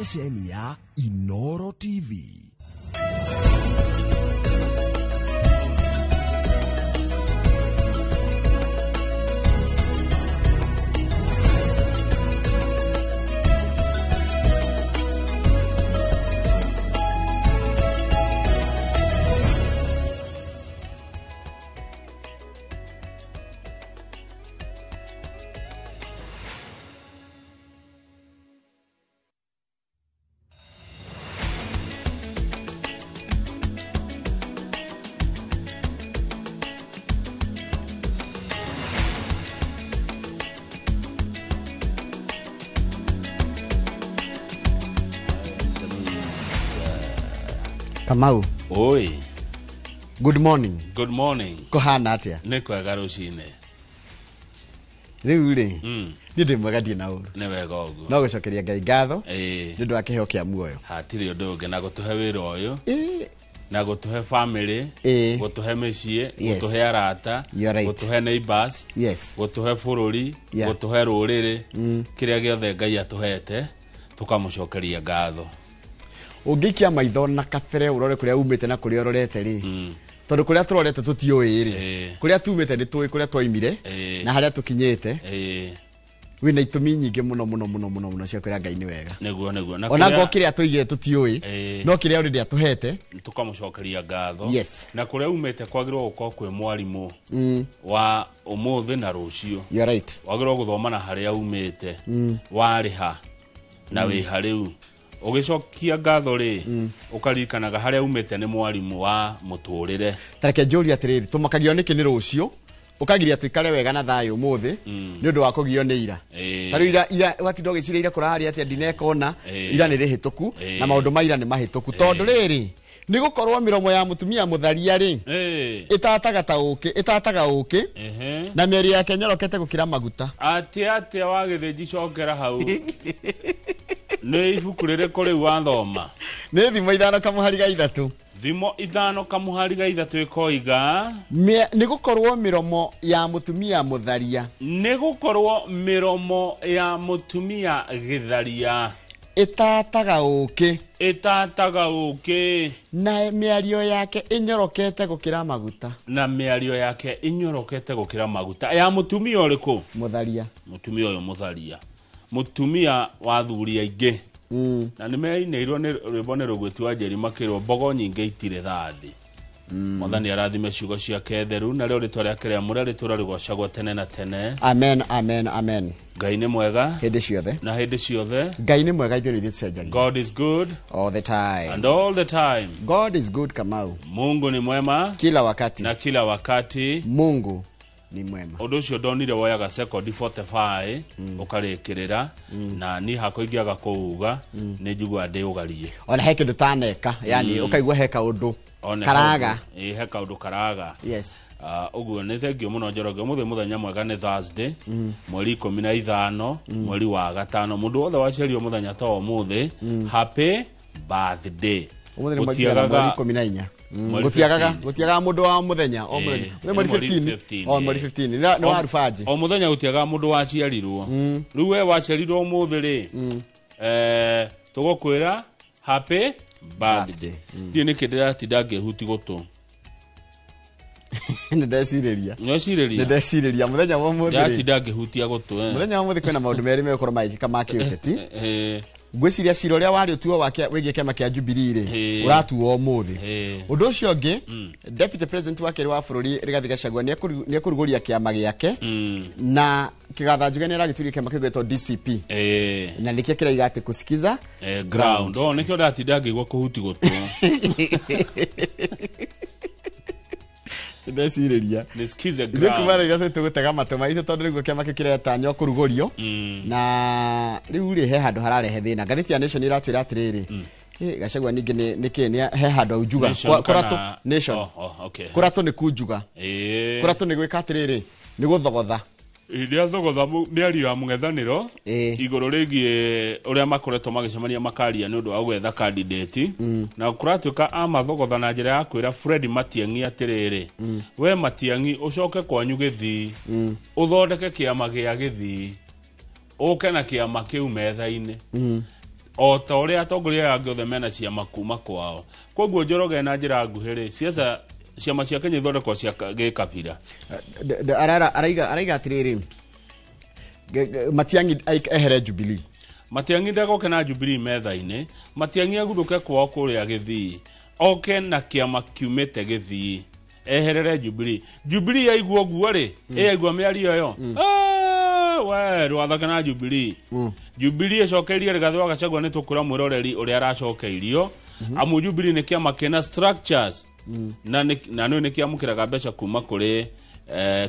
Ceceni ya Inoro TV. Kamau, Oi, good morning. Good morning. Kũhana atĩa? Nĩ kwega rũcinĩ. Rĩu rĩ, niĩ ndĩ mwega, ndirĩ na ũru. Nĩ wega ũguo. No gũcokeria Ngai ngatho Ĩĩ, nĩ ũndũ wa kĩheo kĩa muoyo. Hatirĩ ũndũ ũngĩ na gũtũhe wĩra ũyũ, Ĩĩ, na gũtũhe family, Ĩĩ. gũtũhe mĩciĩ, Yes. gũtũhe arata, You are right. gũtũhe neighbors, Yes. gũtũhe bũrũri, Yeah. gũtũhe rũrĩrĩ, kĩrĩa gĩothe Ngai atũhete, tũkamũcokeria ngatho. Ũngĩikia maitho na kabere ũrore kũrĩa umĩte na kũrĩa ũrorete rĩ, tondũ kũrĩa tũrorete tũtiũĩ rĩ, Ĩĩ. kũrĩa tumĩte nĩ tũĩ kũrĩa twaimire Ĩĩ. na harĩa tũkinyĩte, Ĩĩ, wĩna itũmi nyingĩ mũno mũno mũno mũno mũno cia kwĩra Ngai nĩ wega. Nĩguo. Na Ona kũrĩa- ngo kĩrĩa tũigire tũtiũĩ, Ĩĩ. no kĩrĩa already atũhete. Tũkamũcokeria ngatho. Yes. Na kũrĩa umĩte kwagĩrĩirwo gũkorwo kwĩ mwarimũ wa ũmũthĩ na rũciũ. You are right. Wagĩrĩirwo gũthoma na harĩa umĩte, warĩha na wĩha rĩu ũgĩcokia ngatho rĩ, ũkaririkanaga harĩa umĩte nĩ mwarimũ wa mũtũrĩre. Tareke njũrie atĩrĩrĩ, tũmakagio nĩkĩ nĩ rũciũ, ũkagiria tũikare wega na thayũ ũmũthĩ nĩ ũndũ wa kũgio nĩ ira? Ĩĩ. Ta rĩu ira watinda ũgĩciria ira kũrarĩ atĩa, ndineka ũna. Ĩĩ. Ira nĩ rĩhĩtũku Ĩĩ. na maũndũ ma ira nĩ mahĩtũku, tondũ rĩrĩ nĩ gũkorwo mĩromo ya mũtumia mũtharia rĩ, Ĩĩ. ĩtataga ta ũkĩ, ĩtataga ũkĩ, Ehe. na mĩario yake nyorokete gũkĩra maguta. Atĩ atĩa wagĩthĩnji? Cokera hau. Nĩ ibuku rĩrĩkũ rĩu wathoma? Nĩ Thimo 5:3. Thimo 5:3 ĩkoiga? Nĩ gũkorwo mĩromo ya mũtumia mũtharia Nĩ gũkorwo mĩromo ya mũtumia gĩtharia ĩtataga ũkĩ, ĩtataga ũkĩ, na mĩario yake ĩnyorokete gũkĩra maguta. Na mĩario yake ĩnyorokete gũkĩra maguta. Ya mũtumia ũrĩkũ? Mũtharia. Mũtumia ũyũ mũtharia, mũtumia wa thuri aingĩ. Na nĩ meinĩirwo nĩ rwĩmbo nĩ Rũgwĩti wa Njeri, makĩrwo mbogo nyingĩ itirĩ thathi. Mwathani arathime ciugo ciake theru, narĩo rĩtwa rĩake rĩamũre rĩtũra rĩgocagwo tene na tene. Amen, amen, amen. Ngai nĩ mwega hĩndĩ ciothe. Na hĩndĩ ciothe. Ngai nĩ mwega, ithuĩ nĩ ithuĩ tũcenjagia. God is good all the time and all the time. God is good, Kamau. Mungu ni mwema kila wakati na kila wakati. Mungu ni mwema. Ũndũ ũcio ndonire woyaga sekondi 45 ũkarĩkĩrĩra, na niĩ hakwa ingĩaga kũuga nĩ njiguaga ndĩũgarie. Ona he kĩndũ taneka, yani ũkaigua he kaũndũ One karaga. Ĩ, he kaũndũ karaga. Yes. Ah, ũguo nĩ thengio mũno, Njoroge. Ũmũthĩ mũthenya mwega, nĩ Thursday, mweri 15, mweri wa gatano. Mũndũ wothe waciarirwo mũthenya ta wa ũmũthĩ, happy birthday. Ũmũthĩ nĩ mweri cigana? Mweri 14. Mweri Gũtiagaga 15. gũtiagaga mũndũ wa mũthenya o mũthenya. Ĩĩ, Ũmũthĩ mweri mweri 15. 15, O mweri ĩĩ. 15 nĩ wa rubanji. O mũthenya gũtiagaga mũndũ waciarirwo. Rĩu we waciarirwo ũmũthĩ rĩ, tũgũkwĩra happy birthday. Birthday. Ndiĩ nĩkĩ ndĩratinda ngĩhuti gũtũ. Nĩ ndecirĩria. Nĩwecirĩria? Nĩ ndecirĩria mũthenya wa ũmũthĩ rĩ, Ndĩratinda ngĩhutia gũtũ, eh. Mũthenya wa ũmũthĩ kwĩna maũndũ merĩ megũkorwo magĩkĩka ma kĩũteti. Eh, Ngwĩciria cira ũrĩa warĩ ũtuo wake wĩgiĩ kĩama kĩa Jubilee rĩ, Ĩĩ. ũratuo ũmũthĩ. Ĩĩ. Ũndũ ũcio ũngĩ, deputy president wa kerĩ wa bũrũri Rigathĩ Gachagua nĩ ekũrugũria kĩama gĩake, na Kĩgatha Njuge nĩ aragĩturia kĩama kĩu gĩtwo DCP, na nĩkĩo kĩraiga atĩ kusikiza Eh, ground. Oh, nĩkĩo ndatinda ngĩigua kũhuti gũtũ. Ndecirĩria Nisikize ithuĩ kuma ground. rĩu tũgũtega matũ maitũ, tondũ nĩguo kĩama kĩu kĩretanywo kũrugũrio. Na rĩu rĩ, he handũ hararehe thĩna. Ngathĩti ya Nation iratwĩra atĩrĩrĩ, Gachagua ningĩ nĩ kĩ he handũ aunjuga. Nation Kũratũ Nation. Oh, okay. Kũratũ nĩ kunjuga. Kũratũ nĩ gwĩka atĩrĩrĩ, nĩ gũthogotha. Rĩrĩa thogotha mĩario ya mũng'ethanĩro igũrũ rĩgiĩ ũrĩa makoretwo magĩcemania makaria nĩ ũndũ wa gwetha candidate, na kũratuĩka amathogotha na njĩra ya kwĩra Fred Matiang'i atĩrĩrĩ, we Matiang'i, ũcoke kwanyu Gĩthii, ũthondeke kĩama gĩa Gĩthii, ũke na kĩama kĩu metha-inĩ. O ta ũrĩa atongoria aya angĩ othe mena ciama kuma kwao. Koguo Njoroge na njĩra nguhĩ rĩ, ciaca ciama cia Kenya ithondekwo cia gĩkabira. Araiga atĩrĩrĩ, Matiang'i ehere Jubilee. Matiang'i ndagoke na Jubilee metha-inĩ. Matiang'i aguthũke kwao kũrĩa Gĩthii, oke na kĩama kiumĩte Gĩthii, eherere Jubilee. Jubilee yaigua ũguo rĩ, ĩyaigua mĩario ĩyo, we ndũgathake na Jubilee. Jubilee ĩcokeirie Rigathĩ wa Gachagua nĩ tũkwĩra mwĩroreri ũrĩa aracokeirio. Amu Jubilee nĩ kĩama kĩna structures na nĩ nĩ kĩamũkĩraga mbeca kuma kũrĩ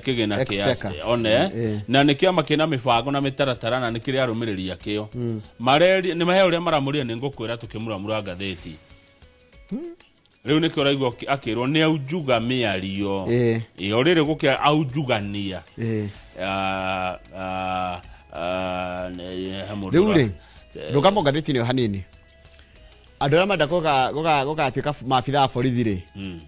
kĩgĩna kĩa one, na nĩ kĩama kĩna mĩbango na mĩtaratara na nĩ kĩrĩ arũmĩrĩri akĩo. Mareri nĩ mahe ũrĩa maramũrire nĩ ngũkwĩra tũkĩmuramura ngathĩti. Rĩu nĩkĩo ũraigua akĩrwo nĩ aunjuga mĩario. Ĩ rĩrĩ gũkĩa aunjugania. Rĩu rĩ, rũgamo ngathĩti-inĩ hanini. Andũ arĩa marenda gũgatuĩka maabithaa a borithi rĩ,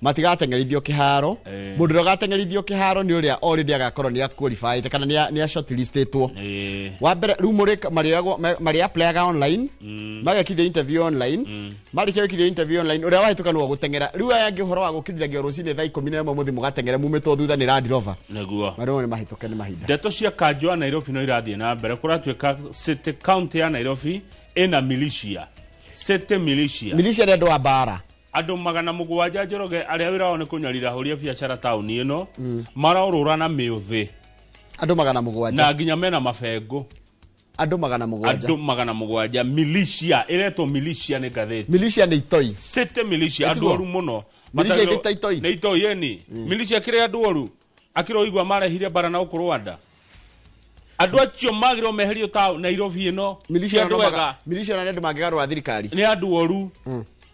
matigateng'erithio kĩharo. Mũndũ ũrĩa ũgateng'erithio kĩharo nĩ ũrĩa already agakorwo nĩ aqualified kana nĩ a shortlistĩtwo. Wa mbere rĩu marĩ applyaga online, magekithia interview online, marĩkia gwĩkithia interview online, ũrĩa wahĩtũka nĩwe ũgũteng'era. Rĩu aya angĩ ũhoro wa gũkĩrithagia rũcinĩ thaa 11 mũthiĩ mũgateng'ere mumĩtwo thutha nĩ Land Rover. Nĩguo. Marĩo nĩ mahĩtũke nĩ mahinda. Ndeto cia kanjũ ya Nairobi no irathiĩ na mbere. Kũratuĩka city county ya Nairobi ĩna militia. City militia. Militia nĩ andũ a mbara. Andũ 700 Njoroge arĩa wĩra wao nĩ kũnyarira ahũri a biacara taũni ĩno, marorũra na mĩũthĩ. Andũ 700. Na nginya mena mabengo. Andũ 700. Andũ 700 militia ĩretwo militia nĩ ngathĩti. Militia nĩ itoi. City militia andũ oru mũno. Militia nĩ itoi. Nĩ itoi ĩni. Militia kĩrĩ andũ oru. Akĩro igua marehire bara na gũkũ Rwanda. Andũ acio magĩrĩirwo meherio ta Nairobi ĩno. Militia nĩ andũ mangĩgarũra thirikari. Nĩ andũ oru.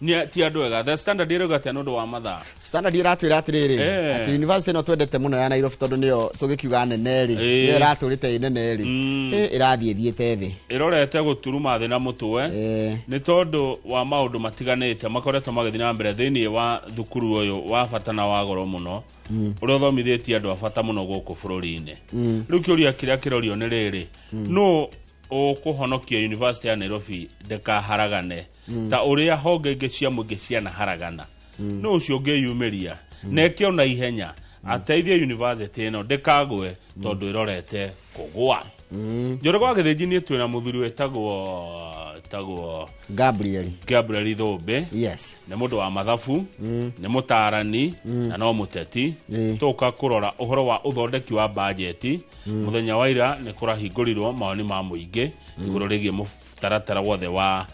Nĩ ti andũ ega. The Standard ĩrauga atĩa nĩ ũndũ wa mathaa? Standard ĩratwĩra atĩrĩrĩ, atĩ university ĩno twendete mũno ya Nairobi tondũ nĩyo tũgĩkiuga nene rĩ, nĩyo ĩratũrĩte ĩ nene rĩ, ĩrathiĩ ĩthiĩte thĩ. Ĩrorete gũturuma thĩ na mũtwe nĩ tondũ wa maũndũ matiganĩte makoretwo magĩthiĩ na mbere thĩinĩ wa thukuru ũyũ wa bata na wa goro mũno, ũrĩa ũthomithĩtie andũ a bata mũno gũkũ bũrũri-inĩ. Rĩu kĩũria kĩrĩa kĩrorio nĩ rĩrĩ, nũ ũkũhonokia University ya Nairobi ndĩkaharagane ta ũrĩa honge ingĩ cia mũingĩ cianaharagana? Nũ ũcio ũngĩyumĩria na eke ona ihenya ateithie university ĩno ndĩkagwe tondũ ĩrorete kũgwa? Njoroge wa Gĩthĩnji niĩ twĩna mũthuri wĩtagwo Gabriel Thũmbĩ. Yes. Nĩ mũndũ wa mathabu, nĩ mũtaarani na no mũteti. Tũka kũrora ũhoro wa ũthondeki wa bajeti. Mũthenya wa ira nĩ kũrahingũrirwo mawoni ma mũingĩ igũrũ rĩgiĩ mũtaratara wothe wa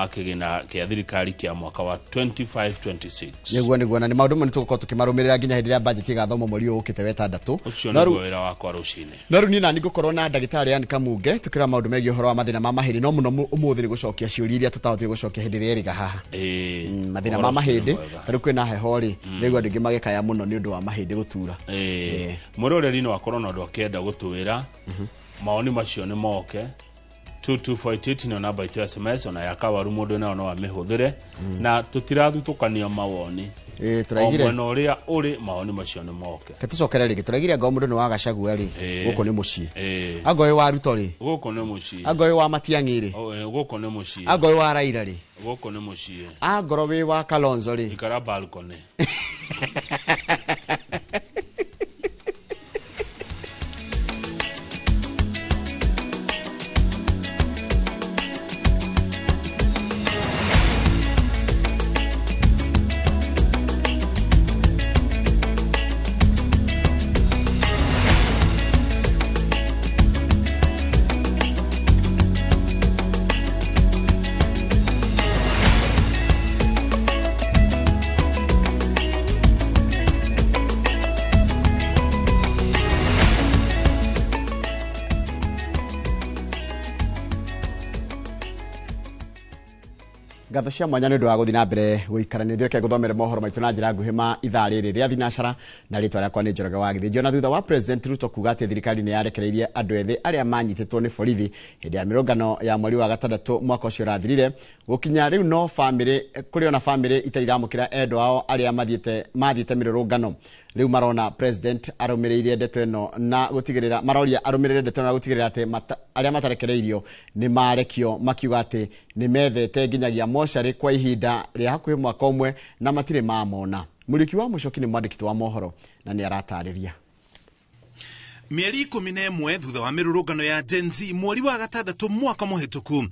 kĩgĩna kĩa thirikari kĩa mwaka wa 25-26. Nĩguo na nĩ maũndũ mũno tũgũkorwo tũkĩmarũmĩrĩra nginya hĩndĩ ĩrĩa bajeti ĩgathomwo mweri ũyũ ũkĩte wetandatũ. Ũcio nĩguo wĩra wakwa rũcinĩ. No rĩu niĩ nani ngũkorwo na ndagĩtarĩ Ann Kamunge tũkĩrora maũndũ megiĩ ũhoro wa mathĩna ma mahĩndĩ, no mũno ũmũthĩ nĩ gũcokia ciũria iria tũtahotire gũcokia hĩndĩ ĩrĩa ĩrĩga haha. Mathĩna ma mahĩndĩ, ta rĩu kwĩna heho rĩ, nĩguo andũ aingĩ magĩkaya mũno nĩ ũndũ wa mahĩndĩ gũtura. Mwĩroreri no akorwo na ũndũ akĩenda gũtwĩra, mawoni macio nĩ moke. 2248 nĩyo namba itũ ya SMS, ona ya kawaru mũndũ nayo no amĩhũthĩre, na tũtirathutũkania mawoni. Tũraigire o mwena ũrĩa ũrĩ mawoni macio nĩ moke. Ke tũcokere rĩngĩ, tũraigire ngo mũndũ nĩ wa Gachagua rĩ, gũkũ nĩ mũciĩ. Ango wĩ wa Ruto rĩ, gũkũ nĩ mũciĩ. Ango wĩ wa Matiang'i rĩ, gũkũ nĩ mũciĩ. Ango wĩ wa Raila rĩ, gũkũ nĩ mũciĩ. Angorwo wĩ wa Kalonzo rĩ, ikara balcony. Ngatho cia mwanya nĩ ũndũ wa gũthiĩ na mbere gũikarania ithuĩ. Reke ngũthomere mohoro maitũ na njĩra nguhĩ ma ithaa rĩrĩ rĩa thinacara, na rĩtwa rĩakwa nĩ Njoroge wa Gĩthĩnji. Ona thutha wa President Ruto kuga atĩ thirikari nĩ yarekereirie andũ ethĩ arĩa manyitĩtwo nĩ borithi hĩndĩ ya mĩrũngano ya mweri wa gatandatũ mwaka ũcio ũrathirire, gũkinya rĩu no bamĩrĩ kũrĩ ona bamĩrĩ itarĩ iramũkĩra endwa ao arĩa mathiĩte mĩrũrũngano. Rĩu marona president arũmĩrĩire ndeto ĩno na gũtigĩrĩra, maroria arũmĩrĩire ndeto ĩno na gũtigĩrĩra atĩ arĩa matarekereirio nĩ marekio, makiuga atĩ nĩ methete nginyagia mocarĩ kwa ihinda rĩa hakuhĩ mwaka ũmwe na matirĩ mamona. Mũriũki wa Mũcoki nĩ mwandĩki wa mohoro na nĩ aratarĩria. Mĩeri 11 thutha wa mĩrũrũngano ya Gen Z mweri wa gatandatũ mwaka mũhĩtũku,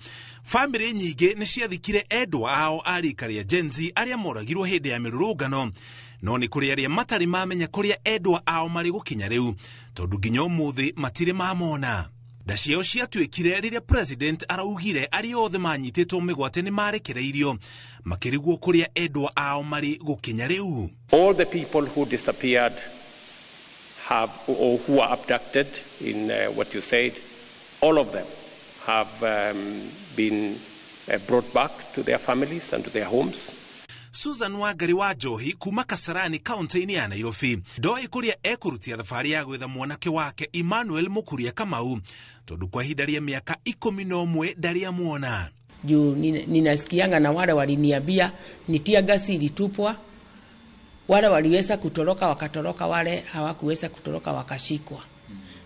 bamĩrĩ nyingĩ nĩ ciathikire endwa ao a rika rĩa Gen Z arĩa moragirwo hĩndĩ ya mĩrũrũngano, no nĩ kũrĩ arĩa matarĩ mamenya kũrĩa endwa ao marĩ gũkinya rĩu, tondũ nginya ũmũthĩ matirĩ mamona. Nda ciao ciatuĩkire rĩrĩa president araugire arĩa othe manyitĩtwo mĩgwate nĩ marekereirio, makĩrigwo kũrĩa endwa ao marĩ gũkinya rĩu. All the people who disappeared have, or who are abducted in what you said, all of them have been brought back to their families and to their homes. Susan Wangari wa Njohi kuma Kasarani kaunti-inĩ ya Nairobi ndoĩ kũrĩa ekũrutia thabarĩ ya gwetha mwanake wake Emmanuel Mukuria Kamau, tondũ kwa ihinda rĩa mĩaka 11 ndarĩ amuona. Juu ninasikianga na wale waliniambia ni tear gas ilitupwa, wale waliweza kutoroka wakatoroka, wale hawakuweza kutoroka wakashikwa.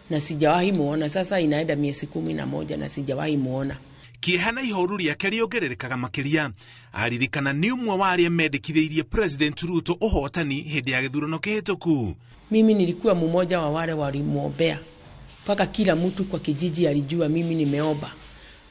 Na sijawahi muona. Sasa inaenda miezi 11 na sijawahi muona. Kĩeha na ihoru rĩake rĩongererekaga makĩria aririkana nĩ ũmwe wa arĩa mendekithĩirie President Ruto ũhotani hĩndĩ ya gĩthurano kĩhĩtũku. Mimi nilikuwa mmoja wa wale walimuombea, mpaka kila mtu kwa kijiji alijua mimi nimeomba.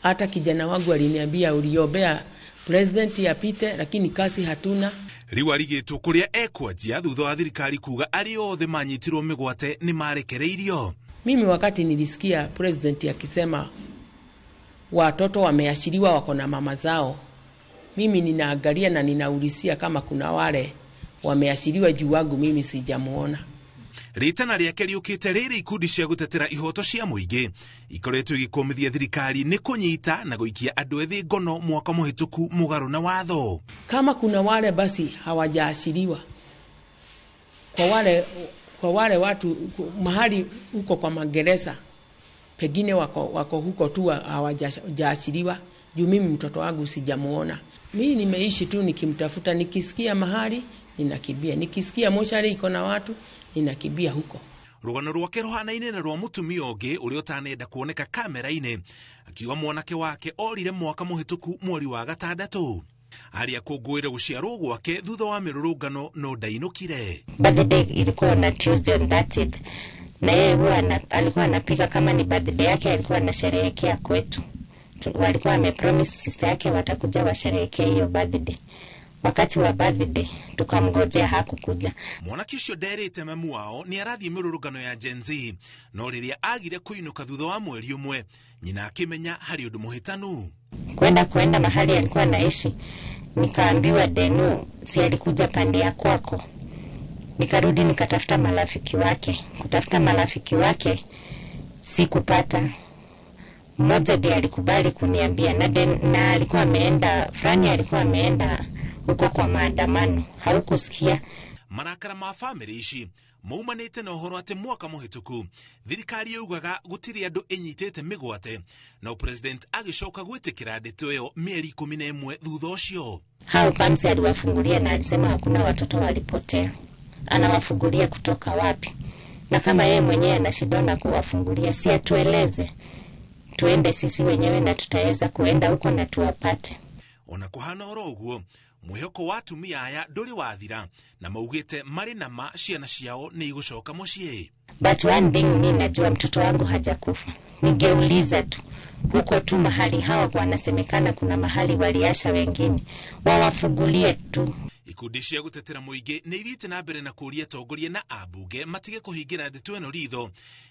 Hata kijana wangu aliniambia uliombea president apite, lakini kazi hatuna. Rĩu arigĩtwo kũrĩa ekwanjia thutha wa thirikari kuga arĩa othe manyitirwo mĩgwate nĩ marekereirio. Mimi wakati nilisikia president akisema watoto wameashiriwa wako na mama zao, mimi ninaangalia na ninaulizia kama kuna wale wameashiriwa juu wangu mimi sijamuona. Rĩtana rĩake rĩũkĩte rĩrĩ ikundi cia gũtetera ihoto cia mũingĩ ikoretwo igĩkũmithia thirikari nĩ kũnyita na gũikia andũ ethĩ ngono mwaka mũhĩtũku mũgarũ na watho. Kama kuna wale basi hawajaashiriwa, kwa wale watu mahali huko kwa magereza, pengine wako huko tu hawajaashiriwa, juu mimi mtoto wangu sijamuona. Mimi nimeishi tu nikimtafuta, nikisikia mahali ninakimbia, nikisikia mochari iko na watu ninakimbia huko. Rũgano rwake rũhanaine na rwa mũtumia ũngĩ ũrĩa ũtanenda kuoneka kamera-inĩ akiuga mwanake wake orire mwaka mũhĩtũku mweri wa gatandatũ. Arĩa kũngũĩra gũciarwo gwake thutha wa mĩrũrũngano no ndainũkire. Birthday ilikuwa na Tuesday on 30th, na yeye huwa alikuwa anapika kama ni birthday yake, alikuwa anasherehekea kwetu. Walikuwa wamepromise sister yake watakuja washerehekee hiyo birthday. Wakati wa birthday tukamngojea, hakukuja. Mwanake ũcio nderĩte mamu wao nĩ arathiĩ mĩrũrũngano ya Gen Z, no rĩrĩa agire kũinũka thutha wa mweri ũmwe nyina akĩmenya harĩ ũndũ mũhĩtanu. Kwenda mahali alikuwa anaishi, nikaambiwa Denu si alikuja pande ya kwako. Nikarudi nikatafuta marafiki wake, kutafuta marafiki wake sikupata. Mmoja ndiye alikubali kuniambia, na alikuwa ameenda fulani, alikuwa ameenda huko kwa maandamano, haukusikia. Marakara ma family ici maumanĩte na ũhoro atĩ mwaka mũhĩtũku thirikari yaugaga gũtirĩ andũ ĩnyitĩte mĩgwate, no president agĩcoka gwĩtĩkĩra ndeto ĩyo mĩeri 11 thutha ũcio. Hao Kamsi aliwafungulia na alisema hakuna watoto walipotea. Anawafungulia kutoka wapi? Na kama yeye mwenyewe anashindwa na kuwafungulia, si atueleze tuende sisi wenyewe na tutaweza kuenda huko na tuwapate. Ona kuhana oro ũguo, mwĩhoko wa atumia aya ndũrĩ wathira na maugĩte marĩ na ma ciana ciao nĩ igũcoka mũciĩ. But one thing ni najua mtoto wangu hajakufa. Ningeuliza tu huko tu mahali hawa wanasemekana kuna mahali waliasha wengine, wawafungulie tu. Ikundi cia gũtetera mũingĩ nĩ ithiĩte na mbere na kũũria atongoria na ambunge matige kũhingĩra ndeto ĩno ritho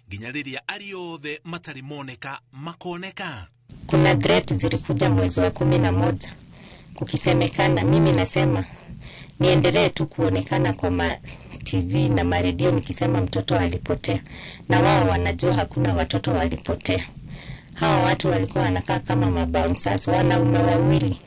nginya rĩrĩa arĩa othe matarĩ moneka makoneka. Kuna threat zilikuja mwezi wa 11 kukisemekana, mimi nasema niendelee tu kuonekana kwa ma TV na maredio nikisema mtoto alipotea, na wao wanajua hakuna watoto walipotea. Hawa watu walikuwa wanakaa kama mabouncers, wanaume wawili.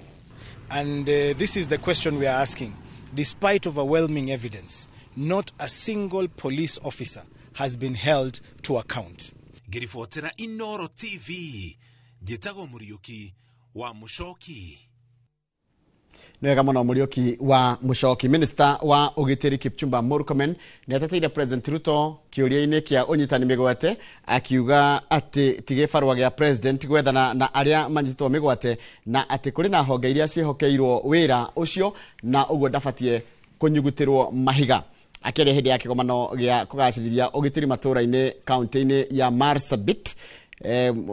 And this is the question we are asking. Despite overwhelming evidence, not a single police officer has been held to account. Ngĩribotera Inoro TV, njĩtagwo Mũriũki wa Mũcoki. Nĩ wega mũno Mũriũki wa Mũcoki. Minister wa ũgitĩri Kipchumba Murkomen nĩ ateteire President Ruto kĩũria-inĩ kĩa ũnyitani mĩgwate, akiuga atĩ ti gĩbarũa gĩa president gwethana na arĩa manyitĩtwo mĩgwate, na atĩ kũrĩ na honge iria ciĩhokeirwo wĩra ũcio na ũguo ndabatiĩ kũnyugutĩrwo mahiga. Akĩaria hĩndĩ ya kĩgomano gĩa kũgacĩrithia ũgitĩri matũũra-inĩ kaunti-inĩ ya Marsabit,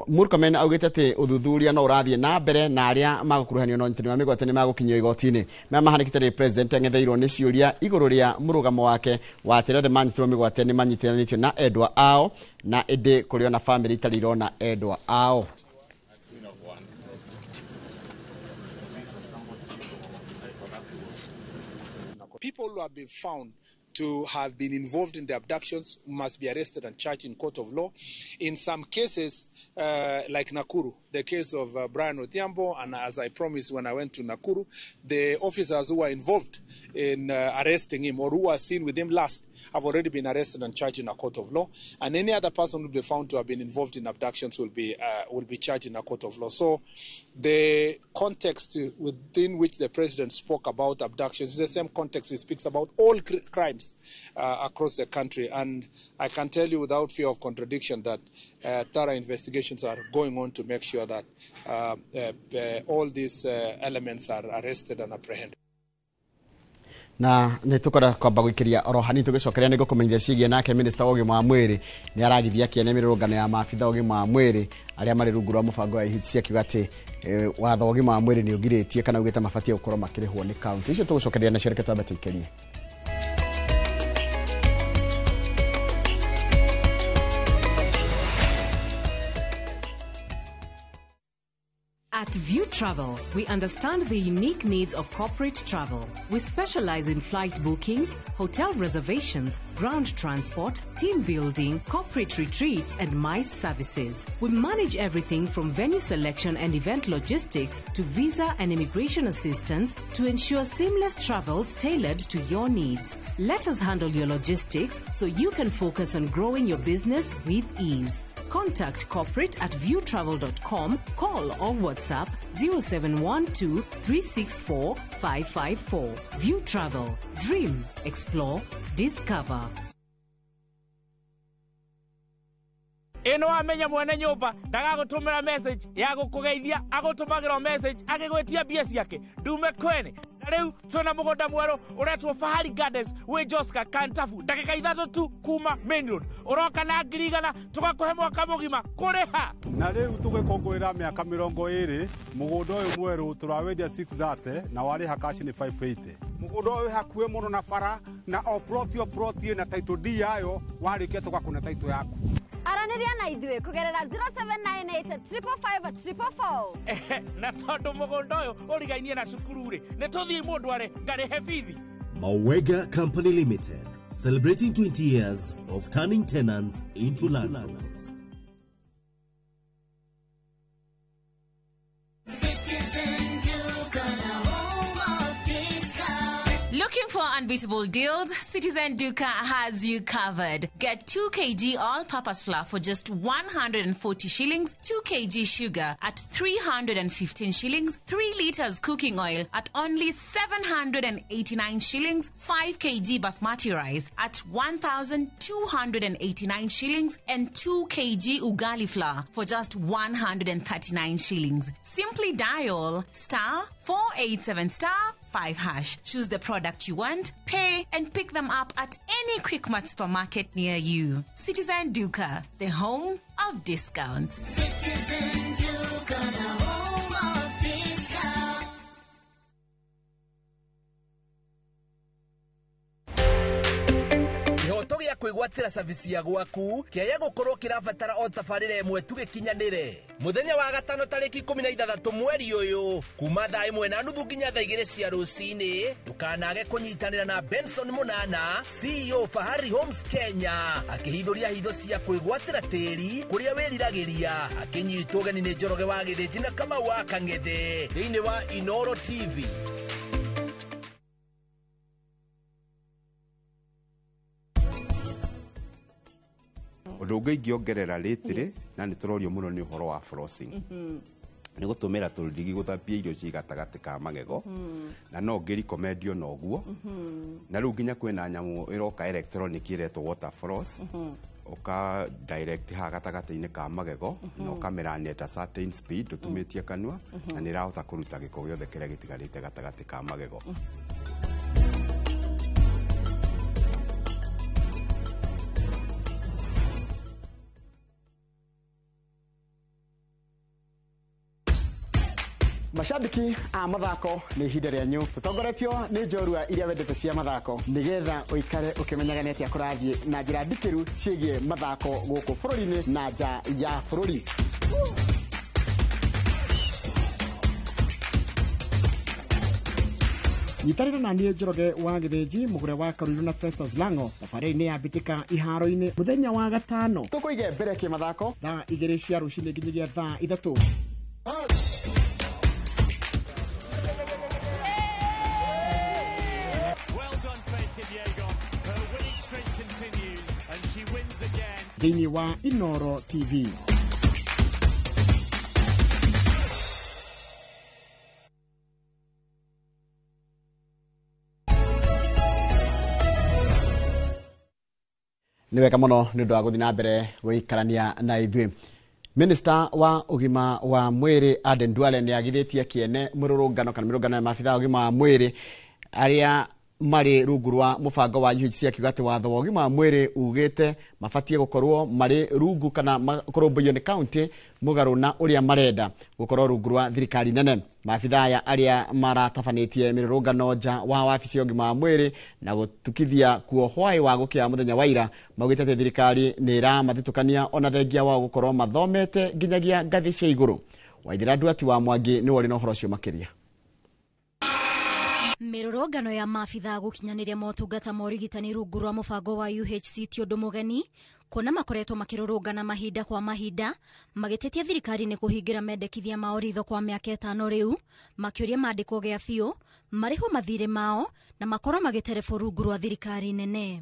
Murkomen augĩte atĩ ũthuthuria no ũrathiĩ na mbere na arĩa magũkuruhanio na ũnyitani wa mĩgwate nĩ magũkinyio igoti-inĩ. Maya mahanĩkĩte rĩ president ang'etheirwo nĩ ciũria igũrũ rĩa mũrũgamo wake wa atĩ arĩa othe manyitirwo mĩgwate nĩ manyitithanĩtio na endwa ao, na ĩndĩ kũrĩ ona bamĩrĩ itarĩ irona endwa ao. People who have been found to have been involved in the abductions must be arrested and charged in court of law. In some cases, like Nakuru, the case of Brian Odhiambo, and as I promised when I went to Nakuru, the officers who were involved in arresting him or who were seen with him last have already been arrested and charged in a court of law. And any other person who will be found to have been involved in abductions will be charged in a court of law. So the context within which the president spoke about abductions is the same context he speaks about all crimes across the country. And I can tell you without fear of contradiction that thorough investigations are going on to make sure that all these elements are arrested and apprehended. Na nä tå kora kwamba gå ikä ria oro hanini tå gä cokeria nä ngå kå menyithia ciägie nake minista wa ũgima wa mwĩrĩ nĩ aragithia kĩene mĩrũrũngano ya maabitha ũgima wa mwĩrĩ arĩa marĩ rungu rwa mũbango wa IHC, akiuga atĩ watho wa ũgima wa mwĩrĩ nĩ ũgirĩtie kana ugĩte mabatiĩ gũkorwo makĩrĩhwo nĩ kaunti icio. Tũgũcokeria nacio, reke twambe tũikĩrie. At View Travel, we understand the unique needs of corporate travel. We specialize in flight bookings, hotel reservations, ground transport, team building, corporate retreats, and MICE services. We manage everything from venue selection and event logistics to visa and immigration assistance to ensure seamless travels tailored to your needs. Let us handle your logistics so you can focus on growing your business with ease. Contact corporate at viewtravel.com, call or WhatsApp 0712 364 554. View Travel. Dream, explore, discover. Ĩno wamenya mwene nyũmba ndagagũtũmĩra message ya gũkũgeithia, agũtũmagĩra message agĩgwĩtia mbia ciake ndume kwene. Na rĩu twĩna mũgũnda mwerũ ũretwo Fahari Gardens wĩ Joska Kantafu, ndagĩka 3 tu kuma main road. Ũroka na 100,000 tũgakũhe mwaka mũgima kũrĩha. Na rĩu tũgĩkũngũĩra mĩaka 20 mũgũnda ũyũ mwerũ tũrawendia 630 na warĩha cash nĩ 580. Mũgũnda ũyũ hakuhĩ mũno na bara na o plot o plot ĩna title deed yayo, warĩkia tũgakũne title yaku. Aranĩria na ithuĩ kũgerera 0798 555 444. Na tondũ mũgũnda ũyũ ũrigainie na cukuru rĩ, nĩ tũthiĩ mũndũ are ngarĩhe bithi. Mawega Company Limited, celebrating 20 years of turning tenants into landlords. Looking for unbeatable deals? Citizen Duka has you covered. Get 2 kg all-purpose flour for just 140 shillings, 2 kg sugar at 315 shillings, 3 liters cooking oil at only 789 shillings, 5 kg basmati rice at 1,289 shillings, and 2 kg ugali flour for just 139 shillings. Simply dial star 487 star 5#. Choose the product you want, pay, and pick them up at any Quickmart supermarket near you. Citizen Duka, the home of discounts. Citizen Duka, the home of discounts. Kĩhoto gĩa kwĩgwatĩra service ya gwaku kĩaya gũkorwo kĩrabatara o tabarĩra ĩmwe tu gĩkinyanĩre. Mũthenya wa gatano tarĩki 16 mweri ũyũ kuma thaa 1:30 nginya thaa 2 cia rũcinĩ, ndũkanage kũnyitanĩra na Benson Munana, CEO Fahari Homes Kenya, akĩhithũria hitho cia kwĩgwatĩra tĩri kũrĩa wĩriragĩria, akĩnyitwo ũgeni nĩ Njoroge wa Gĩthĩnji na Kamau wa Kang'ethe thĩinĩ wa Inoro TV. Ũndũ ũngĩ ingĩongerera rĩtĩrĩ na nĩ tũrorio mũno nĩ ũhoro wa flossing. Nĩ gũtũmĩra tũrigi gũthambia irio ci gatagatĩ ka magego, na no ngĩrikomendio na ũguo. Na rĩu nginya kwĩna nyamũ ĩroka electronic ĩretwo water floss, ũka direct haha gatagatĩ-inĩ ka magego na ũkamĩrania at a certain speed ũtumĩtie kanua, na nĩ ĩrahota kũruta gĩko gĩothe kĩrĩa gĩtigarĩte gatagatĩ ka magego. Mashabiki a mathako, nĩ ihinda rĩanyu. Tũtongoretio nĩ njorua iria wendete cia mathako, nĩgetha ũikare ũkĩmenyaga nĩ atĩa kũrathiĩ na njĩra ndikĩru ciĩgiĩ mathako gũkũ bũrũri-inĩ na nja ya bũrũri. Nyitanĩra na niĩ Njoroge wa Gĩthĩnji, mũgũre wa Karuiru na Festus Lango, thabarĩ-inĩ ya mbĩtĩka iharo-inĩ mũthenya wa gatano. Tũkũige mbere kĩmathako thaa 2 cia rũcinĩ nginyagia thaa 3. Thĩinĩ wa Inoro TV. Nĩ wega mũno nĩ ũndũ wa gũthiĩ na mbere gũikarania na ithuĩ. Minister wa ũgima wa mwĩrĩ Aden Duale nĩ agithĩtie kĩene mũrũrũngano kana mĩrũngano ya maabitha a ũgima wa mwĩrĩ arĩa marĩ rungu rwa mũbango wa UHC, akiuga atĩ watho wa ũgima wa mwĩrĩ ugĩte mabatiĩ gũkorwo marĩ rungu kana kũrũmbũiyo nĩ kaunti, mũgarũ na ũrĩa marenda gũkorwo rungu rwa thirikari nene. Maabitha aya arĩa maratabanĩtie mĩrũrũngano nja wa wabici ya ũgima wa mwĩrĩ na gũtukithia kuo hwaĩ wa gũkĩa mũthenya wa ira, maugĩte atĩ thirikari nĩ ĩramathitũkania ona thengia wao gũkorwo mathomete nginyagia ngathĩ cia igũrũ. Waithĩra Nduati wa Mwangi nĩwe ũrĩ na ũhoro ũcio makĩria. Mĩrũrũngano ya maabitha gũkinyanĩria motungata ma ũrigitani rungu rwa mũbango wa UHC ti ũndũ mũgeni, kuona makoretwo makĩrũrũngana mahinda kwa mahinda magĩtetia thirikari nĩ kũhingĩra mendekithia mao ritho kwa mĩaka 5 rĩu, makĩũria mandĩkwo gĩa biũ, marĩhwo mathirĩ mao na makorwo magĩterebwo rungu rwa thirikari nene.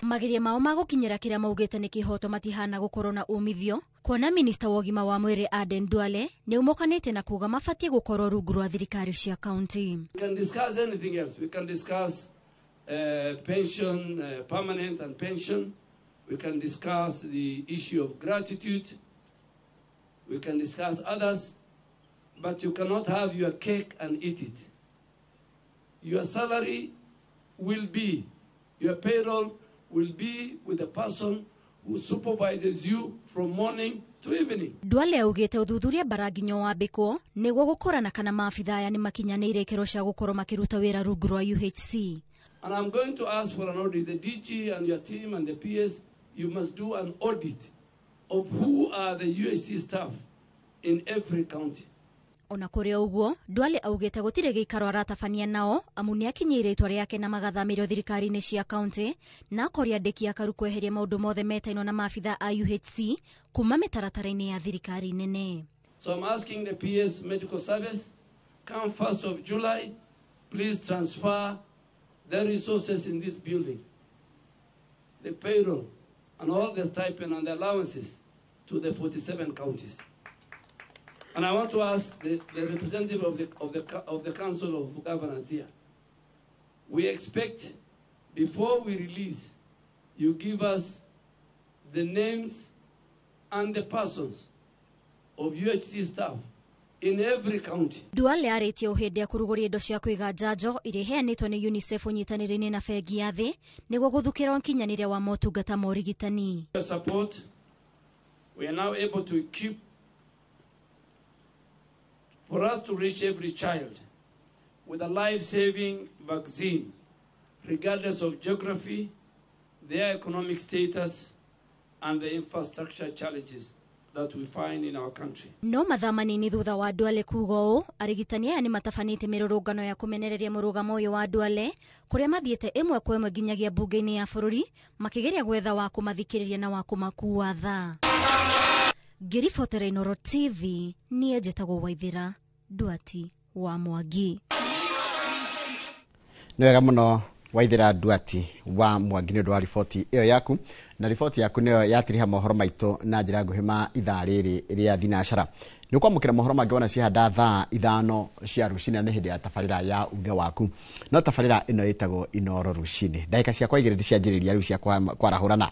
Mageria mao ma gũkinyĩra kĩrĩa maugĩte nĩ kĩhoto matihana gũkorwo na umithio, kuona minista wa ũgima wa mwĩrĩ Aden Duale nĩ ũmokanĩte na kuga mabatiĩ gũkorwo rungu rwa thirikari cia kaunti. We can discuss anything else. We can discuss pension, permanent and pension. We can discuss the issue of gratitude. We can discuss others. But you cannot have your cake and eat it. Your salary will be, your payroll will be with the person who supervises you from morning to evening. Duale augĩte ũthuthuria bara nginyo wambĩkwo nĩguo gũkũrana kana maabitha aya nĩ makinyanĩire ikĩro cia gũkorwo makĩruta wĩra rungu rwa UHC. And I'm going to ask for an audit. The DG and your team and the PS, you must do an audit of who are the UHC staff in every county. Ona kũrĩ o ũguo, Duale augĩte gũtirĩ gĩikaro aratabania nao amu nĩakinyĩire itua rĩake na magathamĩrio thirikari-inĩ cia kaunti, na akoria andĩki akaru kweheria maũndũ mothe metainwo na maabitha a UHC kuma mĩtaratara-inĩ ya thirikari nene. So I'm asking the PS Medical Service, come 1st of July, please transfer the resources in this building, the payroll and all the stipend and the allowances to the 47 counties. And I want to ask the representative of the Council of Governors here. We expect, before we release, you give us the names and the persons of UHC staff in every county. Duale arĩtie hĩndĩ ya kũrugũria indo cia kũiga njanjo iria iheanĩtwo nĩ UNICEF ũnyitanĩri-inĩ na bengi ya thĩ nĩguo gũthukĩra ũkinyanĩria wa motungata ma ũrigitani. Support, we are now able to equip for us to reach every child with a life-saving vaccine, regardless of geography, their economic status, and the infrastructure challenges that we find in our country. No mathaa manini thutha wa Duale kuga ũũ, arigitani aya nĩ matabanĩte mĩrũrũngano ya kũmenereria mũrũgamo ũyũ wa Duale, kũrĩa mathiĩte ĩmwe kwa ĩmwe nginyagia mbunge-inĩ ya bũrũri makĩgeria gwetha wa kũmathikĩrĩria na wa kũmakua tha. Ngĩribotera Inooro TV, niĩ njĩtagwo Waithĩra Nduati wa Mwangi. Nĩ wega mũno Waithĩra Nduati wa Mwangi nĩ ũndũ wa riboti ĩyo yaku. Na riboti yaku nĩyo yatiriha mohoro maitũ na njĩra nguhĩ ma ithaa rĩrĩ rĩa thinacara. Nĩ ũkwamũkĩra mohoro mangĩ wona ciahanda thaa 5 cia rũcinĩ, nĩ hĩndĩ ya tabarĩra ya uge waku. No tabarĩra ĩno ĩtagwo Inoro rũcinĩ. Ndagĩka ciakwa 2 ndĩcianjĩrĩria rĩu cia kwarahũrana.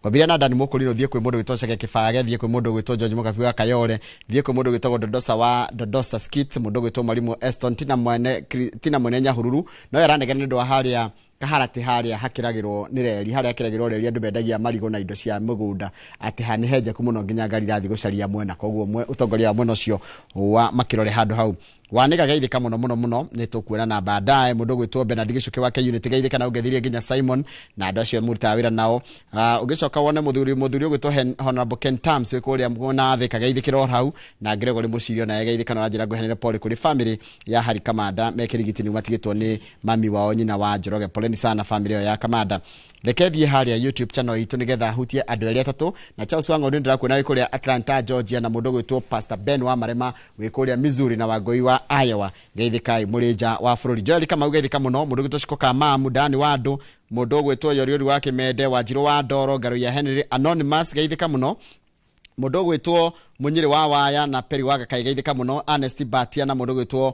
Kwambĩrĩria na Dani Mũkũrinũ, thiĩ kwĩ mũndũ wĩtwo Chege Kĩbage, thiĩ kwĩ mũndũ gwĩtwo George Mũkabi wa Kayore, thiĩ kwĩ mũndũ gwĩtagwo Dodosa wa Dodosa Skits, mũndũ gwĩtwo Mwalimu Eston Tina Mwene, Tina Mwene Nyahururu, no yaranegena nĩ ũndũ wa harĩa kaharati harĩa hakĩragĩrwo nĩ reri, harĩa hakĩragĩrwo reri andũ mendagia marigũ na indo cia mũgũnda, atĩ ha nĩ henjeku mũno nginya ngari irathiĩ gũcaria mwena. Koguo ũtongoria wa mwena ũcio wa makĩrore handũ hau. Wanĩga geithĩka mũno mũno mũno, nĩ tũkuonana baadaye. Mũndũ ũgwĩtwo Bernard Gĩcũkĩ wake Unity geithĩka, na ũngeithirie nginya Simon na andũ acio mũrutaga wĩra nao. Ũgĩcoka wone mũthuri ũgwĩtwo Honorable Ken Tams wĩ kũrĩa na Thika geithĩkĩra o hau, na Gregory Mũcirio naye geithĩka, na njĩra ngwehanĩre pole kũrĩ family ya Harry Kamanda mekĩrigiti matigĩtwo nĩ mami wao nyina wa Njoroge. Poleni sana family ĩyo ya Kamanda. Reke thiĩ harĩa YouTube channel itũ nĩgetha hutie andũ erĩ atatũ. Na Charles Wang'ondu ndĩrakuona wĩ kũrĩa Atlanta Georgia, na mũndũ ũgwĩtwo Pastor Ben wa Marema wĩ kũrĩa Missouri, na Wangũi wa Iowa. Geithĩkai mũrĩ nja wa bũrũri. Joel Kamau geithĩka mũno. Mũndũ ũgwĩtwo Ciko Kamamu, Dani wa andũ, mũndũ ũgwĩtwo Yoriori wa Kĩmende, Wanjirũ wa Ndoro, Ngaru ya Henry Anonymous geithĩka mũno. Mũndũ ũgwĩtwo Mũnyĩrĩ wa Waya na Peri wa Gakai geithĩka mũno. Ernest Batia na mũndũ ũgwĩtwo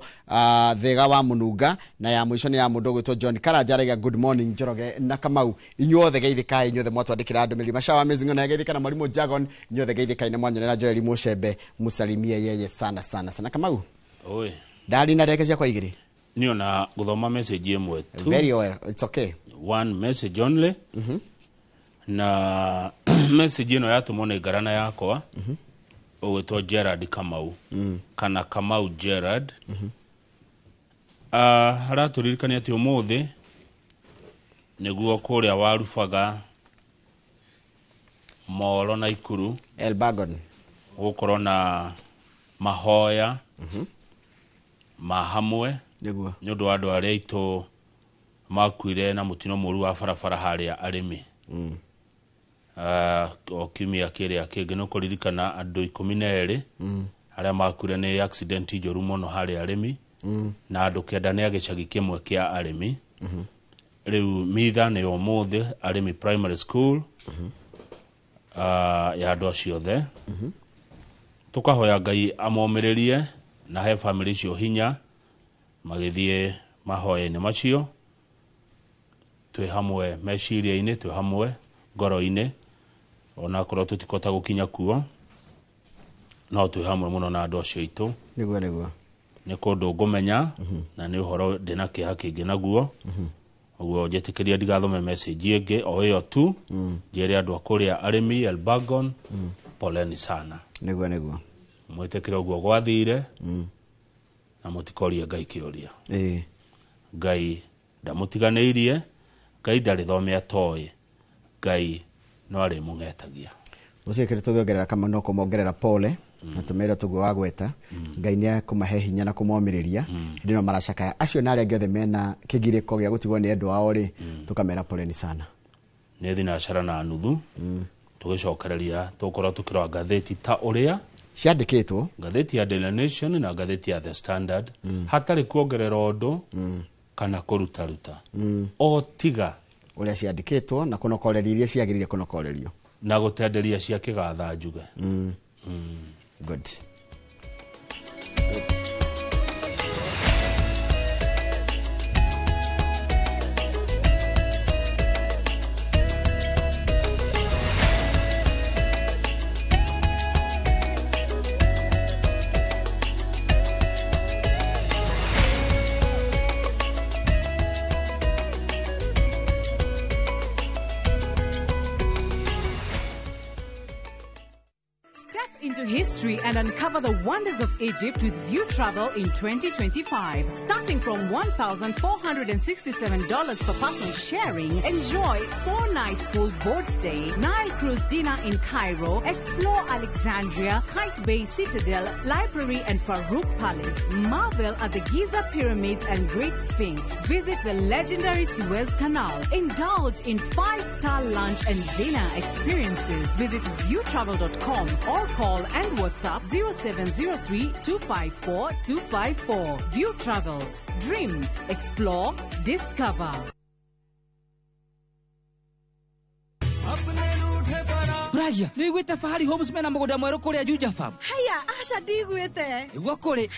Thega wa Mũnunga, na ya mũico nĩ ya mũndũ ũgwĩtwo John Karanja araiga good morning Njoroge na Kamau. Inyuothe geithĩkai, inyuothe mwatwandĩkĩra ndũmĩrĩri. Mashawa Amazing na geithĩka, na Mwalimu Jagon, inyuothe geithĩkai na mwanyonera Joel Mucembe, musalimie yeye sana sana sana. Kamau, oi ndari na ndagĩka ciakwa 2 niĩ ona gũthoma message ĩmwe tu. Very well, it's okay. One message only. Na message ĩno yatũmwo nĩ ngarana yakwa ũgwĩtwo Gerard Kamau, kana Kamau Gerard. Aratũririkania atĩ ũmũthĩ nĩguo kũrĩa Warubaga, Moro na Ikuru, Elbagon, gũkorwo na mahoya ma hamwe nĩguo nĩ ũndũ wa andũ arĩa aitũ makuire na mũtino mũru wa barabara harĩa arĩmi. O kiumia kĩrĩa kĩngĩ nĩ kũririkana andũ 12 arĩa makuire nĩ accident njũru mũno harĩa arĩmi, na andũ 9 nĩ a gĩcagi kĩmwe kĩa arĩmi. Rĩu mitha nĩ ũmũthĩ Arĩmi Primary School, ya andũ acio othe. Tũkahoya Ngai amomĩrĩrie na he family icio hinya magĩthiĩ mahoya-inĩ macio. Twĩ hamwe meciria-inĩ, twĩ hamwe ngoro-inĩ, onakorwo tũtikota gũkinya kuo, no twĩ hamwe mũno na andũ acio aitũ. Nĩguo nĩguo nĩ kũndũ ngũmenya, na nĩ ũhoro ndĩna kĩeha kĩingĩ naguo. Ũguo njĩtĩkĩria ndigathome message ĩngĩ o ĩyo tu, njĩre andũ a kũrĩa arĩmi Elbagon, poleni sana. Nĩguo nĩguo mwĩtĩkĩre ũguo gwathire, na mũtikorie Ngai kĩũria. Ngai ndamũtiganĩirie, Ngai ndarĩ thome atoĩ, Ngai no arĩmũng'etagia. Ũcio kĩrĩa tũngĩongerera kama no kũmongerera pole, na tũmere tũguo wagweta. Ngai nĩ akũmahe hinya na kũmomĩrĩria hĩndĩ ĩno maracakaya. Acio na arĩa angĩ othe mena kĩgirĩko gĩa gũtigwo nĩ endwa ao rĩ, tũkamera poleni sana. Nĩ 4:30 tũgĩcokereria tũgũkorwo tũkĩrora ngathĩti ta ũrĩa ciandĩkĩtwo, ngathĩti ya Daily Nation na ngathĩti ya The Standard, hatarĩ kuongerera ũndũ kana kũrutaruta, o tiga ũrĩa ciandĩkĩtwo na kũnokoreria iria ciagĩrĩire kũnokorerio na gũtenderia cia kĩgatha njuge. Good. Into history and uncover the wonders of Egypt with View Travel in 2025. Starting from $1,467 per person sharing, enjoy 4-night full board stay, Nile cruise dinner in Cairo, explore Alexandria, Kite Bay Citadel, Library and Farouk Palace, marvel at the Giza Pyramids and Great Sphinx, visit the legendary Suez Canal, indulge in 5-star lunch and dinner experiences. Visit viewtravel.com or call and WhatsApp 0703 254 254. View Travel. Dream, explore, discover. Njũragia, nĩ ũiguĩte Fahari Homes mena mũgũnda mwerũ kũrĩa Juja Farm? Haya, aca ndiguĩte. Nĩguo kũrĩ.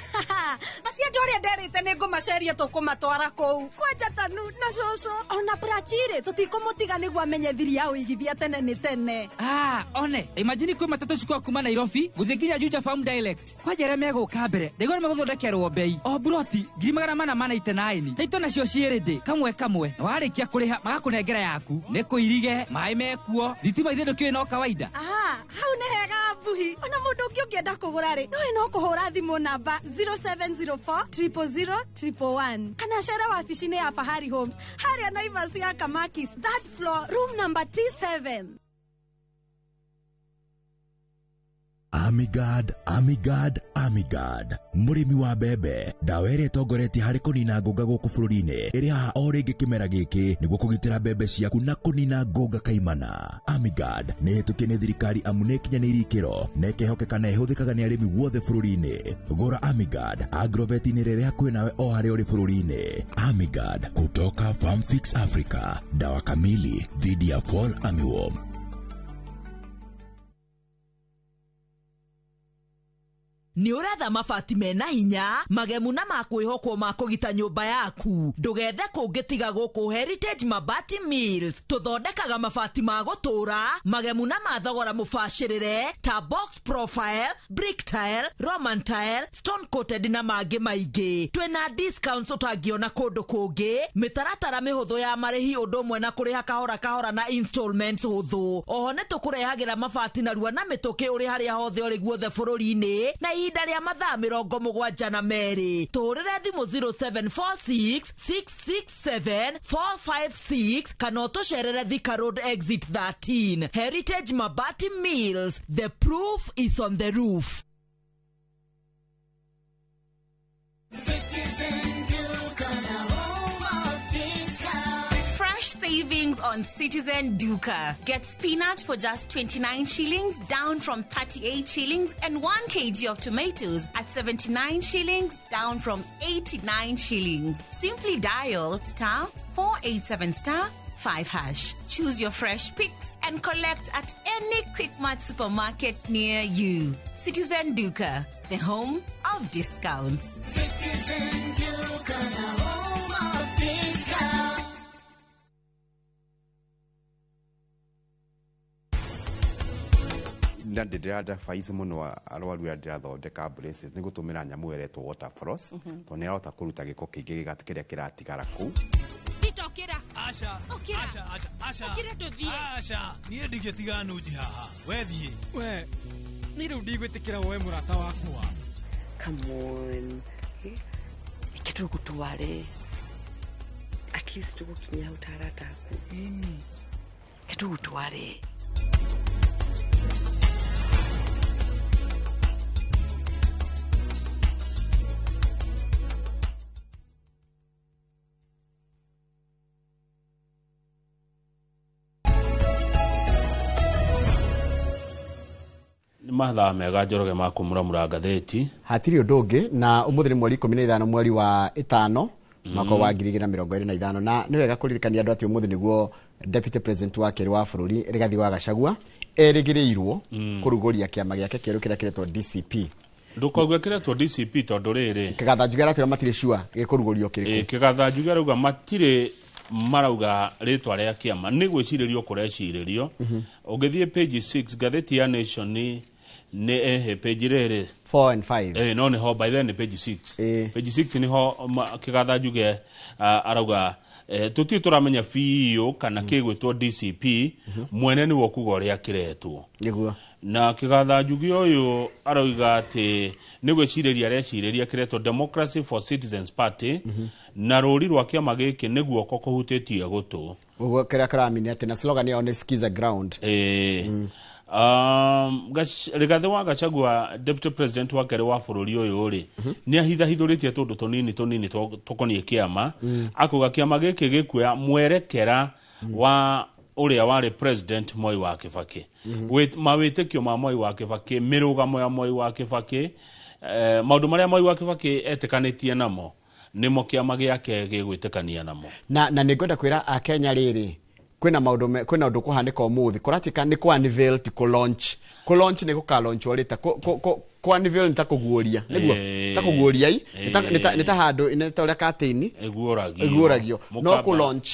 Acio andũ arĩa nderĩte nĩ ngũmaceria tũkũmatwara kũu. Kwanja Tanu na cũcũ ona Prachirĩ tũtikũmũtiga nĩguo amenye thiri ya ũigithia tene nĩ tene. Ah, one, imagine kwĩ matatũ cikwa kuma Nairobi gũthiĩ nginya Juja Farm direct. Kwanja arĩa megũka mbere, ndaigua nĩ megũthondekerwo bei. O buroti 499. Taito nacio ciĩ ready kamwe kamwe. Na warĩkia kũrĩha magakũnengera yaku. Nĩ kũirige, maĩ mekuo, thitima ithe ndũkĩũĩ no kawaida. Ah, hau nĩ hega Mbuhi. Ona mũndũ ũngĩ ũngĩenda kũgũra rĩ, nowe no kũhũra thimũ namba 0704 000 111 kana cere wabici-inĩ ya Fahari Homes harĩa Naivas ya Kamakis, third floor, room number T7. Amigard, Amigard, Amigard. Mũrĩmi wa mbembe, ndawa ĩrĩa ĩtongoretie harĩ kũnina ngũnga gũkũ bũrũri-inĩ ĩrĩ haha o rĩngĩ kĩmera gĩkĩ nĩguo kũgitĩra mbembe ciaku na kũnina ngũnga kaimana. Amigard nĩ ĩhĩtũkie nĩ thirikari amu nĩ ĩkinyanĩirie ikĩro na ĩkehokeka na ĩhũthĩkaga nĩ arĩmi guothe bũrũri-inĩ. Gũra Amigard Agrovet-inĩ rĩrĩa hakuhĩ nawe o harĩa ũrĩ bũrũri-inĩ. Amigard kutoka Farmfix Africa, dawa kamili dhidi ya fall armyworm. Nĩ ũretha mabati mena hinya magemu na makwĩhokwo ma kũgita nyũmba yaku. Ndũgethe kũngĩ tiga gũkũ Heritage Mabati Mills. Tũthondekaga mabati ma gũtũũra magemu na ma thogora mũbacĩrĩre ta box profile, brick tile, roman tile, stone coated na mangĩ maingĩ. Twĩna discounts ũtangĩona kũndũ kũngĩ, mĩtaratara mĩhũthũ ya marĩhi ũndũ ũmwe na kũrĩha kahora kahora na installments hũthũ. Oho nĩ tũkũrehagĩra mabati narua na mĩtũkĩ ũrĩ harĩa hothe ũrĩ guothe bũrũri-inĩ na ihinda rĩa mathaa 72. Tũhũrĩre thimũ 0746 667 456 kana ũtũcerere Thika Road exit 13. Heritage Mabati Mills, the proof is on the roof. Citizen Duka, the home of discount. Fresh savings on Citizen Duka. Get spinach for just 29 shillings, down from 38 shillings, and 1 kg of tomatoes at 79 shillings, down from 89 shillings. Simply dial star 487 star 5 hash. Choose your fresh picks and collect at any Quickmart supermarket near you. Citizen Duka, the home of discounts. Citizen Duka, the home of discounts. Na ndĩrenda baici mũno arwaru arĩa ndĩrathondeka braces nĩ gũtũmĩra nyamũ ĩretwo water floss tondũ nĩ ĩrahota kũruta gĩko kĩingĩ kĩrĩa kĩratigara kũu. Okira. Asha. Okira. Asha, Asha, Asha. Okira tũthiĩ. Asha, niĩ ndingĩtiga nunji haha. We thiĩ. We, niĩ rĩu ndigwĩtĩkĩra woe mũrata wakwa. Come on. Reke tũgũtware. At least tũgũkinya hau ta arata aku. Reke tũgũtware. Mathaa mega Njoroge ma kũmuramura ngathĩti. Hatirĩ ũndũ ũngĩ na ũmũthĩ nĩ mweri 15 mweri wa 5 mwaka wa 2025 na nĩ wega kũririkania andũ atĩ ũmũthĩ nĩguo Deputy President wa kerĩ wa bũrũri Rigathi wa Gachagua erĩgĩrĩirwo kũrugũria kĩama gĩake kĩerũ kĩrĩa kĩretwo DCP. Ndũkauge kĩretwo DCP tondũ rĩrĩ Kĩgatha Njuge aratwĩra matirĩ sure gĩkũrugũrio kĩrĩkũ. Kĩgatha Njuge arauga matirĩ marauga rĩtwa rĩa kĩama nĩ gwĩcirĩrio kũrecirĩrio. Ũngĩthiĩ page 6 ngathĩti ya Nation nĩ page rĩrĩ 4 and 5. No nĩho by then page 6. Page 6 nĩho Kĩgatha Njuge arauga tũtirĩ tũramenya biũ kana kĩgwĩtwo DCP mwene nĩwe ũkuga ũrĩa kĩretwo. Nĩguo. Na Kĩgatha Njuge ũyũ arauga atĩ nĩ gwĩcirĩria arecirĩria kĩretwo Democracy for Citizens Party na rũri rwa kĩama gĩkĩ nĩ guoko kũhutĩtie gũtũ. Ũguo kĩrĩa kĩramini atĩ na slogan yao nĩ Skiza Ground. Rigathi wa Gachagua Deputy President wa kerĩ wa bũrũri ũyũ rĩ nĩ ahithahithũrĩtie tũndũ tũnini tũnini tũkoniĩ kĩama akauga kĩama gĩkĩ gĩkuoya mwerekera wa ũrĩa warĩ President Moi wa Kibaki. Mawĩtĩkio ma Moi wa Kibaki, mĩrũgamo ya Moi wa Kibaki, maũndũ marĩa Moi wa Kibaki etĩkanĩtie namo nĩmo kĩama gĩake gĩgwĩtĩkania namo. Na nĩ ngwenda kwĩra Akenya rĩrĩ Kwina maundu kwina undu kuhanika umuthi kuratika ni kwa unveil ti ku launch. Ku launch ni guka launch rita ku unveil ni ta kuguoria niguo ta kuguoria i ni ta handu ni ta uria katini iguoragio no ku launch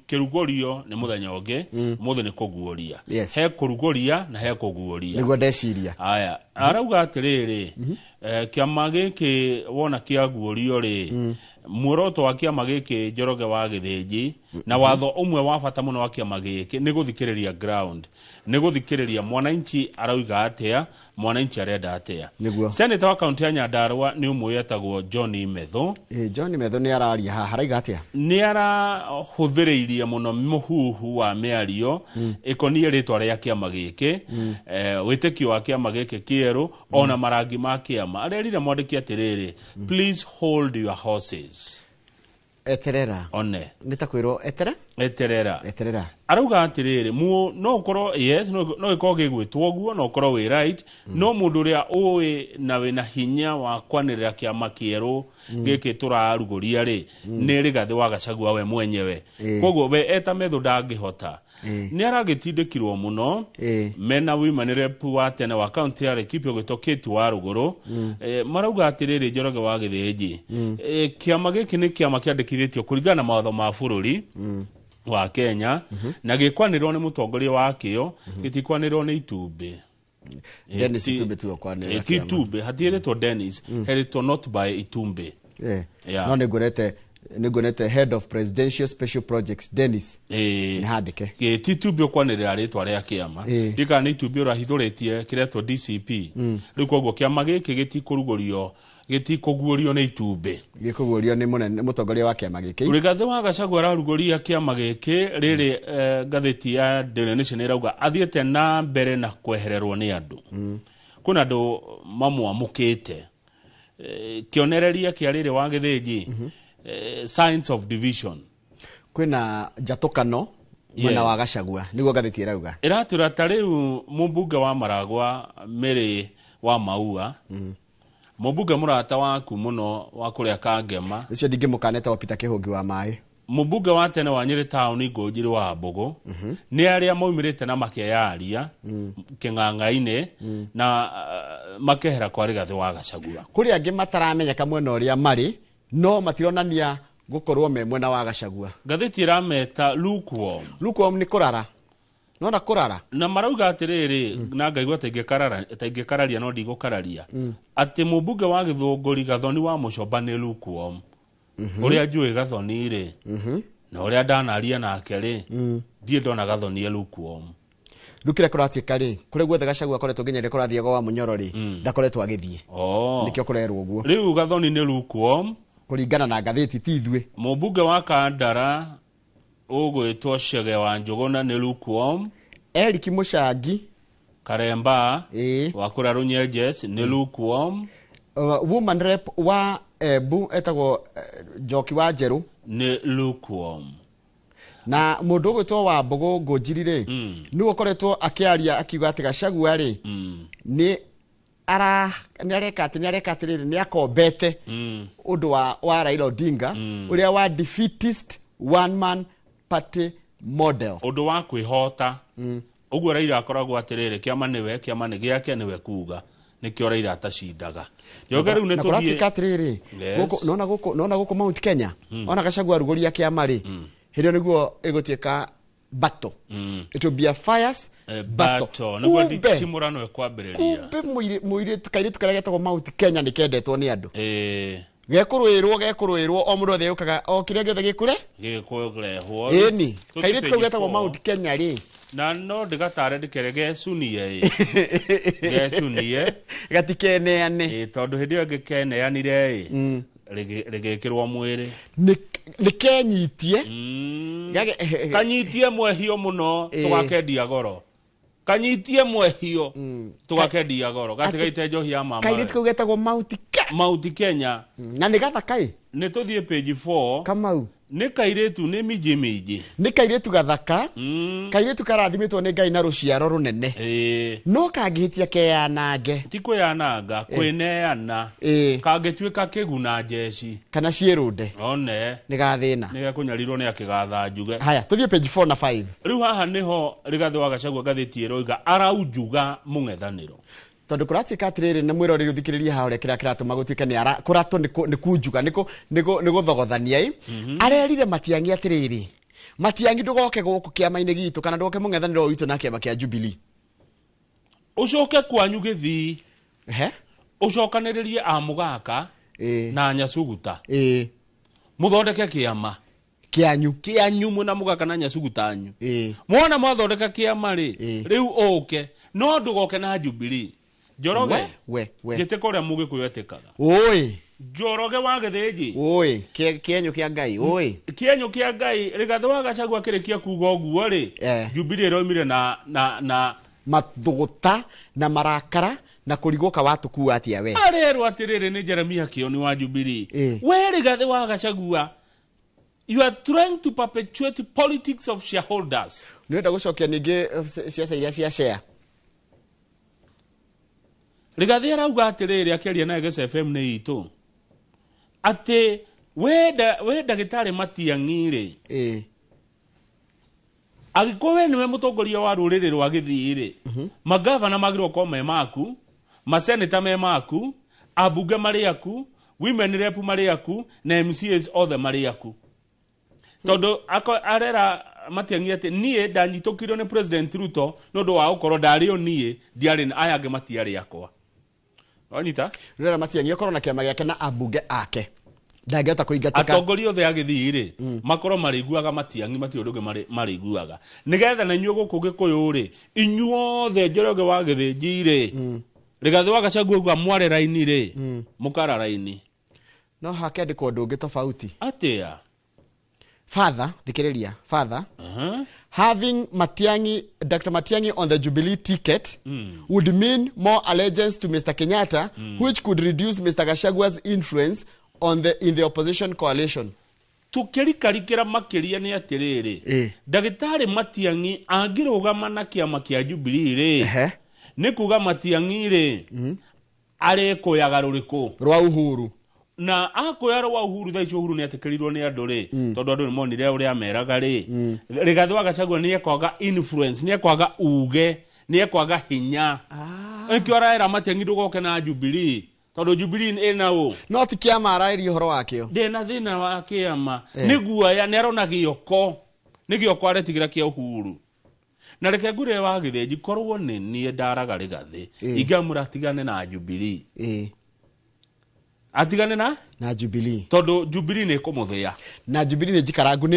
kirugorio ni muthenya ungi muthi ni kuguoria he kurugoria na he kuguoria niguo ndeciria aya arauga atiriri kiama giki wona kiaguorio ri muoroto wa kiama giki Njoroge wa Githinji na watho umwe wa bata muno wa kiama giki ni guthikiriria ground ni guthikiriria mwananchi arauga atia mwananchi arenda atia. Senator wa kaunti ya Nyandarua ni umwe etagwo John Methu. John Methu ni araria haha arauga atia ni arahuthiriirie muno muhuhu wa miario ikonie ritwa ria kiama giki witikio wa kiama giki kieru ona marangi ma kiama arerire mwandiki atiriri please hold your horses eterera one nitakwirwo eterera eterera arauga atiriri mu no ukorwo yes no ikorwo gigwitwo guo no ukorwo wi right no mundu uria ui na wina hinya wa kwanirira kiama kieru giki turaruguria ri ni Rigathi wa Gachagua we mwenyewe koguo we eta Methu ndangihota ni aragitindikirwo muno mena women rep wa tene wa county ya Laikipia gwitwo Kate wa Ruguru marauga atiriri Njoroge wa Githinji kiama giki ni kiama kiandikithitio kuringana na mawatho ma bururi wa Kenya na gikwanirwo ni mutongoria wakio gitikwanirwo ni itumbi Dennis Itumbi tu kwanirwo ti itumbi hatiretwo Dennis heretwo not by Itumbi no niguonete head of presidential special projects Dennis ni handike ti itumbi ukwanirira ritwa ria kiama ndika ni itumbi urahithuritie kiretwo DCP riu koguo kiama giki gitikurugurio gitikuguorio ni itumbi gikuguorio ni munene mutongoria wa kiama giki Rigathi wa Gachagua araruguria kiama giki riri ngatheti ya Daily Nation irauga athiete na mbere na kwehererwo ni andu kuna andu mamwamukite kionereria kia riri wa Githinji signs of division kwina njatukano mwena wa Gachagua niguo ngatheti irauga iratura ta riu mumbunge wa Maragwa Mary wa Maua Mumbunge murata waku muno wa kuria Kangema ucio ndingimukanete wa Peter Kihungi wa Mai mumbunge wa tene wa Nyeri town Ngũnjiri wa Mbogo ni aria maumirite na makeyaria king'ang'a-ini na makehera kwa Rigathi wa Gachagua kuri angi mataramenyeka mwena uria mari no matironania gukorwo me mwena wa Gachagua ngatheti irameta lukewarm lukewarm ni kurara nona kurara na marauga atiriri na ngaigua taingikararia no ndigukararia ati mumbunge wa Githunguri Gathoni wa Mucomba ni lukewarm uria njui Gathoni ri na uria ndanaria nake ri ndie ndona Gathoni e lukewarm rukira kuratuika ri kuri guothe Gachagua akoretwo nginya ri kurathiaga wa Munyoro ri ndakoretwo agithie nikio kurerwo uguo riu Gathoni ni lukewarm kuringana na ngatheti ti ithuĩ mumbunge wa Kandara ugwitwo Chege wa Njuguna ni lukewarm Eric Muchangi Karemba wa kura Runyenjes ni lukewarm woman rep wa Embu etagwo Njoki wa Njeru ni lukewarm na mundu ugwitwo wa Mbogo Ngũnjiri ri niwe ukoretwo akiaria akiuga ati Gachagua ri ni areka atiriri ni akombete undu wa Raila Odinga uria wa defeatist one man party model undu wa kwihota uguo Raila akoragwo atiriri kiama niwe kiama ni giake niwe kuga nikio Raila atacindaga Njoge riu ni tuthie atiriri guku nona guku Mount Kenya ona Gachagua aruguria kiama ri hĩndĩ niguo igutuika battle it will be a fierce battle niguo ndicimurano ekwambiriria kumbe muiritu kairitu karia getagwo Mount Kenya ni kendetwo ni andu gekuruirwo o mundu othe yukaga o kiria giothe gikure gikurehwo ĩni kairitu kau getagwo Mount Kenya ri na no ndigatare ndikere gecunie gecunie gatikeneane tondu hindi ĩyo ngĩkeneanire rĩgĩkĩrwo mwĩrĩ nĩ kenyitie kanyitie mwehio mũno tũgakendia goro kanyitie mwehio tũgakendia goro gatigaite njohi ya mama kairitu kau getagwo Mount Kenya na nĩ gathaka ĩ Nĩ tũthiĩ page 4. Kamau. Nĩ kairĩtu nĩ minji minji. Nĩ kairĩtu gathaka. Kairĩtu karathimĩtwo nĩ Ngai na rũciaro rũnene. No kangĩhĩtia keyanange. Ti kwĩyananga, kwĩneana. Kangĩtuĩka kĩguna njeci. Kana ciĩrũnde. One. Nĩ gathĩna. Nĩ gekũnyarirwo nĩ akĩgatha njuge. Haya, tũthiĩ page 4 na 5. Rĩu haha nĩho Rigathĩ wa Gachagua ngathĩti ĩroiga araunjuga mũng'ethanĩro. Tondũ kũratuĩka atĩrĩrĩ na mwĩroreri ũthikĩrĩrie haha ũrĩa kĩrĩa kĩratũma gũtuĩke nĩ ara kũratwo nĩ kunjuga nĩ gũthogothania ĩ. Arerire Matiang'i atĩrĩrĩ, Matiang'i ndũgoke gũkũ kĩama-inĩ gitũ kana ndũgoke mũng'ethanĩro witũ na kĩama kĩa Jubilee. Ũcoke kwanyu Gĩthii. Ũcokanĩrĩrie a Mũgaka na Nyacuguta. Mũthondeke kĩama kĩanyu. Kĩanyu mwĩna Mũgaka na Nyacuguta anyu. Mwona mwathondeka kĩama rĩ, rĩu ũke no ndũgoke na Jubilee. Njoroge. We. Njĩtĩka ũrĩa Mũgĩkũyũ etĩkaga. Ũĩ. Njoroge wa Gĩthĩnji. Ũĩ, kĩenyũ kĩa Ngai, ũĩ. Kĩenyũ kĩa Ngai, Rigathĩ wa Gachagua akĩrĩkia kuga ũguo rĩ, Jubilee ĩroimire na mathũgũta na marakara na kũrigwo ka watũkua atĩa we. Arerwo atĩrĩrĩ nĩ Jeremia Kĩoni wa Jubilee. We Rigathĩ wa Gachagua, you are trying to perpetuate politics of shareholders. Nĩũrenda gũcokia ningĩ ciaca iria cia share. Rigathĩ arauga atĩrĩrĩ akĩaria na Gĩca FM nĩ itũ atĩ we ndagĩtarĩ Matiang'i rĩ, angĩkorwo we nĩwe mũtongoria wa rũrĩrĩ rwa Gĩthii rĩ, magavana magĩrĩirwo gũkorwo me maku, maseneta me maku, ambunge marĩ aku, women rep marĩ aku, na MCAs othe marĩ aku. Tondũ arera Matiang'i atĩ niĩ ndanyitũkirio nĩ President Ruto nĩ ũndũ wa gũkorwo ndarĩ o niĩ, ndiarĩ aya angĩ matiarĩ akwa. Wanyita? Rĩrĩa Matiang'i akorwo na kĩama gĩake na ambunge ake, ndangĩhota kũingatĩka. Atongoria othe a Gĩthii rĩ, makorwo marĩiguaga Matiang'i, matirĩ ũndũ ũngĩ marĩiguaga. Nĩgetha na inyuĩ gũkũ Gĩkũyũ rĩ, inyuothe Njoroge wa Gĩthĩnji rĩ, Rigathĩ wa Gachagua auga mware raini rĩ, mũkara raini. No hakĩandĩkwo ũndũ ũngĩ tofauti. Atĩa? Father, thikĩrĩria, father, having Matiang'i, Dr. Matiang'i on the Jubilee ticket would mean more allegiance to Mr. Kenyatta, which could reduce Mr. Gachagua's influence on the in the opposition coalition. Tukĩrikarikĩra makĩria nĩ atĩrĩrĩ, ndagĩtarĩ Matiang'i angĩrũgama na kĩama kĩa Jubilee rĩ, nĩ kuga Matiang'i rĩ, arĩkũyaga rũrĩkũ? Rwa Uhuru. Na akoya rwa Uhuru thaa ici Uhuru nĩ etĩkĩrirwo nĩ andũ rĩ, tondũ andũ nĩ monire ũrĩa ameraga rĩ, Rigathĩ wa Gachagua nĩ ekwaga influence, nĩ ekwaga uge, nĩ ekwaga hinya. Nĩkĩo arera Matiang'i ndũgoke na Jubilee, tondũ Jubilee ĩna ũ. No ti kĩama araĩria ũhoro wakĩo. Ndĩna thĩna wa kĩama. Nĩ guoya, nĩ arona gĩoko. Nĩ gĩoko aretigĩra kĩa Uhuru. Na reke ngwĩre wa Gĩthĩnji, korwo nĩ niĩ ndaraga Rigathĩ, ingĩamũra atigane na Jubilee. Atigane na Jubilee. Tondũ Jubilee nĩ ĩkũmũthĩa. Na Jubilee nĩ njikarangu, nĩ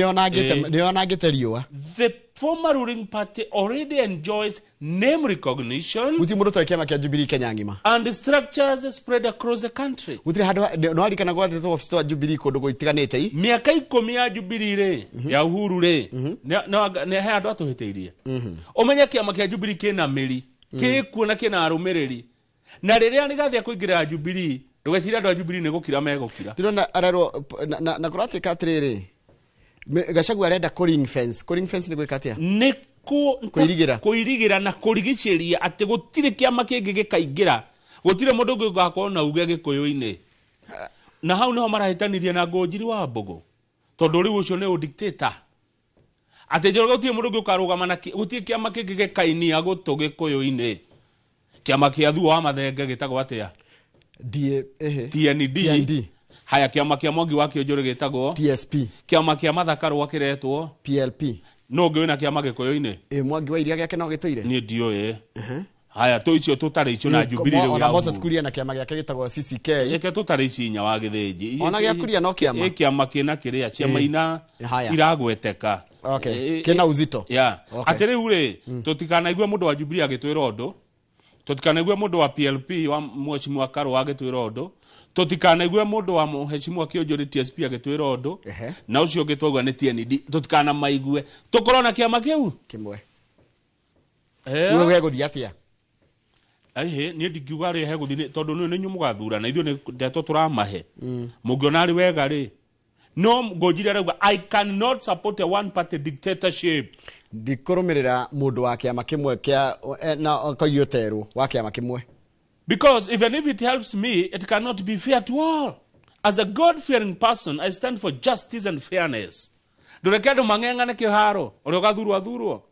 yonangĩte riũa. The former ruling party already enjoys name recognition. Gũtirĩ mũndũ ũtoĩ kĩama kĩa Jubilee Kenya ng'ima. And structures spread across the country. Gũtirĩ handũ no arikana gwatĩtwo office wa Jubilee kũndũ gũitiganĩte i. Mĩaka 10 ya Jubilee rĩ, ya Uhuru rĩ, nĩ he andũ atũhĩtĩirie. Ũmenye kĩama kĩa Jubilee kĩna mĩri, kĩkuo na kĩna arũmĩrĩri. Na rĩrĩa Rigathĩ akũingĩra Jubilee, ndũgecirie andũ a Jubilee nĩ gũkira megũkira. Ndĩrona arerwo na kũratuĩka atĩrĩrĩ, Gachagua arenda kũ ring fence. Kũ ring fence nĩ gwĩka atĩa? Nĩ kũirigĩra. Kũirigĩra na kũrigicĩria atĩ gũtirĩ kĩama kĩngĩ gĩkaingĩra. Gũtirĩ mũndũ ũngĩ ũgakorwo na uge Gĩkũyũ-inĩ. Na hau nĩho marahĩtanirie na Ngũnjiri wa Mbũgũ. Tondũ rĩu ũcio nĩ ũ-dictator. Atĩ Njoroge gũtirĩ mũndũ ũngĩ ũkarũgama na gũtirĩ kĩama kĩngĩ gĩkainia gũtũ Gĩkũyũ-inĩ. Kĩama kĩa Thuo wa Mathenge gĩtagwo atĩa? TND. Haya, kĩama kĩa Mwangi wa Kĩonjũrĩ gĩtagwo TSP. Kĩama kĩa Mathaka Rũa kĩretwo PLP. No ũngĩ wĩna kĩama Gĩkũyũ-inĩ? Mwangi wa Iria gĩake no gĩtũire? Niĩ ndiũĩ. Haya, tũ icio tũtarĩ icio na Jubilee rĩu ya Ona Moses Kuria na kĩama gĩake gĩtagwo CCK. Eke tũtarĩ ici inya wa Gĩthĩnji. Ona gĩa Kuria no kĩama. Ĩ kĩama kĩna kĩrĩa ciama ina iragweteka. Kĩna uzito. Atĩ rĩu rĩ, tũtikanaigue mũndũ wa Jubilee agĩtwĩra ũndũ. Tũtikanaigue mũndũ wa PLP wa Mheshimiwa Karũa agĩtwĩra ũndũ. Tũtikanaigue mũndũ wa Mheshimiwa Kĩonjũrĩ TSP agĩtwĩra ũndũ. Na ũcio ũngĩ twauga nĩ TND. Tũtikanamaigue. Tũkorwo na kĩama kĩu kĩmwe. Rĩu gĩgũthiĩ atĩa? Aihe niĩ ndingiuga rĩ hegũthiĩ tondũ nĩ inyuĩ mũgathurana, ithuĩ nĩ ndeto tũramahe. Mũngĩona arĩ wega rĩ, no Ngũnjiri arauga I cannot support a one party dictatorship. Ndikũrũmĩrĩra mũndũ wa kĩama kĩmwe kĩa na koigi ũterwo wa kĩama kĩmwe. Because even if it helps me, it cannot be fair to all. As a God-fearing person, I stand for justice and fairness. Ndũreke andũ mang'eng'ane kĩharo, ũrĩa ũgathurwo athurwo.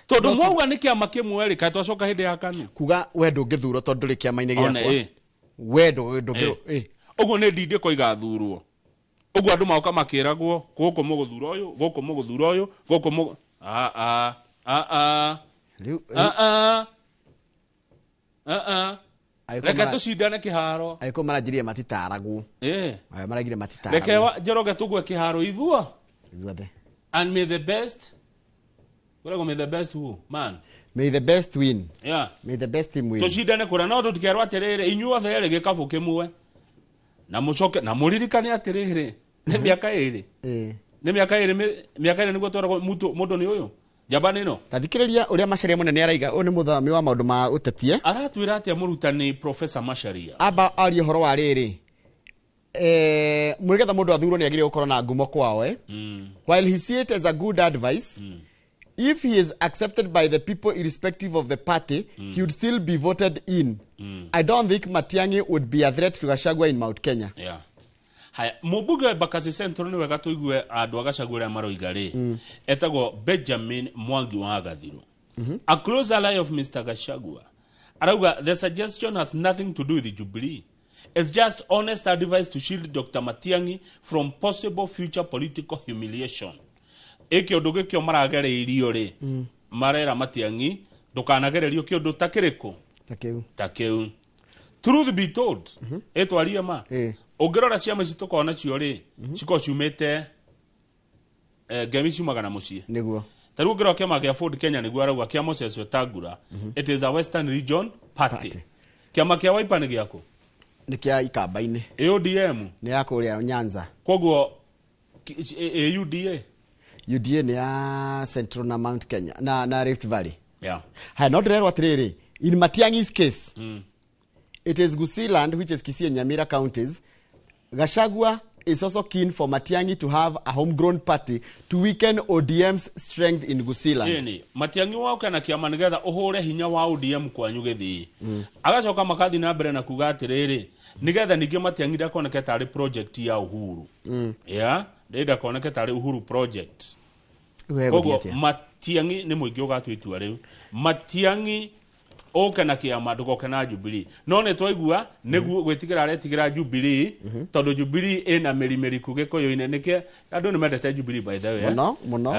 Tondũ mwauga nĩ kĩama kĩmwe rĩ, kaĩ twacoka hĩndĩ ya KANU? Kuga we ndũngĩthurwo tondũ ndũrĩ kĩama-inĩ One, gĩakwa. ĩ. We ndũngĩ Ĩ. Ũguo nĩ ndindĩko igathurwo. Ũguo andũ magoka makĩragwo, gũkũ mũgũthura ũyũ, gũkũ mũgũthura ũyũ, gũkũ mũgũ... Ah, ah, ah, ah. Ah, ah. Ah, ah. Reke tũcindane kĩharo. Agĩkũyũ maranjirie matitaragwo. Ĩ. Aya maraigire matitaragwo. Reke Njoroge tũgwe kĩharo ithuo. Ithuothe. And may the best, whatever, may the best who? Man. May the best win. Yeah. May the best team win. Tũcindane kũrĩa no tũtikerwo atĩrĩrĩ inyuothe rĩ gĩkabũ kĩmwe. Na mũcoke na mũririkane atĩrĩrĩ nĩ mĩaka ĩrĩ. Nĩ mĩaka ĩrĩ mĩaka ĩrĩ nĩguo tweragwo mũndũ nĩ ũyũ. Njamba nĩ ĩno. Ta thikĩrĩria ũrĩa Macharia mũnene araiga, ũyũ nĩ mũthomi wa maũndũ ma ũtetie. Aratwĩra atĩa mũrutani Professor Macharia? Amba arie ũhoro wa rĩrĩ. Nĩgetha mũndũ athurwo nĩ agĩrĩirwo gũkorwo na ngumo kwao, While he see it as a good advice, if he is accepted by the people irrespective of the party, he would still be voted in. I don't think Matiang'i would be a threat to Gachagua in Mount Kenya. Yeah. Haya, mũmbunge wa Embakasi Central nĩ wega tũigue andũ a Gachagua ũrĩa maroiga rĩ. Etagwo Benjamin Mwangi wa Gathiro. A close ally of Mr. Gachagua. Arauga the suggestion has nothing to do with the Jubilee. It's just honest advice to shield Dr. Matiang'i from possible future political humiliation. Ĩkĩ ũndũ gĩkĩo maragereirio rĩ, marera Matiang'i ndũkanagererio kĩũndũ ta kĩrĩkũ? Ta kĩu. Ta kĩu. Truth be told, ĩtwarie ma. Ũngĩrora ciama ici tũkoragwo nacio rĩ, cikoragwo ciumĩte ngemi ciumaga na mũciĩ. Nĩguo. Ta rĩu ũngĩrora kĩama kĩa Ford Kenya nĩguo arauga kĩa Moses Wetangula, it is a Western Region party. Kĩama kĩa Wiper nĩ gĩakũ? Nĩ kĩa Ikamba-inĩ. ODM? Nĩ ya kũrĩa Nyanza. Koguo UDA? UDA nĩ ya Central na Mount Kenya na Rift Valley. Yeah. Haya, no ndĩrerwo atĩrĩrĩ, in Matiang'i's case, it is Gusiland, which is Kisii and Nyamira counties. Gachagua is also keen for Matiang'i to have a homegrown party to weaken ODM's strength in Gusiland. Ĩni, Matiang'i woke na kĩama nĩgetha ũhũre hinya wa ODM kwanyu gĩthii. Agacoka makathi na mbere na kuga atĩrĩrĩ, nĩgetha ningĩ Matiang'i ndakoneke tarĩ project ya Uhuru. Yeah, ndakoneke tarĩ Uhuru project. Koguo Matiang'i nĩ mũingĩ ũgatua itua rĩu. Matiang'i oke na kĩama ndũgoke na Jubilee. No nĩ twaigua nĩguo gwĩtigĩra aretigĩra Jubilee tondũ Jubilee ĩna mĩri mĩriku Gĩkũyũ-inĩ. Nĩkĩ andũ nĩ mendete Jubilee by the way. Mũno, mũno.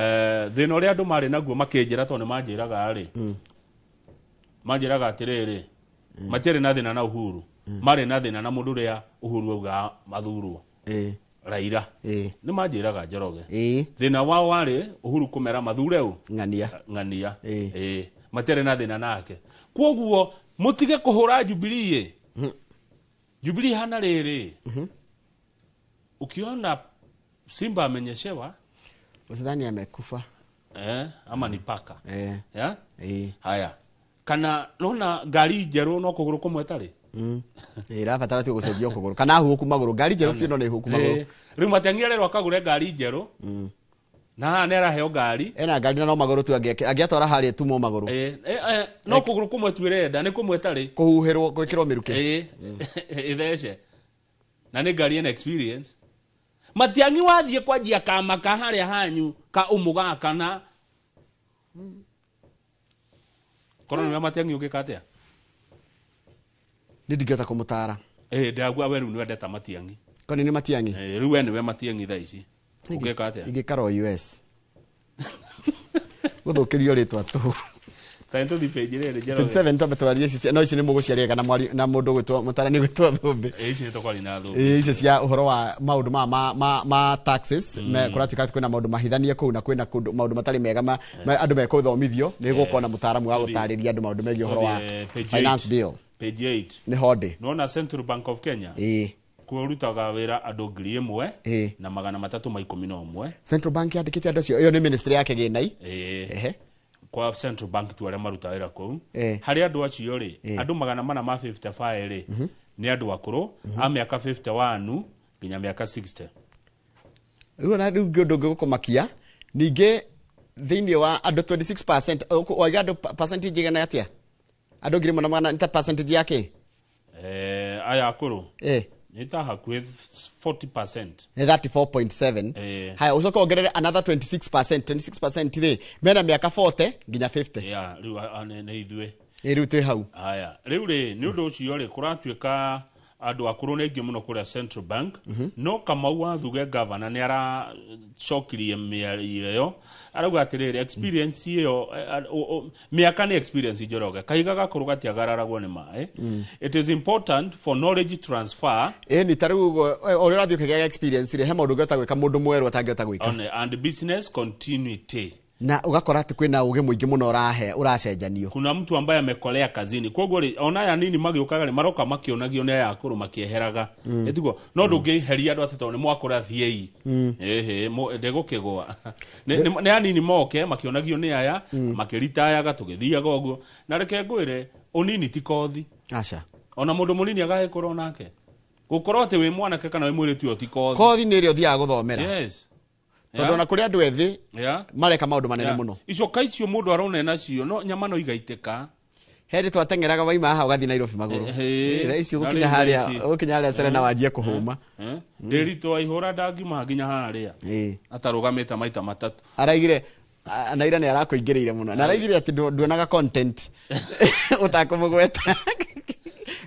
Thĩna ũrĩa andũ marĩ naguo makĩnjĩra tondũ nĩ manjĩraga rĩ. Manjĩraga atĩrĩrĩ, matiarĩ na thĩna na Uhuru. Marĩ na thĩna na mũndũ ũrĩa Uhuru auga mathurwo. Raila. Nĩ manjĩraga Njoroge. Thĩna wao warĩ Uhuru kũmera mathure ũ? Ng'ania. Ng'ania. Matiarĩ na thĩna nake. Koguo mũtige kũhũra Jubilee. Jubilee hana rĩrĩ. Ukiona simba amenyeshewa, usidhani amekufa. Ama ni paka. Yeah? Haya. Kana nona ngari njerũ no kũgũrũ kũmwe tarĩ? Ĩrabatara tu gũcenjio kũgũrũ. Kana huku magũrũ. Ngari njerũ biũ no nĩ huku magũrũ. Rĩu Matiang'i arerwo akagũre ngari njerũ. Na haha nĩ araheo ngari. Ena ngari na no magũrũ tu angĩatwara harĩa tumwo magũrũ. No kũgũrũ kũmwe tu ĩrenda, nĩ kũmwe tarĩ. Kũhuhĩrwo, gwĩkĩrwo mĩrukĩ. Ĩthece. Na nĩ ngari ĩna experience. Matiang'i wathiĩ kwanjia kama ka harĩa hanyu ka ũmũgaka na korwo nĩwe Matiang'i ũngĩka atĩa? Nĩ ndingĩhota kũmũtara. Ndagua we rĩu nĩwendete Matiang'i. Kwani nĩ Matiang'i? Rĩu we nĩwe Matiang'i thaa ici. Ũngĩka atĩa? Ingĩikara o US. Gũthũkĩrio rĩtwa tũhũ. Tani tũthiĩ page rĩrĩ Njoroge. 27 twambe twarie ici no ici nĩ mũgũciaria kana na mũndũ ũgwĩtwo mũtarani ũgwĩtwo Thũmbĩ. Ici nĩ tũkwaria na Thũmbĩ. Ici cia ũhoro wa maũndũ ma taxes, kũratuĩka atĩ kwĩna maũndũ mahithanie kũu na kwĩna kũndũ maũndũ matarĩ mega andũ mekũthomithio, nĩ gũkorwo na mũtaaramu wa gũtarĩria andũ maũndũ megiĩ ũhoro wa finance bill. Page 8. Nĩ honde. Nĩwona Central Bank of Kenya? Kũrutaga wĩra andũ 1,311 na 311. Central Bank yandĩkĩte andũ acio, ĩyo nĩ ministry ya kĩgĩna. Kwa Central Bank tu arĩa marutaga wĩra kũu. Harĩ andũ acio rĩ, andũ 455 rĩ, nĩ andũ akũrũ a mĩaka 51 nginya mĩaka 60. Rĩu na rĩu ũndũ ũngĩ gũkũmakia ningĩ thĩinĩ wa andũ 26%, waiga andũ percentage igana atĩa? Andũ 1,100 nĩ ta percentage yake? Aya akũrũ nĩ ta hakuhĩ 40%. Nĩ 34.7. Haya, ũcoke wongerere another 26%. 26% rĩ mena mĩaka 40 nginya 50. Yeah, rĩu nĩ ithuĩ. Rĩu twĩ hau. Haya, rĩu rĩ nĩ ũndũ ũcio rĩ kũratuĩka andũ akũrũ nĩ aingĩ mũno kũrĩa Central Bank. No Kamau wa Thuge governor nĩ aracokirie mĩario ĩyo, arauga atĩrĩrĩ, experience ĩyo, mĩaka nĩ experience, Njoroge. Kahiga gakũrũ gatiagararagwo nĩ maĩ. It is important for knowledge transfer. Ĩni ta rĩu ũguo ũrĩa ũrathiĩ ũkĩgĩaga experience rĩ, he maũndũ ũngĩhota gwĩka mũndũ mwerũ atangĩhota gwĩka. And business continuity. Na ũgakora atĩ kwĩna ũgĩ mũingĩ mũno ũrahe ũracenjanio. Kuna mtu ambaye amekolea kazini, koguo rĩ ona aya nini magĩũkaga rĩ maroka makĩonagio nĩ aya akũrũ makĩeheraga. Ĩtiguo no ndũngĩheria andũ atĩ tondũ nĩ mwakũra thiĩi. Ĩhĩ, ndĩgũkĩgũa. Nĩ anini moke makĩonagio nĩ aya makĩritayaga tũgĩthiaga ũguo. Na reke ngwĩre, ũnini ti kothi. Aca. Ona mũndũ mũnini agagĩkũra onake. Gũkorwo atĩ wĩ mwanake kana wĩ mũirĩtu ũyũ ti kothi. Kothi nĩ ĩrĩa ũthiaga gũthomera. Yes. Tondũ ona kũrĩ andũ ethĩ mareka maũndũ manene mũno. Icoka icio mũndũ arona nacio no nyama no igaitĩka. Hĩndĩ twateng'eraga waima haha ũgathiĩ Nairobi magũrũ. Thaa ici ũgũkinya harĩa, ũgũkinya harĩa Serena wanjie kũhũma. Ndĩritũ aihũra ndangiuma nginya harĩa. Atarũgamĩte maita matatũ. Araigire Naira nĩ arakũingĩrĩire mũno. Na araigire atĩ nduonaga content ũtakũmũgweta.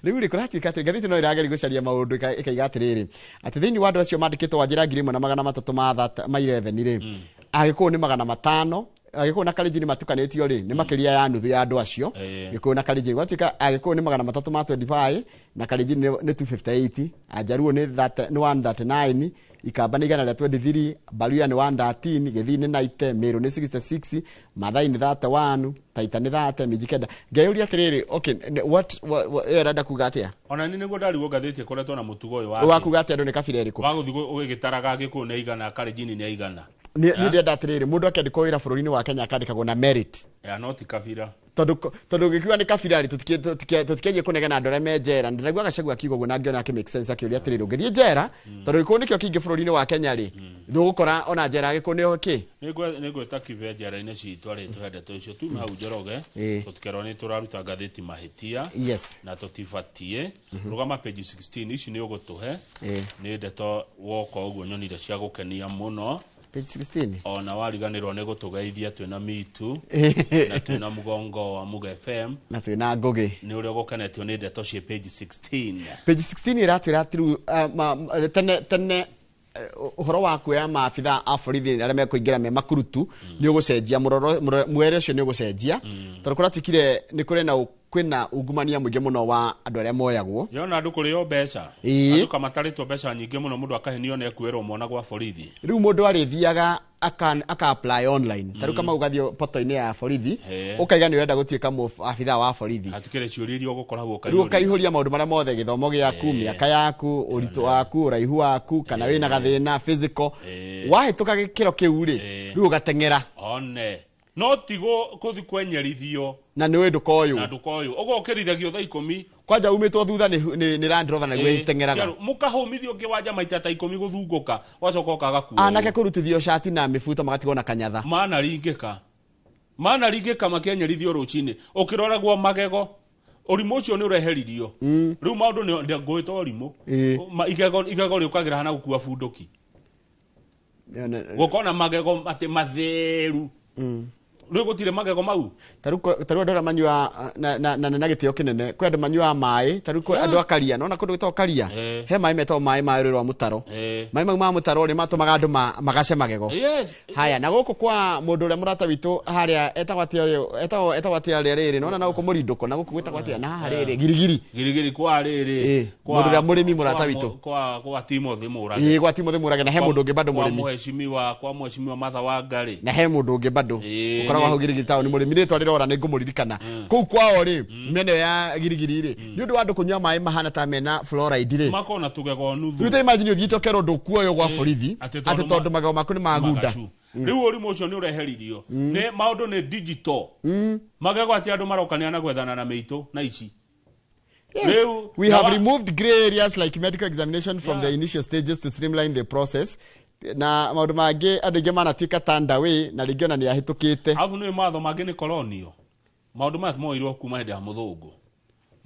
Rĩu rĩ kũratuĩka atĩ ngathĩti no ĩrageria gũcaria maũndũ ĩkaiga atĩrĩrĩ, atĩ thĩinĩ wa andũ acio mandĩkĩtwo wa njĩra 1300 ma 11 rĩ, Agĩkũyũ nĩ 500, Agĩkũyũ na Kalenjin matukanĩtio rĩ nĩ makĩria ya nuthu ya andũ acio. Gĩkũyũ na Kalenjin gwatuĩka Agĩkũyũ nĩ 325 na Kalenjin nĩ 258, Ajaruo nĩ 139, Ikamba nĩ 123, Baluya nĩ 113, Gĩthii nĩ 90, Meru nĩ 66, Mathai nĩ 31, Taita nĩ 30, Mijikenda. Ngeyũria atĩrĩrĩ, okay, what ĩrenda kuga atĩa? Ona nĩ nĩguo ndarigwo ngathĩti ĩkoretwo na mũtugo ũyũ wa wa kuga atĩ andũ nĩ kabira ĩrĩkũ? Wa gũthiĩ ũgĩgĩtaraga Gĩkũyũ nĩ aigana, Kalenjin nĩ aigana. Niĩ ndĩrenda atĩrĩrĩ, mũndũ akĩandĩkwo wĩra bũrũri-inĩ wa Kenya akandĩkagwo na merit. Ya, no ti kabira. Tondũ gĩkiuga nĩ kabira rĩ, tũtikĩanjie kũnegena andũ arĩa me njera. Ndĩraigua Gachagua akiuga ũguo na ngĩona akĩ make sense, akĩũria atĩrĩrĩ, ũngĩthiĩ njera, tondũ Gĩkũyũ nĩkĩo kĩingĩ bũrũri-inĩ wa Kenya rĩ, ndũgũkora ona njera Gĩkũyũ nĩo kĩ? Nĩngwĩta kibe njera-inĩ citũ arĩ tũhe ndeto icio tume hau Njoroge, tũtikerwo nĩ tũraruta ngathĩti mahĩtia. Na tũtibatiĩ. Rũgama page 16 ici nĩ ũgũtũhe. Nĩ ndeto woka ũguo nyonire cia gũkenia mũno. Page 16. Ona wariganĩrwo nĩ gũtũgeithia twĩna Mitu na twĩna Mũgongo wa Muga FM na twĩna Ngũgĩ. Nĩ ũrĩa ũgũkenetio nĩ ndeto cia page 16. Page 16 ĩratwĩra atĩ rĩu tene ũhoro wa kuoya maabitha a borithi arĩa mekũingĩra me makurutu nĩ ũgũcenjia, mwere ũcio nĩ ũgũcenjia, tondũ kũratuĩkire nĩ kũrĩ na kwĩna ungumania mũingĩ mũno wa andũ arĩa moyagwo. Yona andũ kũrĩo mbeca. Andũ kamatarĩtwo mbeca nyingĩ mũno, mũndũ akahenio nĩ ekuĩrwo mwana gwa borithi. Rĩu mũndũ arĩthiaga aka apply online. Ta rĩu kama ũgathiĩ portal-inĩ ya borithi, ũkaiga nĩ ũrenda gũtuĩka abithaa wa borithi. Hatikĩrĩ ciũria iria ũgũkora hau ũkaihũria. Rĩu ũkaihũria maũndũ marĩa mothe, gĩthomo gĩaku, mĩaka yaku, ũritũ waku, ũraihu waku, kana wĩna gathĩna physical. Wahĩtũka gĩkĩro kĩu rĩ, rĩu ũgateng'era. One. No tigo kuthi kwenyerithio na nĩ ndũkoyũ. Na ndũkoyũ. Ũgokĩrithagio thaa 10. Kwanja umĩtwo thutha nĩ Land Rover naguo ĩteng'eraga. Mũkahũmithio kĩwanja maita ta 10 gũthungũka, wacoka ũkaga kuoywo. Anake kũrutithio cati na mĩbuto magatigwo na kanyatha. Mana ringĩka makĩenyerithio rũcinĩ. Ũkĩroragwo magego. Ũrimũ ũcio nĩ ũreheririo. Rĩu maũndũ nĩ ngũĩta ũrimũ. Igego rĩũkagĩra hana gũkua bunduki. Gũkona magego atĩ matheru. Rĩu gũtirĩ magego mau. Ta rĩu andũ arĩa manyuaga na gĩtĩo kĩnene, kwĩ andũ manyuaga maĩ, ta rĩu kwĩ andũ a Karia, nona kũndũ gwĩtagwo Karia, he maĩ metagwo maĩ ma rũĩ rwa mũtaro. Maĩ mau ma mũtaro rĩ matũmaga andũ magace magego. Haya, na gũkũ kwa mũndũ ũrĩa mũrata witũ harĩa etagwo atĩa, etagwo atĩa rĩa rĩrĩ, nona na gũkũ mũrindũko, na gũkũ gwĩtagwo atĩa, na haha rĩrĩ, Girigiri. Girigiri kwa rĩrĩ. Mũndũ ũrĩa mũrĩmi mũrata witũ. Kwa Timothy Mũrage. Kwa Timothy Mũrage, na he mũndũ ũngĩ bado mũrĩmi. Kwa mheshimiwa Martha Wangari. Na he mũndũ ũngĩ bado. Ũkoragwo hau Girigiri taũni mũrĩmi, rĩtwa rĩrora nĩ ngũmũririkana. Kũu kwao rĩ, mĩena ĩyo ya Girigiri rĩ, nĩ ũndũ wa andũ kũnyua maĩ mahana ta mena fluoride rĩ. Makona tũgego nuthu. Rĩu ta imagine ũthiĩte ũkerwo ndũkuoywo gwa borithi, atĩ tondũ magego maku nĩ magunda. Rĩu ũrimũ ũcio nĩ ũreheririo. Nĩ maũndũ nĩ digital. Magego atĩ andũ marokania na gwethana na mĩitũ na ici. Yes. We have removed grey areas like medical examination from the initial stages to streamline the process. Na maũndũ mangĩ andũ aingĩ manatuĩka tandawe na rĩngĩ ona nĩ ahĩtũkĩte. Alafu nĩ matho mangĩ nĩ colonial. Maũndũ maya moirwo kuma hĩndĩ ya mũthũngũ.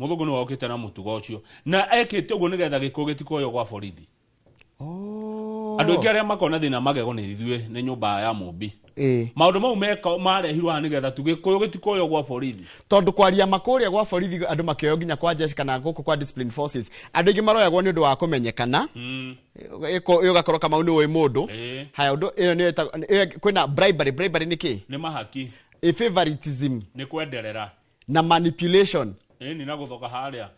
Mũthũngũ nĩ wokĩte na mũtugo ũcio na ekĩte ũguo nĩgetha gĩkũ gĩtikoywo gwa borithi. Andũ aingĩ arĩa makona thĩna magego nĩ ithuĩ nĩ nyũmba ya mũmbi. Maũndũ mau meka marehirwo haha nĩgetha tu gĩkũyũ gĩtikoywo gwa borithi. Tondũ kwaria makũrĩa gwa borithi andũ makĩoywo nginya kwa jeshi kana gũkũ kwa discipline forces. Andũ aingĩ maroyagwo nĩ ũndũ wa kũmenyekana. Ĩyo ũgakorwo Kamau nĩ ũĩ mũndũ. Haya ũndũ ĩyo nĩyo kwĩna bribery. Bribery nĩ kĩ? Nĩ mahaki. Favoritism. Nĩ kwenderera. Na manipulation. Ĩni na gũthoka harĩa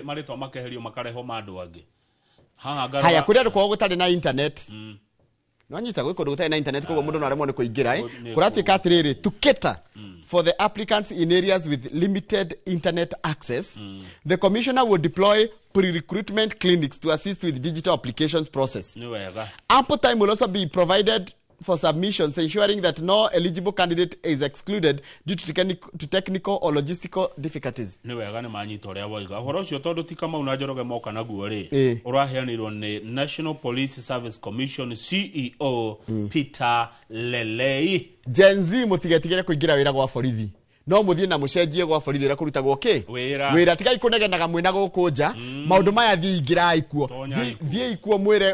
marĩtwa makeherio makarehwo ma andũ angĩ. Haya kũrĩa andũ kwao gũtarĩ na internet. No nyita gwĩ kũndũ gũtarĩ na internet koguo mũndũ no aremwo nĩ kũingĩra. Kũratuĩka atĩrĩrĩ, to cater for the applicants in areas with limited internet access, the commissioner will deploy pre-recruitment clinics to assist with digital applications process. Nĩ wega. Ample time will also be provided for submissions, ensuring that no eligible candidate is excluded due to technical or logistical difficulties. Nĩ wega nĩ manyita ũrĩa woiga. Ũhoro ũcio tondũ ti Kamau na Njoroge moka naguo rĩ, ũraheanirwo nĩ National Police Service Commission CEO Peter Lelei. Gen Z mũtigetigĩre kũingĩra wĩra gwa borithi. No mũthiĩ na mũcenjie gwa borithi ũrĩa kũrutagwo kĩ? Wĩra. Tigai kũnegenaga mwĩna gũkũ nja. Maũndũ maya thiĩ ingĩrai kuo. Thiĩ ikuo mwĩre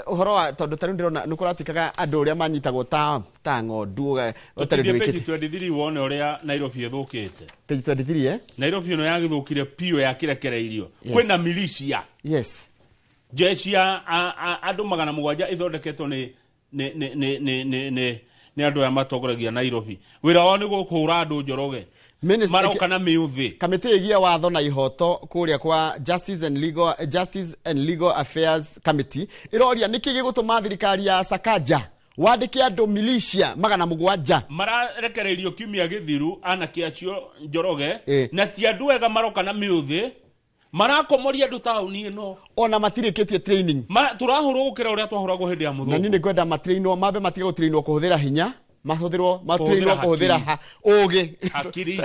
ũhoro wa tondũ ta rĩu ndĩrona nĩ kũratuĩkaga andũ ũrĩa manyitagwo ta ng'ondu ũtarĩ ũndũ wĩkĩte. Page 23 wone ũrĩa Nairobi ĩthũkĩte. Page 23 Nairobi ĩno yagĩthũkire piũ yakĩrekereirio. Kwĩna militia. Yes. Jeshi ya andũ 700 ĩthondeketwo nĩ nĩ andũ aya matongoragia Nairobi. Wĩra wao nĩ gũkũhũra andũ Njoroge. Maroka na mĩũthĩ. Kamĩtĩ ĩgiĩ watho na ihoto kũrĩa kwa Justice and Legal Affairs Committee ĩroria nĩkĩ gĩgũtũma thirikari ya Sakaja wandĩke andũ militia 700. Mararekereirio kiumia gĩthiru anake acio Njoroge na ti andũ ega maroka na mĩũthĩ. Marakomoria andũ taũni ĩno. Ona matirĩkĩtie training. Tũrahũrwo gũkĩra ũrĩa twahũragwo hĩndĩ ya mũthũngũ. Na niĩ nĩngwenda matrainwo mambe matige gũtrainwo kũhũthĩra hinya, mahũthĩrwo matrainwo kũhũthĩra ũgĩ. Hakiri.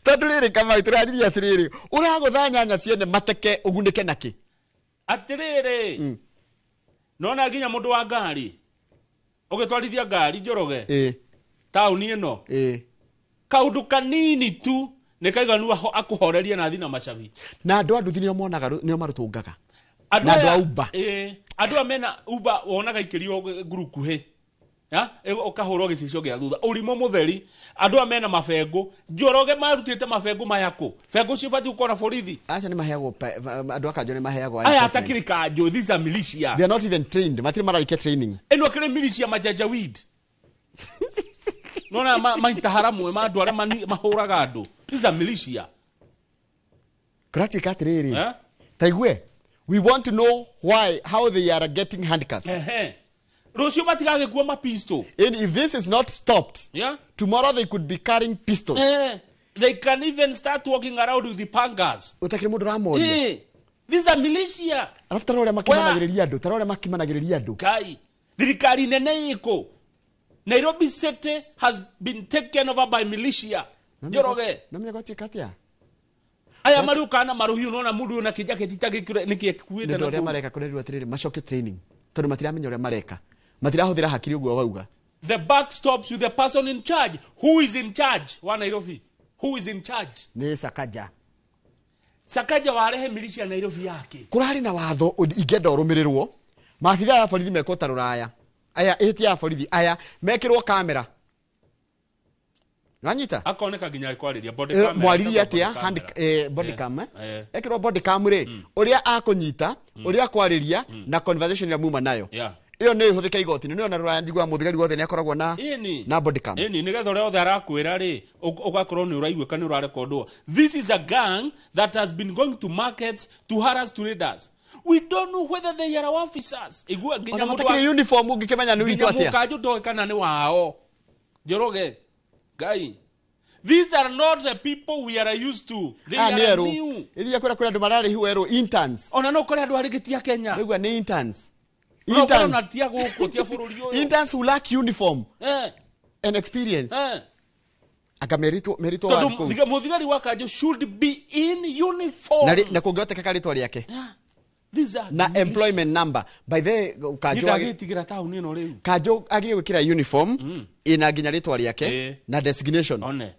Tondũ rĩrĩ Kamau tũraririe atĩrĩrĩ, ũragũtha nyanya ciene mateke ũgunĩke nakĩ? Atĩrĩrĩ. Nona nginya mũndũ wa ngari. Ũgĩtwarithia ngari Njoroge. Taũni ĩno. Kaũndũ kanini tu nĩ kaiganu akũhorerie na thina macabi. Na andũ a nduthi nĩo monaga nĩo marũtũngaga. Na andũ a Uber. Andũ a mena Uber wonaga ikĩrio ngurukuhĩ. Ũkahũrwo gĩcicio gĩa thutha. Ũrimũ mũtheri. Andũ a mena mabengũ. Njoroge marutĩte mabengũ maya kũ? Bengũ cibatiĩ gũkorwo na borithi. Aca nĩ maheagwo andũ a kanjũ nĩ maheagwo. Aya atakĩrĩ kanjũ, these are militia. They are not even trained. Matirĩ mararĩkia training. Ĩno akĩrĩ militia majanjaweed. Nona maitaharamwe ma andũ arĩa mahũraga andũ. These are militia. Kũratuĩka atĩrĩrĩ. Taigue, we want to know why, how they are getting handcuffs. Rũciũ matigagĩkua mapisto. And if this is not stopped, tomorrow they could be carrying pistols. They can even start walking around with the pangas. Ũtakĩrĩ mũndũ ũramoria. These are militia. Alafu tarora makimanagĩrĩria andũ, tarora makimanagĩrĩria andũ. Kai, thirikari nene ĩkũ. Nairobi City has been taken over by militia. Njoroge. Na mimi gwatuĩka atĩa? Aya marũka na maruhiũ nona mũndũ na kĩjaketi ta gĩkĩre nĩkĩ ekuĩte na ũrĩa mareka kũrerwo atĩrĩrĩ macoke training tondũ matiramenya ũrĩa mareka. Matirahũthĩra hakiri ũguo wauga. The buck stops with the person in charge. Who is in charge wa Nairobi? Who is in charge? Nĩ Sakaja. Sakaja warehe militia Nairobi yake. Kũrarĩ na watho ingĩenda ũrũmĩrĩrwo. Maabithaa ya borithi mekwo ta rũraya. Aya ihĩtia ya borithi aya mekĩrwo kamera. Nanyita? Akoneka nginya kwariria body camera. Mwaririe atia body cam ekirwo body cam ri uria akunyita uria kwariria na conversation ya muma nayo. Iyo nĩ ĩhũthĩka igoti-inĩ nĩ ona rũraya njiguaga mũthigari wothe nĩ akoragwo na body cam. Ĩni nĩgetha ũrĩa othe arakwĩra rĩ ũgakorwo nĩ ũraiguĩka nĩ ũrarekondwo. This is a gang that has been going to markets to harass traders. We don't know whether they are our officers. Igua nginya mũndũ wa uniform ũngĩkĩmenya nĩ witũ atĩa. Nginya mũkanjũ ndoĩ kana nĩ wao. Njoroge. Ngai. These are not the people we are used to. They are new. Ithia kwĩra kũrĩ andũ mararĩhwo erũ interns. Ona no kũrĩ andũ arĩgĩtia Kenya. Rĩu nĩ interns. Interns. Na tia gũkũ tia bũrũri ũyũ. Interns who lack uniform and experience. Anga meritwo Tondũ mũthigari wa kanjũ should be in uniform. Na kũngĩhotekeka rĩtwa rĩake. Na employment number. By the kanjũ ndagĩtigĩra taũni ĩno rĩu. Kanjũ agĩrĩirwo gwĩkĩra uniform ĩna nginya rĩtwa rĩake na designation. One.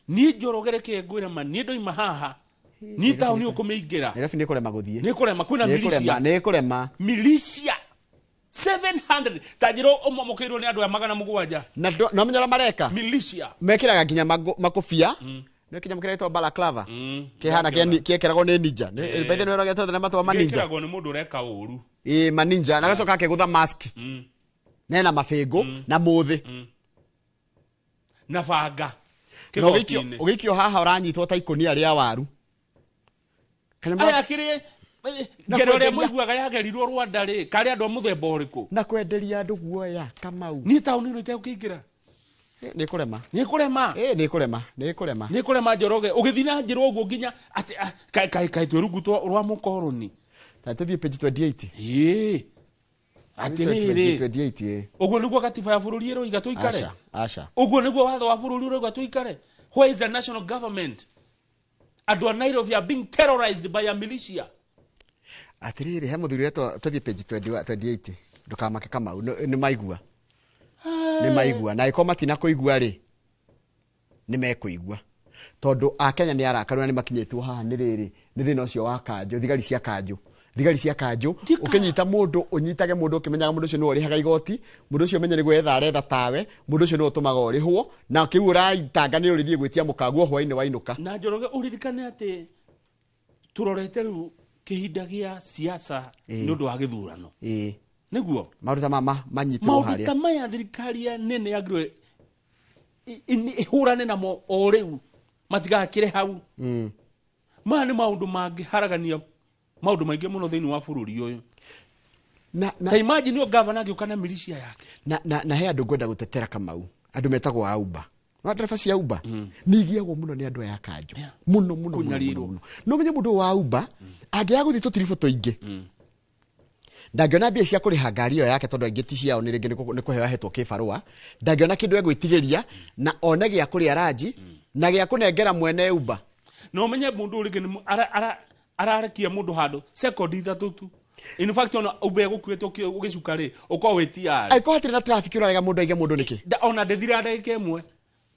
Niĩ Njoroge reke ngwĩre ma niĩ ndoima haha. Niĩ taũni ũkũmĩingĩra. Nairobi nĩ kũrema gũthiĩ. Nĩ kũrema kwĩna militia. Nĩ kũrema. Militia 700 ta njĩra ũmomokĩirwo nĩ andũ aya 700. Na no menya ũrĩa mareka. Militia. Mekĩraga nginya makobia. Nĩ kĩnyamũ kĩretwo balaclava. Kĩhana kĩekĩragwo nĩ ninja. By the way nĩ na matwa maninja. Gĩkĩragwo nĩ mũndũ ũreka ũru. Ĩ maninja na gacoka akegũtha mask. Nena mabĩngũ na mũthĩ. Na banga. Na ũgĩikio haha ũranyitwo ta ikũnia rĩa waru. Aya kĩrĩ ngero ũrĩa mũiguaga yagerirwo Rwanda rĩ karĩ andũ a mũthemba ũrĩkũ. Na kwenderia andũ guoya Kamau. Niĩ taũni ĩno itegũkĩingĩra. Nĩ kũrema. Nĩ kũrema. Nĩ kũrema. Nĩ kũrema. Nĩ kũrema Njoroge. Ũgĩthiĩ na njĩra ũguo nginya atĩ kaĩ twĩ rungu rwa mũkoroni. Ta tũthiĩ page 28. Ĩĩ. Atĩrĩrĩ. 28. Ũguo nĩguo gatiba ya bũrũri ĩroiga tũikare. Aca, aca. Ũguo nĩguo watho wa bũrũri ũroiga tũikare. Where is the national government? Andũ a Nairobi are being terrorized by a militia. Atĩrĩrĩ, he mũthuri ũretwo tũthiĩ page 28. Ndũkamake Kamau, nĩ maigua. Nĩ maigua. Na angĩkorwo matinakũigua rĩ, nĩ mekũigua. Tondũ Akenya nĩ arakaru na nĩ makinyĩtwo haha nĩ rĩrĩ, nĩ thĩna ũcio wa kanjũ, thigari cia kanjũ. Thigari cia kanjũ, ũkĩnyita mũndũ, ũnyitage mũndũ ũkĩmenyaga mũndũ ũcio nĩwe ũrĩhaga igoti, mũndũ ũcio ũmenye nĩ gwetha aretha tawe, mũndũ ũcio nĩwe ũtũmaga ũrĩhwo, na kĩu ũraitanga nĩ ũrĩthiĩ gwĩtia mũkaguo hwainĩ wainũka. Na Njoroge ũririkane atĩ tũrorete rĩu kĩhinda gĩa siasa nĩ ũndũ wa gĩthurano. Nĩguo maũndũ ta mama manyitĩrwo harĩa. Maũndũ ta maya thirikari ya nene yagĩrĩirwo ĩhũrane namo o rĩu matigakĩre hau. Maya nĩ maũndũ mangĩharagania maũndũ maingĩ mũno thĩinĩ wa bũrũri ũyũ. Ta imagine ũyũ gavana agĩũka na militia yake. Na he andũ ngwenda gũtetera Kamau, andũ metagwo a Uber. No ndereba cia Uber nĩ igiagwo mũno nĩ andũ aya kanjũ. Mũno mũno mũno. No menye mũndũ wa Uber angĩaga gũthiĩ tũtiribũ tũingĩ. Ndangĩona mbia cia kũrĩha ngari ĩyo yake tondũ aingĩ ti ciao nĩ rĩngĩ nĩ kũheo ahetwo kĩbarũa. Ndangĩona kĩndũ egwĩtigĩria na one gĩa kũrĩa ranji na gĩa kũnengera mwene Uber. No ũmenye mũndũ rĩngĩ nĩ ararekia mũndũ handũ sekondi ithatũ tu. In fact ona Uber ĩgũkuĩte ũgĩcuka rĩ ũkorwo wĩ tiarĩ. Angĩkorwo hatirĩ na traffic ũrarega mũndũ aige mũndũ nĩkĩ? Ona ndĩthira ndagĩka ĩmwe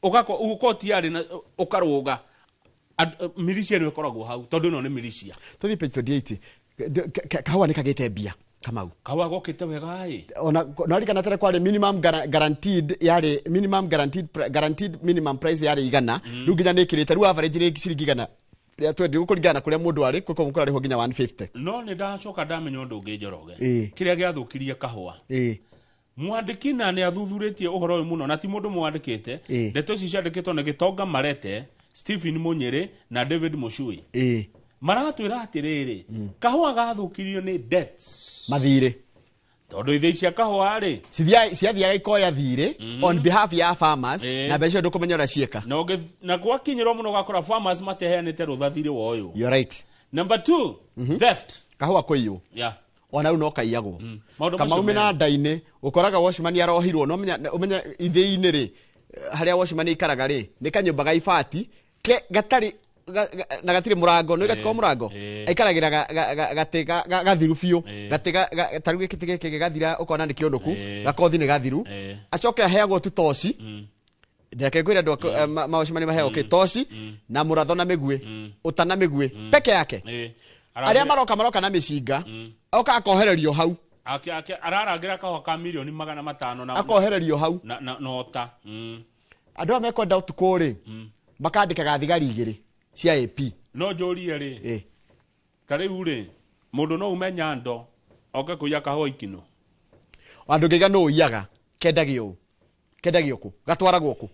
ũgakorwo tiarĩ na ũkarũga. Militia nĩ ĩkoragwo hau tondũ ĩno nĩ militia. Tũthiĩ page 28. Kahũa nĩ kagĩte mbia Kamau. Kahũa gokĩte wega ĩ. Ona no ririkana tene kwarĩ minimum guaranteed yarĩ minimum guaranteed minimum price yarĩ 100. Rĩu nginya nĩ ĩkĩrĩte rĩu average nĩ ciringi 100. Rĩa 20 gũkũringana na kũrĩa mũndũ arĩ kwĩ kũrarĩhwo nginya 150. No nĩ ndacoka ndamenya ũndũ ũngĩ Njoroge. Kĩrĩa gĩathũkirie kahũa. Mwandĩki na nĩ athuthurĩtie ũhoro ũyũ mũno na ti mũndũ mwandĩkĩte. Ndeto ici ciandĩkĩtwo nĩ Gĩtonga Marete, Stephen Munyere na David Mushui. Maratwĩra atĩrĩrĩ, kahũa gathũkirio nĩ debts. Mathirĩ. Tondũ ithĩi cia kahũa rĩ ciathiaga ikoya thirĩ on behalf ya farmers na mbeca icio ndũkũmenya ũrĩa ciĩka. Na gwakinyĩrwo mũno ũgakora farmers mateheanĩte rũtha thirĩ wa ũyũ. You're right. Number 2, theft. Kahũa kũiywo. Yeah. Ona rĩu no kaiyagwo. Kamau mĩnanda-inĩ ũkoraga watchman arohirwo no ũmenye ithĩi-inĩ rĩ harĩa watchman aikaraga rĩ nĩ kanyũmba ga ibati gatarĩ na gatirĩ mũrango nĩ gatiko mũrango aikaragĩra gatĩ gathiru biũ gatĩ ta rĩu gĩkĩ gĩkĩ gĩgathira ũkona nĩ kĩũnũku gakothi nĩ gathiru acoke aheagwo tu toci ndeke ngwĩre andũ mawatchman maheagwo kĩ toci na mũratho na mĩguĩ ũta na mĩguĩ peke yake. Arĩa maroka na mĩcinga oka akohererio hau. Ararangĩra kahũa ka mirioni 500 na akohererio hau na ũta. Andũ aya mekwenda ũtukũ rĩ makandĩkaga thigari igĩrĩ cia AP. No njũrie rĩ ta rĩu rĩ mũndũ no ume Nyando oke kũiya kahũa Ikino. Andũ ngĩiga nũ ũiyaga kendagio ũ kendagio kũ gatwaragwo kũ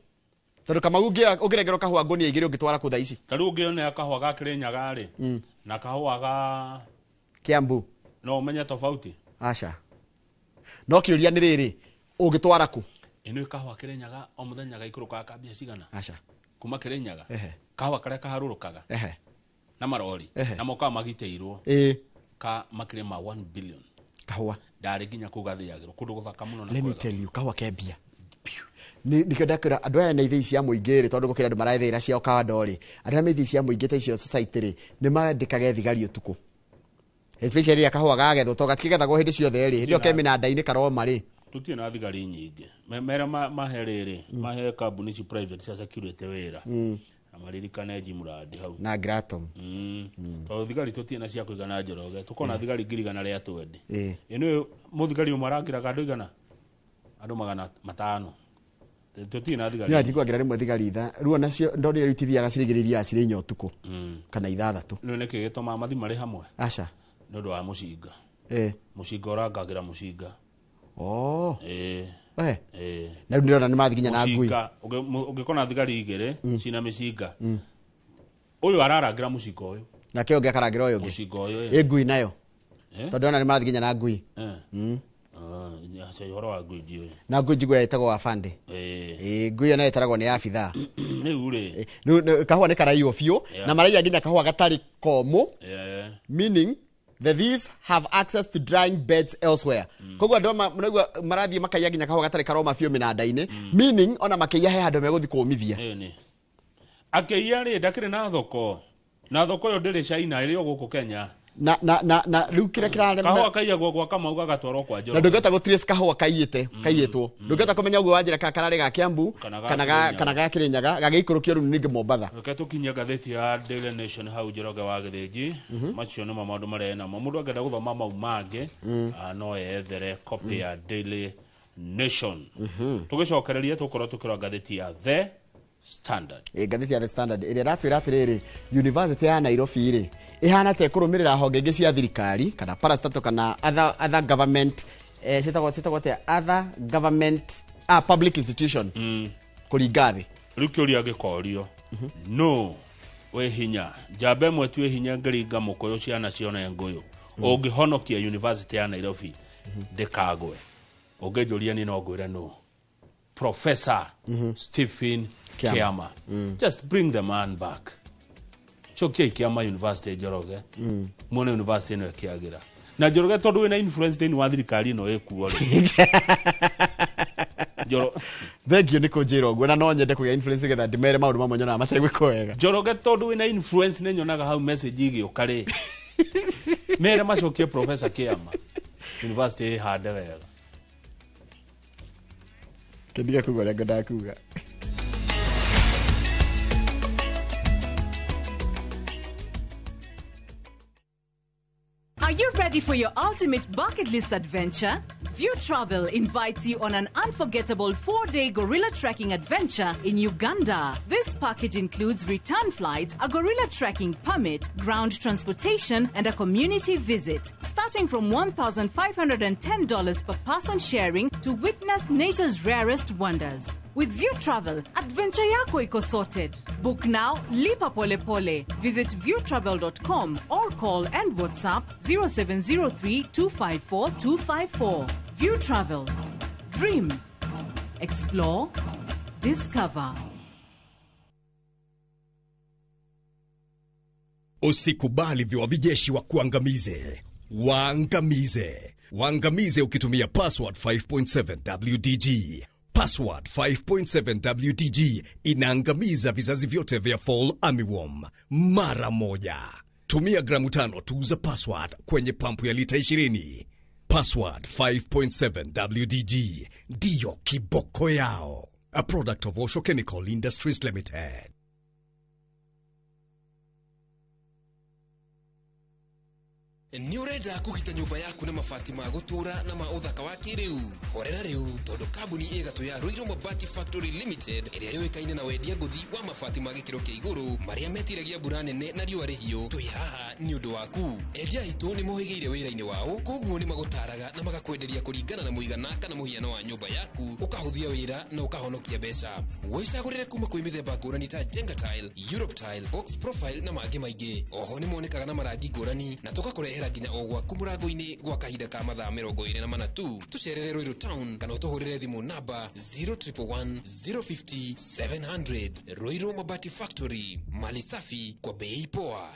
tondũ Kamau ũngĩrengerwo kahũa ngũnia igĩrĩ ũngĩtwara kũ thaa ici. Ta rĩu ũngĩonea kahũa ga Kĩrĩnyaga rĩ na kahũa ga Kiambu no ũmenye tofauti. Aca. No kĩũria nĩ rĩrĩ ũngĩtwara kũ? Ĩno kahũa Kĩrĩnyaga o mũthenya gaikũrũkaga ka mbia cigana? Aca. Kuma Kĩrĩnyaga. Kahũa karĩa kaharũrũkaga. Na marori. Na mokaga magitĩirwo. Ka makĩria ma 1 billion. Kahũa ndarĩ nginya kũu gathĩagĩrwo kũndũ gũthaka mũno na Let me kwega. tell you, kahũa ke mbia. Nĩkĩo ndakwĩra andũ aya na ithĩi cia mũingĩ rĩ, tondũ gũkĩrĩ andũ maraethĩra ciao kando rĩ, andũ arĩa me ithĩi cia mũingĩ ta icio society rĩ, nĩ mandĩkage thigari ũtukũ, especially rĩrĩa kahũa gagethwo, tondũ gatikĩgethagwo hĩndĩ ciothe rĩ, hĩndĩ ĩyo ke mĩnanda-inĩ karoma rĩ. Tũtirĩ na thigari nyingĩ. Mera mahe rĩrĩ, mahe kambuni ici private cia security wĩra na maririkane Jimurandi hau na Gratom. Tondũ thigari tũtirĩ na cia kũigana, Njoroge, tũkona thigari 120,000. Ĩĩ. Ĩno mũthigari ũmwe arangĩraga andũ igana, andũ 500. Tũtirĩ na thigari. Nĩ njiguagĩra rĩmwe thigari itha rĩu onacio ndonire rĩu itithiaga cirĩ igĩrĩ, ithiaga cirĩ inya ũtukũ kana ithathatũ. Rĩu nĩkĩ gĩtũmaga mathi marĩ hamwe? Aca. Nĩ ũndũ wa mũcinga. Ĩĩ. Mũcinga ũrangagĩra mũcinga. Oh. Ĩĩ. Eh. Ĩĩ. Na rĩu ndĩrona nĩ mathiĩ nginya na ngui. Mũcinga, ũngĩkona thigari igĩrĩ cina mĩcinga, ũyũ ararangĩra mũcinga ũyũ. Nake ũngĩ akarangĩra ũyũ ũngĩ. Mũcinga ũyũ. Ĩ ngui nayo? Eh? Tondũ ndĩrona nĩ marathiĩ nginya na ngui. Eh. Ah, aca, ũhoro wa ngui ndiũĩ. Na ngui njigua ĩtagwo afande. Ĩĩ. Ĩĩ, ngui ĩyo nayo ĩtaragwo nĩ abithaa. Rĩu rĩ. Rĩu kahũa nĩ karaiywo biũ. Yeah. Na maraiya nginya kahũa gatarĩ komũ, Eh. meaning the thieves have access to drying beds elsewhere. Koguo andũ maraigua marathiĩ makaiya nginya kahũa gatarĩ karoma biũ mĩnanda-inĩ, meaning ona makĩiya he handũ megũthiĩ kũmithia. Ĩni akĩiya rĩ, ndakĩrĩ na thoko, na thoko ĩyo ndĩrĩ China, ĩrĩ o gũkũ Kenya. Na rĩu kĩrĩa kĩrarema Kahũa kaiyagwo gwa Kamau gagatwarwo kwa na Njoroge. ndũngĩhota gũ trace kahũa kaiyĩte kaiyĩtwo, ndũngĩhota kũmenya ũguo wanjĩra kana kararĩ ga Kiambu Kana ga kana ga Kĩrĩnyaga. kana ga Kĩrĩnyaga gagĩikũrũkio rĩu ningĩ Mombatha. Reke tũkinyie ngathĩti ya Daily Nation hau, Njoroge wa Gĩthĩnji. Macio nĩmo maũndũ marĩa enamo. Mũndũ angĩenda gũthoma mau mangĩ, no ethere copy ya Daily Nation. Tũgĩcokereria tũkorwo tũkĩrora ngathĩti ya The Standard. Ĩ, ngathĩti ya The Standard ĩrĩa ĩratwĩra atĩrĩrĩ, University ya Nairobi rĩ, ĩhana ta ĩkũrũmĩrĩra honge ingĩ cia thirikari kana parastatal kana other government, ciĩtagwo atĩa, other government, public institution, kũringa thĩ. Rĩu kĩũria gĩkorio, no wĩ hinya njamba ĩmwe tu ĩ hinya ngĩringa mũkũyũ ciana cione ngũyũ, ũngĩhonokia University ya Nairobi ndĩkagwe? Ũngĩnjũria niĩ no ngwĩre no Professor Stephen Kiama. Kiama. Just bring the man back. Cokiai Kiama University, Njoroge, muone university ĩno ĩkĩagĩra. Na Njoroge, tondũ wĩna influence thĩinĩ wa thirikari ĩno ĩkuo rĩ, Thengio nĩ kũnjĩra ũguo, na no nyende kũgĩa influence nĩgetha ndĩmere maũndũ mamwe nyonaga mategwĩkwo wega. Njoroge, tondũ wĩna influence, nĩ nyonaga hau message igĩũka rĩ, mere macokie Professor Kiama, university ĩhande wega. Kĩndige kuga ũrĩa ngwendaga kuga. Are you ready for your ultimate bucket list adventure? View Travel invites you on an unforgettable 4-day gorilla trekking adventure in Uganda. This package includes return flights, a gorilla trekking permit, ground transportation, and a community visit. Starting from $1,510 per person sharing to witness nature's rarest wonders. With View Travel, adventure yako iko sorted. Book now, lipa pole pole. Visit viewtravel.com or call and WhatsApp 0703 254 254. View Travel. Dream. Explore. Discover. Usikubali viwavi jeshi wa kuangamize. Waangamize. Waangamize ukitumia Password 5.7 WDG. Password 5.7 WDG inaangamiza vizazi vyote vya fall armyworm mara moja. Tumia gramu 5 tu za Password kwenye pampu ya lita 20. Password 5.7 WDG ndiyo kiboko yao. A product of Osho Chemical Industries Limited. Nĩ ũrenda kũgita nyũmba yaku na mabati ma gũtũũra na ma ũthaka wa kĩrĩu? Horera rĩu, tondũ kambuni ĩgatũ ya Ruiru Mabati Factory Limited, ĩrĩa yũĩkaine na wendia ngũthi wa mabati ma gĩkĩro kĩa igũrũ marĩa metiragia mbura nene na riũa rĩhiũ, twĩ haha nĩ ũndũ waku. Endia aitũ nĩ mohĩgĩire wĩra-inĩ wao, koguo nĩ magũtaraga na magakwenderia kũringana na mũigana kana mũhiano wa nyũmba yaku, ũkahũthia wĩra na ũkahonokia mbeca. Wĩcagũrĩre kuma kwĩ mĩthemba ngũrani ta Jenga Tile, Europe Tile, Box Profile na mangĩ maingĩ. Oho nĩ monekaga na marangi ngũrani na tũgakũrehera nginya o gwaku mũrango-inĩ gwa kahinda ka mathaa 24 tu. Tũcerere Ruiru Town kana ũtũhũrĩre thimũ namba 0111 050 700. Ruiru Mabati Factory, mali safi kwa bei poa.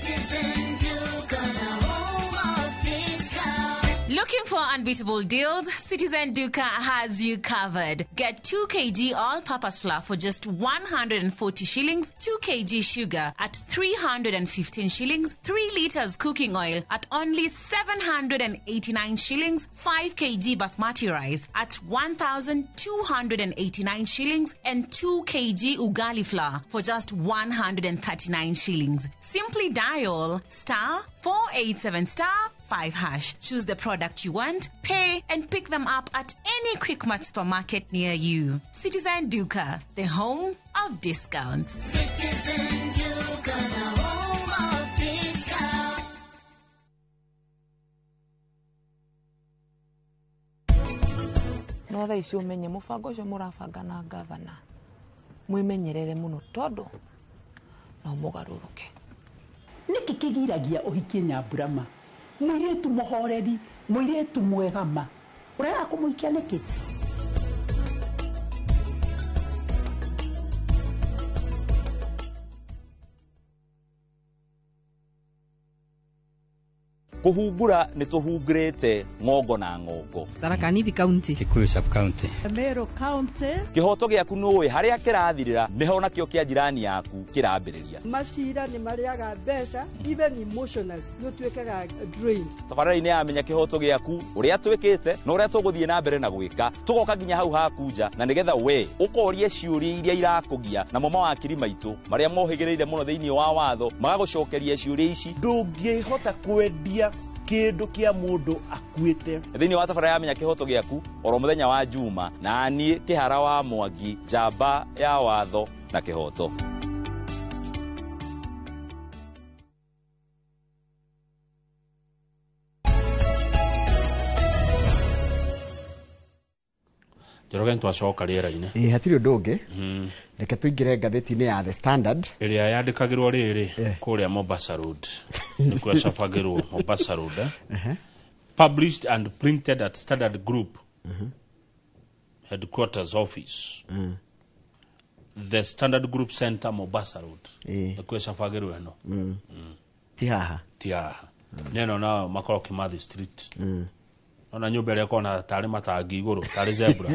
Citizen Duka, the home of discount. Looking for unbeatable deals? Citizen Duka has you covered. Get 2 kg all-purpose flour for just 140 shillings, 2 kg sugar at 315 shillings, 3 liters cooking oil at only 789 shillings, 5 kg basmati rice at 1,289 shillings, and 2 kg ugali flour for just 139 shillings. Simply dial star 487 star 5 hash. Choose the product you want, pay, and pick them up at any Quickmart supermarket near you. Citizen Duka, the home of discounts. Citizen Duka, the home of discount. No thaa ici ũmenye mũbango ũcio mũrabanga na gavana mwĩmenyerere mũno tondũ no mũgarũrũke. Nĩkĩ kĩgiragia ũhikie Nyamburama mũirĩtu mũhoreri mũirĩtu mwega ma ũrega kũmũhikia nĩkĩ? Kuhungura nĩ tũhungurĩte ng'ongo na ng'ongo. Tharaka Nithi County, Kikuyu sub county, Meru County. Kĩhoto gĩaku nũĩ harĩa kĩrathirĩra nĩho nakĩo kĩa jirani yaku kĩrambĩrĩria. Macira nĩ marĩaga mbeca even emotional nĩ ũtuĩkaga drained. Tabarĩra-inĩ ya Menya Kĩhoto Gĩaku ũrĩa twĩkĩte na ũrĩa tũgũthiĩ na mbere na gwĩka tũgoka nginya hau haku nja na nĩgetha we ũkorie ciũria iria irakũgia namo mawakiri maitũ marĩa mohĩgĩrĩire mũno thĩinĩ wa watho magagũcokeria ciũria ici. Ndũngĩhota kwendia kĩndũ kĩa mũndũ akuĩte. Thĩinĩ wa tabarĩra ya Menya Kĩhoto Gĩaku oro mũthenya wa Juma na niĩ Kĩhara wa Mwangi, njamba ya watho na kĩhoto. Njoroge nĩtwacoka rĩera-inĩ. Ĩĩ hatirĩ ũndũ ũngĩ. Reke tũingĩre ngathĩti-inĩ ya The Standard ĩrĩa yandĩkagĩrwo rĩrĩ kũrĩa Mombasa Road. Nĩkuo yacabagĩrwo Mombasa Road. Published and printed at Standard Group headquarters office. The Standard Group Center Mombasa Road. Nĩkuo yacabagĩrwo ĩno. Ti haha. Ti haha. Neno nao makorwo Kimathi Street. Ona nyũmba ĩrĩa ĩkoragwo tarĩ matangi igũrũ tarĩ zebra.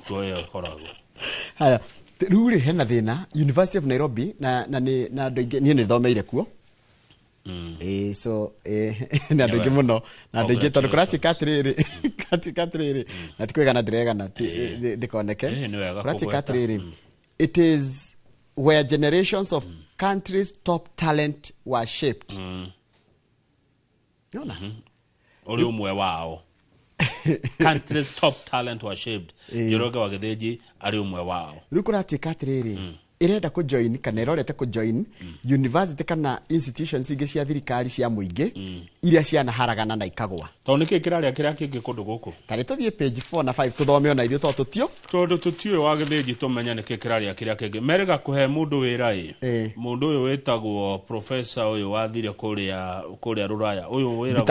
Kuo ĩyo ĩkoragwo. Haya, rĩu rĩ hena thĩna University of Nairobi na na nĩ na andũ aingĩ niĩ nĩ thomeire kuo. Ĩĩ so na andũ aingĩ mũno na andũ aingĩ tondũ kũratuĩka atĩrĩrĩ kũratuĩka atĩrĩrĩ na ti kwĩgana ndĩregana ndĩkoneke. Kũratuĩka atĩrĩrĩ, it is where generations of country's top talent were shaped. Yona. Uri umwe wao. Country's top talent were shaped. Njoroge wa Gĩthĩnji ari umwe wao. Rĩu kũratuĩka atĩrĩrĩ, ĩrenda kũ join kana ĩrorete kũ join university kana institutions ingĩ cia thirikari cia mũingĩ iria cianaharagana na ikagwa. Tondũ nĩkĩ kĩrarĩa kĩrĩa kĩngĩ kũndũ gũkũ? Tarĩ tũthiĩ page 4 na 5 tũthome ona ithuĩ tondũ tũtio. Tondũ tũtiũĩ wa Gĩthĩnji tũmenye nĩkĩ kĩrarĩa kĩrĩa kĩngĩ. Merĩga kũhe mũndũ wĩra ĩ. Mũndũ ũyũ wĩtagwo professor ũyũ wathire kũrĩa Rũraya. Ũyũ wĩra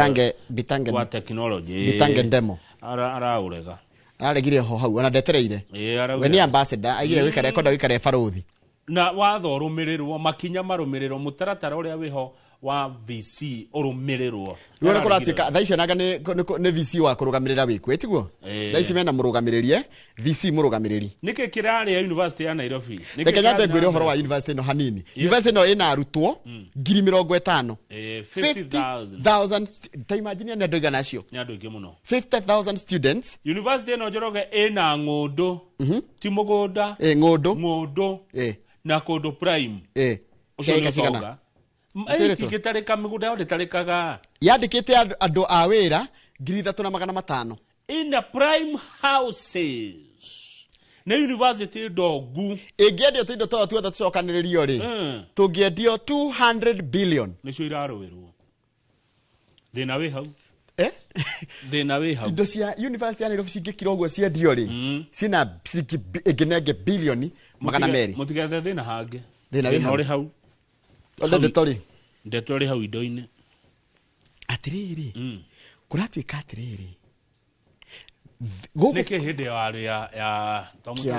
Bitange wa technology. Bitange Ndemo. Araũrega. Araregire ho hau ona ndetereire. We nĩ ambassador aigire gwĩkara ekwenda gwĩkara barothi. Na watho ũrũmĩrĩrwo makinya marũmĩrĩrwo mũtaratara ũrĩa wĩho wa VC ũrũmĩrĩrwo. Rĩu ũrĩa kũratuĩka thaa ici onaga nĩ VC wa kũrũgamĩrĩra wĩkuo ĩtiguo? Thaa ici mena mũrũgamĩrĩri VC mũrũgamĩrĩri. Nĩkĩ kĩrarĩa University ya Nairobi? Reke nyambe ngwĩre ũhoro wa university ĩno hanini. University ĩno ĩna arutwo 50,000. 50,000. Ta imagine nĩ andũ aigana acio? Nĩ andũ aingĩ mũno. 50,000 students. University ĩno Njoroge ĩna ng'ũndũ. Ti mũgũnda. Ng'ũndũ. Ng'ũndũ. Na kũndũ prime. Ũcio nĩ ũtonga. Ĩtingĩtarĩka mĩgũnda yothe ĩtarĩkaga. Yandĩkĩte andũ a wĩra 3,500. Ina prime houses. Nĩ university ndongu. Ĩngĩendio tũindo twayo tuothe tũcokanĩrĩrio rĩ, tũngĩendio 200 billion. Nĩcio irarũĩrwo. Thĩna wĩ hau. Thĩna wĩ hau. Indo cia University ya Nairobi cingĩkira ũguo ciendio rĩ, ciĩna ĩngĩnenge bilioni 200. Mũtigethe thĩna hangĩ. Thĩna wĩ hau. Ũrĩ hau. Ole ndeto rĩ. Ndeto ĩrĩ hau indo-inĩ. Atĩrĩrĩ, kũratuĩka atĩrĩrĩ. Nĩkĩ hĩndĩ ya ya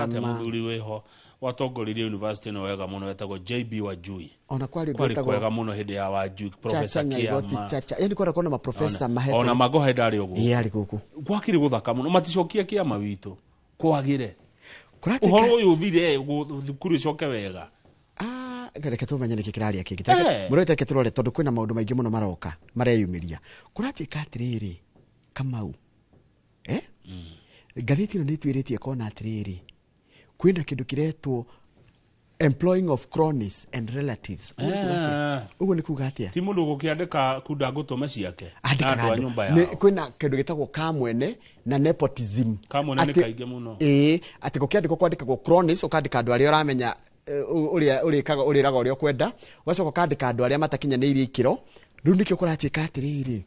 mũthuri wĩho Watongoririe university ĩno wega mũno, etagwo JB Wajui. Ona kwarĩ Kwarĩ gwĩtagwo kwega mũno hĩndĩ ya Wajui, Chacha Professor Nyaigoti Kiama. Chacha, yani kwara kona maprofesa mahetwo. Ona Magoha ndarĩ ũguo. Ĩĩ, arĩ gũkũ. Gwakĩrĩ gũthaka mũno, maticokie kĩama witũ kwagĩre. Kũratuĩka- Ũhoro ũyũ ũthire, thukuru ĩcoke wega. Reke tũmenye nĩkĩ kĩraria kĩngĩ. Mũrore, reke tũrore, tondũ kwĩna maũndũ maingĩ mũno maroka mareyumĩria. Kũratuĩka atĩrĩrĩ, Kamau, ngathĩti ĩno nĩ ĩtuĩrĩtie kona atĩrĩrĩ, kwĩna kĩndũ kĩretwo employing of cronies and relatives. Ũguo nĩ kuga atĩa? Ũguo nĩ kuga atĩa? Ti mũndũ gũkĩandĩka kunda ngũtũme ciake na Andĩkaga andũ a andũ. nyũmba yao. Kwĩna kĩndũ gĩtagwo kamwene na nepotism. Kamwene nĩ kaingĩ mũno. Ĩĩ, atĩ gũkĩandĩkwo kwandĩkagwo cronies, ũkandĩka andũ arĩa ũramenya, ũrĩa ũrĩkaga, ũrĩraga ũrĩa ũkwenda, ũgacoka ũkandĩka andũ arĩa matakinyanĩirie ikĩro. Rĩu nĩkĩo kũratuĩka atĩrĩrĩ,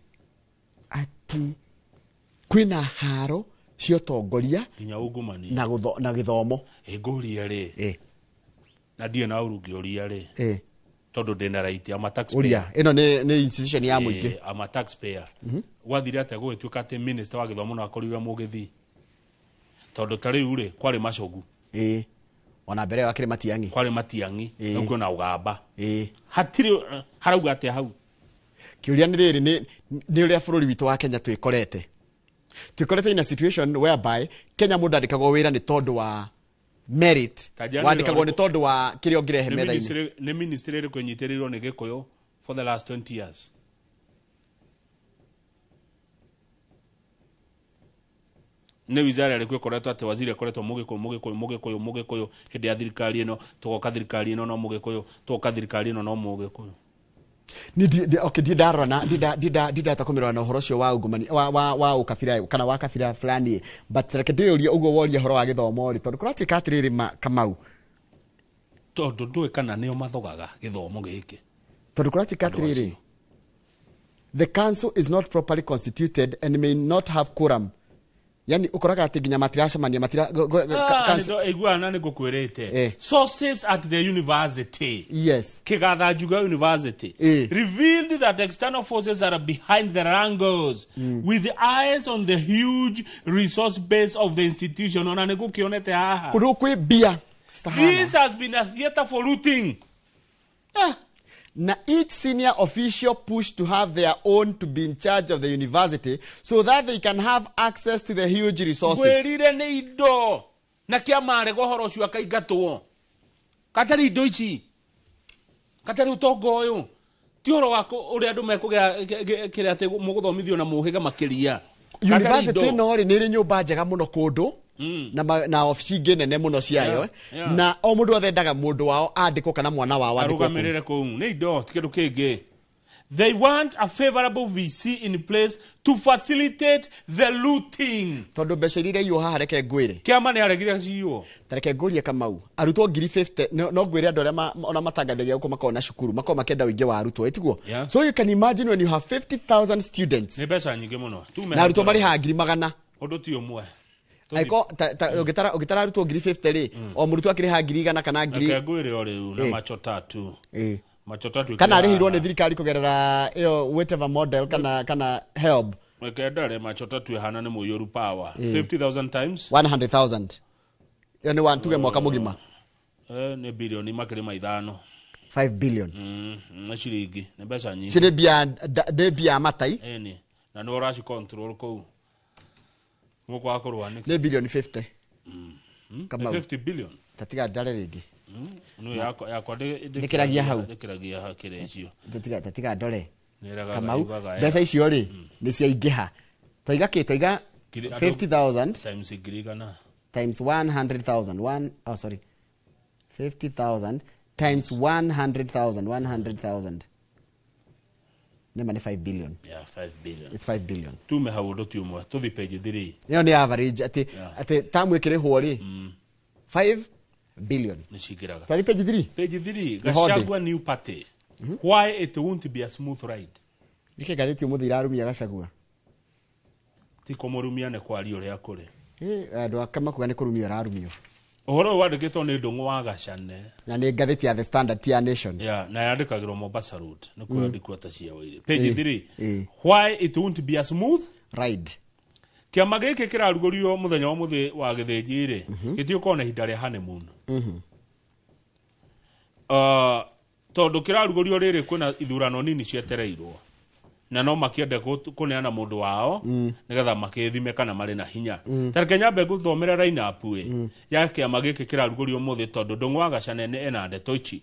atĩ kwĩna haro cia ũtongoria nginya ungumania na na gĩthomo. Ngũrie rĩ, na ndirĩ na ũru ngĩũria rĩ, tondũ ndĩna right, I'm a taxpayer. Ũria ĩno nĩ institution ya mũingĩ. I'm a taxpayer. Gwathire atĩa gũgĩtuĩka atĩ minister wa gĩthomo no akorirwe mũgĩthii? Tondũ ta rĩu rĩ, kwarĩ Macogu. Ĩĩ, ona mbere ĩyo akĩrĩ Matiang'i. Kwarĩ Matiang'i. Rĩu kwĩna Ũgamba. Hatirĩ harauga atĩa hau? Kĩũria nĩ rĩrĩ, nĩ ũrĩa bũrũri witũ wa Kenya twĩkorete in a situation whereby Kenya mũndũ andĩkagwo wĩra nĩ tondũ wa merit, Ta njĩra nĩ wandĩkagwo nĩ ũrĩkũ? tondũ wa kĩrĩa ũngĩrehe Nĩ metha-inĩ. Nĩ ministry ĩrĩkũ ĩnyitĩrĩirwo nĩ Gĩkũyũ for the last 20 years? Nĩ wizara ĩrĩkũ ĩkoretwo atĩ waziri akoretwo Mũgĩkũyũ, Mũgĩkũyũ, Mũgĩkũyũ, Mũgĩkũyũ hĩndĩ ya thirikari ĩno, tũgoka thirikari ĩno no Mũgĩkũyũ, tũgoka thirikari ĩno no Mũgĩkũyũ? Ni okay, ndi ndarora na ndi ndahota kũmĩrora na ũhoro ũcio wa ungumania wa ũkabira kana wa kabira fulani, but reke ndĩyũrie ũguo woria ũhoro wa gĩthomo rĩ, tondũ kũratuĩka atĩrĩrĩ, Kamau, Tondũ ndũĩ kana nĩo mathogaga gĩthomo gĩkĩ. Tondũ kũratuĩka Andũ atĩrĩrĩ, acio. the council is not properly constituted and may not have quorum, yani ũkoraga atĩ nginya matiracemania, matira council. Iguaga na nĩ ngũkwĩrĩte, sources at the university, Kigatha Njuga University, revealed that external forces are behind the wrangles, with eyes on the huge resource base of the institution. Ona nĩ ngũkĩonete haha. Kũndũ kwĩ mbia. This has been a theater for looting. Na each senior official pushed to have their own to be in charge of the university so that they can have access to the huge resources. Ngwĩrire nĩ indo na kĩama arega ũhoro ũcio akaingatwo. Katarĩ indo ici, katarĩ ũtonga ũyũ, ti ũhoro wa ũrĩa andũ mekũgĩa kĩrĩa atĩ mũgũthomithio na mũhĩge makĩria. Katarĩ University indo. ĩno rĩ, nĩ ĩrĩ nyũmba njega mũno kũndũ na obici ingĩ nene mũno ciayo, na o mũndũ othe endaga mũndũ wao andĩkwo kana mwana wao andĩkwo kũu. Arũgamĩrĩre kũu. Nĩ indo, ti kĩndũ kĩngĩ. They want a favorable VC in place to facilitate the looting. Tondũ mbeca iria iraiywo haha, reke ngwĩre, Kĩama nĩ aregire ciywo. Ta reke ngũrie Kamau, arutwo 50,000, no ngwĩre andũ arĩa ona matangathagia gũkũ makoragwo na cukuru makoragwo makĩenda ũingĩ wa arutwo, ĩtiguo? Yeah. So you can imagine when you have 50,000 students. Nĩ mbeca nyingĩ mũno. Tume Na arutwo hau. marĩhaga 100,000. Ũndũ ti ũmwe. Angĩkorwo ũngĩtara arutwo 50,000 rĩ, o mũrutwo akĩrĩha 100,000 kana ngiri Reke ngwĩre o rĩu na macho tatu. Macho tatu Kana ĩkĩrĩ arĩhirwo haha. nĩ thirikari kũgerera ĩyo whatever model kana HELB. Reke ndare macho tatu ĩhana nĩ mũiyũru power. 50,000 times 100,000, ĩyo nĩ one, tuge mwaka mũgima. Nĩ bilioni makĩrĩ ma 5. 5 billion. Nĩ ciringi, nĩ mbeca nyingĩ. Cirĩ mbia nĩ mbia matai. Ĩni na nĩ ũraci control kũu mũkwaga kũrũa nĩkĩ? Nĩ bilioni 50. Nĩ Kamau. 50 billion. Tatiga njare rĩngĩ. Nĩ yakwa Ndĩkĩragia hau. Ndĩkĩragia kĩrĩa icio. Tatiga ndore. Nĩĩragaga, Kamau, yugaga, mbeca icio rĩ, nĩ ciaingĩha. Twaiga kĩ? Twaiga 50,000 times 100,000. Times 100,000, one, oh sorry, 50,000 times 100,000, 100,000 nĩma nĩ 5 billion. Yeah, 5 billion. It's 5 billion. Tume hau ũndũ ti ũmwe, tũthi page 3. Ĩyo nĩ average atĩ atĩ tamu ĩkĩrĩhwo rĩ, 5 billion. Nĩ cingĩraga. Twathi page 3. Page 3. Nĩ holiday. Gachagua new party, why it won't be a smooth ride. Nĩkĩ ngathĩti ũmũthĩ irarumia Gachagua? Ti kũmũrumia, nĩ kwaria ũrĩa kũrĩ. Andũ ake makuga nĩ kũrumio ararumio. Ũhoro ũyũ wandĩkĩtwo nĩ Ndũng'ũ wa Gacane. Na nĩ ngathĩti ya The Standard, ti ya Nation. Yeah, na yandĩkagĩrwo Mombasa Road nĩ kuo ndikuota cia wairĩ. Page 3. Why it won't be a smooth ride. Kĩama gĩkĩ kĩrarugũrio mũthenya wa mũthĩ wa gĩthĩnji rĩ, gĩtigũkorwo na ihinda rĩa honeymoon. Tondu kirarugũrio rĩrĩ kwĩna ithurano nini cietereirwo na no makĩende kũneana mũndũ wao nĩgetha makĩthime kana marĩ na hinya. Tareke nyambe ngũthomere line-up ĩ ya kĩama gĩkĩ kĩrarugũrio ũmũthĩ tondũ Ndung'u wa Gacane ena ndeto ici.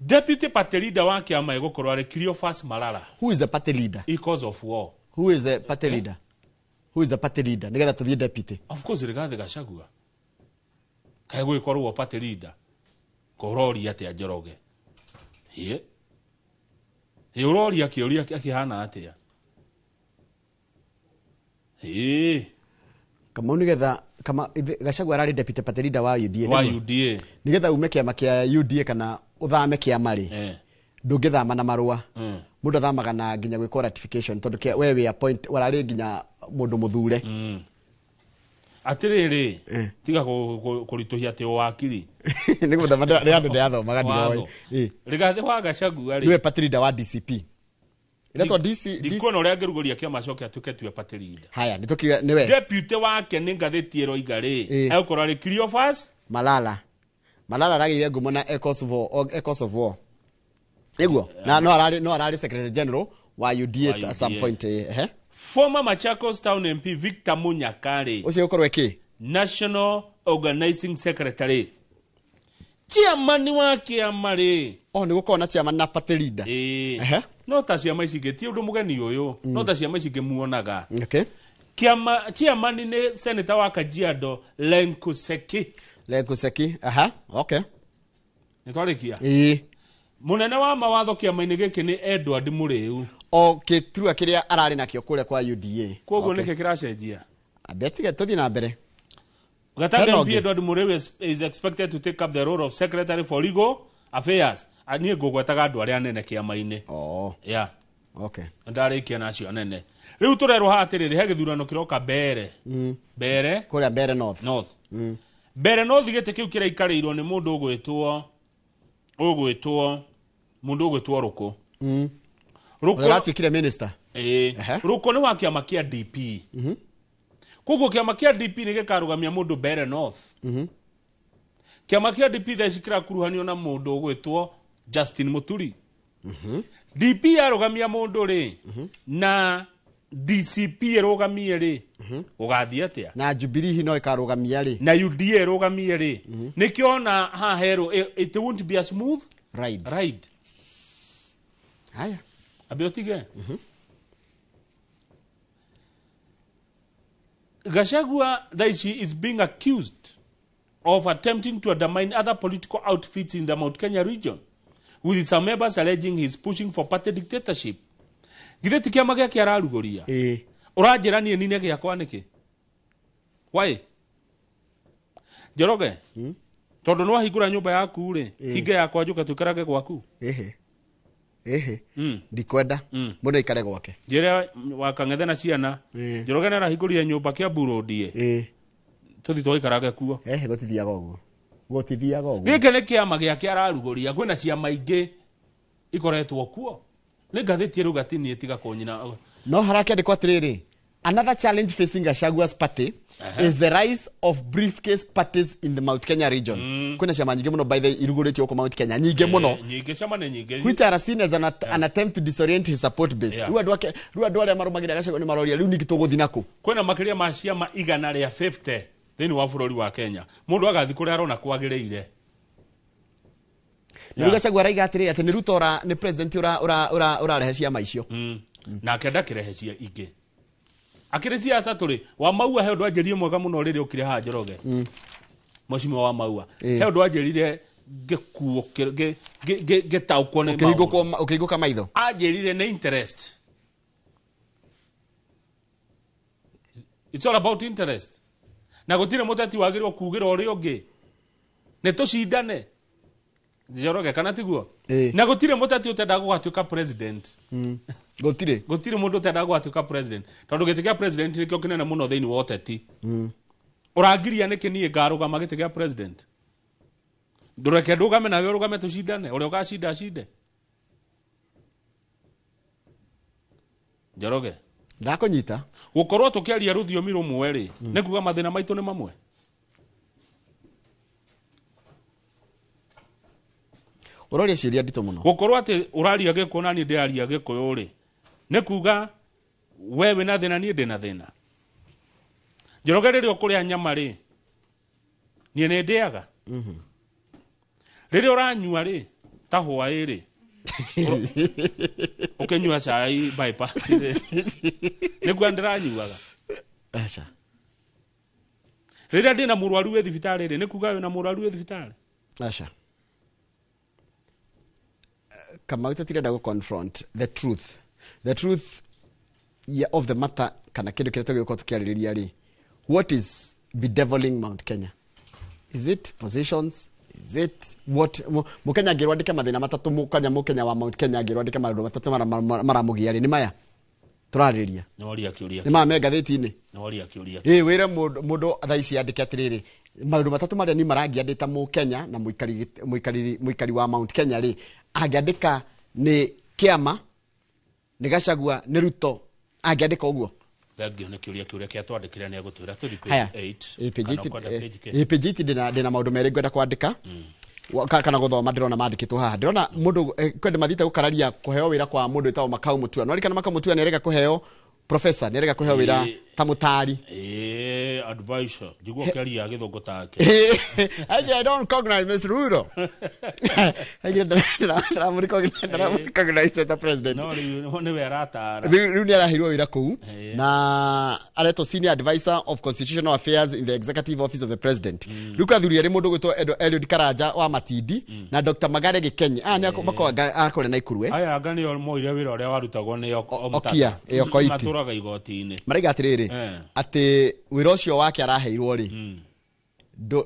Deputy party leader wa kĩama ĩgũkorwo arĩ Cleophas Malala. Who is the party leader? Because of war. Who is the party leader? Who is the party leader? Nĩgetha tũthiĩ deputy. Of course Rigathi Gachagua. Kaĩ gũgĩkorwo party leader. Kũroria atĩa Njoroge? Ĩ? Ĩ ũroria kĩũria kĩhana atĩa? Ĩ. Kamau nĩgetha kama Gachagua ararĩ deputy party leader wa UDA. Wa UDA. Nĩgetha ume kĩama kĩa UDA kana ũthame kĩama rĩ. Ndũngĩthama na marũa. Mũndũ athamaga na nginya gwĩkwo ratification tondũ we wĩ appoint wararĩ nginya mũndũ mũthure. Atĩrĩrĩ, tiga kũritũhia atĩ wakiri. Nĩ gũthama nĩ andũ ndĩrathomaga ndiroĩ. Rigathi wa Gachagua rĩ. Nĩwe party leader wa DCP. Ĩretwo DC. Ndikuona ũrĩa angĩrugũria kĩama acoke atuĩke tiwe party leader. Haya, nĩtũkiuga nĩwe. Deputy wake nĩ ngathĩti ĩroiga rĩ, egũkorwo arĩ Cleophas Malala. Malala aragĩire ngumo na Echoes of War. Nĩguo? Na no ararĩ Secretary General wa UDA at some point. Former Machakos Town MP Victor Munyakari. Ũcio ũkorwo ĩkĩ? National Organizing Secretary. Chairman wa kĩama rĩ. Oh, nĩ gũkorwo na chairman na party leader. No ta ciama ici ingĩ ti ũndũ mũgeni ũyũ. No ta ciama ici ingĩ muonaga. Okay. Kĩama chairman nĩ Senator wa Kajiado Lenku Seki. Lenku Seki. Aha, okay. Nĩ twarĩkia? Ĩĩ. Mũnene wa mawatho kĩama-inĩ gĩkĩ nĩ Edward Mũrĩu. O kĩturwa kĩrĩa ararĩ nakĩo kũrĩa kwa UDA. Koguo nĩkĩ kĩracenjia? Ambe tũthiĩ na mbere. Gatanga MP Edward Mũrĩu is expected to take up the role of Secretary for Legal Affairs. Niĩ ngũgwetaga andũ arĩa anene kĩama-inĩ. Oh. Yeah. Okay. Ndarĩkia na acio anene. Rĩu tũrerwo haha atĩrĩrĩ, he gĩthurano kĩroka Mbere. Mbere. Kũrĩa Mbere North. North. Mbere North gĩtĩ kĩu kĩraikarĩirwo nĩ mũndũ ũgwĩtwo mũndũ ũgwĩtwo Rũkũ. Rũkũ aratuĩkire minister. Rũkũ nĩ wa kĩama kĩa DP. Koguo kĩama kĩa DP nĩ gĩkarũgamia mũndũ Mbere North. Kĩama kĩa DP thaa ici kĩrakuruhanio na mũndũ ũgwĩtwo Justin Muturi. DP yarũgamia mũndũ rĩ, na DCP ĩrũgamie rĩ, ũgathiĩ atĩa? Na Jubilee no ĩkarũgamia rĩ. Na UDA ĩrũgamie rĩ. Nĩkĩo ona haha herwo it won't be a smooth ride. Haya. Ambe ũtige. Gachagua thaa ici is being accused of attempting to undermine other political outfits in the Mount Kenya region, with some members alleging he's pushing for party dictatorship. Githĩ ti kĩama gĩake ararugũria? Ũranjĩra niĩ nine gĩakwa nĩkĩ? Why? Njoroge, tondũ nĩ wahingũra nyũmba yaku rĩ, hinge yakwa njũke tũikarage gwaku. Ehe. Ndikwenda mũndũ aikare gwake. Njĩre wakang'ethe na ciana. Njoroge nĩ arahingũrire nyũmba Kiambu Road ĩ. Tũthiĩ tũgaikarage kuo. Ehe, gũtithiaga ũguo. Gũtithiaga ũguo. Gĩkĩ nĩ kĩama gĩake ararugũria, kwĩna ciama ingĩ ikoretwo kuo. Nĩ ngathĩti ĩrauga ti niĩ tiga kũnyina. No harakĩandĩkwo atĩrĩrĩ, another challenge facing Gachagua's party is the rise of briefcase parties in the Mount Kenya region. Kwĩna ciama nyingĩ mũno by the irugũrĩtio gũkũ Mount Kenya, nyingĩ mũno. Nyingĩ, ciama nĩ nyingĩ. Which are seen as an attempt to disorient his support base. Rĩu andũ arĩa marũmagĩrĩra Gachagua nĩ maroria rĩu ningĩ tũgũthiĩ nakũ? Kwĩna makĩria ma ciama 150 thĩinĩ wa bũrũri wa Kenya. Mũndũ agathiĩ kũrĩa arona kwagĩrĩire. Rĩu Gachagua araiga atĩrĩrĩ atĩ nĩ Ruto nĩ president ũrarehe ciama icio. Nake ndakĩrehe cia ingĩ. Akĩrĩ ciaca tũrĩ wa Maua, he ũndũ anjĩrire mwega mũno rĩrĩa ũkire haha Njoroge. Mheshimiwa wa Maua. He ũndũ anjĩrire ngĩkuo ngĩtaũkwo nĩ maũndũ. Ũkĩhingũka maitho. Anjĩrire nĩ interest. It's all about interest. Na gũtirĩ mũteti wagĩrĩirwo kugĩra ũrĩa ũngĩ. Nĩ tũcindane. Njoroge kana tiguo? Na gũtirĩ mũteti ũtendaga gũgatuĩka president. Gũtirĩ. Gũtirĩ mũndũ ũtendaga gũgatuĩka president. Tondũ gĩtĩ kĩa president nĩkĩo kĩnene mũno thĩinĩ wa ũteti. Ũrangiria nĩkĩ niĩ ngarũgama gĩtĩ kĩa president? Ndũreke ndũgame nawe ũrũgame tũcindane, ũrĩa ũgacinda acinde. Njoroge. Ndakũnyita. Gũkorwo tũkĩaria rũthiomi rũmwe rĩ, nĩ kuga mathĩna maitũ nĩ mamwe. Ũroria ciũria nditũ mũno. Gũkorwo atĩ ũraria Gĩkũyũ na niĩ ndĩraria Gĩkũyũ rĩ, nĩ kuga we wĩna thĩna niĩ ndĩna thĩna. Njoroge rĩrĩa ũkũrĩa nyama rĩ, niĩ nĩ ndĩaga. Rĩrĩa ũranyua rĩ, ta hwaĩ rĩ, ũkĩnyua cai bypass rĩ, nĩkuo ndĩranyuaga. Aca. Rĩrĩa ndĩna mũrwaru wĩ thibitarĩ rĩ, nĩ kuga wĩna mũrwaru wĩ thibitarĩ. Aca. Kamau tũtirenda gũ confront the truth. The truth of the matter kana kĩndũ kĩrĩa tũgĩũka tũkĩarĩrĩria rĩ, what is bedeviling Mount Kenya? Is it positions? Is it what? Mũkenya angĩrwo andĩke mathĩna matatũ, Mũkenya wa Mount Kenya angĩrwo andĩke maũndũ matatũ maramũgia rĩ, nĩ maya tũrarĩrĩria. Nĩ woria kĩũria. Nĩ maya me ngathĩti-inĩ. Nĩ woria kĩũria. Ĩ wĩre mũndũ thaa ici andĩke atĩrĩrĩ, maũndũ matatũ marĩa ni marangia ta Mũkenya na mũikari wa Mount Kenya rĩ, angĩandĩka nĩ kĩama, nĩ Gachagua, nĩ Ruto, angĩandĩka ũguo. Thank you, nĩ kĩũria kĩũria kĩa twandĩkĩra nĩ egũtwĩra tũthiĩ page 8. Page 8, page 8 ndĩna maũndũ merĩ ngwenda kwandĩka kana gũthoma, ndĩrona mandĩkĩtwo haha. Ndĩrona mũndũ kwenda mathiĩte gũkararia kũheo wĩra kwa mũndũ wĩtagwo Makau Mutua. No ririkana Makau Mutua nĩarega kũheo professor, nĩarega kũheo wĩra ta mũtari. Advisor, njigua ũkĩaria gĩthũngũ take. I don't recognize Mr. Ruto. I recognize the president. No, nĩwe aratara. Rĩu nĩ araheirwo wĩra kũu na aretwo senior advisor of constitutional affairs in the executive office of the president. Rĩu kathuri arĩ mũndũ gwĩtwo Eliud Karanja wa Matindi na Dr. Magare Gĩkenyi. Nĩ akore na Ikuru. Aya anga nĩo moire wĩra ũrĩa warutagwo nĩ Okia, Okoiti. Matũraga igoti-inĩ. Maraiga atĩrĩrĩ, atĩ wĩra ũcio wake araheirwo rĩ,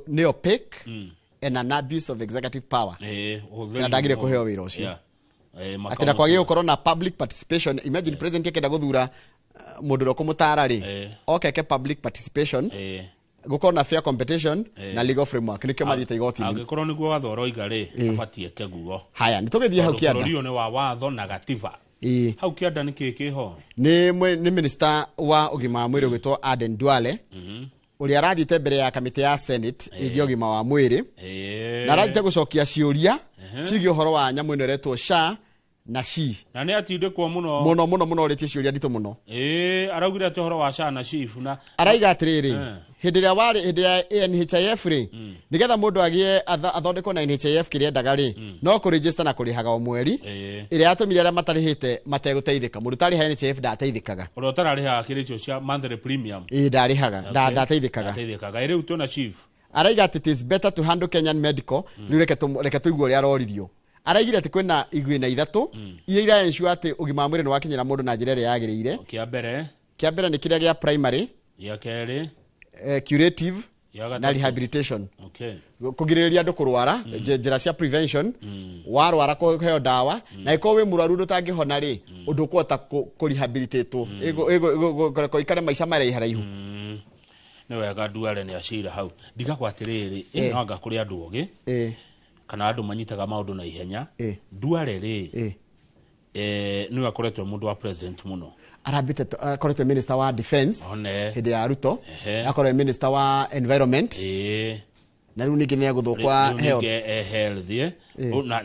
nĩ opaque and an abuse of executive power. Na ndagire kũheo wĩra ũcio. Atĩ na kwagĩrĩirwo gũkorwo na public participation. Imagine president akĩenda gũthura mũndũ ũrĩa ũkũmũtara rĩ, oke eke public participation, gũkorwo na fair competition na legal framework. Nĩkĩo mathiĩte igoti-inĩ. Angĩkorwo nĩguo watho ũroiga rĩ, abatiĩ eke guo. Haya, nĩ tũgĩthiĩ hau kĩanda. Bũrũri ũyũ nĩ wa watho na gatiba. Hau kĩanda nĩ kĩĩ kĩho? Nĩ minister wa ũgima wa mwĩrĩ ũgwĩtwo Aden Duale, ũrĩa arathiĩte mbere ya kamĩtĩ ya Senate ĩgiĩ ũgima wa mwĩrĩ, na arathiĩte gũcokia ciũria ciĩgiĩ ũhoro wa nyamũ ĩno ĩretwo SHA na SHI. Na nĩ atindĩkwo mũno mũno mũno mũno, ũrĩtie ciũria nditũ mũno. Araugire atĩ ũhoro wa SHA na SHIF na araiga atĩrĩrĩ, hĩndĩ ĩrĩa warĩ hĩndĩ ya NHIF rĩ, nĩgetha mũndũ agĩe athondekwo na NHIF kĩrĩa endaga rĩ, no kũregister na kũrĩhaga o mweri, ĩrĩa yatũmire arĩa matarĩhĩte mategũteithĩka. Mũndũ ũtarĩha NHIF ndateithĩkaga. Ũrĩa ũtararĩhaga kĩrĩa icio cia monthly premium. Ndarĩhaga, ndateithĩkaga. Ndateithĩkaga. Rĩu twĩna SHIF. Araiga atĩ it is better to handle Kenyan medical. Rĩu reke tũigue ũrĩa aroririo. Araigire atĩ kwĩna igĩna ithatũ iria iraensure atĩ ũgima wa mwĩrĩ nĩ wakinyĩra mũndũ na njĩra ĩrĩa yagĩrĩire. Kĩa mbere nĩ kĩrĩa gĩa primary, gĩa kerĩ curative na rehabilitation. Kũgirĩrĩria andũ kũrwara, njĩra cia prevention, warwara kũheo ndawa, na ĩkorwo wĩ mũrwaru ũndũ ũtangĩhona rĩ, ũndũ ũkũhota kũrehabilitatwo, ĩgũikare maica maraiharaihu. Nĩ wega Duale nĩ acira hau. Ndigagwo atĩrĩrĩ, ĩno anga kũrĩ andũ ogĩ kana andũ manyitaga maũndũ na ihenya. Duale rĩ, nĩwe akoretwo mũndũ wa president mũno. Arambĩte akoretwo minister wa defense hĩndĩ ya Ruto, akorwo minister wa environment, na rĩu ningĩ nĩ egũthwo kwa health.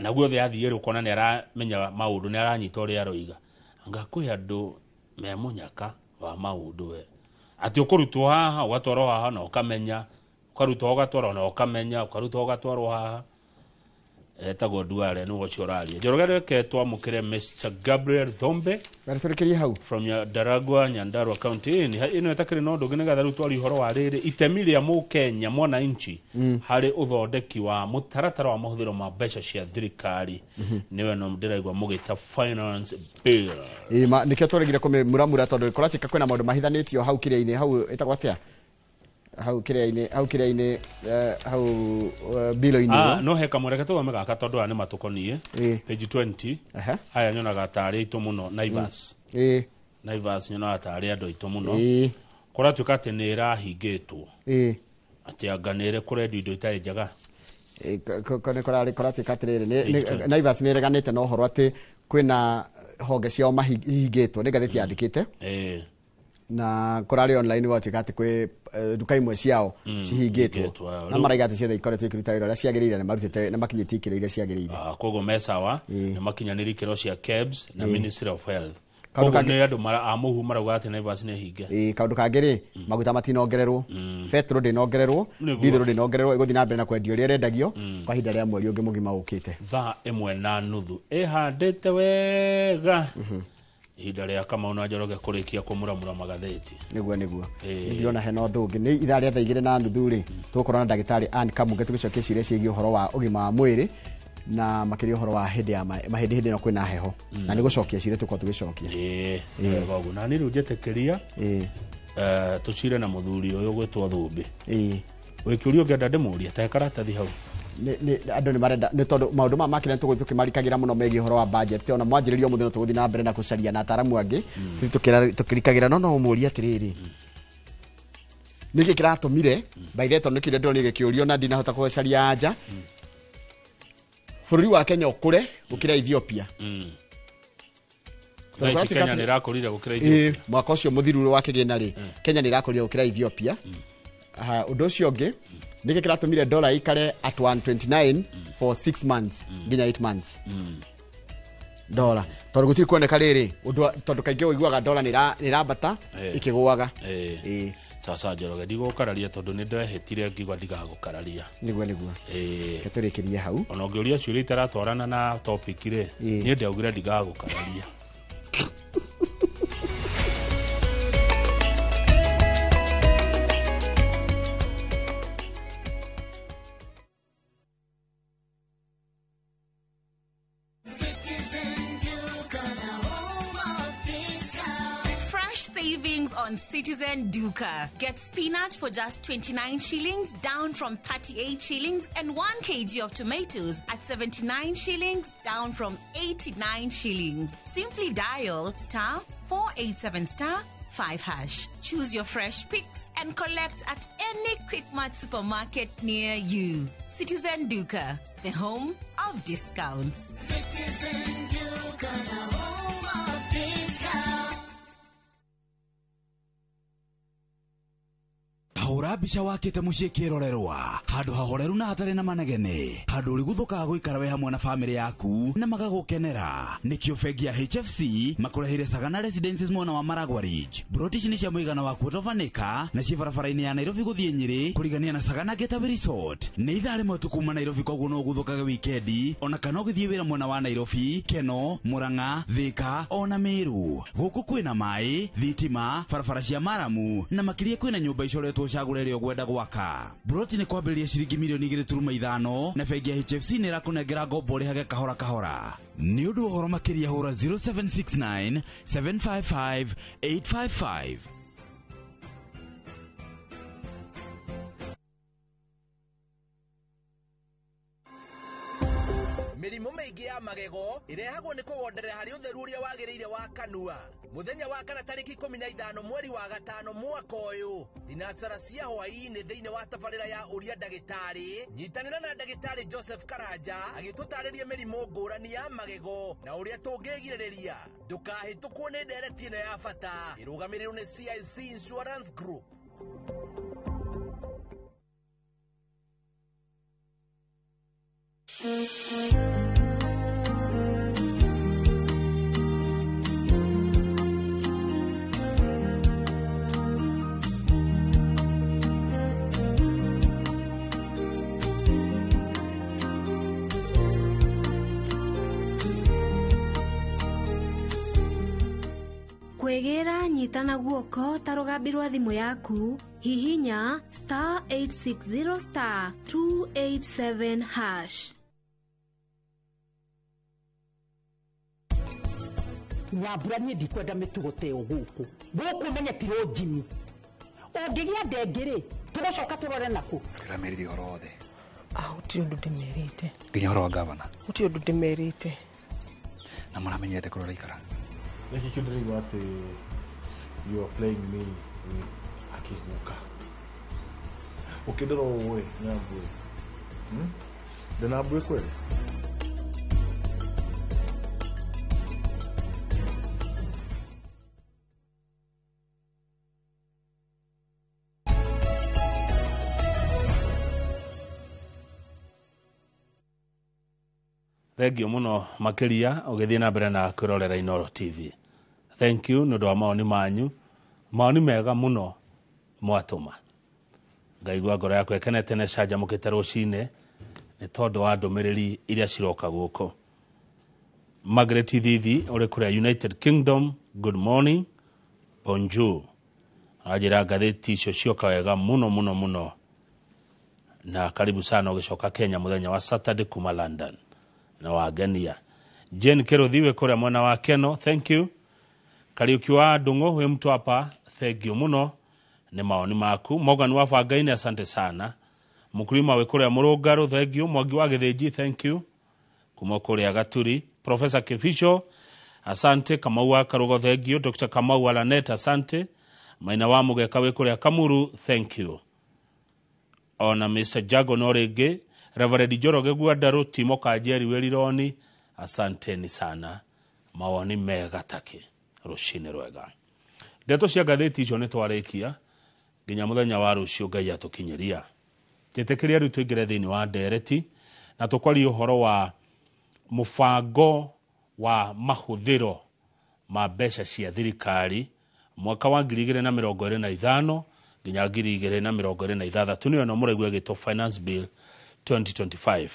Na guothe athiĩ rĩ, ũkona nĩ aramenya maũndũ, nĩ aranyita ũrĩa aroiga. Anga kwĩ andũ me mũnyaka wa maũndũ we. Atĩ ũkũrutwo haha ũgatwarwo haha na ũkamenya, ũkarutwo ũgatwarwo na ũkamenya, ũkarutwo ũgatwarwo haha. Etagwo Duale nĩwe ũcio ũraria. Njoroge reke twamũkĩre Mr. Gabriel Thombe Tũrĩkĩrie hau from Nyandarua, Nyandarua County. Ĩno ĩtakĩrĩ na ũndũ ũngĩ nĩgetha rĩu twarie ũhoro wa rĩrĩ itemi rĩa mũkenya mwananchi harĩ ũthondeki wa mũtaratara wa mahũthĩro ma mbeca cia thirikari. Nĩwe no ndĩraigua mũgĩta finance bill. Nĩkĩo tũregire kũmĩmuramura tondũ kũratuĩka kwĩna maũndũ mahithanĩtio hau kĩrĩa-inĩ, hau ĩtagwo atĩa? Hau kĩrĩa-inĩ, hau kĩrĩa-inĩ, hau bilo-inĩ. No he kamwe reke tũthome gaka tondũ aya nĩ matũkoniĩ. Page 20. Aya nyonaga tarĩ aitũ mũno Naivas. Naivas nyonaga tarĩ andũ aitũ mũno. Kũratuĩka atĩ nĩ ĩrahingĩtwo. Atĩ anga nĩ ĩrĩ kũrendio indo itarĩ njega. Kũratuĩka atĩrĩrĩ, Naivas nĩ ĩreganĩte na ũhoro atĩ kwĩna honge ciao mahingĩtwo, nĩ ngathĩti yandĩkĩte. Na kũrarĩ online gwatuĩka atĩ kwĩ nduka imwe ciao cihingĩtwo na maraiga atĩ ciothe ikoretwo ikĩruta wĩra ũrĩa ciagĩrĩire na marutĩte na makinyĩtie ikĩro iria ciagĩrĩire. Koguo me sawa nĩ makinyanĩrie ikĩro cia KEBS na Ministry of Health. Kaũndũ Koguo nĩ andũ a mũhu marauga atĩ Naivas nĩ hinge. Kaũndũ kangĩ rĩ, maguta matinongererwo, betũrũ ndĩnongererwo, dithũrũ ndĩnongererwo, ĩgũthiĩ na mbere na kwendio ũrĩa ĩrendagio kwa ihinda rĩa mweri ũngĩ mũgima ũkĩte. 1:15 ĩhandĩte wega. Ihinda rĩa Kamau na Njoroge kũrĩkia kũmuramura magathĩti. Nĩguo nĩguo. Ndirona hena ũndũ ũngĩ. Nĩ ithaa rĩa 2:30 rĩ, tũgũkorwo na ndagĩtarĩ Ann Kamunge tũgĩcokia ciũria ciĩgiĩ ũhoro wa ũgima wa mwĩrĩ na makĩria ũhoro wa hĩndĩ ya mahĩndĩ hĩndĩ ĩno kwĩna heho. Na nĩ gũcokia ciũria tũkorwo tũgĩcokia. Wega ũguo. Na niĩ rĩu njĩtĩkĩria tũcire na mũthuri ũyũ ũgwĩtwo Thũmbĩ. Wĩkĩũria ũngĩenda ndĩmũrie ta karatathi hau. Andũ nĩ marenda nĩ tondũ maũndũ maya makĩria tũgũthiĩ tũkĩmarikagĩra mũno megiĩ ũhoro wa budget ona mwanjĩrĩrio ũmũthĩ no tũgũthiĩ na mbere na gũcaria na ataaramu angĩ tũkĩrikagĩra no ũmũrie atĩrĩrĩ, nĩkĩ kĩratũmire by the way tondũ nĩkĩrĩa ndĩronire gĩkĩũrio na ndinahota gũcaria anja bũrũri wa Kenya ũkũre gũkĩra Ethiopia. Kenya nĩ ĩrakũrire gũkĩra Ethiopia mwaka ũcio mũthiru wa kĩgĩna rĩ, Kenya nĩ ĩrakũrire gũkĩra Ethiopia. Ũndũ ũcio ũngĩ nĩkĩ kĩratũmire dollar ikare at 129 for 6 months nginya 8 months dollar tondũ gũtirĩ kuoneka rĩrĩ ũndũ tondũ kaingĩ ũiguaga dollar nĩ ĩrambata ĩkĩgũaga. Sasa Njoroge ndigũkararia tondũ nĩ ndehĩtire ngiuga ndigagũkararia. Nĩguo nĩguo. Reke tũrĩkĩrie hau. Ona ũngĩũria ciũria itaratwarana na topic rĩ, niĩ ndaugire ndigagũkararia. On Citizen Duka. Get spinach for just 29 shillings, down from 38 shillings, and 1 kg of tomatoes at 79 shillings, down from 89 shillings. Simply dial *487*5#. Choose your fresh picks and collect at any Quickmart supermarket near you. Citizen Duka, the home of discounts. Citizen Duka, the home of discounts. Hũra mbica wakĩte mũciĩ kĩrorerwa handũ hahoreru na hatarĩ na manegene handũ ũrĩguthũkaga gũikara we hamwe na bamĩrĩ yaku na magagũkenera. Nĩkĩo bengi ya HFC makũreheire Sagana Residences mwena wa Maragwa Ridge. Broti ici nĩ cia mũigana wa quarter of an acre na ciĩ barabara-inĩ ya Nairobi gũthiĩ Nyĩrĩ kũrigania na Sagana Getaway Resort. Nĩ ithaa rĩmwe tu kuma Nairobi koguo no ũguthũkage wikendi ona kana ũgĩthiĩ wĩra mwena wa Nairobi, Keno, Murang'a, Thika ona Meru. Gũkũ kwĩna maĩ, thitima, barabara cia maramu na makĩria kwĩna nyũmba icoretwo cagũre ĩrĩa ũgwenda gwaka. Broti nĩ kwambĩrĩria ciringi milioni 2.5 na bengi ya HFC nĩ ĩrakũnengera ngombo ũrĩhage kahora kahora. Nĩ ũndũ wa ũhoro makĩria hũra 0769 755 855. Mĩrimũ mĩingĩ ya magego ĩrehagwo nĩ kũgonderera harĩ ũtheru ũrĩa wagĩrĩire wa kanua. Mũthenya wa kana tarĩki 15 mweri wa 5 mwaka ũyũ, thinacara cia hwaĩ-inĩ thĩinĩ wa tabarĩra ya ũria ndagĩtarĩ, nyitanĩra na ndagĩtarĩ Joseph Karanja agĩtũtarĩria mĩrimũ ngũrani ya magego na ũrĩa tũngĩgirĩrĩria. Ndũkahĩtũkwo nĩ ndereti ĩno ya bata ĩrũgamĩrĩirwo nĩ CIC Insurance Group. Kwĩgĩra nyita na guoko ta rũgambi rwa thimũ yaku hihinya *860 *287# Nyambura niĩ ndikwenda mĩtugo ta ĩyo gũkũ gũkũ menye ti rũnjini ũngĩgĩa ndengĩ rĩ tũgũcoka tũrore nakũ. Ndĩramerire ũhoro wothe. Gũtirĩ ũndũ ndĩmerĩte. Nginya ũhoro wa gavana. Gũtirĩ ũndũ ndĩmerĩte. Na maramenyete kũrĩa ũraikara. Nĩkĩ kĩu ndĩraigua atĩ you are playing me with akĩguka. Ũkĩndora ũũ ĩ Nyambui. Ndĩna mbui kweli? Thengio muno makiria ugithie na mbere na kwirorera Inooro TV. Thank you nĩ ũndũ wa mawoni manyu, mawoni mega muno mwatũma. Ngaigua ngoro yakwa ĩkenete na ĩcanjamũkĩte rũcinĩ nĩ tondũ wa ndũmĩrĩri iria ciroka gũkũ. Margaret Thithi ũrĩ kũrĩa United Kingdom, good morning, bonjour. Aranjĩra ngathĩti icio cioka wega muno muno muno, na karibu sana ũgĩcoka Kenya mũthenya wa Saturday kuma London. Na wangenia. Jane Kerothi wĩ kũrĩa mwena wa Keno, thank you. Kariuki wa Ndung'u wĩ mtu hapa, thank you muno nĩ maoni maku. Morgan wa Bangaini, asante sana. Mkulima wĩ kũrĩa Mũrũngarũ, thank you. Mwangi wa Gĩthĩnji, thank you. Kuma kũrĩa Gaturi. Professor Kificho, asante. Kamau wa Karugo, thank you. Dr. Kamau wa Lanet, asante. Maina wa Mũgeka wĩ kũrĩa Kamuru, thank you. Ona Mr. Jago no rĩngĩ, Reverend Njoroge Gwandarũ, Timo Kanjeri wĩ Rironi, asanteni sana. Mawoni mega take rũcinĩ rwega. Ndeto cia ngathĩti icio nĩ twarĩkia nginya mũthenya wa rũciũ Ngai atũkinyĩria. Njĩtĩkĩria rĩu tũingĩre thĩinĩ wa ndereti na tũkwarie ũhoro wa mũbango wa mahũthĩro ma mbeca cia thirikari mwaka wa 2025 nginya 2026, nĩyo ĩno mũraigua ĩgĩtwo Finance Bill 2025.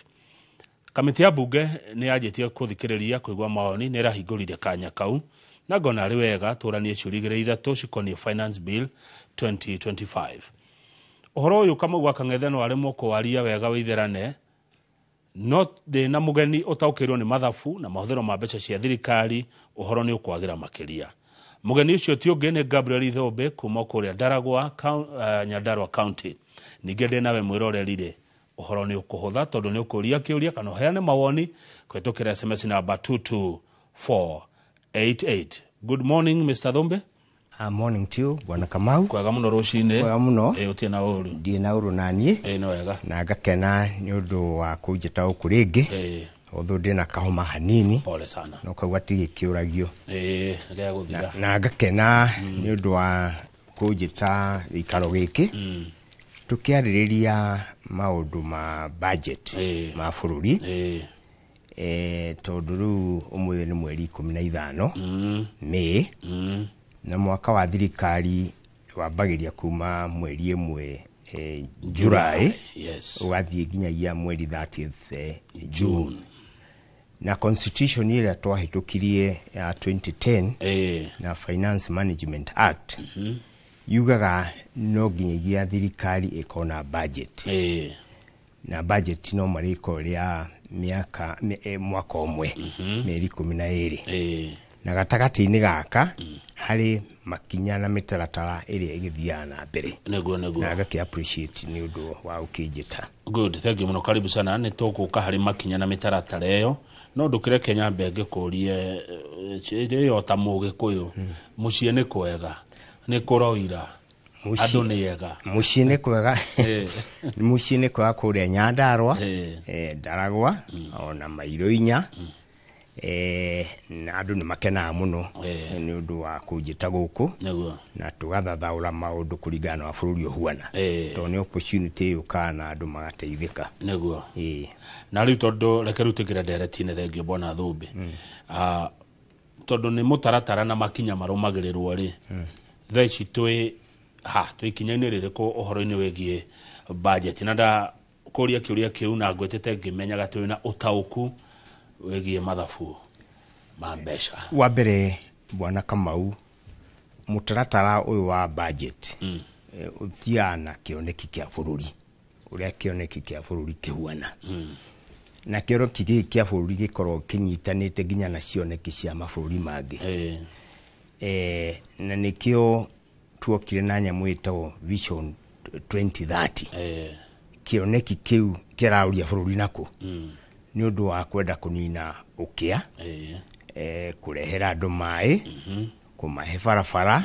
Kamĩtĩ ya mbunge nĩ yanjĩtie kũthikĩrĩria kũigua mawoni, nĩ ĩrahingũrire kanya kau na ngona arĩ wega tũranie ciũria igĩrĩ ithatũ cikoniĩ Finance Bill 2025. Ũhoro ũyũ Kamau wa Kang'ethe no aremwo kũwaria wega wĩitherane, no ndĩna mũgeni ũtaũkĩirwo nĩ mathabu na mahũthĩro ma mbeca cia thirikari, ũhoro nĩ ũkwagĩra makĩria. Mũgeni ũcio ti ũngĩ nĩ Gabriel Ithũmbĩ kuma kũrĩa Ndaragwa, Nyandarua County. Ningĩ ndĩ nawe mwĩroreri rĩ, ũhoro nĩ ũkũhũtha tondũ nĩ ũkũria kĩũria kana ũheane mawoni kũhĩtũkĩra SMS namba 22488. Good morning Mr. Thumbe. Morning to you, Bwana Kamau. Kwega muno rũcinĩ. Kwega muno. Ũtirĩ na ũru. Ndirĩ na ũru naniĩ. Nĩ wega. Na ngakena nĩ ũndũ wa kũnjĩta gũkũ rĩngĩ. Although ndĩ na kahoma hanini. Pole sana. No kau gatirĩ kĩũragio. Rĩa gũthira. Na ngakena nĩ ũndũ wa kũnjĩta gĩikaro gĩkĩ. Tũkĩarĩrĩria maũndũ ma budget ma bũrũri. Tondũ rĩu ũmũthĩ nĩ mweri 15 May. Na mwaka wa thirikari wambagĩria kuma mweri 1 July, yes, ũgathiĩ nginyagia mweri 30th June. Na constitution ĩrĩa twahĩtũkirie ya 2010 na Finance Management Act yugaga no nginyagia thirikari ĩkorwo na budget. Na budget no marĩkorwo rĩa mĩaka mwaka ũmwe, mĩeri 12. Na gatagatĩ-inĩ gaka harĩ makinya na mĩtaratara ĩrĩa ĩgĩthiaga na mbere. Nĩguo. Na ngakĩ appreciate nĩ ũndũ wa ũkĩnjĩta. Good, thank you muno, karibu sana. Nĩ tũgũka harĩ makinya na mĩtaratara ĩyo, no ndũkĩre Kenya mbe ngĩkũrie ĩyo ta mũgĩkũyũ, mũciĩ nĩ kwega, nĩ kũroira, andũ nĩ ega. Mũciĩ nĩ kwega. Mũciĩ nĩ kwega kũrĩa Nyandarua, Ndaragwa, ona Mairũ inya. Na andũ nĩ makenaga mũno nĩ ũndũ wa kũnjĩta gũkũ na tũgathathaũra maũndũ kũringana na bũrũri ũhuana, tondũ nĩ opportunity yũkaga na andũ magateithĩka. Nĩguo. Na rĩu tondũ reke rĩu tũingĩre ndereti-inĩ, thengio Bwana Thũmbĩ, tondũ nĩ mũtaratara na makinya marũmagĩrĩrwo rĩ, thaa ici twĩ ha twĩ ikinya-inĩ rĩrĩkũ ũhoro-inĩ wĩgiĩ budget? Na ndakũria kĩũria kĩu na ngwĩtĩte ngĩmenyaga twĩ na ũtaũku wĩgiĩ mathabu ma mbeca. Wa mbere Bwana Kamau, mũtaratara ũyũ wa budget ũthiaga na kĩoneki kĩa bũrũri, ũrĩa kĩoneki kĩa bũrũri kĩhuana. Na kĩoneki gĩkĩ kĩa bũrũri gĩkorwo kĩnyitanĩte nginya na cioneki cia mabũrũri mangĩ. Na nĩkĩo tuokire na nyamũ ĩtagwo Vision 2030. Kĩoneki kĩu kĩraũria bũrũri nakũ nĩ ũndũ wa kwenda kũnina ũkĩa, kũrehera andũ maĩ, kũmahe barabara,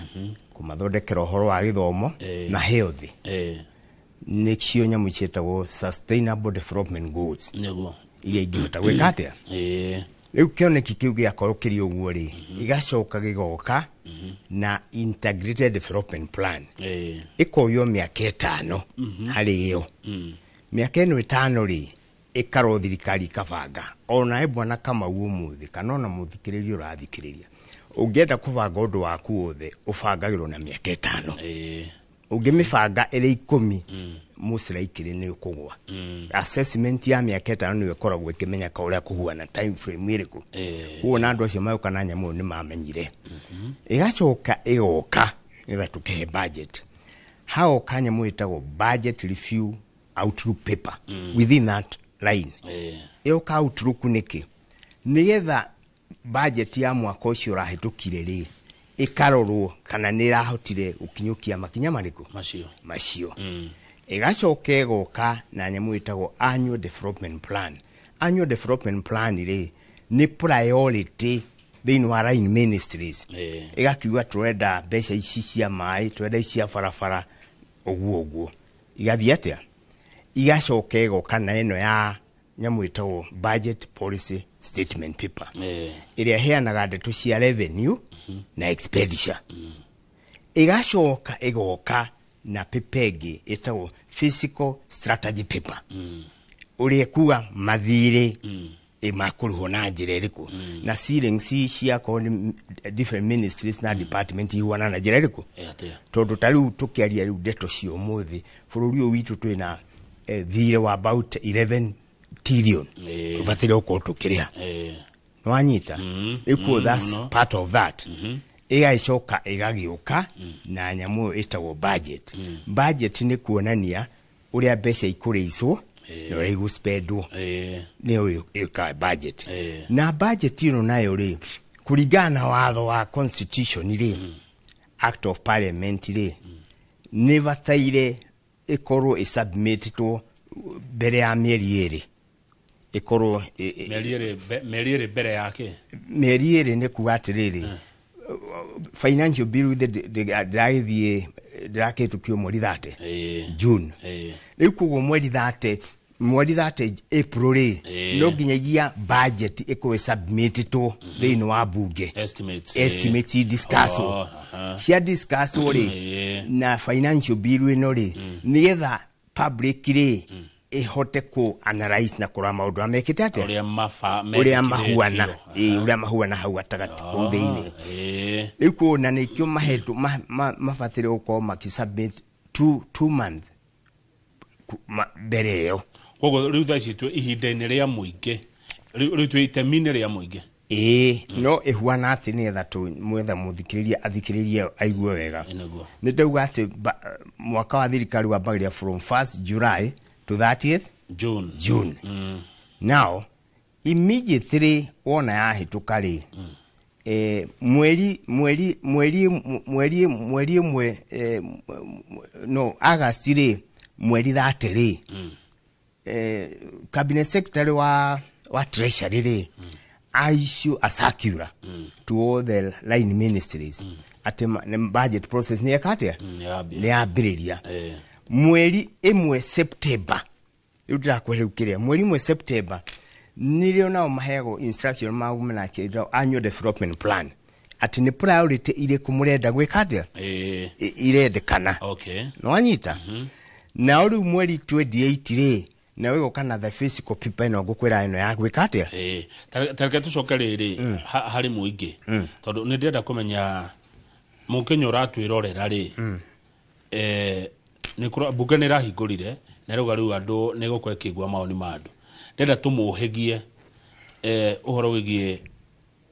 kũmathondekera ũhoro wa gĩthomo na health. Nĩcio nyamũ ciĩtagwo Sustainable Development Goals. Nĩguo. Iria ingĩhota gwĩka atĩa? Rĩu kĩoneki kĩu gĩakorwo kĩrĩ ũguo rĩ, gĩgacoka gĩgoka na Integrated Development Plan. Ĩkoywo mĩaka 5 harĩ ĩyo. Mĩaka ĩno 5 rĩ, Ĩkarwo thirikari ikabanga ona bwana Kamau ũmũthĩ kana ona mũthikĩrĩria ũrathikĩrĩria, ũngĩenda kũbanga ũndũ waku wothe ũbangagĩrwo na mĩaka 5. Ũngĩmĩbanga ĩrĩ 10, mũciraikĩrĩ nĩ ũkũgwa. Assessment ya mĩaka 5 nĩyo ĩkoragwo ĩkĩmenyeka ũrĩa kũhuana time frame ĩrĩkũ. Koguo na andũ acio magĩũka na nyamũ ĩyo nĩ mamenyire. Ĩgacoka ĩgoka nĩgetha tũkĩhe budget. Hagoka nyamũ ĩtagwo budget review outlook paper within that line. Ĩyoka outlook nĩkĩ? Nĩgetha budget ya mwaka ũcio ũrahĩtũkire rĩ, ĩkarorwo kana nĩ ĩrahotire gũkinyũkia makinya marĩkũ macio. Ĩgacoka ĩgoka na nyamũ ĩtagwo annual development plan. Annual development plan rĩ, nĩ priority thĩinĩ wa line ministries. Ĩgakiuga tũrenda mbeca ici cia maĩ, tũrenda ici cia barabara, ũguo ũguo. Igathiĩ atĩa? Igacoka ĩgoka na ĩno ya nyamũ ĩtagwo budget policy statement paper, ĩrĩa ĩheanaga ndeto cia revenue na expenditure. Ĩgacoka ĩgoka na paper ĩngĩ ĩtagwo fiscal strategy paper, ũrĩa ĩkuga mathirĩ makũrĩhwo na njĩra ĩrĩkũ, na ceilings ciakorwo nĩ different ministries na department ihuana na njĩra ĩrĩkũ. Tondũ ta rĩu tũkĩaria rĩu ndeto cia ũmũthĩ, bũrũri ũyũ witũ twĩna thirĩ wa about 11 trillion tũbataire gũkorwo tũkĩrĩha. Nĩwanyita? Rĩu kuo that's part of that. Ĩgagĩcoka ĩgagĩũka na nyamũ ĩyo ĩtagwo budget. Budget nĩ kuonania ũrĩa mbeca ikũrĩicwo na ũrĩa igũspendwo, nĩyo ĩkaga budget. Na budget ĩno nayo rĩ, kũringana na watho wa constitution rĩ, act of parliament rĩ, nĩ bataire ĩkorwo ĩsubmitĩtwo mbere ya mĩeri 2. Ĩkorwo mĩeri 2 mbere yake. Mĩeri 2 nĩ kuga atĩrĩrĩ, financial bill ndĩragĩthiĩ ndĩrakĩhĩtũkio mweri 30 June. Rĩu koguo mweri 30, mweri 30 April rĩ, no nginyagia budget ĩkorwo ĩsubmitĩtwo thĩinĩ wa bunge. Estimates. Estimates discusswo. Cia discusswo rĩ, na financial bill ĩno rĩ, nĩgetha public rĩ ĩhote kũ analyze na kũrora maũndũ marĩa mekĩte atĩa, ũrĩa mahuana, ũrĩa mahuana hau gatagatĩ kũu thĩinĩ. Rĩu kuona nĩkĩo mahetwo mabatire gũkorwo makĩsubmit 2 month mbere ĩyo. Koguo rĩu thaa ici twĩ ihinda-inĩ rĩa mũingĩ, rĩu twĩ itemi-inĩ rĩa mũingĩ. No ĩhuana atĩ nĩgetha mwetha mũthikĩrĩria athikĩrĩrie aigue wega. Nĩ ndauga atĩ mwaka wa thirikari wambagĩrĩria from 1st July to 30th June. Now immediately wona yahĩtũka rĩ, mweri mweri mweri mweri mweri ĩmwe, no August rĩ, mweri 30 rĩ, cabinet secretary wa treasury rĩ, issue a circular to all the line ministries atĩ budget process nĩ eka atĩa, nĩ yambĩrĩria. Mweri 1 September, rĩu ndĩrakwĩra rĩu kĩrĩa, mweri 1 September nĩrĩo nao maheagwo instruction ma na annual development plan atĩ nĩ priority irĩkũ mũrenda gwĩka atĩa, irendekana. Nĩwanyita? Nao rĩu mweri 28 rĩ, na wĩgoka na the physical paper ĩno ngũkwĩra ĩno ya gwĩka atĩa. Tareke tũcoke rĩrĩ harĩ mũingĩ, tondũ nĩ ndĩrenda kũmenya mũkenya ũratwĩrorera rĩ, bunge nĩ ĩrahingũrire na ĩrauga rĩu andũ nĩ ĩgũkorwo ĩkĩigua maoni ma andũ. Ndĩrenda tũmũhĩgie ũhoro wĩgiĩ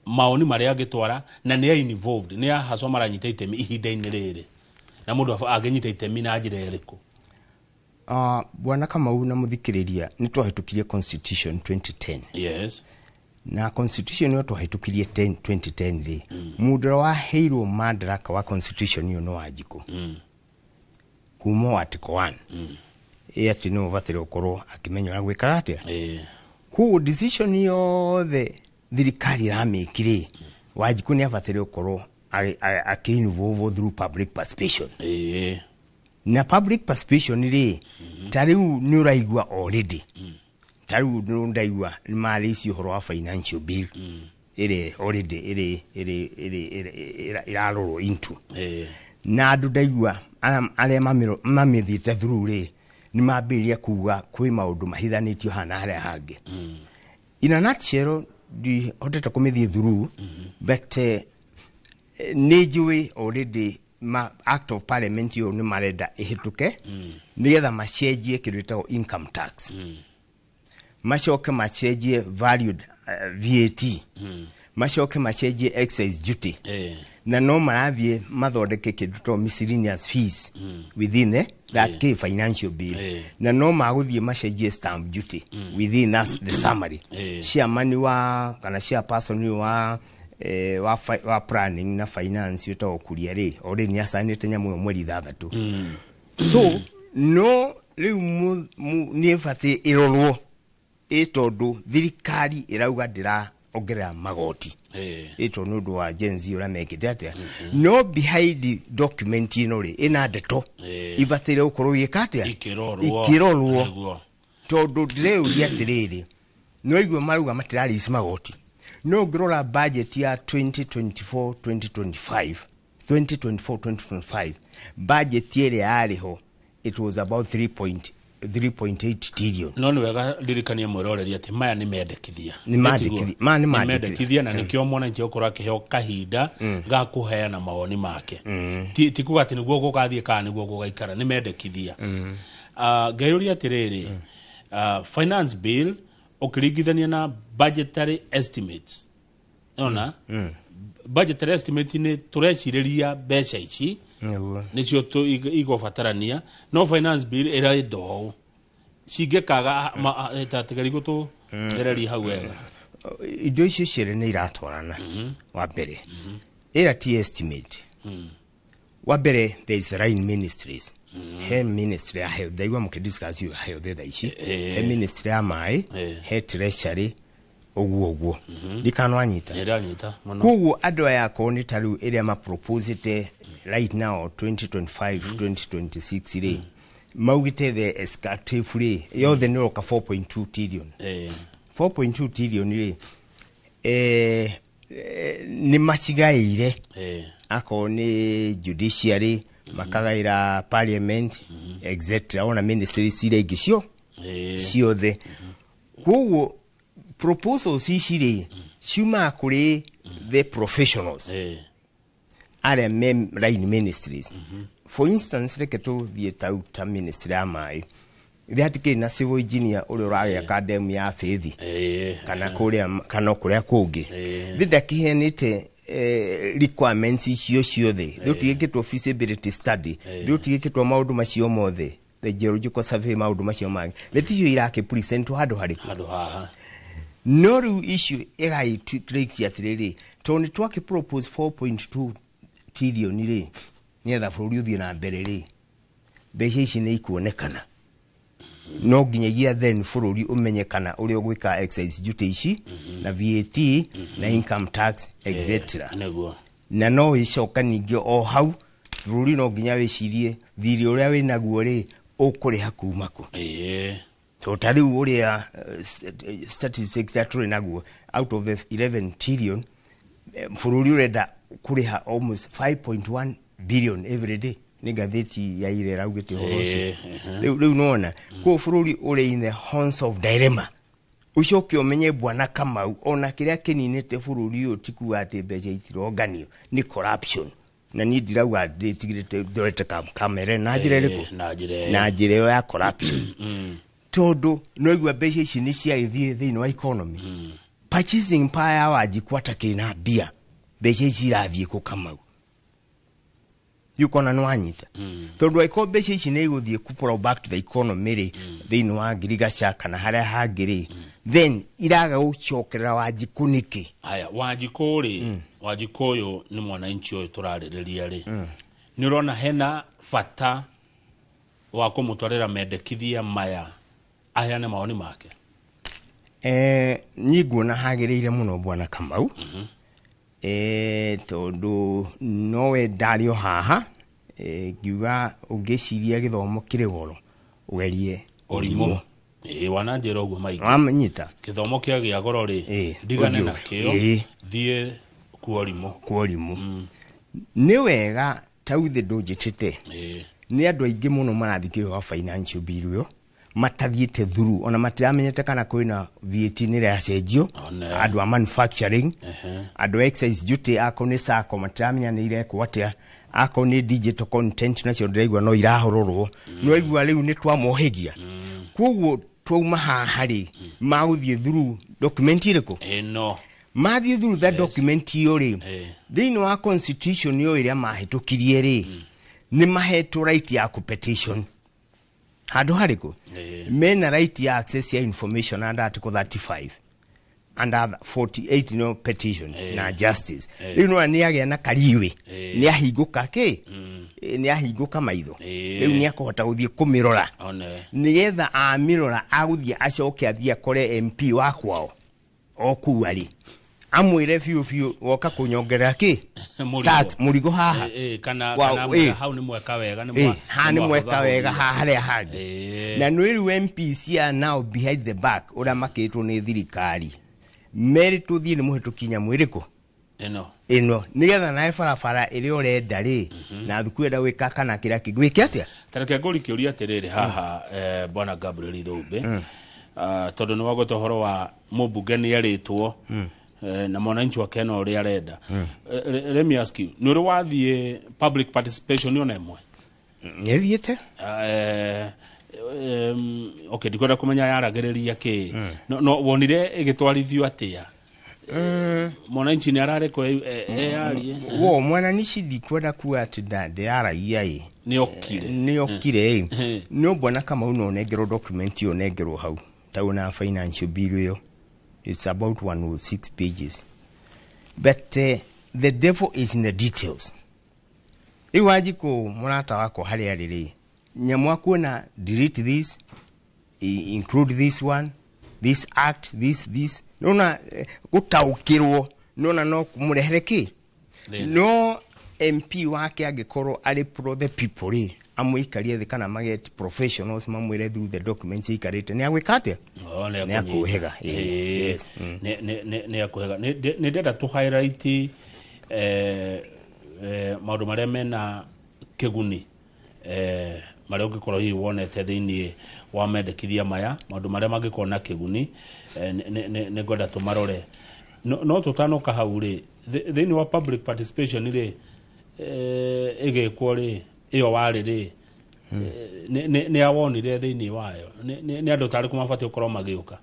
maoni marĩa angĩtwara na nĩ a involved, nĩ a haswa maranyita itemi ihinda-inĩ rĩrĩ, na mũndũ angĩnyita itemi na njĩra ĩrĩkũ. Bwana Kamau na mũthikĩrĩria, nĩ twahĩtũkirie constitution 2010. Yes. Na constitution ĩyo twahĩtũkirie 2010 rĩ, mũndũ ũrĩa waheirwo madaraka wa constitution ĩyo nĩ Wanjikũ. Kuma article 1. Ĩ atĩ nĩ ũbataire gũkorwo akĩmenya ũrĩa gwĩkaga atĩa. Koguo decision yothe thirikari ĩramĩki rĩ, Wanjikũ nĩ abataire gũkorwo akĩ-involve through public participation. Na public participation rĩ, ta rĩu nĩ ũraigua already. Ta rĩu nĩ ndaigua nĩ marĩici ũhoro wa financial bill ĩrĩ already ĩrĩ ĩrarorwo into. Na andũ ndaigua arĩa mamĩthiĩte through rĩ, Nĩ mambĩrĩria kuga kwĩ maũndũ mahithanĩtio haha na harĩa hangĩ. In a nutshell, ndihotete kũmĩthiĩ through, but nĩ njũĩ already ma act of parliament ĩyo nĩ marenda ĩhĩtũke nĩgetha macenjie kĩndũ gĩtagwo income tax, macoke macenjie valued VAT, macoke macenjie excise duty, na no marathiĩ mathondeke kĩndũ to miscellaneous fees within that key financial bill, na no magũthiĩ macenjie stamp duty within us, the summary. Chairman wa kana chairperson wa wa planning na finance wĩtagwo Kuria rĩ, already nĩ acainĩte nyamũ ĩyo mweri 6. So no rĩu nĩ ĩbatiĩ ĩrorwo ĩ tondũ thirikari ĩrauga ndĩraongerera magoti ĩ tondũ nĩ ũndũ wa Gen Z ũrĩa mekĩte atĩa. No behind document ĩno rĩ, ĩna ndeto ibataire gũkorwo igĩka atĩa? Ikĩrorwo. Ikĩrorwo. Nĩguo. Tondũ ndĩreyũria atĩrĩrĩ, no igua marauga matirarisi magoti, no ũngĩrora budget ya 2024 2025, 2024 2025 budget ĩrĩa yarĩ ho, it was about 3.3.8 trillion. No nĩ wega ndirikanie mwĩroreri atĩ maya nĩ mendekithia. Nĩ mandĩkithia. Maya nĩ Nĩ mandĩkithia. mendekithia, na nĩkĩo mwananchi okorwo akĩheo kahinda ga kũheana mawoni make. Ti kuga atĩ nĩguo gũgathiĩ kana nĩguo gũgaikara, nĩ mendekithia. Ngeyũria atĩrĩrĩ, finance bill ũkĩringithania na budgetary estimates, ona budgetary estimate nĩ tũrecirĩria mbeca ici nĩcio igũbatarania, no finance bill ĩrenda ũũ cingĩkaga tatigari gũtũthereria hau wega. Indo icio cierĩ nĩ iratwarana. Wa mbere, ĩra ti estimate. Wa mbere, there is line ministries. He ministry ya health, ndaigua mũkĩdiscuss ya health thaa ici, he ministry ya maĩ, he treasury, ũguo ũguo ndikanwanyita. Nĩndanyita mũno. Koguo andũ aya akorwo nĩ ta rĩu ĩrĩa maproposite right now 2025 2026 rĩ, maugĩte the executive rĩ yothe nĩ roka 4.2 trillion. 4.2 trillion rĩ, nĩ macigaĩire akorwo nĩ judiciary, makagaĩra parliament, etc., ona ministries iria ingĩ cio ciothe. Koguo proposals ici rĩ ciumaga kũrĩ the professionals arĩa me line ministries. For instance, reke tũthiĩ tau ta ministry ya maĩ, ithe hatikĩrĩ na civil engineer ũrĩa ũragĩaka demu ya Faith kana kũrĩa kana kũrĩa kũngĩ thĩ ndakĩheanĩte requirements icio ciothe. Thĩ ũtigĩkĩtwo feasibility study, thĩ ũtigĩkĩtwo maũndũ macio mothe, the geological survey, maũndũ macio mangĩ, thĩ ticio irakĩ present handũ harĩkũ? Handũ haha. No rĩu icio ĩgagĩtuĩkia atĩrĩrĩ, tondũ nĩ twakĩ propose 4.2 trillion rĩ, nĩgetha bũrũri ũthiĩ na mbere rĩ, mbeca ici nĩ ikuonekana, no nginyagia then bũrũri ũmenye kana ũrĩa ũgwĩka excise duty ici na VAT na income tax, etc. Nĩguo. Na no ĩcoka ningĩ o hau bũrũri no nginya wĩcirie thirĩ ũrĩa wĩnaguo rĩ ũkũrĩha kuma kũ. So ta rĩu ũrĩa statistics that tũrĩ naguo, out of the 11 trillion, bũrũri ũrenda kũrĩha almost 5.1 billion every day, nĩ ngathĩti ya ira ĩraugĩte ũhoro ũcio. Rĩu nĩwona koguo bũrũri ũrĩ in the horns of dilemma. Ũcoke ũmenye bwana Kamau, ona kĩrĩa kĩninĩte bũrũri ũyũ ti kuga atĩ mbeca itironganio, nĩ corruption. Na niĩ ndirauga ndĩtigĩrĩte ndorete kamere na njĩra ĩrĩkũ? Na njĩra ĩyo. Na njĩra ĩyo ya corruption, tondũ no igua mbeca ici nĩ ciagĩthiĩ thĩinĩ wa economy, purchasing power ya Wanjikũ atakĩrĩ na mbia, mbeca ici irathiĩ kũ Kamau? Yukona nĩ wanyita, tondũ angĩkorwo mbeca ici nĩ igũthiĩ ku flow back to the economy rĩ, thĩinĩ wa ngirigaca kana harĩa hangĩ rĩ, then iraga gũcokerera Wanjikũ nĩkĩ? Haya, Wanjikũ rĩ, Wanjikũ ũyũ nĩ mwananchi ũyũ tũrarĩrĩria rĩ, nĩ ũrona hena bata wa kũmũtwarĩra mendekithia maya aheane mawoni make? Niĩ nguona hagĩrĩire mũno bwana Kamau, tondũ nowe ndarĩ o haha, ngiuga ũngĩciria gĩthomo kĩrĩ goro ũgerie ũrimũ. Ĩĩ, wananjĩra ũguo maingĩ. Wamanyita. Gĩthomo kĩagĩa goro rĩ, ndigane ũthiĩ nakĩo, thiĩ kuo ũrimũ. Kuo ũrimũ nĩ wega tau thĩ ndũnjĩtĩte. Nĩ andũ aingĩ mũno marathikĩrĩria wa financial bill ĩyo matathiĩte through, ona matiramenyete kana kwĩna VAT nĩ ĩracenjio. Andũ a manufacturing, andũ a excise duty, akorwo nĩ sacco matiramenya nĩ irekwo atĩa, akorwo nĩ digital content nacio ndĩraigua no irahororwo. Nĩ waigua rĩu nĩ twamohĩgia. Koguo twauma haha rĩ, magũthiĩ through document ĩrĩkũ? Ĩno. Mathiĩ through that document ĩyo rĩ, thĩinĩ wa constitution ĩyo ĩrĩa mahĩtũkirie rĩ, nĩ mahetwo right ya petition handũ harĩkũ? Mena right ya access ya information under article 35 and other 48, no petition na justice. Rĩu nĩwona nĩ agĩa na kariwĩ, nĩ ahingũka kĩ, nĩ ahingũka maitho. Rĩu nĩ akũhota gũthiĩ kũmĩrora, nĩgetha amĩrora agũthiĩ acoke athiĩ akore MP wa kwao o kũu arĩ, amwĩre biũ biũ, woka kũnyongerera kĩ? Mũrigo. Tax, mũrigo haha. Kana kana mwega, hau nĩ mweka wega, nĩ haha nĩ mweka wega, mwahũthahũthia. haha harĩa hangĩ. Na nĩ rĩu MP cia now behind the back ũrĩa makĩtwo nĩ thirikari merĩtwo thiĩ nĩ mũhĩtũki nyamũ ĩrĩkũ? Ĩno. Ĩno, nĩgetha nawe barabara ĩrĩa ũrenda rĩ, na thukuru ĩrenda gwĩka kana kĩrĩa kĩngĩ wĩke atĩa. Tareke ngũri kĩũria atĩrĩrĩ haha, bwana Gabriel Thũmbĩ. Ah, tondũ nĩ wagweta ũhoro wa mũmbunge nĩ erĩtwo, na mwananchi wa Kenya ũrĩa arenda. Let me ask you, nĩ ũrĩ wathiĩ public participation ona ĩmwe? Nĩ thiĩte. Okay, ndikwenda kũmenya yaragĩrĩria kĩ, no wonire ĩgĩtwarithio atĩa? Mwananchi nĩ ararekwo eyarie? Wo mwananici ndikwenda kuga atĩ ndĩaragia ĩ. Nĩ okire. Nĩ okire ĩ, no bwana Kamau no ũnengerwo document ĩyo, ũnengerwo hau tau na financial bill ĩyo, it's about 106 pages, but the devil is in the details. Rĩu Wanjikũ mũrata wakwa harĩa arĩ rĩ, nyamũ akuona delete this, include this one, this act, this nona gũtaũkĩrwo nona no kũmũrehere kĩ. Thĩna. No MP wake angĩkorwo arĩ pro the people rĩ, amũikarie thĩ kana maget professionals mamwĩre through the documents ikarĩte nĩ agwĩka atĩa. Oh, nĩ nĩ akũhega. Yes. Nĩ akũhega. Nĩ ndĩrenda tũ highlight maũndũ marĩa mena kĩguni, marĩa ũngĩkorwo hihi wonete thĩinĩ wa mendekithia maya, maũndũ marĩa mangĩkorwo na kĩguni, nĩ ngwenda tũmarore. No tũtanoka hau rĩ, thĩinĩ wa public participation rĩ, ĩgĩkwo rĩ, ĩyo warĩ rĩ, nĩ awonire thĩinĩ wayo nĩ andũ tarĩkũ mabatiĩ gũkorwo magĩũka?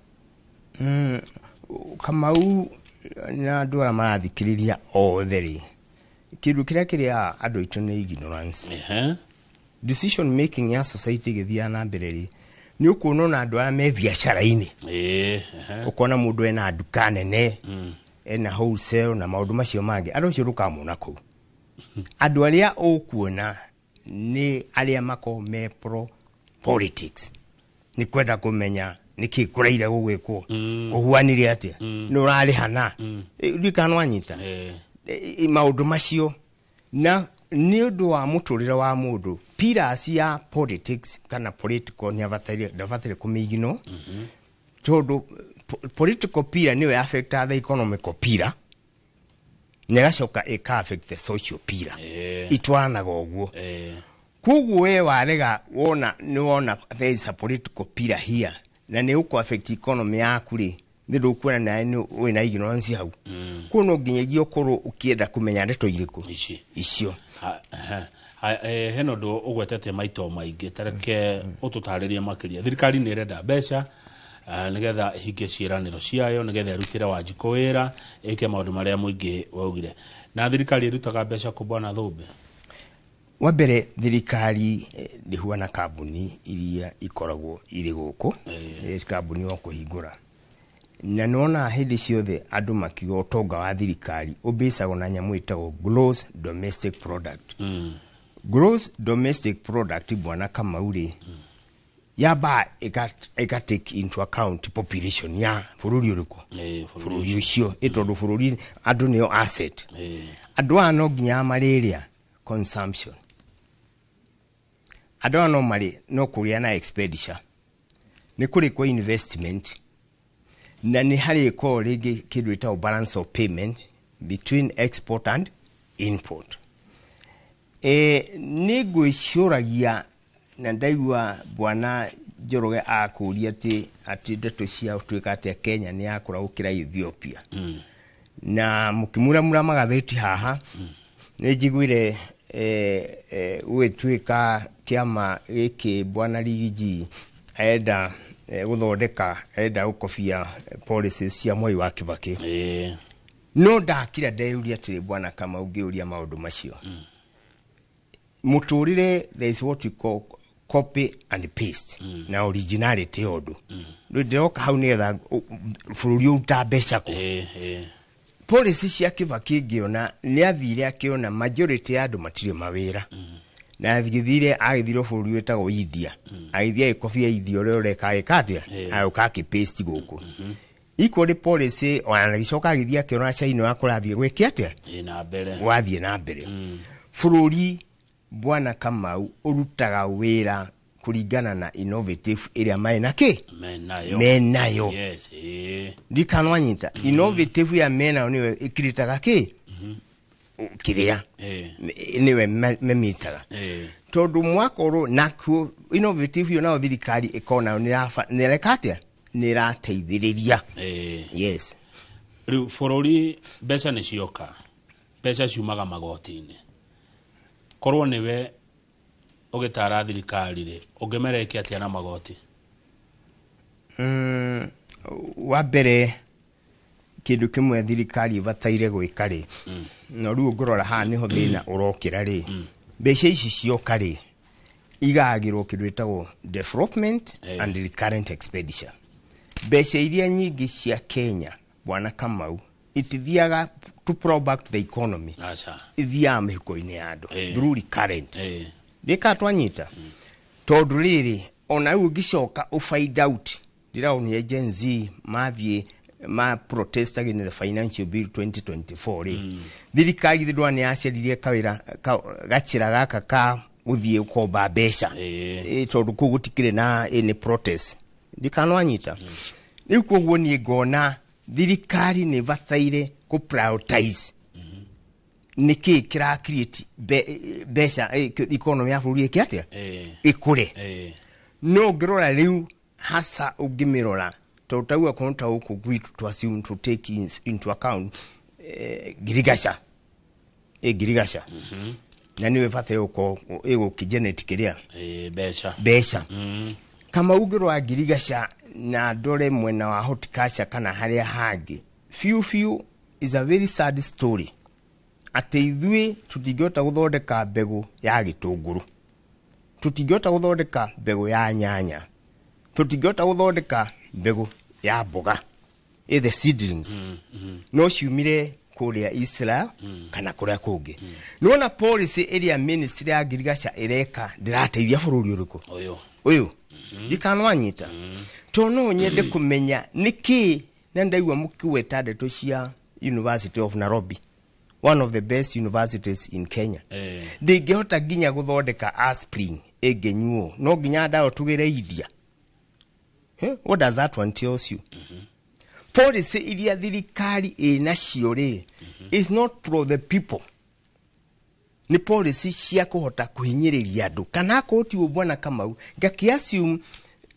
Kamau na andũ arĩa marathikĩrĩria othe rĩ, kĩndũ kĩrĩa kĩrĩa andũ aitũ nĩ ignorance. Decision making ya society ĩgĩthiaga na mbere rĩ, nĩ ũkuona ona andũ arĩa me biacara-inĩ, ũkona mũndũ ena nduka nene, ena wholesale na maũndũ macio mangĩ, andũ acio ndũkamona kũu. Andũ arĩa ũkuona nĩ arĩa makoragwo me pro politics, nĩ kwenda kũmenya nĩkĩ kũraire gũgwĩkwo, kũhuanire atĩa, nĩ ũrarĩhana. Ndiũĩ kana nĩwanyita. Maũndũ macio na nĩ ũndũ wa mũtũrĩre wa mũndũ, pillars ya politics kana political nĩ abataire, ndabataire kũmĩignore, tondũ political pillar nĩyo affectaga the economical pillar na ĩgacoka ĩka affect the social pillar. Itwaranaga ũguo. Koguo we warega wona nĩ wona there is a political pillar here na nĩ ũkũ affect economy yaku rĩ, nĩ ndũkuona nawe nĩ wĩna ignorance hau. Koguo no nginyagia ũkorwo ũkĩenda kũmenya ndeto irĩkũ ici icio. Hena ũndũ ũgwetete maito maingĩ, tareke ũtũtarĩrie makĩria. Thirikari nĩ ĩrenda mbeca, nĩgetha ĩhingie ciĩranĩro ciayo, nĩgetha ĩrutĩre Wanjikũ wĩra, ĩke maũndũ marĩa mũingĩ waugire. Na thirikari ĩrutaga mbeca kũ, bwana Thũmbĩ? Wa mbere, thirikari ndĩhuana kambuni iria ikoragwo irĩ gũkũ. Kambuni wa kũhingũra na nĩwona hĩndĩ ciothe andũ makiuga ũtonga wa thirikari ũbĩcagwo na nyamũ ĩtagwo gross domestic product. Gross domestic product, bwana Kamau rĩ, yamba ĩka take into account population ya bũrũri ũrĩkũ? Bũrũri ũcio, ĩ tondũ bũrũri andũ nĩo asset. Andũ aya no nginya marĩrĩa consumption, andũ aya no marĩ no kũgĩa na expenditure, nĩ kũrĩ kwa investment, na nĩ harĩkorwo rĩngĩ kĩndũ ĩtagwo balance of payment between export and import. Nĩ ngwĩcũragia na ndaigua bwana Njoroge akũria atĩ ndeto cia gũtuĩka atĩ Kenya nĩ yakũra gũkĩra Ethiopia. Na mũkĩmuramura magathĩti haha nĩ njiguire gũgĩtuĩka kĩama gĩkĩ bwana Rigiji enda gũthondeka enda gũkobia policies cia Mwai wa Kibaki. No ndakira ndeyũria atĩrĩ bwana Kamau ngĩũria maũndũ macio. Mũtũrĩre there is what we call copy and paste na originality ũndũ. Rĩu ndĩroka hau nĩgetha bũrũri ũruta mbeca kũ. Policy cia Kibaki ngĩona nĩ athire akĩona majority ya andũ matirĩ mawĩra. Na agĩthire agĩthire bũrũri wĩtagwo India. Agĩthiĩ agĩkobia India ũrĩa ũreka agĩka atĩa? Agĩũka akĩpaste gũkũ. Equally policy ona agĩcoka agĩthiĩ akĩona China kũrathiĩ gwĩke atĩa? Na mbere. Gwathiĩ na mbere. Bũrũri bwana Kamau ũrutaga wĩra kũringana na innovative ĩrĩa mena kĩ? Menayo. Yes. Ndikanwanyita. Innovative ya menayo nĩwe ĩkiritaga kĩ? Kĩrĩa. Nĩwe memitaga. Tondũ mwakorwo nakuo innovative ĩyo nayo thirikari ĩkona nĩreka atĩa? Nĩrateithĩrĩria. Yes. Rĩu bũrũri mbeca nĩ cioka. Mbeca ciumaga magoti-inĩ. Korwo nĩwe ũgĩtara thirikari rĩ, ũngĩmereke atĩa na magoti? Wa mbere kĩndũ kĩmwe thirikari ĩbataire gwĩka rĩ, no rĩu ũngĩrora haha nĩho thĩna ũrokĩra rĩ, mbeca ici cioka rĩ, igagĩrwo kĩndũ gĩtagwo development and recurrent expenditure. Mbeca iria nyingĩ cia Kenya bwana Kamau itithiaga to plow back to the economy. Ithiaga mĩhuko-inĩ ya andũ through recurrent. Ndĩka twanyita tondũ rĩrĩ ona rĩu ũngĩcoka ũ find out ndĩraonire Gen Z mathiĩ ma protest against the financial bill 2024 rĩ, thirikari thĩ nĩ yaceririe kawĩra gacĩra gaka ka gũthiĩ gũkomba mbeca tondũ kũu gũtikĩrĩ na any protest. Ndikanwanyita. Rĩu koguo niĩ ngona thirikari nĩ ĩbataire kũ prioritize nĩkĩ kĩra create mbeca economy ya bũrũri ĩke atĩa? Ĩkũre. No ũngĩrora rĩu hasa ũngĩmĩrora tondũ tauga kono ta gũkũ gwitũ to assume to take into account Girigaca. Girigaca. Na nĩwe ĩbataire gũkorwo ĩgũkĩgenerate kĩrĩa? Mbeca. Kama ũngĩrora Girigaca na ndore mwena wa horticulture kana harĩa hangĩ, few few is a very sad story. Atĩ ithuĩ tũtingĩhota gũthondeka mbegũ ya gĩtũngũrũ, tũtingĩhota gũthondeka mbegũ ya nyanya, tũtingĩhota gũthondeka mbegũ ya mboga, the seedlings. No ciumire kũrĩa Israel kana kũrĩa kũngĩ. Nĩwona policy ĩrĩa ministry ya Girigaca ĩreka ndĩrateithia bũrũri ũrĩkũ? Ũyũ. Ndikanwanyita. Tondũ no nyende kũmenya nĩkĩ na ndaigua mũkĩgweta ndeto cia University of Nairobi, one of the best universities in Kenya. Ndingĩhota nginya gũthondeka aspirin ĩngĩnyuo, no nginya ndawa tũgĩre India. What does that one tells you? Policy iria thirikari ĩnacio rĩ is not pro the people. Nĩ policy cia kũhota kũhinyĩrĩria andũ. Kana akorwo ti ũguo bwana Kamau, ngakĩ assume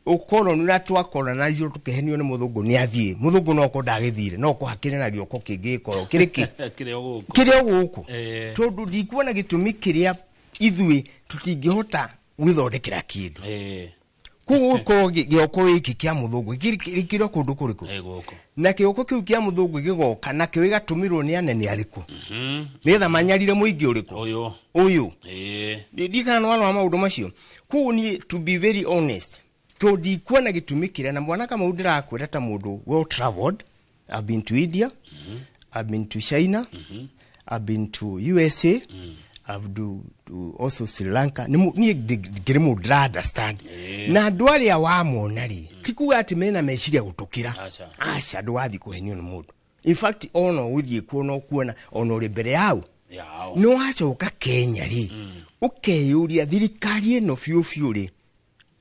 ũkoroni ũrĩa twakoronizirwo tũkĩhenio nĩ mũthũngũ nĩ athiĩ. Mũthũngũ no okorwo ndagĩthire, no okorwo hakĩrĩ na gĩoko kĩngĩ gĩkorwo kĩrĩ kĩ? Kĩrĩ o gũkũ. Tondũ ndikuona gĩtũmi kĩrĩa ithuĩ tũtingĩhota gwĩthondekera kĩndũ. Koguo gũkorwo gĩoko gĩkĩ kĩa mũthũngũ gĩkĩrĩ kũndũ kũrĩkũ? Na kĩoko kĩu kĩa mũthũngũ gĩgoka nakĩo gĩgatũmĩrwo nĩ anene arĩkũ? Nĩgetha manyarire mũingĩ ũrĩkũ? Ũyũ. Ndikana nĩ wa maũndũ macio. Koguo niĩ to be very honest, tondũ ndikuona gĩtũmi kĩrĩa na mwana Kamau ndĩrakwĩra ta mũndũ well traveled. I've been to India, I've been to China, I've been to USA, I've do also Sri Lanka. Niĩ ngĩrĩ mũndũ ndĩra understand. Na andũ arĩa wamona rĩ, ti kuga atĩ mena meciria gũtũkĩra. Aca, ndũgathiĩ kũhenio nĩ mũndũ. In fact, ona ũgũthiĩ kuo no kuona ona ũrĩ mbere yao. No wacoka Kenya rĩ, ũkeyũria thirikari ĩno biũ biũ rĩ,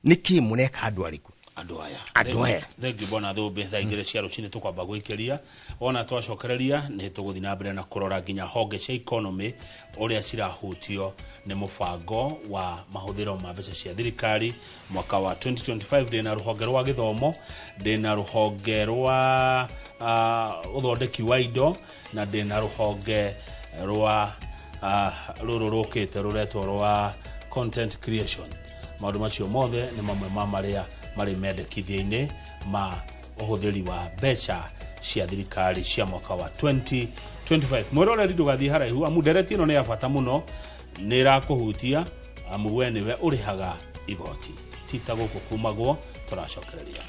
nĩkĩ mũreka andũ arĩkũ? Andũ aya. Andũ aya. Thengiũ bwana Thũmbĩ, thaa 2 cia rũcinĩ tũkwamba gwĩkĩria ona twacokereria nĩ tũgũthiĩ na mbere na kũrora nginya honge cia economy ũrĩa cirahutio nĩ mũbango wa mahũthĩro ma mbeca cia thirikari mwaka wa 2025. Ndĩna rũhonge rwa gĩthomo, ndĩna rũhonge rwa ũthondeki wa indo, na ndĩna rũhonge rwa rũrũ rũkĩte rũretwo rwa content creation. Maũndũ macio mothe nĩ mamwe ma marĩa marĩ mendekithia-inĩ ma ũhũthĩri wa mbeca cia thirikari cia mwaka wa 2025. Mwĩroreri ndũgathiĩ haraihu amu ndereti ĩno nĩ ya bata mũno, nĩ ĩrakũhutia amu we nĩwe ũrĩhaga igoti, ti ta gũkũ kumagwo tũracokereria.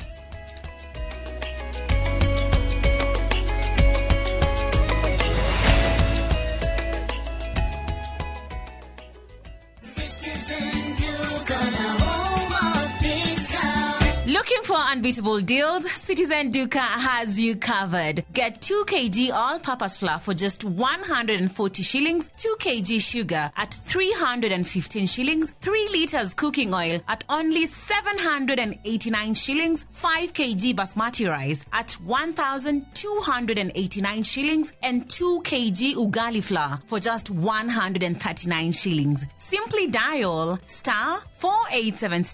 Looking for unbeatable deals? Citizen Duka has you covered. Get 2 kg all-purpose flour for just 140 shillings, 2 kg sugar at 315 shillings, 3 liters cooking oil at only 789 shillings, 5 kg basmati rice at 1,289 shillings, and 2 kg ugali flour for just 139 shillings. Simply dial *487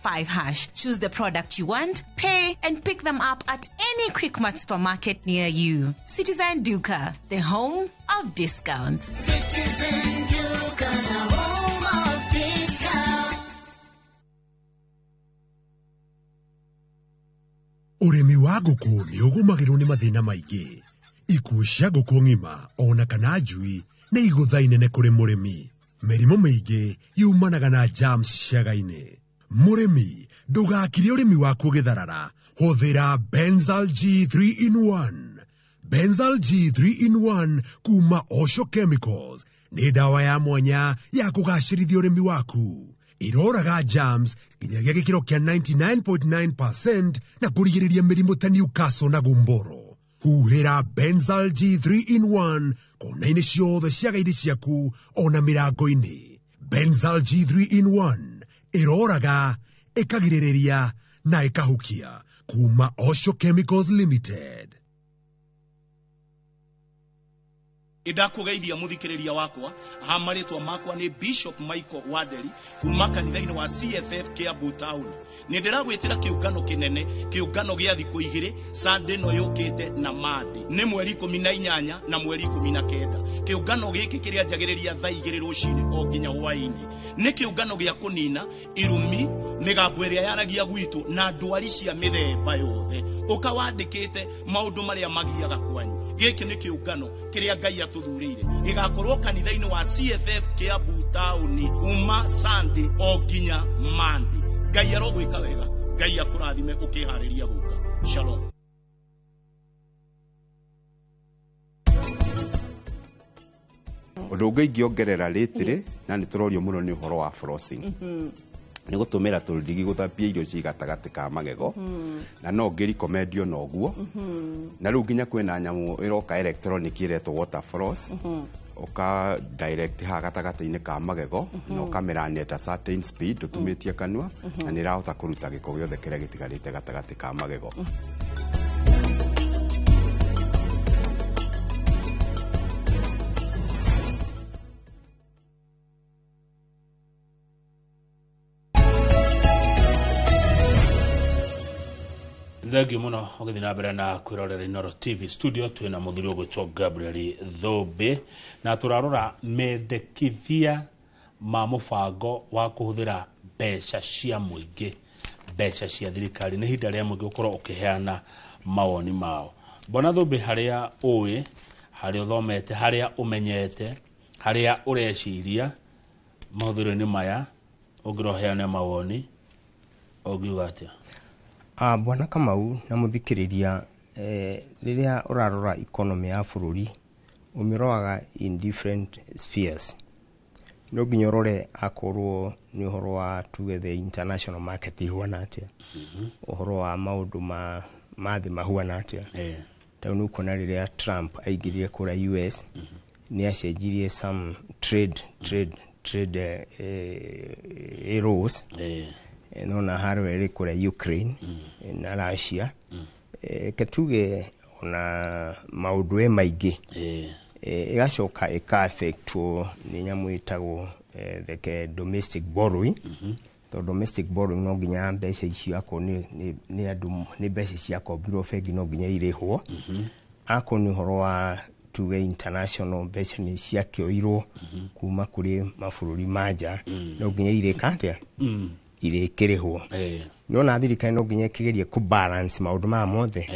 *5#. Choose the product you want, pay, and pick them up at any Quickmart supermarket near you. Citizen Duka, the home of discounts. Citizen Duka, the home of discounts. Ũrĩmi wa ngũkũ nĩ ũgũmagĩrwo nĩ mathĩna maingĩ. Ikuũ cia ngũkũ ng'ima ona kana njui nĩ igũtha inene kũrĩ mũrĩmi. Mĩrimũ mĩingĩ yumanaga na germs ciaga-inĩ. Mũrĩmi, ndũgakire ũrĩmi waku ũgĩtharara. Hũthĩra Benzal G3 in 1. Benzal G3 in 1 kuma Osho Chemicals nĩ ndawa ya mwanya ya kũgacĩrithia ũrĩmi waku. Iroraga germs nginyagia gĩkĩro kĩa 99.9% na kũrigĩrĩria mĩrimũ ta Newcastle na gumboro. Huhĩra Benzal G3 in 1 kona-inĩ ciothe ciaga-inĩ ciaku ona mĩrango-inĩ. Benzal G3 in 1 iroraga, ĩkagirĩrĩria na ĩkahukia kuma Osho Chemicals Limited. Ndakũgeithia mũthikĩrĩria wakwa ha marĩtwa makwa nĩ Bishop Michael Wanderi kuma kanitha-inĩ wa CFF Kiambu Town. Nĩ ndĩragwĩtĩra kĩũngano kĩnene, kĩũngano gĩa thikũ 2 Sunday ĩno yũkĩte na Monday nĩ mweri 18 na mweri 19. Kĩũngano gĩkĩ kĩrĩanjagĩrĩria thaa 2 rũcinĩ o nginya hwaĩ-inĩ. Nĩ kĩũngano gĩa kũnina irumi, mĩgambo ĩrĩa yaragia gwitũ na ndwari cia mĩthemba yothe. Ũkawandĩkĩte maũndũ marĩa magiaga kwanyu. Gĩkĩ nĩ kĩũngano kĩrĩa Ngai atũthurĩire. Gĩgakorwo kanitha-inĩ wa CFF Kiambu Town kuma Sunday o nginya Monday. Ngai arogwĩka wega, Ngai akũrathime ũkĩharĩria gũka. Shalom. Ũndũ ũngĩ ingĩongerera rĩtĩrĩ na nĩ tũrorio mũno nĩ ũhoro wa flossing. Nĩ gũtũmĩra tũrũrigi gũthambia irio ci gatagatĩ ka magego na no ngĩrikomendio na ũguo. Na rĩu nginya kwĩna nyamũ ĩroka electronic ĩretwo water floss, ũka direct haha gatagatĩ-inĩ ka magego na ũkamĩrania at a certain speed ũtumĩtie kanua na nĩ ĩrahota kũruta gĩko gĩothe kĩrĩa gĩtigarĩte gatagatĩ ka magego. Thengiũ mũno ũgĩthiĩ na mbere na kwĩrorera Inooro TV studio twĩna mũthuri ũgwĩtwo Gabriel Thũmbĩ na tũrarora mendekithia ma mũbango wa kũhũthĩra mbeca cia mũingĩ, mbeca cia thirikari. Nĩ ihinda rĩa mũingĩ gũkorwo ũkĩheana mawoni mao. Bwana Thũmbĩ, harĩa ũĩ, harĩa ũthomete, harĩa ũmenyete, harĩa ũreciria mahũthĩro-inĩ maya, ũngĩrora ũheane mawoni, ũngiuga atĩa? Bwana Kamau na mũthikĩrĩria, rĩrĩa ũrarora economy ya bũrũri ũmĩroraga in different spheres. No nginya ũrore akorwo nĩ ũhoro wa tuge the international market ihuana atĩa, ũhoro wa maũndũ ma thĩ mahuana atĩa. Tondũ nĩ ũkuona rĩrĩa Trump aingĩrire kũrĩa US nĩ acenjirie some trade rules. Nona haro ĩrĩ kũrĩa Ukraine na Russia. Ketuge ona maũndũ e maingĩ. Ĩgacoka ĩka affectwo nĩ nyamũ ĩtagwo the domestic borrowing. Tondũ domestic borrowing no nginya mbeca icio akorwo nĩ andũ nĩ mbeca ciakombirwo bengi no nginya irĩhwo. Akorwo nĩ ũhoro wa tuge international mbeca nĩ ciakĩoirwo kuma kũrĩ mabũrũri ma nja no nginya irĩka atĩa, irĩkĩrĩhwo. Nona thirikari no nginya ĩkĩgerie kũ balance maũndũ maya mothe.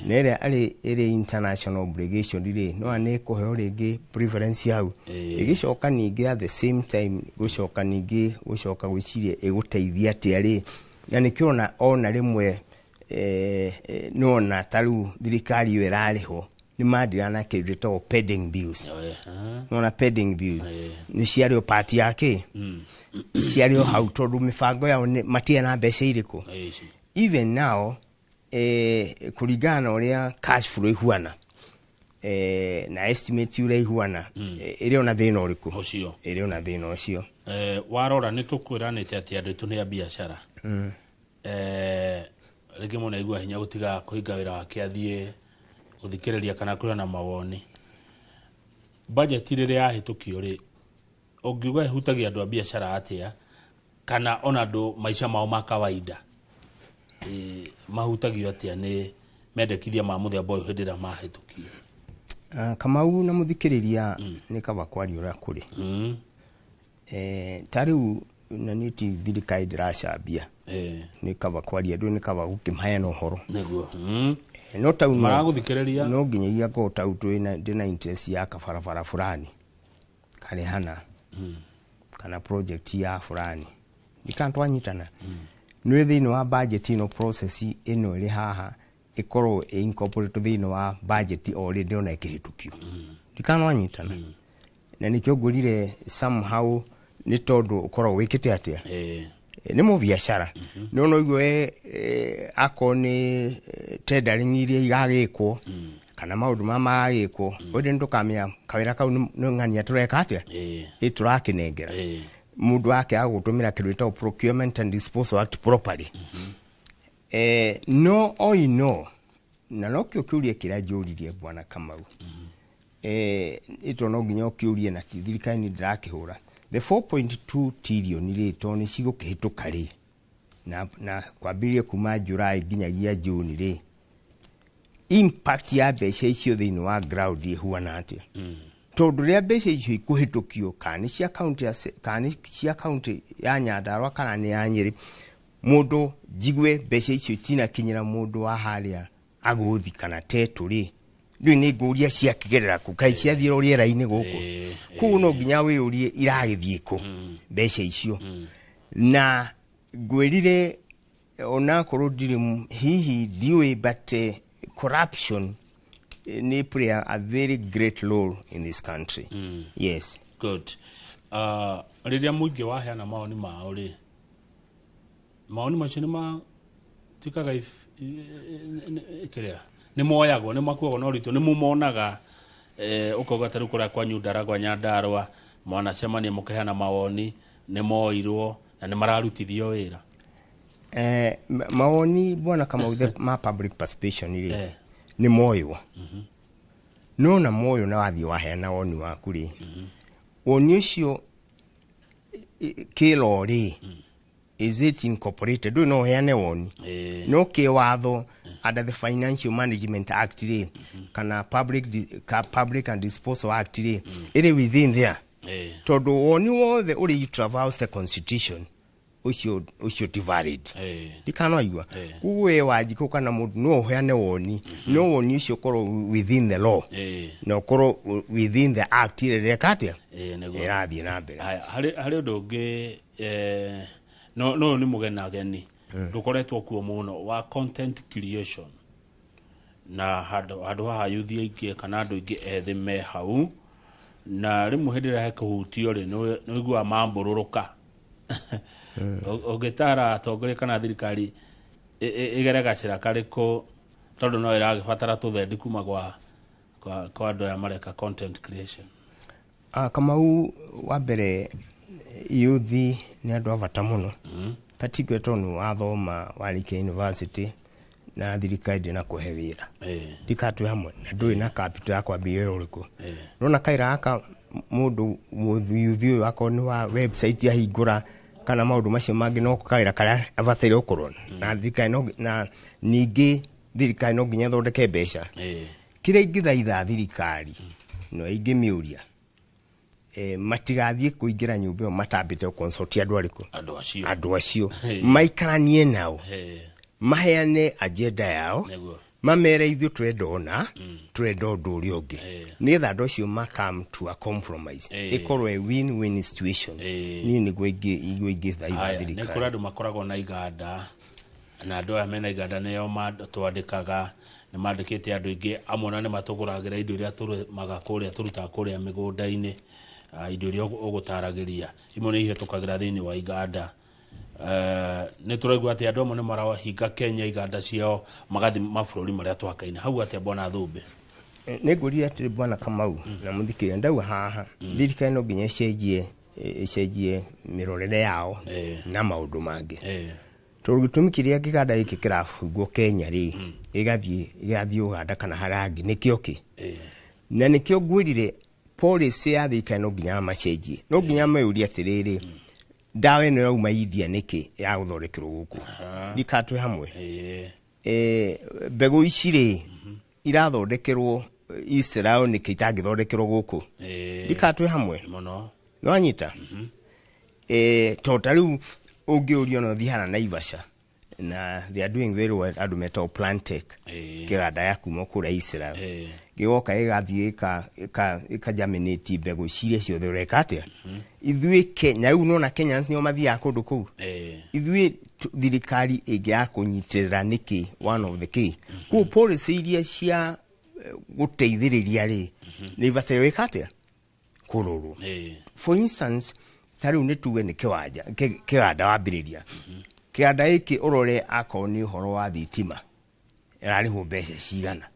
Na ĩrĩa arĩ ĩrĩ international obligation rĩ, no nĩ ĩkũheo rĩngĩ preference hau. Ĩgĩcoka ningĩ at the same time gũcoka ningĩ gũcoka gwĩciria ĩgũteithia atĩa rĩ, na nĩkĩo ona rĩmwe nona ta rĩu thirikari ĩyo ĩrarĩhwo nĩ mandira na kĩndũ gĩtagwo pending bills. Nona pending bills nĩ ciarĩ o part ya kĩ, ciarĩ o hau tondũ mĩbango yao matirĩ na mbeca irĩkũ. Even now kũringana na ũrĩa cash flow ihuana na estimate ũrĩa ihuana, ĩrĩ ona thĩna ũrĩkũ ũcio, ĩrĩ ona thĩna ũcio. Warora nĩ tũkwĩranĩte atĩ andũ aitũ nĩ a biacara. Rĩngĩ mũndũ aigua hinya gũtiga kũhinga wĩra wake athiĩ gũthikĩrĩria kana kũheana mawoni. Budget rĩrĩa yahĩtũkio rĩ, ũngiuga ĩhutagia andũ a biacara atĩa, kana ona andũ maica mao ma kawaida mahutagio atĩa nĩ mendekithia ma mũthemba ũyũ hĩndĩ ĩrĩa mahĩtũkio? Kamau na mũthikĩrĩria nĩ kaba kwaria ũrĩa kũrĩ. Ta rĩu na niĩ ti thirikari ndĩracambia, nĩ kaba kwaria andũ, nĩ kaba gũkĩmaheana ũhoro. Nĩguo. No tau maragũthikĩrĩria no nginyagia ngorwo tau ndĩna interest ya kabarabara fulani karĩ hana kana project ya fulani ndikana twanyitana. Nĩ thĩinĩ wa budget ĩno process ĩno ĩrĩ haha ĩkorwo ĩ incorporate thĩinĩ wa budget already ona ĩkĩhĩtũkio. Ndikana twanyitana. Na nĩkĩo ngwĩrire somehow nĩ tondũ ũkoragwo wĩkĩte atĩa, nĩ mũbiacara. No no igue akorwo nĩ tendering iria igagĩkwo kana maũndũ ma magagĩkwo, ũndũ nĩ tũkamenya kawĩra kau nĩ ng'ania tũreka atĩa, ĩ tũrakĩnengera mũndũ wake agũtũmĩra kĩndũ gĩtagwo Procurement and Disposal Act properly. No oino na nokĩo kĩũria kĩrĩa njũririe bwana Kamau, ĩto no nginya ũkĩũrie na ti thirikari nĩ ndĩrakĩhũra. The 4.2 trillion rĩ, tondũ nĩ cigũkĩhĩtũka rĩ, na kwambĩrĩria kuma July nginyagia June rĩ, impact ya mbeca icio thĩinĩ wa ground ĩhuana atĩa? Tondũ rĩrĩa mbeca icio ikũhĩtũkio, kana nĩ cia county ya kana nĩ cia county ya Nyandarua kana nĩ ya Nyĩrĩ, mũndũ njigue mbeca icio itinakinyĩra mũndũ wa harĩa agũthi kana tetũ rĩ, rĩu nĩ ngũria ciakĩgerera kũ, kaĩ ciathiĩrwo rĩera-inĩ gũkũ? Koguo no nginya wĩyũrie iragĩthiĩ kũ mbeca icio. Na ngwĩrire onakorwo ndirĩ hihi ndiũĩ, but corruption nĩ play a very great role in this country. Yes. Good. Rĩrĩa mũingĩ waheana mawoni mao rĩ, mawoni macio nĩ matuĩkaga kĩrĩa nĩ moyagwo, nĩ makuagwo na ũritũ, nĩ mũmonaga ũkauga ta rĩu kũrĩa kwanyu Ndaragwa Nyandarua mwanacemania mũkaheana mawoni nĩ moirwo na nĩ mararutithio wĩra. Mawoni bwana Kamau ma public participation rĩ nĩ moywo. No na moyo na wathiĩ waheana woni waku rĩ, woni ũcio kĩro rĩ, is it incorporated? Ndũĩ no ũheane woni no kĩwatho under the Financial Management Act rĩ, kana Public and Disposal Act rĩ, ĩrĩ within there. Tondũ woni wothe ũrĩ you traverse the constitution ũcio ti valid. Ndikanaigua. Koguo we Wanjikũ kana mũndũ no ũheane woni, no woni ũcio ũkorwo within the law na ũkorwo within the act ĩrĩa ĩreka atĩa, ĩrathiĩ na mbere. Harĩ ũndũ ũngĩ no no nĩ mũgenageni ndũkoretwo kuo mũno wa content creation, na handũ haha yuthi aingĩ kana andũ aingĩ ethĩ me hau, na rĩmwe hĩndĩ ĩrĩa hekũhutio rĩ nĩ ũiguaga mambũrũrũka. Ũngĩtara atongoria kana thirikari ĩgere gacĩra karĩkũ, tondũ no ĩragĩbatara tũthendi kuma kwa andũ aya mareka content creation? Kamau, wa mbere yuthi nĩ andũ a bata mũno. Particularly tondũ wathoma warĩkia university na thirikari ndĩnakũhe wĩra, ndikatwĩ hamwe na ndũrĩ na capital ya kwambĩrĩria wĩra ũrĩkũ. Nona kaira gaka mũndũ mũyuthi ũyũ akorwo nĩ wa website ahingũra kana maũndũ macio mangĩ, no kawĩra karĩa abataire gũkorwo na thirikari no, na ningĩ thirikari no nginya ĩthondeke mbeca. Kĩrĩa ingĩthaitha thirikari no ingĩmĩũria, matigathiĩ kũingĩra nyũmba ĩyo matambĩte consult andũ arĩkũ? Andũ acio. Andũ acio maikaranie nao, maheane agenda yao, mamere ithuĩ tũrenda ũna, tũrenda ũndũ ũrĩa ũngĩ, nĩgetha andũ acio ma come to a compromise, ĩkorwo a win-win situation. Niĩ nĩguo ingĩthaitha Haya, nĩ kũrĩ thirikari. Andũ makoragwo na iganda, na andũ aya mena iganda nĩo twandĩkaga, nĩ mandĩkĩte andũ aingĩ amwe, na nĩ matũgũragĩra indo iria tũrĩmaga kũrĩa, tũrutaga kũrĩa mĩgũnda-inĩ. Indo iria ũgũtaragĩria imwe nĩ ihĩtũkagĩra thĩinĩ wa iganda. Nĩ tũraigua atĩ andũ amwe nĩ marahinga Kenya iganda ciao magathiĩ mabũrũri marĩa tũhakaine hau. Atĩa, bwana Thũmbĩ? Nĩ ngũria atĩrĩ, bwana Kamau na mũthikĩrĩria, ndauga haha thirikari no nginya ĩcenjie mĩrorere yao na maũndũ mangĩ, tondũ gĩtũmi kĩrĩa kĩganda gĩkĩ kĩrabungwo Kenya rĩ, gĩgathiĩ Uganda kana harĩa hangĩ nĩkĩo kĩ, na nĩkĩo ngwĩrire policy ya thirikari no nginya macenjie, no nginya meyũrie atĩrĩrĩ, ndawa ĩno ĩrauma India nĩkĩ ya gũthondekerwo gũkũ? Ndikatwĩ hamwe. Mbegũ ici rĩ, irathondekerwo Israel nĩkĩ itangĩthondekerwo gũkũ? Ndikatwĩ hamwe. Mũno. Nĩwanyita? Tondũ ta rĩu ũngĩũrio no ũthiĩ haha Naivasha na they are doing very well, andũ metagwo Plantec, kĩganda ya kuma kũrĩa Israel, gĩgoka gĩgathiĩ ĩka germinate mbegũ ciria ciothe ũreka atĩa. Ithuĩ Kenya rĩu nona Kenyans nĩo mathiaga kũndũ kũu. Ithuĩ thirikari ĩngĩaga kũnyitĩrĩra nĩkĩ one of the key koguo policy iria cia gũteithĩrĩria rĩ, nĩ ibataire gwĩka atĩa, kũrorwo. For instance, ta rĩu nĩ tuge nĩ kĩwanja kĩganda wambĩrĩria kĩganda gĩkĩ, ũrore akorwo nĩ ũhoro wa thitima ĩrarĩhwo mbeca cigana,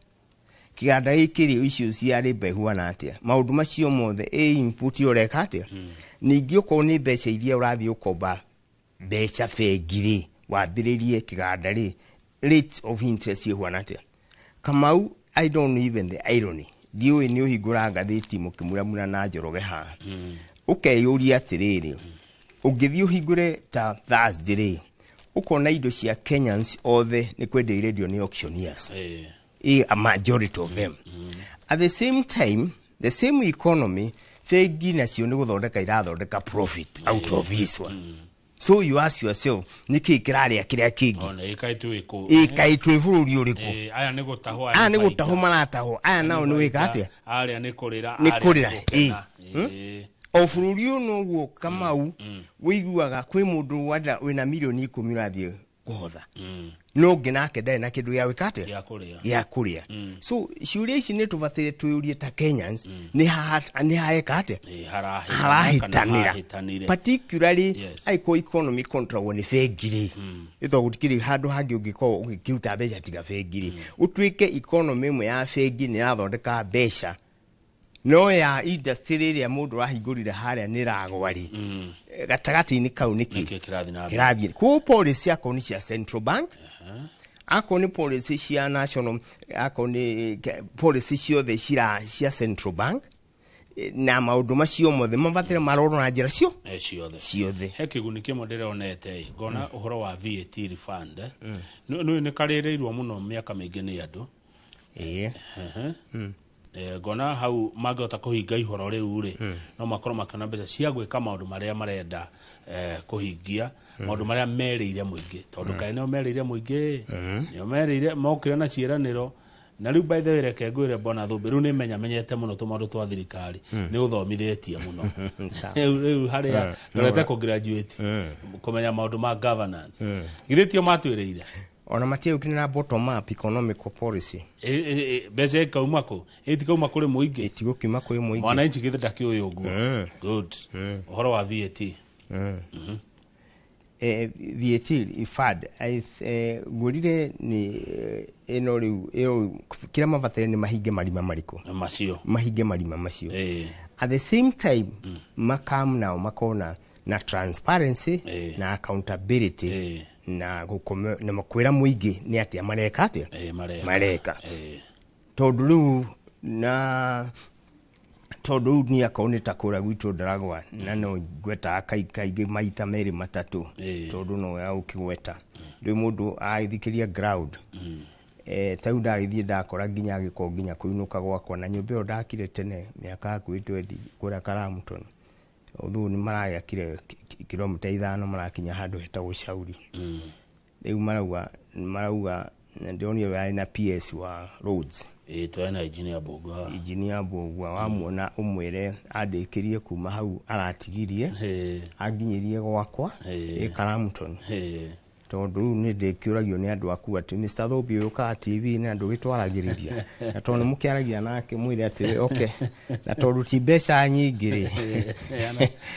kĩganda gĩkĩ rĩ, icio cia rĩmba ihuana atĩa, maũndũ macio mothe ĩ input ũreka atĩa. Ningĩ okorwo nĩ mbeca iria ũrathiĩ ũkomba mbeca bengi rĩ, wambĩrĩrie kĩganda rĩ, rate of interest ĩhuana atĩa. Kamau, I don't know even the irony, ndiũĩ nĩ ũhingũra ngathĩti mũkĩmuramura na Njoroge haha, ũkeyũria atĩrĩrĩ, ũngĩthiĩ ũhingũre ta Thursday rĩ, ũkona indo cia Kenyans othe nĩ kwendia irendio nĩ auctioneers, a majority of them. At the same time, the same economy, bengi nacio nĩ gũthondeka irathondeka profit out of this one. So you ask yourself, nĩ kĩĩ kĩrarĩa kĩrĩa kĩngĩ? Ona ĩkaĩ twĩ kũ? Ĩkaĩ twĩ bũrũri ũrĩkũ? Aya nĩ gũtahwo. Aya nĩ gũtahwo maratahwo, aya nao nĩ wĩka atĩa? Arĩa nĩ kũrĩra. Nĩ Arĩa kũrĩra. gũkena. O bũrũri ũyũ noguo, Kamau, wĩiguaga kwĩ mũndũ wanda wĩna mirioni 10 ũrathiĩ kũhotha, no ũngĩ nake ndarĩ na kĩndũ gĩa gwĩka atĩa? Gĩa kũrĩa. Gĩa kũrĩa. So ciũria ici nĩ tũbataire twĩyũrie ta Kenyans, nĩ haeka atĩa? Harahĩtanĩra. Harahĩtanĩra, particularly angĩkorwo economy controlwo nĩ bengi rĩ, ĩtondũ gũtikĩrĩ handũ hangĩ ũngĩkorwo ũgĩkĩruta mbeca tiga bengi rĩ, ũtuĩke economy ĩmwe ya bengi nĩ ĩrathondeka mbeca, no ya industry ĩrĩa mũndũ arahingũrire harĩa nĩ ĩragwa rĩ, gatagatĩ-inĩ kau nĩkĩ Nĩkĩ kĩrathiĩ na mbere? Kĩrathiĩ koguo policy akorwo nĩ cia central bank, akorwo nĩ policy cia national, akorwo nĩ policy ciothe cia central bank, na maũndũ macio mothe mabatire marorwo na njĩra cio Ciothe. Ciothe. He kĩguni kĩmwe ndĩronete ĩ, ngona ũhoro wa VAT refund, nĩ nĩ karĩrĩirwo mũno mĩaka mĩingĩ nĩ andũ. Ehe. Ngona hau mangĩhota kũhinga ihoro rĩu rĩ, no makorwo makĩona mbeca cia gwĩka maũndũ marĩa marenda kũhingia, maũndũ marĩa merĩire mũingĩ, tondũ kaĩ nĩo merĩire mũingĩ, nĩo merĩire mokire na ciĩranĩro. Na rĩu, by the way, reke ngwĩre, bwana Thũmbĩ, rĩu nĩ menyamenyete mũno tũmaũndũ twa thirikari, nĩ ũthomithĩtie mũno. Sawa. Rĩu harĩa ndorete kũ graduate kũmenya maũndũ ma governance, githĩ tio matwĩrĩire? Ona matiũkire na bottom up economic policy. Mbeca ikauma kũ? Ĩtikauma kũrĩ mũingĩ? Ĩtigũkiuma kũrĩ mũingĩ. Mwananchi githĩ ndakĩũĩ ũguo? Good. Ũhoro wa VAT. VAT ifad ngũrire nĩ ĩno rĩu ĩyo, kĩrĩa mabataire nĩ mahinge marima marĩkũ? Macio. Mahinge marima macio. At the same time, makamu nao makona Na transparency na accountability na na makwĩra mũingĩ nĩ atĩa mareka atĩa mareka. Tondũ rĩu na tondũ rĩu niĩ akorwo nĩ ta kũrĩa gwitũ Ndaragwa na no ngwetaga kaingĩ maita merĩ matatũ tondũ no ya ũkĩgweta rĩu mũndũ agĩthikĩria ground ta rĩu ndagĩthiĩ ndakora nginya gĩko nginya kũinũka gwakwa na nyũmba ĩyo ndakire tene mĩaka hakuhĩ 20 kũrĩa Karamton, although nĩ maragĩakire kilomita 5 marakinya handũ hetagwo Shauri. Rĩu marauga ndĩronire yarĩ na PS wa roads. Twarĩ na engineer Mbũgua. Engineer Mbũgua wamuona ũmwĩre andĩkĩrie kuma hau aratigirie anginyĩrie gwakwa ĩ Karamton. Tondũ rĩu nĩ ndĩkĩũragio nĩ andũ aku atĩ Mr. Thũmbĩ ũkaga TV na ndũgĩtwaragĩrĩria na tondũ nĩ mũkĩaragia nake mwĩre atĩ okay na tondũ ti mbeca nyingĩ rĩ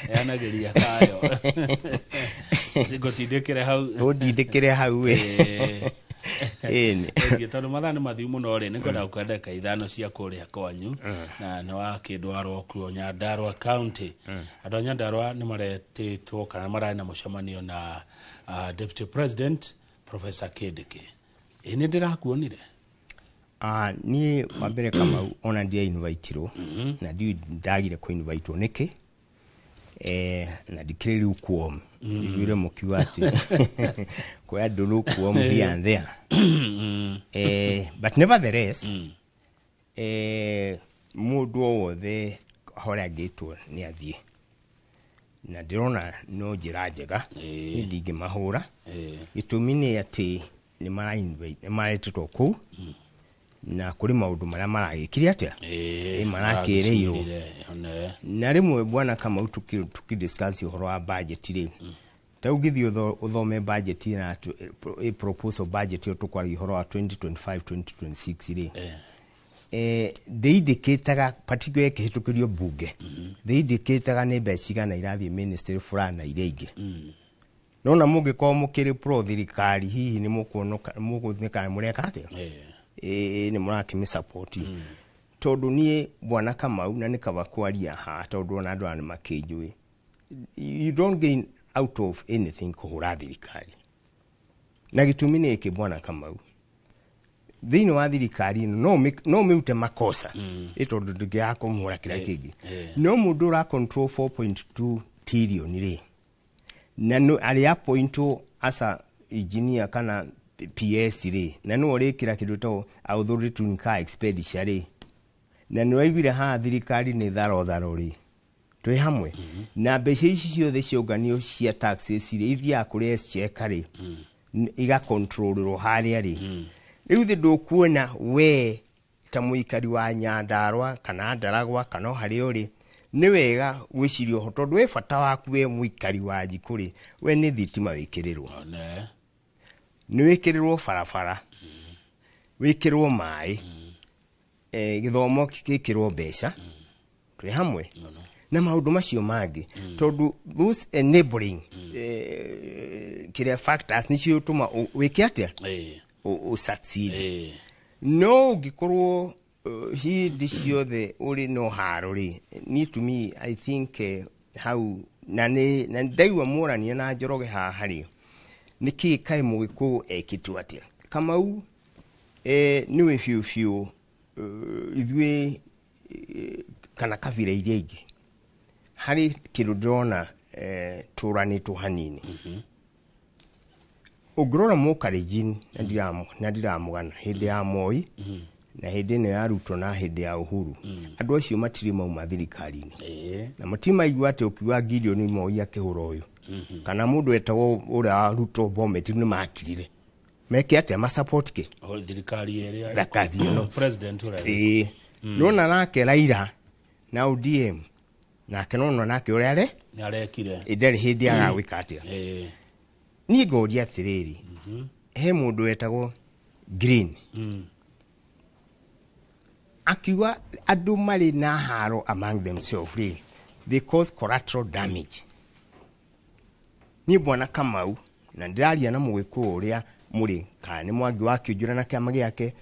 yanagĩria kayo ngũtindĩkĩre hau ũndindĩkĩre hau ĩ. Ĩni tondũ mathaa nĩ mathiu mũno rĩ, nĩngwenda gũkũhe ndagĩka 5 cia kũrĩa kwanyu na nĩ wakĩndwarwo kuo Nyandarua County. Andũ a Nyandarua nĩ maretĩtwo kana mararĩ na mũcemanio na Deputy President Professor Kindiki. Ĩ nĩ ndĩrakuonire? Niĩ wa mbere Kamau ona ndia invite-irwo na ndiũĩ ndagire kũ invite-wo nĩkĩ na ndikĩrĩ lukewarm. Iguire mũkiuga atĩ kwĩ andũ lukewarm here and there. But nevertheless mũndũ o wothe harĩa angĩtwo nĩ athiĩ na ndĩrona no njĩra njega niĩ ndingĩmahũra. Gĩtũmi nĩ atĩ nĩ maretĩtwo kũu na kũrĩ maũndũ marĩa maragĩkire atĩa marakĩrĩirwo na rĩmwe bwana Kamau tũkĩdiscuss ũhoro wa budget rĩ, ta ũngĩthiĩ ũthome budget na proposal budget ĩyo tũkwaragia ũhoro wa 2025 2026 rĩ, ndĩindĩkĩtaga particularly ĩkĩhĩtũkĩrio bunge ndĩindĩkĩtaga nĩ mbeca cigana irathiĩ ministry fulani na iria ingĩ. Nona mũngĩkorwo mũkĩrĩ pro thirikari hihi nĩ mũkuonoka mũgũthiĩ kana mũreka atĩa nĩ mũrakĩmĩ support. Tondũ niĩ bwana Kamau na nĩ kaba kwaria haha tondũ ona andũ aya nĩ makĩnjũĩ, you don't gain out of anything kũhũra thirikari. Na gĩtũmi nĩ gĩkĩ bwana Kamau, thĩinĩ wa thirikari ĩno no mĩrute makosa ĩ tondũ ndũngĩaga kũmũhũra kĩrĩa kĩngĩ, no mũndũ ũra control 4.2 trillion rĩ na arĩ appointwo as a engineer kana PS rĩ na nĩwe ũrĩkĩra kĩndũ to authority to incur expenditure rĩ na nĩ waiguire haha thirikari nĩ tharo rĩ twĩ hamwe na mbeca ici ciothe ciũnganio cia taxes rĩ ithiaga kũrĩ exchequer rĩ igacontrolwo harĩa rĩ. Rĩu thĩ ndũkuona we ta mũikari wa Nyandarua kana Ndaragwa kana o harĩa ũrĩ nĩ wega gwĩciria ũhoro tondũ wĩ bata waku we mũikari wa njikũ rĩ we nĩ thitima wĩkĩrĩrwo nĩ wĩkĩrĩrwo barabara wĩkĩrwo maĩ gĩthomo gĩkĩrwo mbeca twĩ hamwe na maũndũ macio mangĩ tondũ those enabling kĩrĩa factors nĩcio ũtũma wĩke atĩa ũ succeed. No ũngĩkorwo hĩndĩ ciothe ũrĩ no haro rĩ, niĩ to me I think hau na nĩ ndaigua mũrania na Njoroge haha rĩ nĩkĩ kaĩ Mũgĩkũyũ ekĩtwo atĩa Kamau nĩwe biũ biũ ithuĩ kana kabira iria ingĩ harĩ kĩndũ ndĩrona tũranĩtwo hanini. Ũngĩrora Mũkalenjin na ndiramũgana hĩndĩ ya Moi na hĩndĩ ĩno ya Ruto na hĩndĩ ya Uhuru andũ acio matirĩ mauma thirikari-inĩ na matimaigua atĩ ũkiuga Gideon Moi akĩhũra ũyũ kana mũndũ etagwo ũrĩa wa Ruto Bomet nĩ makirire meke atĩa ma support kĩ thirikari ĩrĩa thakathi ĩno president ũrĩa nona nake Raila na ODM nake nona nake ũrĩa are nĩ arekire ndarĩ hĩndĩ agagwĩka atĩa. Niĩ ngoria atĩrĩrĩ, he mũndũ wetagwo Green akiuga andũ marĩ na haro among themselves rĩ they cause collateral damage. Niĩ bwana Kamau na ndĩraria na Mũgĩkũyũ ũrĩa mũrĩ kana nĩ Mwangi wa Kĩũnjũra na kĩama gĩake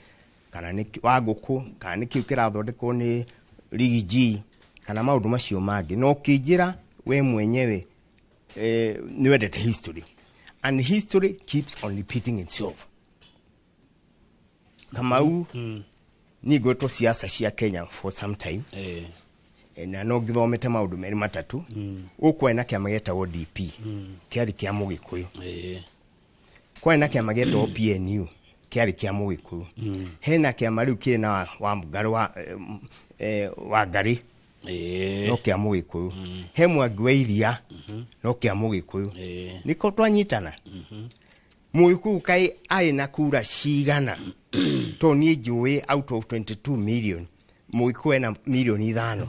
kana nĩ wa Ngũkũ kana nĩ kĩu kĩrathondekwo nĩ Rigi G kana maũndũ macio mangĩ, no ũkĩnjĩra we mwenyewe nĩ wendete history, and history keeps on repeating itself. Kamau, niĩ ngwetwo siasa cia Kenya for some time, na no ngĩthomete maũndũ merĩ matatũ. Gũkũ na kĩama gĩetagwo DP, kĩarĩ kĩa Mũgĩkũyũ. Kwarĩ na kĩama gĩetagwo PNU, kĩarĩ kĩa Mũgĩkũyũ. Hena kĩama rĩu kĩrĩ na Wangari wa Wangari, no kĩa Mũgĩkũyũ. He Mwangi wa Iria, no kĩa Mũgĩkũyũ. Nĩko twanyitana. Mũgĩkũyũ kaĩ arĩ na kura cigana? To niĩ njũĩ out of 22 million, Mũgĩkũyũ ena mirioni 5.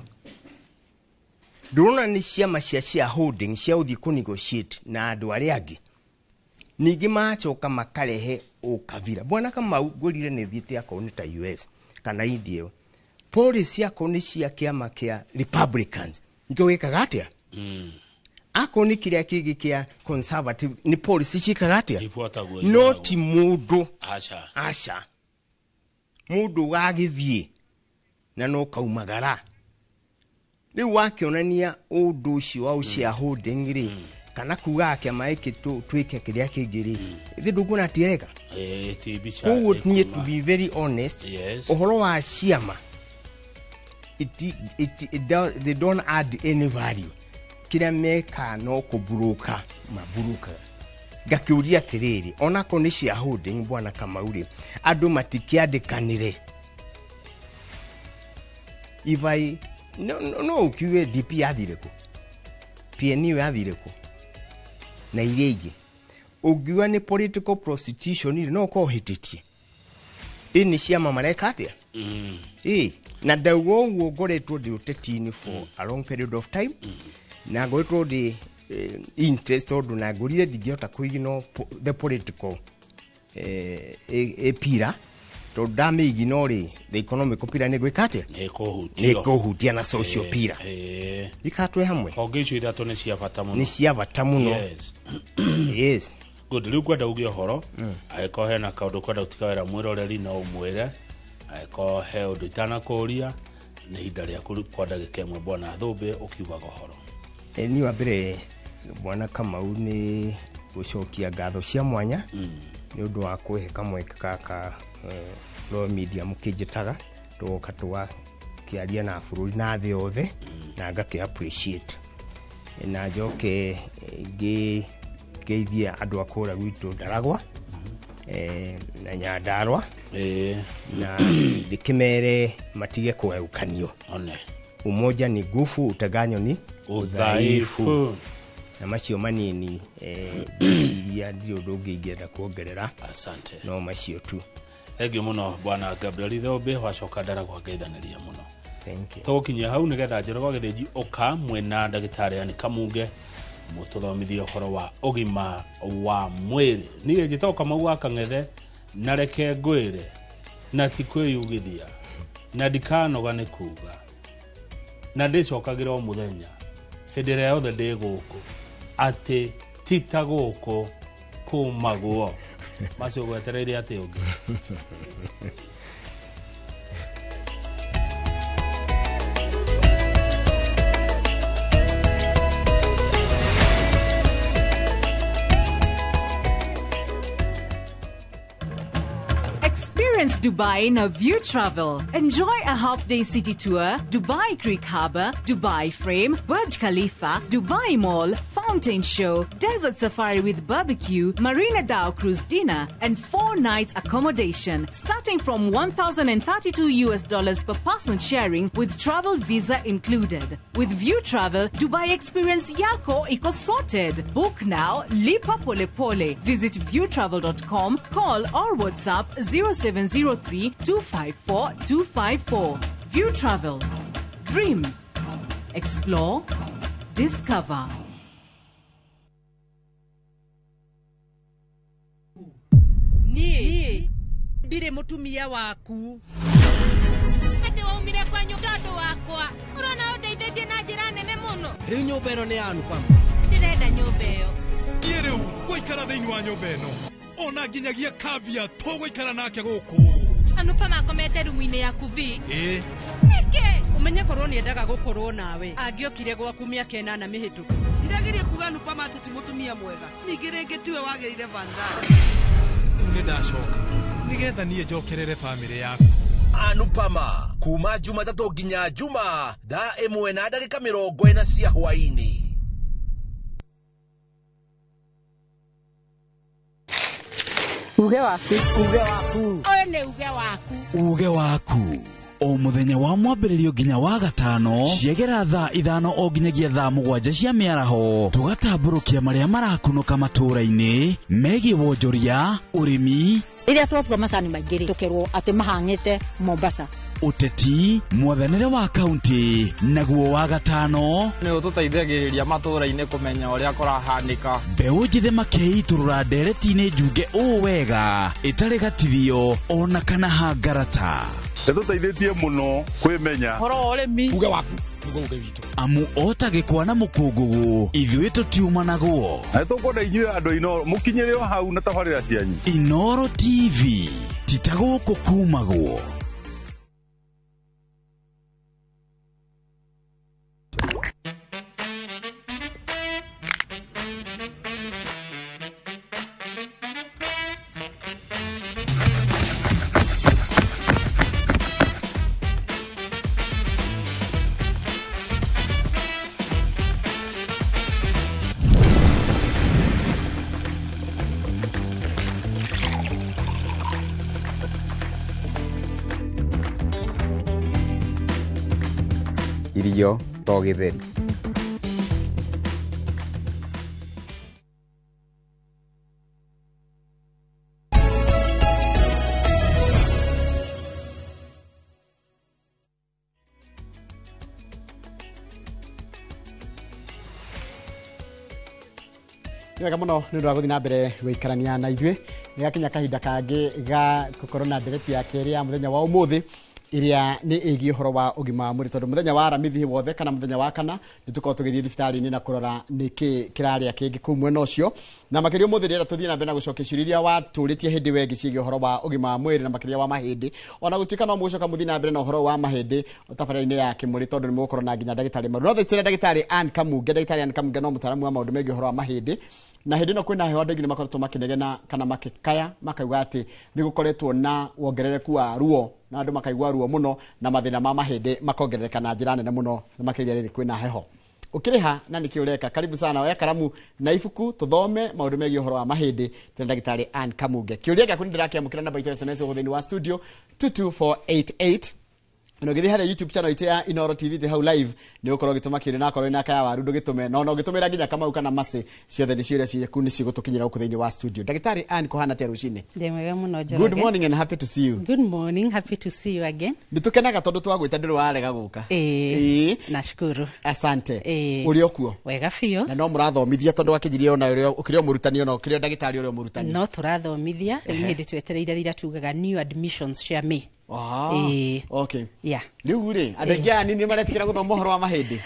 Ndũrona nĩ ciama cia shareholding cia gũthiĩ kũ negotiate na andũ arĩa angĩ. Ningĩ macoka makarehe ũkabira. Bwana Kamau, ngwĩrire nĩ thiĩte akorwo nĩ ta US kana India ĩyo. Policy akorwo nĩ cia kĩama kĩa Republicans, nĩkĩo gĩkaga atĩa? Akorwo nĩ kĩrĩa kĩngĩ kĩa Conservative, nĩ policy ciĩkaga atĩa? Ibuatagwo. No ti mũndũ. Aca. Aca, mũndũ gagĩthiĩ na no kaumagara. Rĩu wakĩonania ũndũ ũcio wa shareholding rĩ, kana kuga kĩama gĩkĩ twĩke kĩrĩa kĩngĩ rĩ, ithe ndũkuona atĩrega? Ti mbica. Koguo niĩ, ĩkuma. to be very honest, ũhoro wa ciama, they don't add any value. Kĩrĩa meka no kũburuka maburukaga. Ngakĩũria atĩrĩrĩ, onakorwo nĩ shareholding, bwana Kamau rĩ, andũ matikĩandĩkanĩre. If I no, no, no ukiuge DP yathire kũ, PNU yathire kũ, na iria ingĩ, ũngiuga nĩ political prostitution rĩ, no ũkorwo ũhĩtĩtie. Ĩ nĩ ciama mareka atĩa? Ĩ na ndauga ũguo, ngoretwo ndĩ ũteti-inĩ for a long period of time, na ngoretwo ndĩ interest, tondũ na ngũrire ndingĩhota kũignore the political ĩpira, tondũ ndamĩignore rĩ, the economic pillar nĩ gwĩka atĩa? Nĩ ĩkũhutio. Nĩ ĩkũhutia na social pillar. Ikatwe hamwe. Honge icio ithatũ nĩ cia bata mũno. Nĩ cia bata mũno. Yes. Good. Rĩu kwenda uge ũhoro, angĩkorwo hena kaũndũ kwenda gũtiga wĩra mwĩroreri, no ũmwĩre. Angĩkorwo he ũndũ itanakũria, nĩ ihinda rĩaku kwa ndagĩka 1, bwana Thũmbĩ, ũkiugaga ũhoro. Niĩ wa mbere, bwana Kamau, nĩ gũcokia ngatho cia mwanya nĩ ũndũ wa kũhe kamweke gaka, Royal Media mũkĩnjĩtaga tũgoka tũgakĩaria na bũrũri na thĩ yothe, na ngakĩ appreciate, na njoke ngeithie andũ a kũrĩa gwitũ Ndaragwa na Nyandarua, na ndĩkĩmere matige kũgayũkanio. One. Umoja ni nguvu, uteganyo ni udhaifu. Na macio manini, ngwĩciria ndirĩ ũndũ ũngĩ ingĩenda kuongerera. Asante. No macio tu. Thengiũ mũno, bwana Gabriel Thũmbĩ. Wacoka Ndaragwa, ngeithanĩria mũno. Thank you. Tũgũkinyia hau nĩgetha Njoroge wa Gĩthĩnji ũka mwena ndagĩtarĩ ani Kamunge mũtũthomithie ũhoro wa ũgima wa mwĩrĩ. Niĩ njĩtagwo Kamau wa Kang'ethe, na reke ngwĩre na ti kwĩyugithia na ndikanoga nĩ kuga na ndĩcokagĩra o mũthenya hĩndĩ ĩrĩa yothe ndĩ gũkũ atĩ ti ta gũkũ kũmagwo macio gwetereire atĩ ũngĩ. Experience Dubai in a View Travel. Enjoy a half-day city tour, Dubai Creek Harbour, Dubai Frame, Burj Khalifa, Dubai Mall, Fountain Show, Desert Safari with barbecue, Marina Dhow Cruise dinner, and 4 nights accommodation, starting from $1,032 US per person sharing with travel visa included. With View Travel, Dubai experience yako iko sorted. Book now, lipa pole pole. Visit viewtravel.com, call or WhatsApp 0703 254 254. View Travel. Dream. Explore. Discover. Niĩ ndirĩ mũtumia waku. Atĩ waumire kwanyu tondũ wakwa ũrona ũndeithĩtie na njĩra nene mũno. Rĩu nyũmba ĩno nĩ ya Anupama. Ndĩrenda nyũmba ĩyo. Niĩ rĩu ngũikara thĩinĩ wa nyũmba ĩno, ona nginyagia kavia tũgũikara nake gũkũ. Anupama akomete rumu-inĩ yaku vi. Ĩĩ. Nĩkĩ? Ũmenye korwo nĩendaga gũkorwo nawe angĩokire gwaku mĩaka 8 mĩhĩtũku. Ndirageria kuga Anupama atĩ ti mũtumia mwega, ningĩ rĩngĩ tiwe wagĩrĩire Vandana. Rĩu nĩ ndacoka nĩgetha niĩ njokerere bamĩrĩ yaku. Anupama kuma Jumatatũ nginya Juma thaa 1:40 cia hwaĩ-inĩ. Uge waku, uge waku. Ũyũ nĩ uge waku. Uge waku o muthenya wa mwambĩrĩrio nginya wa gatano ciegera thaa 5 o nginyagia thaa 7 cia mĩaraho, tũgatambũrũkia marĩa marakunũka matũũra-inĩ megiĩ wonjoria, ũrĩmi, Rĩrĩa twatua macani maingĩ rĩ, tũkerwo atĩ mahang'ĩte Mombasa. Ũteti, mwathanĩre wa kaunti, naguo wa gatano nĩ ũtũteithagĩrĩria matũũra-inĩ kũmenya ũrĩa kũrahanĩka. Mbeũ njĩthĩ makĩitũrũra ndereti-inĩ njunge ũũ wega ĩtarĩ gatithio ona kana hangarata. Nĩtũteithĩtie mũno kwĩmenya. Ũhoro wa ũrĩmi. Uge waku nĩguo uge witũ. Amu o ta gĩkwa na mũkũngũgũ ithuĩ tũtiumanagwo. Na nĩtũkwenda inyuĩ andũ a Inooro mũkinyĩre o hau na tabarĩra cianyu. Inooro TV ti ta gũkũ kumagwo. Irio to gĩtheri. Nĩ wega mũno nĩ ũndũ wa gũthiĩ na mbere gũikarania na ithuĩ. Nĩ gakinya kahinda kangĩ ga gũkorwo na ndereti ya kerĩ ya mũthenya wa ũmũthĩ ĩrĩa nĩ ĩgiĩ ũhoro wa ũgima wa mwĩrĩ, tondũ mũthenya wa Aramithi wothe kana mũthenya wa kana nĩ tũkoragwo tũgĩthiĩ thibitarĩ-inĩ na kũrora nĩkĩ kĩrarĩa kĩngĩ kũu mwena ũcio. Na makĩria ũmũthĩ ndĩrenda tũthiĩ na mbere na gũcokia ciũria iria watũrĩtie hĩndĩ ĩyo ĩngĩ ciĩgiĩ ũhoro wa ũgima wa mwĩrĩ na makĩria wa mahĩndĩ. Ona gũtuĩka no mũgũcoka mũthiĩ na mbere na ũhoro wa mahĩndĩ tabarĩra-inĩ ya Kĩmũrĩ, tondũ nĩ mũgũkorwo na nginya ndagĩtarĩ Maru. No thaa ndagĩtarĩ Ann Kamunge. Ndagĩtarĩ Ann Kamunge no mũtaaramu wa maũndũ megiĩ ũhoro wa mahĩndĩ. Na hĩndĩ ĩno kwĩna heho andũ aingĩ nĩ makoretwo makĩnegena kana makĩkaya makauga atĩ nĩ gũkoretwo na wongerereku wa ruo, na andũ makaigua ruo mũno na mathĩna ma mahĩndĩ makongerereka na njĩra nene mũno, na makĩria rĩrĩ kwĩna heho. Ũkĩrĩha na nĩkĩ ũreka? Karibu sana, oya karamu na ibuku tũthome maũndũ megiĩ ũhoro wa mahĩndĩ tena ndagĩtarĩ Ann Kamunge. Kĩũria gĩaku nĩ ndĩrakĩamũkĩra namba itũ ya SMS gũkũ thĩinĩ wa studio 22488. Na ũgĩthiĩ harĩa YouTube channel itũ ya Inooro TV twĩ hau live nĩ ũgũkorwo ũgĩtũma kĩũria, na akorwo wĩna kaya waru ndũgĩtũme, no no ũgĩtũmĩra nginya Kamau kana Mercy, ciothe nĩ ciũria ciaku nĩ cigũtũkinyĩra gũkũ thĩinĩ wa studio. Ndagĩtarĩ Ann, kũhana atĩa rũcinĩ? Ndĩ mwega mũno Njoroge. Good morning and happy to see you. Good morning, happy to see you again. Nĩ tũkenaga tondũ twagwĩta ndũrĩ warega gũka. Ĩĩ. Nashukuru. Asante. Ĩĩ. Ũrĩ o kuo? Wega biũ. Na no mũrathomithia tondũ wakĩnjirie ona ũrĩa ũkĩrĩ o mũrutani ona ũkĩrĩ o ndagĩtarĩ ũrĩa o mũrutani. No tũrathomithia, rĩu nĩ hĩndĩ twetereire ira tugaga new admissions cia May. Ĩĩ. Okay. Yeah. Rĩu rĩ, andũ aingĩ aya nini maretikĩra gũthoma ũhoro wa mahĩndĩ?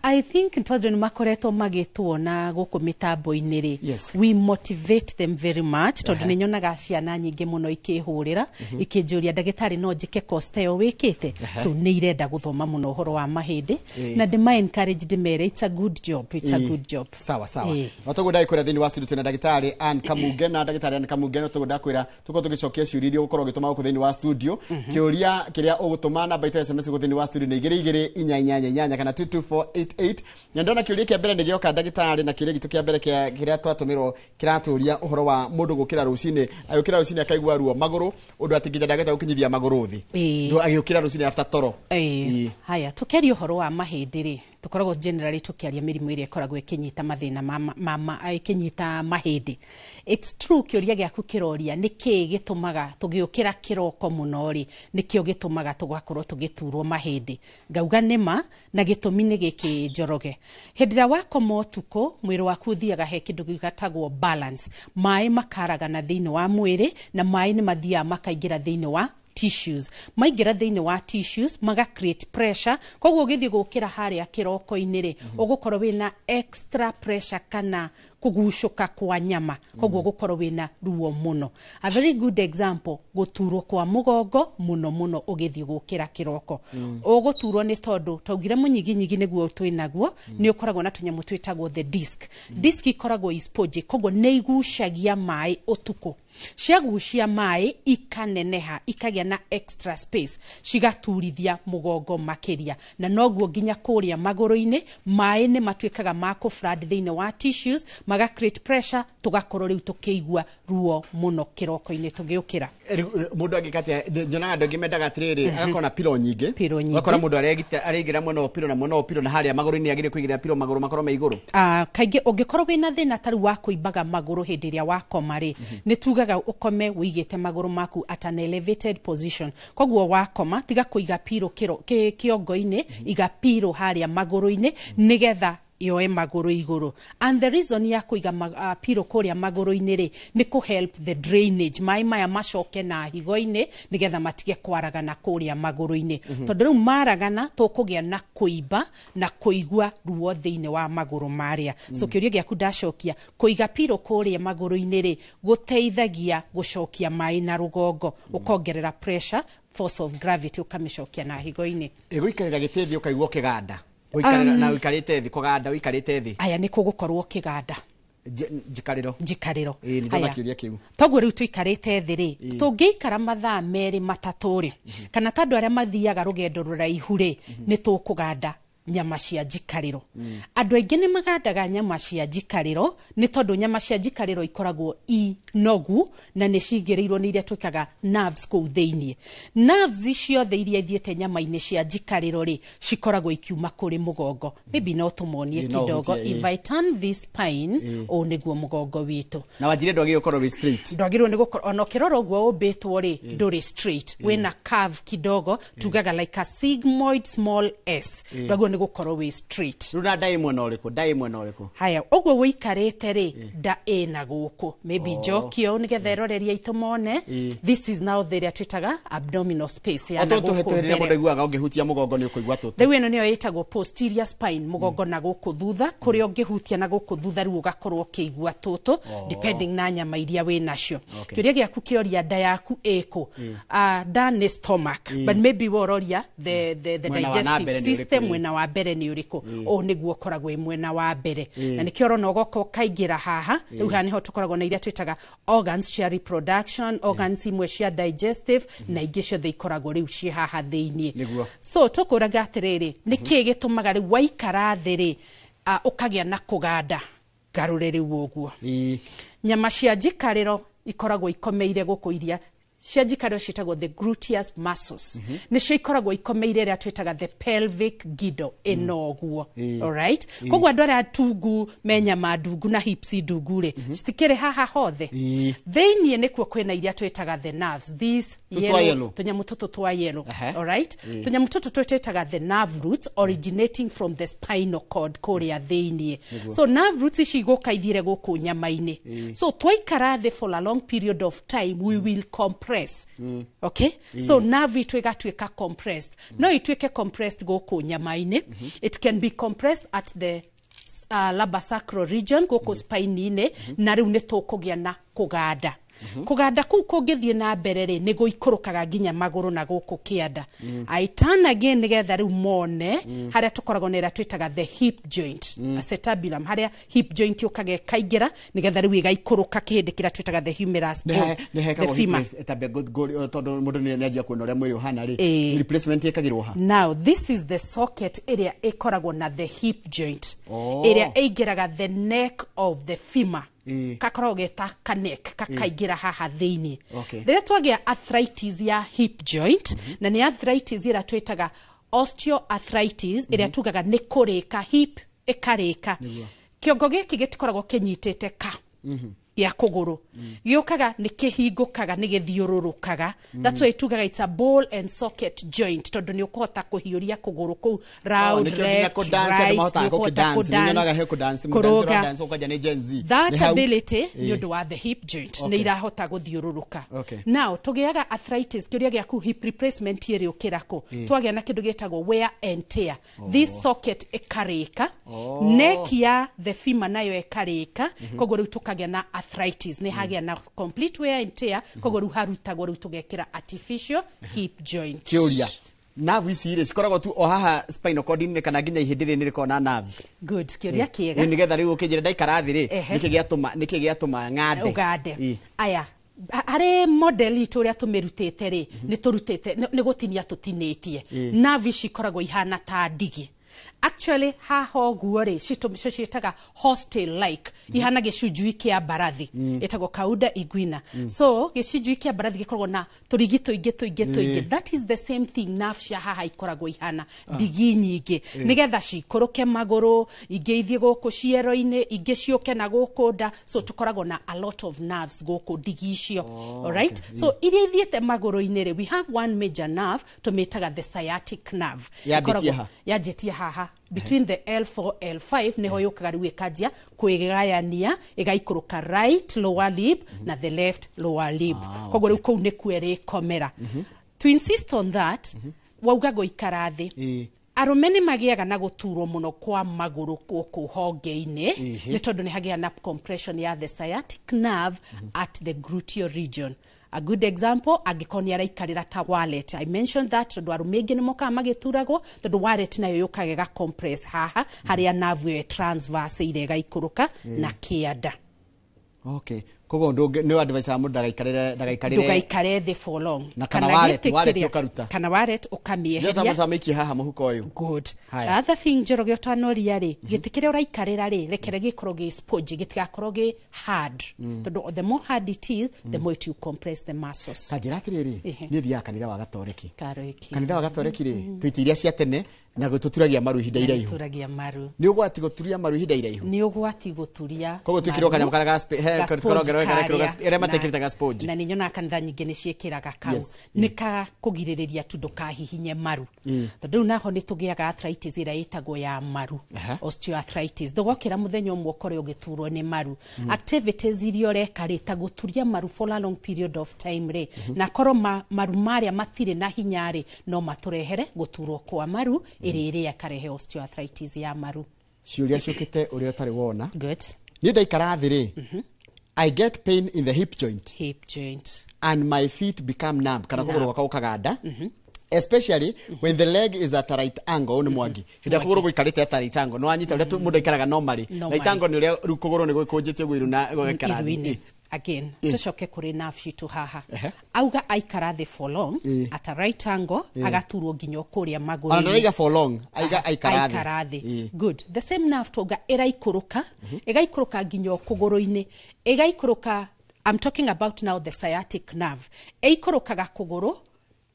I think tondũ nĩ makoretwo magĩtuona gũkũ mĩtambo-inĩ rĩ, Yes. we motivate them very much, tondũ nĩ nyonaga ciana nyingĩ mũno ikĩhũrĩra, ikĩnjũria ndagĩtarĩ no njĩke course ta ĩyo wĩkĩte. So nĩ irenda gũthoma mũno ũhoro wa mahĩndĩ, na ndĩma encourage ndĩmere it's a good job, it's a good job. Sawa sawa. No toguo ndagĩkwĩra thĩinĩ wa studio twĩna ndagĩtarĩ Ann Kamunge, na ndagĩtarĩ Ann Kamunge no toguo ndakwĩra tũkorwo tũgĩcokia ciũria iria ũgũkorwo ũgĩtũma gũkũ thĩinĩ wa studio. Kĩũria kĩrĩa ũgũtũma namba itũ ya SMS gũkũ thĩinĩ wa studio nĩ 2 2 4 8 8 kana 22488. Na ndona kĩũria kĩa mbere nĩ gĩoka ndagĩtarĩ, na kĩũria gitũ kĩa mbere kĩrĩa twatũmĩrwo kĩratũria ũhoro wa mũndũ gũkĩra rũcinĩ, agĩũkĩra rũcinĩ akaigua ruo magũrũ ũndũ atĩ nginya ndangĩhota gũkinyithia magũrũ thĩ. Agĩũkĩra rũcinĩ after toro. Haya, tũkĩaria ũhoro wa mahĩndĩ rĩ, tũkoragwo generally tũkĩaria mĩrimũ ĩrĩa ĩkoragwo ĩkĩnyita mathĩna ma ĩkĩnyita mahĩndĩ. It's true kĩũria gĩaku kĩroria nĩkĩĩ gĩtũmaga tũgĩũkĩra kĩroko mũno rĩ, nĩkĩo gĩtũmaga tũgakorwo tũgĩturwo mahĩndĩ. Ngauga nĩma, na gĩtũmi nĩ gĩkĩ Njoroge. Hĩndĩ ĩrĩa wakoma ũtukũ, mwĩrĩ waku ũthiaga he kĩndũ gĩtagwo balance. Maĩ makaragana thĩinĩ wa mwĩrĩ, na maĩ nĩ mathiaga makaingĩra thĩinĩ wa tissues. Maingĩra thĩinĩ wa tissues, maga create pressure. Koguo ũgĩthiĩ gũkĩra harĩa kĩroko-inĩ rĩ, ũgũkorwo wĩna extra pressure kana Kũgucũka kwa nyama, koguo gũkorwo wĩna ruo mũno. A very good example, gũturwo kwa mũgongo mũno mũno ũgĩthiĩ gũkĩra kĩroko. Ũgũturwo nĩ tondũ twaugire mũnyiginyigi nĩguo twĩnaguo, nĩ ũkoragwo na tũnyamũ twĩtagwo the disc. Disc ikoragwo i spongy, koguo nĩ igucagia maĩ ũtukũ. Ciagucia maĩ ikaneneha, ikagĩa na extra space, cigaturithia mũgongo makĩria, na noguo nginya kũrĩa magũrũ-inĩ maĩ nĩ matuĩkaga ma kũ flood thĩinĩ wa tissues, maga create pressure, tũgakorwo rĩu tũkĩigua ruo mũno kĩroko-inĩ tũgĩũkĩra. Mũndũ angĩka atĩa? Nyonaga andũ aingĩ mendaga atĩrĩrĩ, agakorwo na pillow nyingĩ. Pillow nyingĩ. Ũgakora mũndũ areigĩra mwena wa pillow na mwena wa pillow, na harĩa magũrũ-inĩ agĩrĩire kũigĩrĩra pillow magũrũ makorwo me igũrũ. Ah, kaingĩ ũngĩkorwo wĩna thĩna ta rĩu wa kũimbaga magũrũ hĩndĩ ĩrĩa wakoma rĩ, nĩ tugaga ũkome wĩigĩte magũrũ maku at an elevated position. Koguo wakoma, tiga kũiga pillow kĩongo-inĩ, iga pillow harĩa magũrũ-inĩ nĩgetha yoe magũrũ igũrũ. And the reason ya kũiga pillow kũrĩa magũrũ-inĩ rĩ, nĩ kũ help the drainage, maĩ maya macoke na higo-inĩ nĩgetha matige kwaragana kũrĩa magũrũ-inĩ. Tondũ rĩu maragana, tũkũgĩa na kũimba na kũigua ruo thĩinĩ wa magũrũ marĩa. So kĩũria gĩaku ndacokia, kũiga pillow kũrĩa magũrũ-inĩ rĩ, gũteithagia gũcokia maĩ na rũgongo, ũkongerera pressure, force of gravity, ũkamĩcokia na higo-inĩ. Ĩgũikarĩra gĩtĩ thĩ ũkaigua ũkĩganda, gũikarĩra na ũikarĩte thĩ, kũganda ũikarĩte thĩ. Aya, nĩ kũgũkorwo ũkĩganda. Njikarĩro. Njikarĩro. Ĩĩ, nĩ ndona Aya. kĩũria kĩu. Toguo rĩu tũikarĩte thĩ rĩ, tũngĩikara mathaa 2, 3 rĩ, kana ta andũ arĩa mathiaga rũgendo rũraihu rĩ, nĩ tũkũganda nyama cia njikarĩro. Andũ aingĩ nĩ magandaga nyama cia njikarĩro nĩ tondũ nyama cia njikarĩro ikoragwo i nogu na nĩ cigĩrĩirwo nĩ iria twĩkaga nerves kũu thĩiniĩ. Nerves ciothe iria ithiĩte nyama-inĩ cia njikarĩro rĩ, cikoragwo ikiuma kũrĩ mũgongo. Maybe no tũmonie Ĩĩ, no kidogo. ũhutie, ĩĩ. If I turn this spine, ũũ nĩguo mũgongo witũ. Na wanjire ndwagĩrĩirwo gũkorwo wĩ straight. Ndwagĩrĩirwo nĩ gũkorwo, ona ũkĩrora ũguo ũmbĩtwo rĩ, ndũrĩ straight, wĩna curve kidogo, tugaga like a sigmoid small s. Ndwagĩrĩirwo nĩ gũkorwo wĩ straight. Rĩu na ndaĩ mwena ũrĩkũ? Ndaĩ mwena ũrĩkũ? Haya, ũguo wĩikarĩte rĩ, nda ĩna gũkũ, maybe njokio nĩgetha eroreria aitũ mone. This is now the ĩrĩa twĩtaga abdominal space ya O na tũtũ gũkũ hĩtũ hĩrĩa mũndũ mbere. aiguaga ũngĩhutia mũgongo nĩ ũkũigua tũtũ. Rĩu ĩno nĩyo ĩtagwo posterior spine, mũgongo na gũkũ thutha, kũrĩa ũngĩhutia na gũkũ thutha rĩu ũgakorwo ũkĩigua tũtũ, depending na nyama iria wĩ nacio. Kĩũria gĩaku kĩoria nda yaku ĩkũ? Ah, nda nĩ stomach, but maybe we ũroria the Mwena wa na digestive mbere nĩ ũrĩkũ, system, ĩĩ. Mwena wa mbere nĩ ũrĩkũ? Ũũ nĩguo ũkoragwo wĩ mwena wa mbere, na nĩkĩo ũrona ũgoka ũkaingĩra haha. Rĩu haha nĩho tũkoragwo na iria twĩtaga organs cia reproduction, organs imwe cia digestive, na ingĩ ciothe ikoragwo rĩu ciĩ haha thĩiniĩ. So tũkũraga atĩrĩrĩ, nĩ kĩĩ gĩtũmaga rĩu waikara thĩ rĩ, ũkagĩa na kũganda? Ngarũre rĩu ũguo, nyama cia njikarĩro ikoragwo ikomeire gũkũ, iria cia njikarĩro ciĩtagwo the gluteus muscles, nĩcio ikoragwo ikomeire ĩrĩa twĩtaga the pelvic girdle ĩno ũguo. Alright, koguo andũ arĩa tungu me nyama ndungu na hips ndungu rĩ, citikĩrĩ haha hothe thĩiniĩ, nĩkuo kwĩna iria twĩtaga the nerves, these Tũtũ twa yellow, yellow. Tũnyamũ tũtũ twa yellow. Alright, tũnyamũ tũtũ twĩtaga the nerve roots originating from the spinal cord kũrĩa thĩiniĩ. So nerve roots ici igũka ithiĩre gũkũ nyama-inĩ. So twaikara thĩ for a long period of time, we will compress. Okay, so nerve itũ ĩgatuĩka compressed. No ituĩke compressed gũkũ nyama-inĩ, it can be compressed at the lumbosacral region gũkũ spine-inĩ, na rĩu nĩ tũkũgĩa na kũganda. Kũganda kũu kũngĩthiĩ na mbere rĩ, nĩ gũikũrũkaga nginya magũrũ na gũkũ kĩanda. I turn again nĩgetha rĩu mone harĩa tũkoragwo na ĩrĩa twĩtaga the hip joint, acetabulum, harĩa hip joint yũkaga ĩkaingĩra nĩgetha rĩu ĩgaikũrũka kĩhĩndĩ kĩrĩa twĩtaga the humerus bone, nĩ the femur. Tondũ mũndũ nĩ anjia kuona ũrĩa mwĩrĩ ũhana rĩ, replacement ĩkagĩrwo ha? Now this is the socket ĩrĩa ĩkoragwo na the hip joint, ĩrĩa ĩingĩraga the neck of the femur. Gakoragwo geta kaneck kakaingĩra haha thĩiniĩ. Rĩrĩa twagĩa arthritis ya hip joint, na nĩ arthritis ĩrĩa twĩtaga osteoarthritis, ĩrĩa tugaga nĩ kũrĩka hip ĩkarĩka, kĩongo gĩkĩ gĩtikoragwo kĩnyitĩte ka. Gĩa kũgũrũ gĩũkaga nĩ kĩhingũkaga, nĩ gĩthiũrũrũkaga. That's why tugaga it's a ball and socket joint, tondũ nĩ ũkũhota kũhiũria kũgũrũ kũu round, nĩkĩo nginya left, kũ-dance andũ right, mahotaga nĩ ũkũhota gũkĩ-dance. Nĩ nyonaga kũ-dance, he kũ-dance, mũdance kũrũga. ũra-dance ũkanja nĩ Gen Z. That Nĩ hau. ability nĩ ũndũ wa the hip joint, nĩ irahota gũthiũrũrũka. Now tũgĩaga arthritis, kĩũria gĩaku, hip replacement ĩrĩ ũkĩra kũ? Twagĩa na kĩndũ gĩtagwo wear and tear. This socket ĩkarĩka, neck ya the femur nayo ĩkarĩka, koguo rĩu tũkagĩa na arthritis, nĩ hagĩa na complete wear and tear, koguo rĩu harutagwo, rĩu tũgekĩra artificial hip joint. Kĩũria, nerve ici rĩ, cikoragwo tu o haha spinal cord inĩ kana nginya ihĩndĩ rĩrĩ nĩ rĩkoragwo na nerves? Good, kĩũria kĩega. Ĩ, nĩgetha rĩu ũkĩnjĩra ndaikara thĩ rĩ, nĩkĩ gĩatũma ng'ande? Ũgande. Aya, harĩ model itũ ũrĩa tũmĩrutĩte rĩ, nĩ tũrutĩte nĩ gũtinia tũtinĩtie. Nerve ici ikoragwo ihana ta ndigi. Actually haha ũguo rĩ, ciĩtaga horsetail like, ihana gĩcunjui kĩa mbarathi. Ĩtagwo cauda equina. So gĩcunjui kĩa mbarathi gĩkoragwo na tũrigi tũingĩ tũingĩ tũingĩ. That is the same thing nerve cia haha ikoragwo ihana ndigi nyingĩ, nĩgetha cikũrũke magũrũ, ingĩ ithiĩ gũkũ ciero-inĩ, ingĩ ciũke na gũkũ nda. So tũkoragwo na a lot of nerves gũkũ, ndigi icio. Alright, so iria ithiĩte magũrũ-inĩ rĩ, we have one major nerve tũmĩtaga the sciatic nerve. Yambĩtie ha? Yanjĩtie haha between the L4 L5, niho yũkaga rĩu ĩkanjia kwĩgayania, ĩgaikũrũka right lower limb na the left lower limb. Koguo rĩu kũu nĩkuo ĩrĩkomera. To insist on that, wauga gũikara thĩ, arũme nĩ magĩaga na gũturwo mũno kwa magũrũ gũkũ honge-inĩ, nĩ tondũ nĩ hagĩaga na compression ya the sciatic nerve at the gluteal region. A good example, angĩkorwo nĩ araikarĩra ta wallet, I mentioned that tondũ arũme aingĩ nĩ mokaga magĩturagwo, tondũ wallet nayo yũkaga ĩga compress haha harĩa nerve ĩyo transverse ĩrĩa ĩgaikũrũka na kĩanda. Okay, koguo nĩ advice ya mũndũ ndagaikarĩre Ndũgaikare thĩ for long. Na kana wallet, gĩtĩ wallet ũkaruta. Kana wallet Ndio ta ũkamĩeheria. mũndũ amĩikie haha mũhuko ũyũ. Good. Haya. Other thing, Njoroge, ũtanoria rĩ, gĩtĩ kĩrĩa ũraikarĩra rĩ, rekere gĩkorwo gĩ spongy, gĩtigakorwo gĩ hard, tondũ the more hard it is, the more it will compress the muscles. Ta njĩra atĩrĩrĩ, niĩ thiaga kanitha wa Gatoreki. Karĩki. Kanitha wa Gatoreki rĩ, twĩte iria cia tene na gũtũturagia maru ihinda iraihu. Tũturagia maru. Nĩ ũgwati gũturia maru ihinda iraihu? Nĩ ũgwati gũturia Koguo twĩkĩrwo maru. kanyamũ karĩa ga he Ga sponge karongerwo karĩa, arĩa matekĩrĩte ga sponge. Na nĩ nyonaga kanitha nyingĩ nĩ ciĩkĩraga kau. Nĩ ka kũgirĩrĩria tu ndũkahihinye maru, tondũ rĩu naho nĩ tũgĩaga arthritis ĩrĩa ĩtagwo ya maru, osteoarthritis. Ndũgokĩra mũthenya ũmwe ũkore ũgĩturwo nĩ maru. Activities iria ũreka rĩ, ta gũturia maru for a long period of time rĩ, na korwo maru marĩa matirĩ na hinya rĩ, no matũrehere gũturwo kwa maru, ĩrĩa ĩrĩa ĩkarehe osteoarthritis ya maru. Ciũria ciũkĩte ũrĩa ũtarĩ wona. Good. Niĩ ndaikara thĩ rĩ, I get pain in the hip joint Hip joint. and my feet become numb, kana kũgũrũ Numb. gwakwa gũkaganda, especially when the leg is at a right angle. Nĩ Mwangi, hĩndĩ ĩrĩa kũgũrũ gũikarĩte at a right angle, nĩ wanyita ũrĩa mũndũ aikaraga normally? Normally. Right angle nĩ ũrĩa rĩu kũgũrũ nĩ gwĩkũnjĩte ũguo iru na gũgaikara thĩ. Iru-inĩ. Again, tũcoke kũrĩ nerve citũ haha. Auga aikara thĩ for long at a right angle, agaturwo nginya o kũrĩa Ona magũrũ-inĩ. ndaraiga for long, aiga aikara thĩ. Aikara thĩ. Good, the same nerve twauga ĩraikũrũka, ĩgaikũrũka nginya o kũgũrũ-inĩ, ĩgaikũrũka. I'm talking about now the sciatic nerve. Ĩikũrũkaga kũgũrũ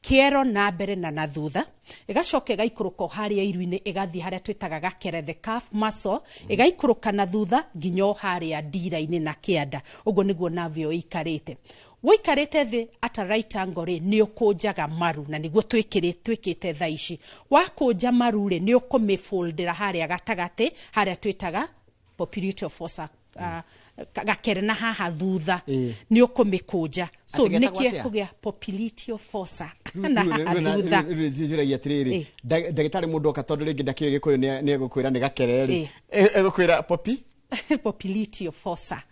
kĩero na mbere na thutha, ĩgacoka ĩgaikũrũka o harĩa iru-inĩ, ĩgathiĩ harĩa twĩtaga gakere, the calf muscle, ĩgaikũrũka na thutha nginya o harĩa ndira-inĩ na kĩanda. Ũguo nĩguo nerve ĩyo ĩikarĩte. Wũikarĩte thĩ at a right angle rĩ, nĩ ũkũnjaga maru, na nĩguo twĩkĩte thaa ici. Wakũnja maru rĩ, nĩ ũkũmĩfoldera harĩa gatagatĩ, harĩa twĩtaga popliteal fossa, gakere na haha thutha, nĩ ũkũmĩkũnja. So Atĩ getagwo nĩkĩo atĩa? kũgĩa popliteal fossa na haha thutha. Njũragia atĩrĩrĩ, ndagĩtarĩ, mũndũ oka tondũ rĩngĩ ndakĩũĩ gĩkũyũ, nĩ egũkwĩra nĩ gakere rĩ, egũkwĩra popi Popliteal fossa.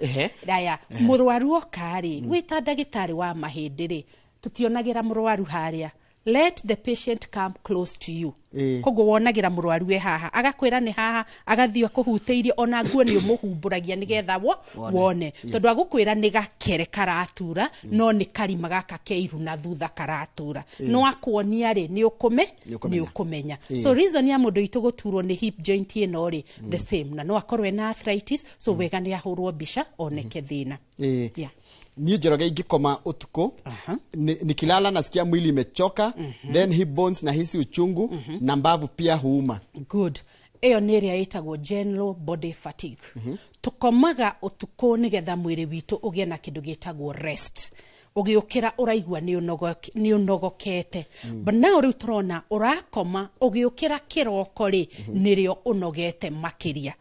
Aya, mũrwaru oka rĩ, wĩta ndagĩtarĩ wa mahĩndĩ rĩ, tũtionagĩra mũrwaru harĩa. Let the patient come close to you. Koguo wonagĩra mũrwaru e haha, agakwĩra nĩ haha, agathiĩ akũhutĩirie, ona nguo nĩ ũmũhumbũragia nĩgetha Wone. wone. Tondũ agũkwĩra nĩ gakere karatura, no nĩ karima gaka ke iru na thutha karatura. No akuonia rĩ, nĩ ũkũme Nĩ ũkũmenya. Nĩ ũkũmenya. So reason ya mũndũ witũ gũturwo nĩ hip joint ĩno rĩ, the same, na no akorwo ena arthritis, so wega nĩ ahũrwo mbica oneke thĩna. Niĩ Njoroge ingĩkoma ũtukũ, nikilala nasikia mwili imechoka, then hip bones nahisi uchungu na mbavu pia huuma. Good. Ĩyo nĩ ĩrĩa ĩtagwo general body fatigue. Tũkomaga ũtukũ nĩgetha mwĩrĩ witũ ũgĩe na kĩndũ gĩtagwo rest. Ũgĩũkĩra ũraigua nĩ ũnogokete. But now rĩu tũrona ũrakoma, ũgĩũkĩra kĩroko rĩ, nĩrĩo ũnogete makĩria.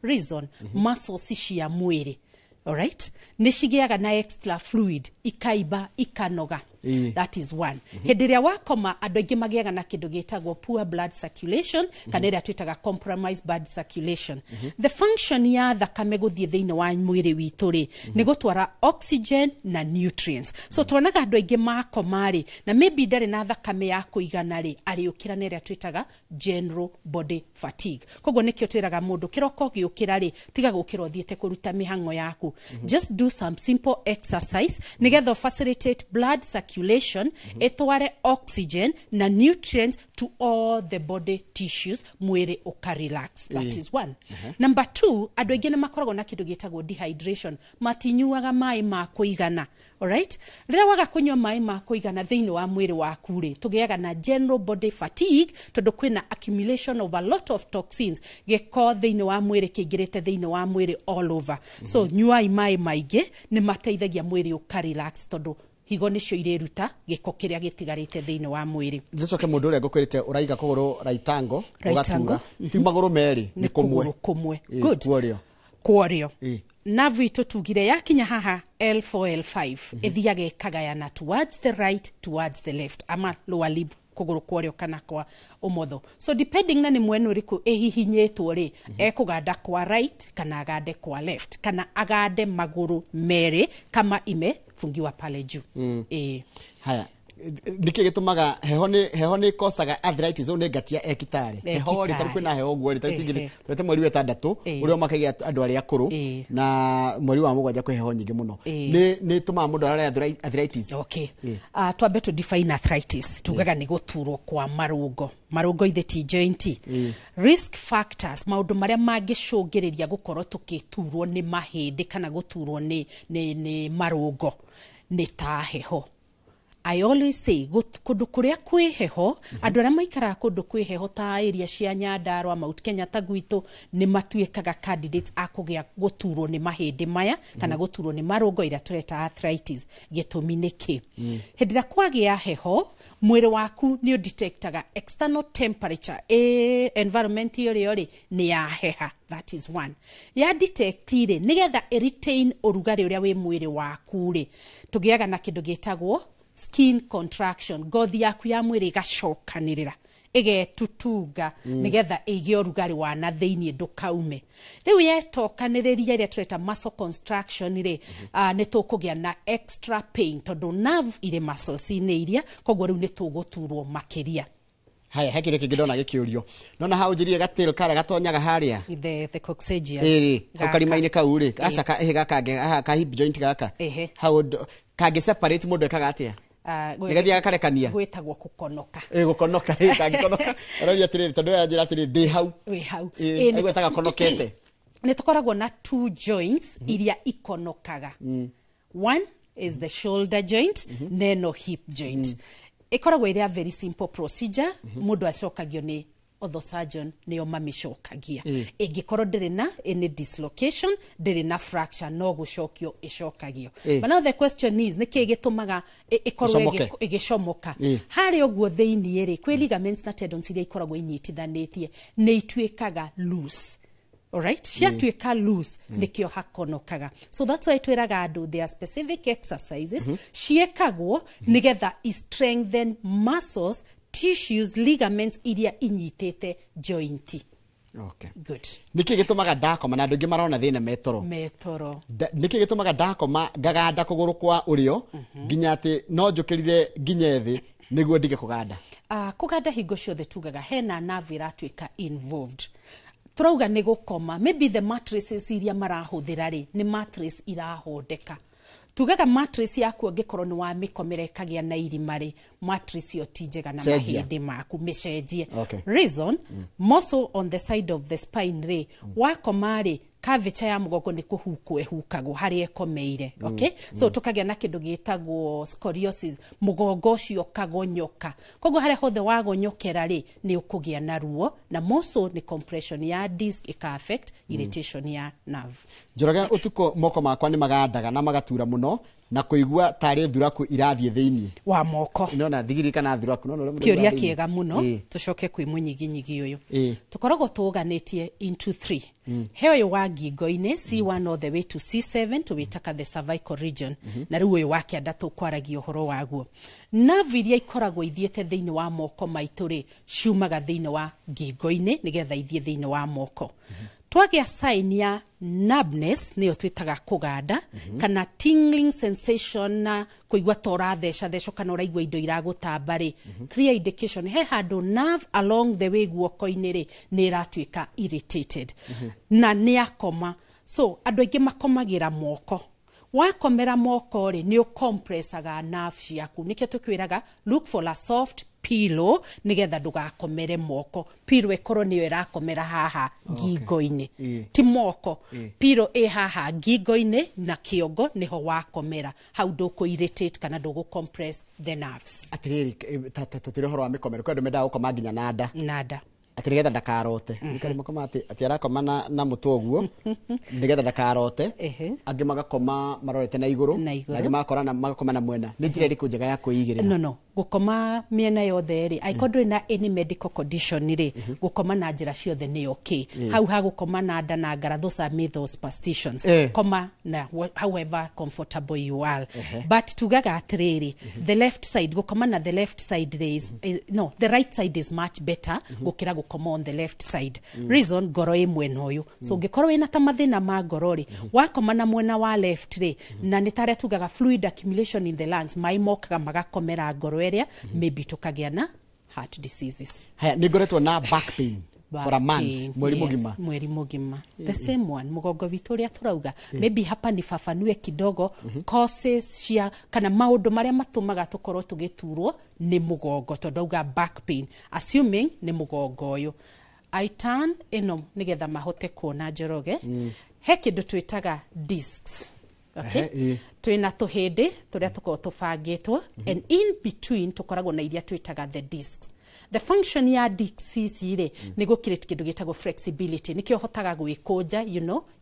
Reason, muscles cia mwĩrĩ, alright, nĩ cigĩaga na extra fluid, ikaimba, ikanoga. That is one. Hĩndĩ ĩrĩa wakoma, andũ aingĩ magĩaga na kĩndũ gĩtagwo poor blood circulation, kana ĩrĩa twĩtaga compromised blood circulation. The function ya thakame gũthiĩ thĩinĩ wa mwĩrĩ witũ rĩ, nĩ gũtwara oxygen na nutrients. So tuonaga andũ aingĩ makoma rĩ, na maybe ndarĩ na thakame ya kũigana rĩ, arĩũkĩra na ĩrĩa twĩtaga general body fatigue. Koguo nĩkĩo twĩraga mũndũ kĩroko gĩũkĩra rĩ, tiga gũkĩra ũthiĩte kũruta mĩhang'o yaku. Just do some simple exercise nĩgetha facilitate blood circulation, ĩtware oxygen na nutrients to all the body tissues, mwĩrĩ ũka relax. That is one. Number two, andũ aingĩ nĩ makoragwo na kĩndũ gĩtagwo dehydration, matinyuaga maĩ ma kũigana. Alright, rĩrĩa waga kũnyua maĩ ma kũigana thĩinĩ wa mwĩrĩ waku rĩ, tũgĩaga na general body fatigue, tondũ kwĩna accumulation of a lot of toxins, gĩko thĩinĩ wa mwĩrĩ kĩingĩrĩte thĩinĩ wa mwĩrĩ all over. So nyuai maĩ maingĩ, nĩ mateithagia mwĩrĩ ũka relax, tondũ higo nĩcio irĩruta gĩko kĩrĩa gĩtigarĩte thĩinĩ wa mwĩrĩ. Nĩcoke mũndũ ũrĩa ngũkwĩrĩte ũraiga kũgũrũ right angle, Right angle. ũgatura, ti magũrũ merĩ, nĩ kũmwe. Kũgũrũ kũmwe. Good. Kworio. Kworio nerve itũ tugire yakinya haha L4 L5, ĩthiaga ĩkagayana towards the right, towards the left, ama lower limb, kũgũrũ kworio kana kwa ũmotho. So depending na nĩ mwena ũrĩkũ ĩhihinyĩtwo rĩ, ekũganda kwa right kana agande kwa left kana agande magũrũ merĩ kama imefungiwa pale juu. Ĩĩ. Haya, nĩkĩ gĩtũmaga heho? Nĩ heho nĩ ĩkocaga arthritis? Ũyũ nĩ ngatia ekitarĩ heho rĩ, tarĩ kwĩna heho ũguo rĩ, tarĩ tuingĩre twete mweri wa 6 ũrĩa ũmakagia andũ arĩa akũrũ, na mweri wa 7 kwĩ heho nyingĩ mũno, nĩ ĩtũmaga mũndũ arware arthritis? Okay. Twambe to define arthritis. Tugaga nĩ gũturwo kwa marũngo. Marũngo ithe ti joint. Risk factors, maũndũ marĩa mangĩcũngĩrĩria gũkorwo tũgĩturwo nĩ mahĩndĩ kana gũturwo nĩ marũngo nĩ ta heho. I always say kũndũ kũrĩa kwĩ heho, andũ arĩa maikaraga kũndũ kwĩ heho ta area cia Nyandarua, Mount Kenya, ta gwitũ, nĩ matuĩkaga candidates a kũgĩa gũturwo nĩ mahĩndĩ maya kana gũturwo nĩ marũngo ĩrĩa tũreta arthritis. Gĩtũmi nĩ kĩ? Hĩndĩ ĩrĩa kwagĩa heho, mwĩrĩ waku nĩ ũdetectaga external temperature, environment ĩyo rĩ nĩ yaheha. That is one. Ya detect rĩ, nĩgetha ĩ retain ũrugarĩ ũrĩa wĩ mwĩrĩ waku rĩ, tũgĩaga na kĩndũ gĩtagwo skin contraction. Ngothi yaku ya mwĩrĩ ĩgacokanĩrĩra, ĩgetutunga, nĩgetha ĩige ũrugarĩ wa na thĩiniĩ ndũkaume. Rĩu yetokanĩrĩria, ĩrĩa tũreta muscle contraction rĩ, nĩ tũkũgĩa na extra pain, tondũ nerve irĩ muscles-inĩ iria, koguo rĩu nĩ tũgũturwo makĩria. Haya, he kĩndũ kĩngĩ ndona gĩkĩũrio, nona hau njĩrie gatĩl karĩa gatonyaga harĩa The coccygeus. Ĩrĩ hau Gaka. karima-inĩ kau rĩ, aca ĩhĩ gaka haha ka hip joint gaka, hau kangĩ separate mũndũ ekaga atĩa? Nĩgathiaga karekania? Gwĩtagwo gũkonoka. Ĩ, gũkonoka. Ĩ, kangĩkonoka, aroria atĩrĩrĩ, tondũ ũyũ anjĩra atĩrĩrĩ, ndĩ hau. Wĩ hau. Ĩ, aigua ta gakonokete. Nĩ tũkoragwo na two joints iria ikonokaga. One is the shoulder joint, neno hip joint. Ĩkoragwo ĩrĩ a very simple procedure. Mũndũ acokagio nĩ ortho surgeon, nĩo mamĩcokagia. Ĩngĩkorwo ndĩrĩ na any dislocation, ndĩrĩ na fracture, no gũcokio ĩcokagio. But now the question is, nĩkĩ gĩtũmaga ĩkorwo Ĩcomoke? ĩgĩcomoka harĩa ũguo thĩiniĩ rĩ? Kwĩ ligaments na tendons iria ikoragwo inyitithanĩtie, nĩ ituĩkaga loose. Alright, ciatuĩka loose, nĩkĩo hakonokaga. So that's why twĩraga andũ there are specific exercises ciĩkagwo nĩgetha i strengthen muscles, tissues, ligaments iria inyitĩte joint. Okay. Good. Nĩkĩ gĩtũmaga ndakoma, na andũ aingĩ marona thĩna metoro, metoro, nĩkĩ gĩtũmaga ndakoma ngaganda kũgũrũ kwa ũrĩo nginya atĩ no njũkĩrire nginye thĩ nĩguo ndige kũganda? Kũganda hingo ciothe tugaga hena nerve ĩratuĩka involved. Tũrauga nĩ gũkoma, maybe the mattresses iria marahũthĩra rĩ, nĩ mattress irahondeka. Tugaga mattress yaku angĩkorwo nĩ wamĩkomera ĩkagĩa na irima rĩ, mattress ĩyo ti njega na Cenjia. mahĩndĩ maku, mĩcenjie. Okay. Reason, muscle on the side of the spine rĩ, wakoma rĩ, Curvature ya mũgongo nĩ kũhukwo ĩhukagwo harĩa ĩkomeire. Okay, so tũkagĩa na kĩndũ gĩtagwo scoliosis, mũgongo ũcio ũkagonyoka. Koguo harĩa hothe wagonyokera rĩ, nĩ ũkũgĩa na ruo, na more nĩ compression ya disc ĩka affect irritation ya nerve. Njoroge, ũtukũ moko makwa nĩ magandaga na magatura mũno na kũigua tarĩ thuraku irathiĩ thĩinĩ wa moko. Nona thigiri kana thuraku, nona ũrĩa mũndũ Kĩũria aiguaga thĩinĩ. kĩega mũno. Tũcoke kwĩ mũnyiginyigi ũyũ. Tũkoragwo tũũganĩtie into three. He ũyũ wa ngingo-inĩ, C1 all the way to C7, tũwĩtaga the cervical region. Na rĩu ũyũ wa kĩanda tũkwaragia ũhoro waguo. Nerve iria ikoragwo ithiĩte thĩinĩ wa moko maitũ rĩ, ciumaga thĩinĩ wa ngingo-inĩ nĩgetha ithiĩ thĩinĩ wa moko. Twagĩa sign ya numbness, nĩyo twĩtaga kũganda, kana tingling sensation, na kũigua ta ũratheca thecwo kana ũraigua indo iragũtamba rĩ, clear indication he handũ nerve along the way guoko-inĩ rĩ, nĩ ĩratuĩka irritated na nĩ akoma. So andũ aingĩ makomagĩra moko. Wakomera moko rĩ, nĩ ũcompressaga nerve ciaku. Nĩkĩo tũkwĩraga look for a soft pillow nĩgetha ndũgakomere moko. Pillow ĩkorwo nĩyo ĩrakomera haha ngingo-inĩ, ti moko. Pillow ĩ haha ngingo-inĩ na kĩongo nĩho wakomera hau, ndũkũ irritate kana ndũgũ compress the nerves. Atĩrĩrĩ, tũtĩrĩ ũhoro wa mĩkomero, kwĩ andũ mendaga gũkoma nginya na nda. Na nda. Atĩ nĩgetha ndakarote. Nĩ makoma atĩ arakoma na mũtwe ũguo nĩgetha ndakarote. Angĩ magakoma marorete na igũrũ. Na igũrũ. Na angĩ magakora na magakoma na mwena. Nĩ njĩra ĩrĩkũ njega ya kwĩigĩrĩra? No, gũkoma mĩena yothe rĩ, angĩkorwo ndũrĩ na any medical condition rĩ, gũkoma na njĩra ciothe nĩ okay. Hau ha gũkoma na nda na ngara, those are myths or superstitions. Koma na however comfortable you are. But tugaga atĩrĩrĩ, the left side, gũkoma na the left side rĩ, no, the right side is much better gũkĩra gũkoma on the left side. Reason, ngoro ĩ mwena ũyũ. So ũngĩkorwo wĩna ta mathĩna ma ngoro rĩ, wakoma na mwena wa left rĩ, na nĩ tarĩa tugaga fluid accumulation in the lungs, maĩ mokaga magakomera ngoro ĩrĩa, maybe tũkagĩa na heart diseases. Haya, nĩ ngoretwo na back pain for a month. Pain, mweri yes, mũgima. Mweri mũgima, the same one, mũgongo witũ ũrĩa tũrauga. Maybe hapa nifafanue kidogo causes cia kana maũndũ marĩa matũmaga tũkorwo tũgĩturwo nĩ mũgongo, tondũ auga back pain, assuming nĩ mũgongo ũyũ. I turn ĩno nĩgetha mahote kuona. Njoroge, he kĩndũ twĩtaga discs, okay? Ehe, ĩ. Twĩna tũhĩndĩ tũrĩa tũkoragwo tũbangĩtwo, and in between tũkoragwo na iria twĩtaga the discs. The function ya discs ici rĩ, nĩ gũ create kĩndũ gĩtagwo flexibility. Nĩkĩo ũhotaga gwĩkũnja,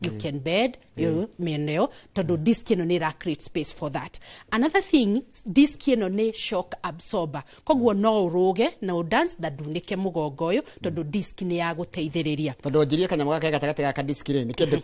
you can bend you mĩena ĩyo, tondũ disc ĩno nĩ ĩra create space for that. Another thing, disc ĩno nĩ shock absorber, koguo no ũrũge na ũdance na ndunĩke mũgongo ũyũ, tondũ disc nĩ ya gũteithĩrĩria. Tondũ njirie kanyamũ gaka gatagatĩ gaka disk rĩ, nĩ kĩndũ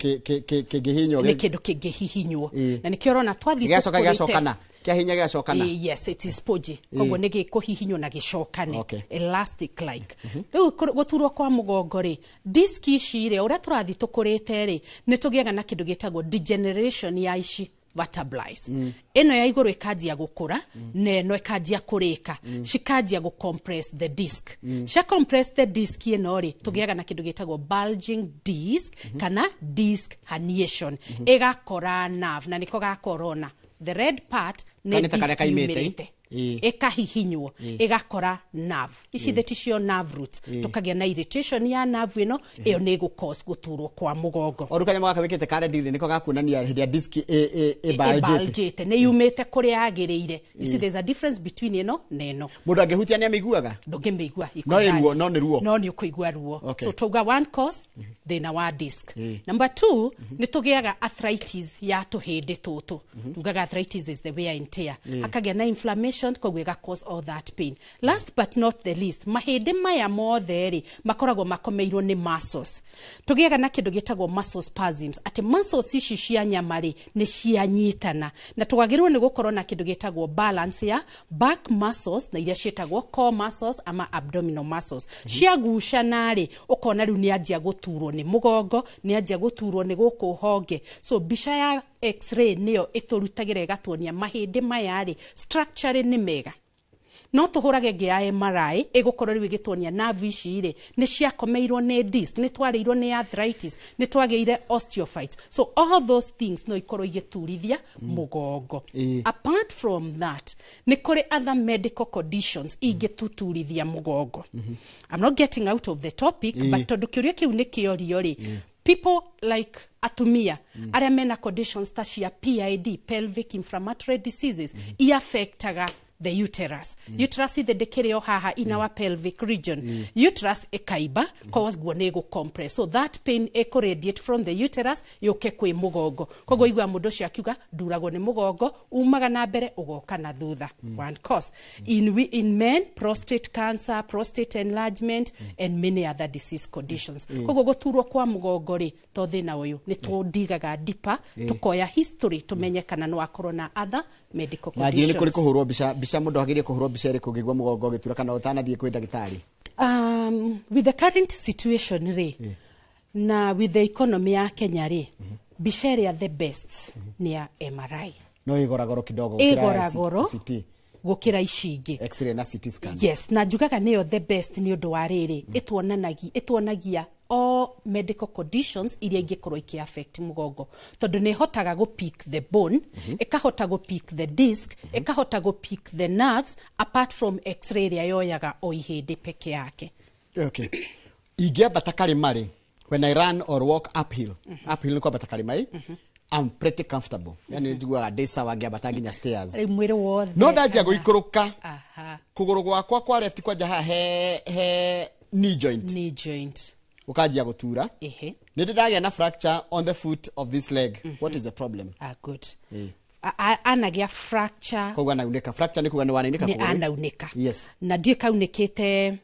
kĩngĩhihinywo. Nĩ kĩndũ kĩngĩhihinywo, na nĩkĩo ũrona twathiĩ gĩgacoka tũkũrĩte. Gĩgacokana, kĩahinya gĩgacokana. Yes, it is spongy, koguo nĩ gĩkũhihinywo na gĩcokane, elastic like. Rĩu gũturwo kwa mũgongo rĩ, disc ici rĩ, ũrĩa tũrathiĩ tũkũrĩte rĩ, nĩ tũgĩaga na kĩndũ gĩtagwo degeneration ya ici vertebrae. Ĩno ya igũrũ ĩkanjia gũkũra na ĩno ĩkanjia kũrĩka, cikanjia gũ compress the disc. Cia compress the disc ĩno rĩ, tũgĩaga na kĩndũ gĩtagwo bulging disc kana disc herniation, ĩgakora nerve, na nĩko gakorona the red part nĩ Kana ta karĩa disc kaimĩte, yumĩrĩte, ĩkahihinywo, ĩgakora nerve ici, thĩ ticio nerve roots. Tũkagĩa na irritation ya nerve ĩno. Ĩyo nĩ ĩgũ cause gũturwo kwa mũgongo. O rĩu kanyamũ gaka wĩkĩte karedi nĩko gakuonania hĩndĩ ya disk ĩ ĩbalgĩte, nĩ yumĩte kũrĩa yagĩrĩire. You see, there's a difference between ĩno na ĩno. Mũndũ angĩhutia nĩ amĩiguaga? Ndũngĩmĩigua. No ĩ ruo, no nĩ ruo. No nĩ ũkũigua ruo. So tauga one cause, thĩna wa disc. Number two, nĩ tũgĩaga arthritis ya tũhĩndĩ tũtũ. Tugaga arthritis is the wear and tear. Hakagĩa na inflammation, koguo ĩga cause all that pain. Last but not the least, mahĩndĩ maya mothe rĩ, makoragwo makomeirwo nĩ muscles. Tũgĩaga na kĩndũ gĩtagwo muscle spasms, atĩ muscles ici cia nyama rĩ, nĩ cianyitana, na tũgagĩrĩrwo nĩ gũkorwo na kĩndũ gĩtagwo balance ya back muscles na iria ciĩtagwo core muscles ama abdominal muscles. Ciagucana rĩ, ũkona rĩu nĩ anjia gũturwo nĩ mũgongo, nĩ anjia gũturwo nĩ gũkũ honge. So mbica ya x-ray nĩyo ĩtũrutagĩra, ĩgatuonia mahĩndĩ maya rĩ, structure nĩ mega. No tũhũrage ĩngĩ ya MRI, ĩgũkorwo rĩu ĩgĩtuonia nerve ici rĩ, nĩ ciakomeirwo nĩ disc, nĩ twarĩirwo nĩ arthritis, nĩ twagĩire osteophytes. So all those things no ikorwo igĩturithia mũgongo. Apart from that, nĩ kũrĩ other medical conditions ingĩtũturithia mũgongo. I'm not getting out of the topic, but tondũ kĩũria kĩu nĩ kĩorio rĩ, People like atumia arĩa mena conditions ta cia PID, pelvic inflammatory diseases, iaffectaga the uterus. Uterus ithe ndĩkĩrĩ o haha in our pelvic region. Uterus ĩkaimba, koguo nĩ ĩgũ, so that pain ĩkũ radiate from the uterus yũke kwĩ mũgongo. Koguo igua mũndũ ũcio akiuga, "Nduragwo nĩ mũgongo, umaga na mbere ũgoka na thutha." One cause. In men, prostate cancer, prostate enlargement and many other disease conditions. Koguo gũturwo kwa mũgongo rĩ, to thĩna ũyũ nĩ tũndigaga deeper, tũkoya history tũmenye kana no akorwo na other medical Na njĩrĩ nĩ kũrĩ conditions. Kũhũrwo mbica, mbica mũndũ agĩrĩire kũhũrwo mbica ĩrĩkũ ũngĩigua mũgongo ũgĩtura kana ũtanathiĩ kwĩ ndagĩtarĩ? With the current situation rĩ, na with the economy ya Kenya rĩ, mbica ĩrĩa the best nĩ ya MRI. No ĩgora goro kidogo gũkĩra Ĩgora goro CT. Gũkĩra ici ingĩ. X-ray na CT scan. Yes, na njugaga nĩyo the best nĩ ũndũ wa rĩrĩ, ĩtuonagia all medical conditions iria ingĩkorwo ikĩ affect mũgongo, tondũ nĩ ĩhotaga gũ pick the bone, ĩkahota gũ pick the disc, ĩkahota gũ pick the nerves, apart from X-ray ĩrĩa yoyaga o ihĩndĩ peke yake. Okay, ingĩambata karĩma rĩ, when I run or walk uphill, uphill nĩ kwambata karĩma ĩ, I'm pretty comfortable, yani njiguaga ndĩ sawa ngĩambata nginya stairs. Rĩu mwĩrĩ wothe. No ndanjia gũikũrũka, kũgũrũ gwakwa kwa left, kwanja haha he knee joint, knee joint, ũkanjia gũtura. Nĩ ndĩ ndagĩa na fracture on the foot of this leg. What is the problem? Ah, good. Anagĩa fracture. Koguo anaunĩka. Fracture nĩ kuga nĩ wanaunĩka Nĩ kũgũrũ. anaunĩka. Na ndiĩ kaunĩkĩte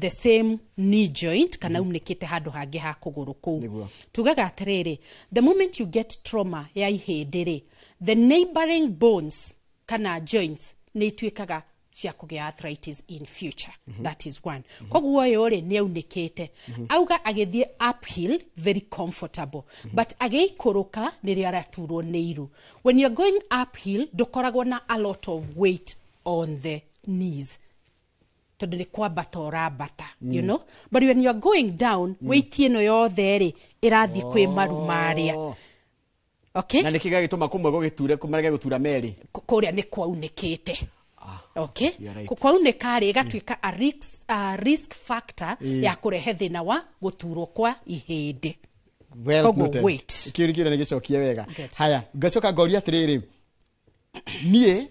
the same knee joint kana unĩkĩte handũ hangĩ ha kũgũrũ kũu. Tugaga atĩrĩrĩ, the moment you get trauma ya ihĩndĩ rĩ, the neighboring bones kana joints nĩ ituĩkaga cia kũgĩa arthritis in future. That is one. Koguo ũyũ rĩ, nĩ aunĩkĩte, auga agĩthiĩ uphill very comfortable, but agĩikũrũka nĩrĩo araturwo nĩ iru. When you're going uphill, ndũkoragwo na a lot of weight on the knees, tondũ nĩ kwambata ũrambata, you know, but when you are going down, weight ĩno yothe rĩ, ĩrathiĩ kwĩ maru marĩa. Okay. Na nĩkĩ gĩgĩtũma kũmwe gũgĩture, kũmarege gũtura merĩ? Kũrĩa nĩ kwaunĩkĩte, okay. You are right. Kwaunĩka rĩ, ĩgatuĩka a risk factor ya kũrehe thĩna wa gũturwo kwa ihĩndĩ. Well Koguo noted. weight. Kĩũria kĩrĩa nĩ gĩcokie wega. Good. Haya, ngacoka ngoria atĩrĩrĩ, niĩ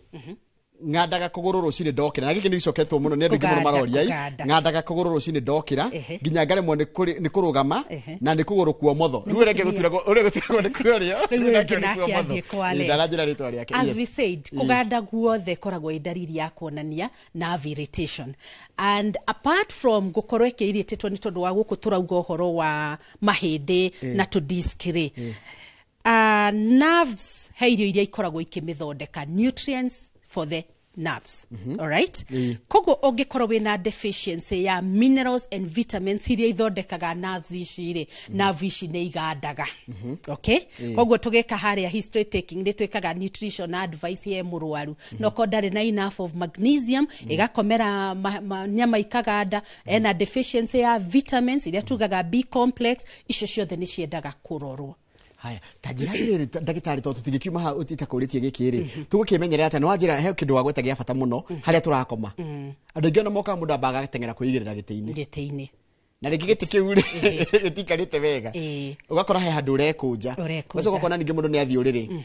ng'andaga kũgũrũ rũcinĩ ndokĩra, na gĩkĩ nĩ gĩcoketwo mũno nĩ andũ aingĩ mũno Kũganda, maroria ĩ. Kũganda. Ng'andaga kũgũrũ rũcinĩ ndokĩra nginya ngaremwo nĩ kũrũgama, na nĩ kũgũrũ kuomotho. Nĩ Rĩu ũrĩa mũtumia. ũrĩa gũturagwo nĩ kũrĩa. Rĩu ũyũ ũngĩ nake athiĩ kwa left. Ndananjĩra rĩtwa rĩake. As we said, kũganda guothe ĩkoragwo ĩ ndariri ya kuonania nerve irritation, and apart from gũkorwo ĩkĩirĩtĩtwo nĩ tondũ wa gũkũ tũrauga ũhoro wa mahĩndĩ na tũdisk rĩ, nerves he irio iria ikoragwo ikĩmĩthondeka, nutrients for the nerves. Alright, koguo ũngĩkorwo wĩna deficiency ya minerals and vitamins iria ithondekaga nerves ici rĩ, nerve ici nĩ igandaga. Okay, koguo tũgĩka harĩa history taking, nĩ twĩkaga nutrition advice he mũrwaru, no korwo ndarĩ na enough of magnesium, ĩgakomera nyama ikaganda, ena deficiency ya vitamins iria tugaga B complex, icio ciothe nĩ ciendaga kũrorwo. Haya, ta njĩra atĩrĩrĩ, ndagĩtarĩ, tondũ tũtingĩkiuma haha itakũrĩtie gĩkĩ rĩ, tũgũkĩmenyerera atĩa? Nĩ wanjĩra he kĩndũ wagweta gĩa bata mũno, harĩa tũrakoma. Andũ aingĩ ona mokaga, mũndũ ambaga agateng'era kwĩigĩrĩra gĩtĩ-inĩ, gĩtĩ-inĩ, na rĩngĩ gĩtĩ kĩu rĩ, gĩtikarĩte wega, ũgakora he handũ ũrekũnja. Ũrekũnja. Ũgacoka ũkona ningĩ mũndũ nĩ athiĩ ũrĩrĩ,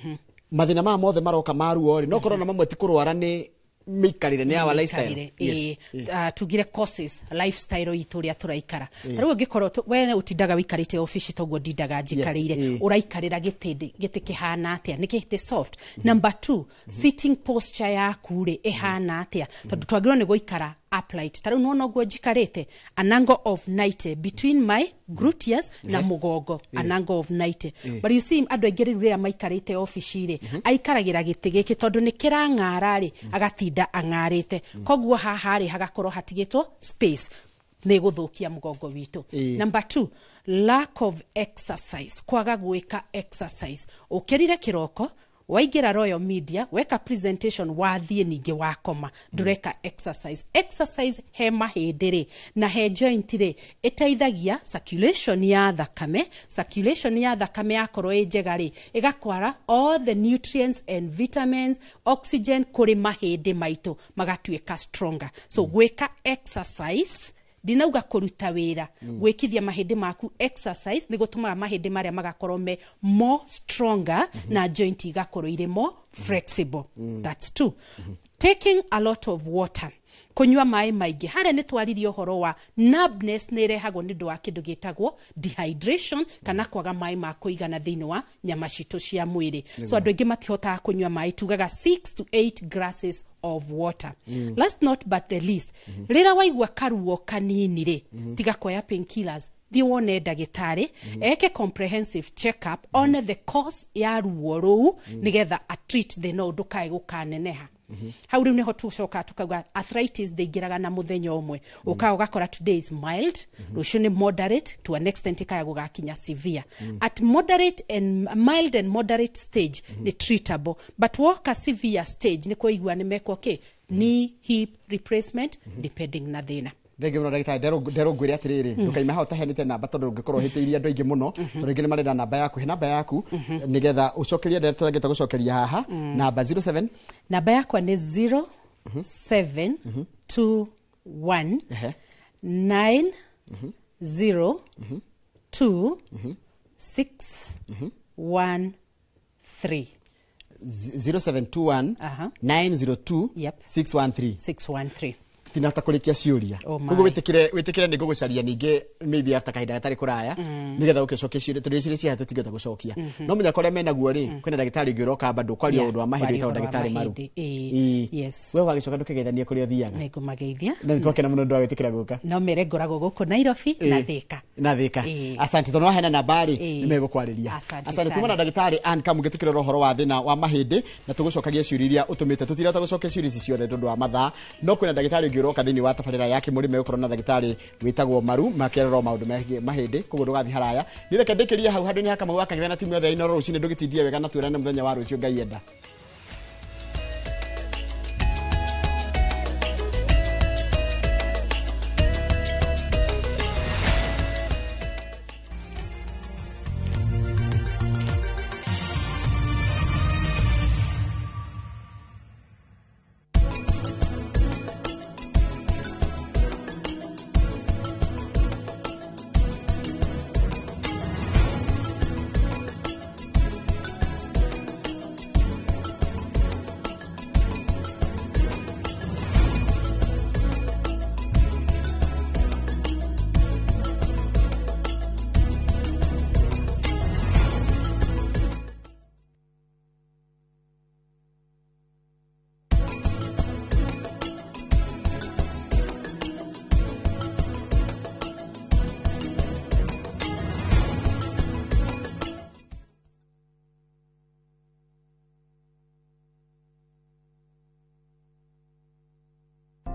mathĩna maya mothe maroka ma ruo rĩ, no korwo na mamwe ti kũrwara, nĩ mĩikarĩre, nĩ our lifestyle. Mĩikarĩre, ĩĩ. Tugire causes, lifestyle itũ, ũrĩa tũraikara. Ta rĩu ũngĩkorwo we ũtindaga wĩikarĩte obici toguo ndindaga njikarĩire, ũraikarĩra gĩtĩ, gĩtĩ kĩhana atĩa? Nĩ gĩtĩ soft? Number two, sitting posture yaku rĩ, ĩhana atĩa? Tondũ twagĩrĩirwo nĩ gũikara upright. Ta rĩu nĩwona ũguo njikarĩte, an angle of 90 between my gluteus na mũgongo, an angle of 90. But you see, andũ aingĩ rĩu rĩrĩa maikarĩte obici rĩ, aikaragĩra gĩtĩ gĩkĩ tondũ nĩ kĩrang'ara rĩ, agatinda ang'arĩte, koguo haha rĩ, hagakorwo hatigĩtwo space, nĩ gũthũkia mũgongo witũ. Number two, lack of exercise, kwaga gwĩka exercise. Ũkĩrire kĩroko, waingĩra Royal Media, weka presentation, wathiĩ ningĩ wakoma, ndũreka exercise. Exercise he mahĩndĩ rĩ, na he joint rĩ, ĩteithagia circulation ya thakame. Circulation ya thakame yakorwo ĩ njega rĩ, ĩgakwara all the nutrients and vitamins, oxygen kũrĩ mahĩndĩ maitũ, magatuĩka stronger. So gwĩka exercise. Ndinauga kũruta wĩra, gwĩkithia mahĩndĩ maku exercise nĩ gũtũmaga mahĩndĩ marĩa magakorwo me more stronger na joint igakorwo irĩ more flexible. That's two. Taking a lot of water, kũnyua maĩ maingĩ. Harĩa nĩ twaririe ũhoro wa numbness, nĩ ĩrehagwo nĩ ũndũ wa kĩndũ gĩtagwo dehydration kana kwaga maĩ ma kũigana thĩinĩ wa nyama citũ cia mwĩrĩ. So andũ aingĩ matihotaga kũnyua maĩ, tugaga 6 to 8 glasses of water. Last not but the least, rĩrĩa waigua karuo kanini rĩ, tiga kuoya painkillers, thiĩ wone ndagĩtarĩ eke comprehensive check up, one the cause ya ruo rũu, nĩgetha atreat thĩna ũyũ ndũkae gũkaneneha. Hau rĩu nĩho tũcokaga tukauga arthritis ndĩingĩraga na mũthenya ũmwe. Ũkaga ũgakora today is mild, rũciũ nĩ moderate, to an extent ikaya gũgakinya severe. At moderate and mild and moderate stage nĩ treatable, but woka severe stage nĩ kũigua nĩ mekwo kĩ knee hip replacement, depending na thĩna. Thengiũ mũno ndagĩtarĩ. Nderwo ngwĩre atĩrĩrĩ, ndũkaime hau ũtaheanĩte namba, tondũ ũngĩkorwo ũhĩtĩirie andũ aingĩ mũno, tondũ aingĩ nĩ marenda namba yaku. He namba yaku nĩgetha ũcokerie ndeto tũrengete gũcokeria haha. Namba 07? Namba yakwa nĩ 0721 9 0 2 6 1 3. 0721 902 613. 613. Tinahota kũrĩkia ciũria. Oh my. Koguo wĩtĩkĩre nĩ ngũgũcaria ningĩ, maybe after kahinda gatarĩ kũraya, nĩgetha ũgĩcokie ciũria, tondũ ciũria cia tũtingĩhota gũcokia. No mũnya kũrĩa menaguo rĩ, kwĩna ndagĩtarĩ ũngĩ ũroka bado kwaria ũndũ wa mahĩndĩ, kwaria wĩtagwo ũhoro wa ndagĩtarĩ Maru. mahĩndĩ, ĩĩ. Ĩĩ. Yes. We wagĩcoka ndũkĩgeithanie kũrĩa ũthiaga. Nĩngũmageithia. Na nĩ twakena mũno ũndũ wa gwĩtĩkĩra gũka. No mere ngoragwo gũkũ Nairobi na Thĩka. Na Thĩka. Ĩĩ. Asante, tondũ waheana namba rĩ, Ĩĩ. nĩ megũkwarĩria. Asante Asante. Tuma na sana. ndagĩtarĩ Ann Kamunge tũkĩrora ũhoro wa thĩna wa mahĩndĩ na tũgũcokagia ciũria iria ũtũmĩte. Tũtirahota gũcokia ciũria ici ciothe tondũ wa mathaa, no kwĩna ndagĩtarĩ ũngĩ ũroka thĩinĩ wa tabarĩra ya Kĩmũrĩ, megũkorwo na ndagĩtarĩ wĩtagwo Maru makĩrora maũndũ megiĩ mahĩndĩ, koguo ndũgathiĩ haraya. Nĩ reke ndĩkĩrie hau handũ-inĩ ha Kamau wa Kagĩra na timu yothe ya Inooro. Rũcinĩ ndũgĩtindie wega na twĩrane mũthenya wa rũciũ Ngai enda.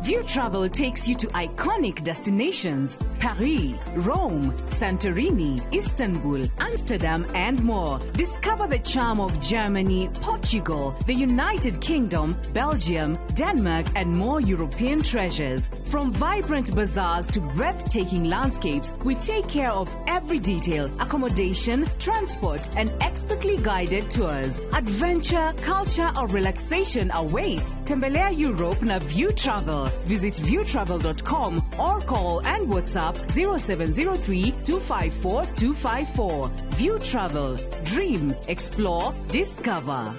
View Travel takes you to iconic destinations: Paris, Rome, Santorini, Istanbul, Amsterdam, and more. Discover the charm of Germany, Portugal, the United Kingdom, Belgium, Denmark, and more European treasures. From vibrant bazaars to breathtaking landscapes, we take care of every detail: accommodation, transport, and expertly guided tours. Adventure, culture, or relaxation awaits. Tembelea Europe na View Travel. Visit viewtravel.com or call and WhatsApp 0703 254 254. View Travel. Dream, explore, discover.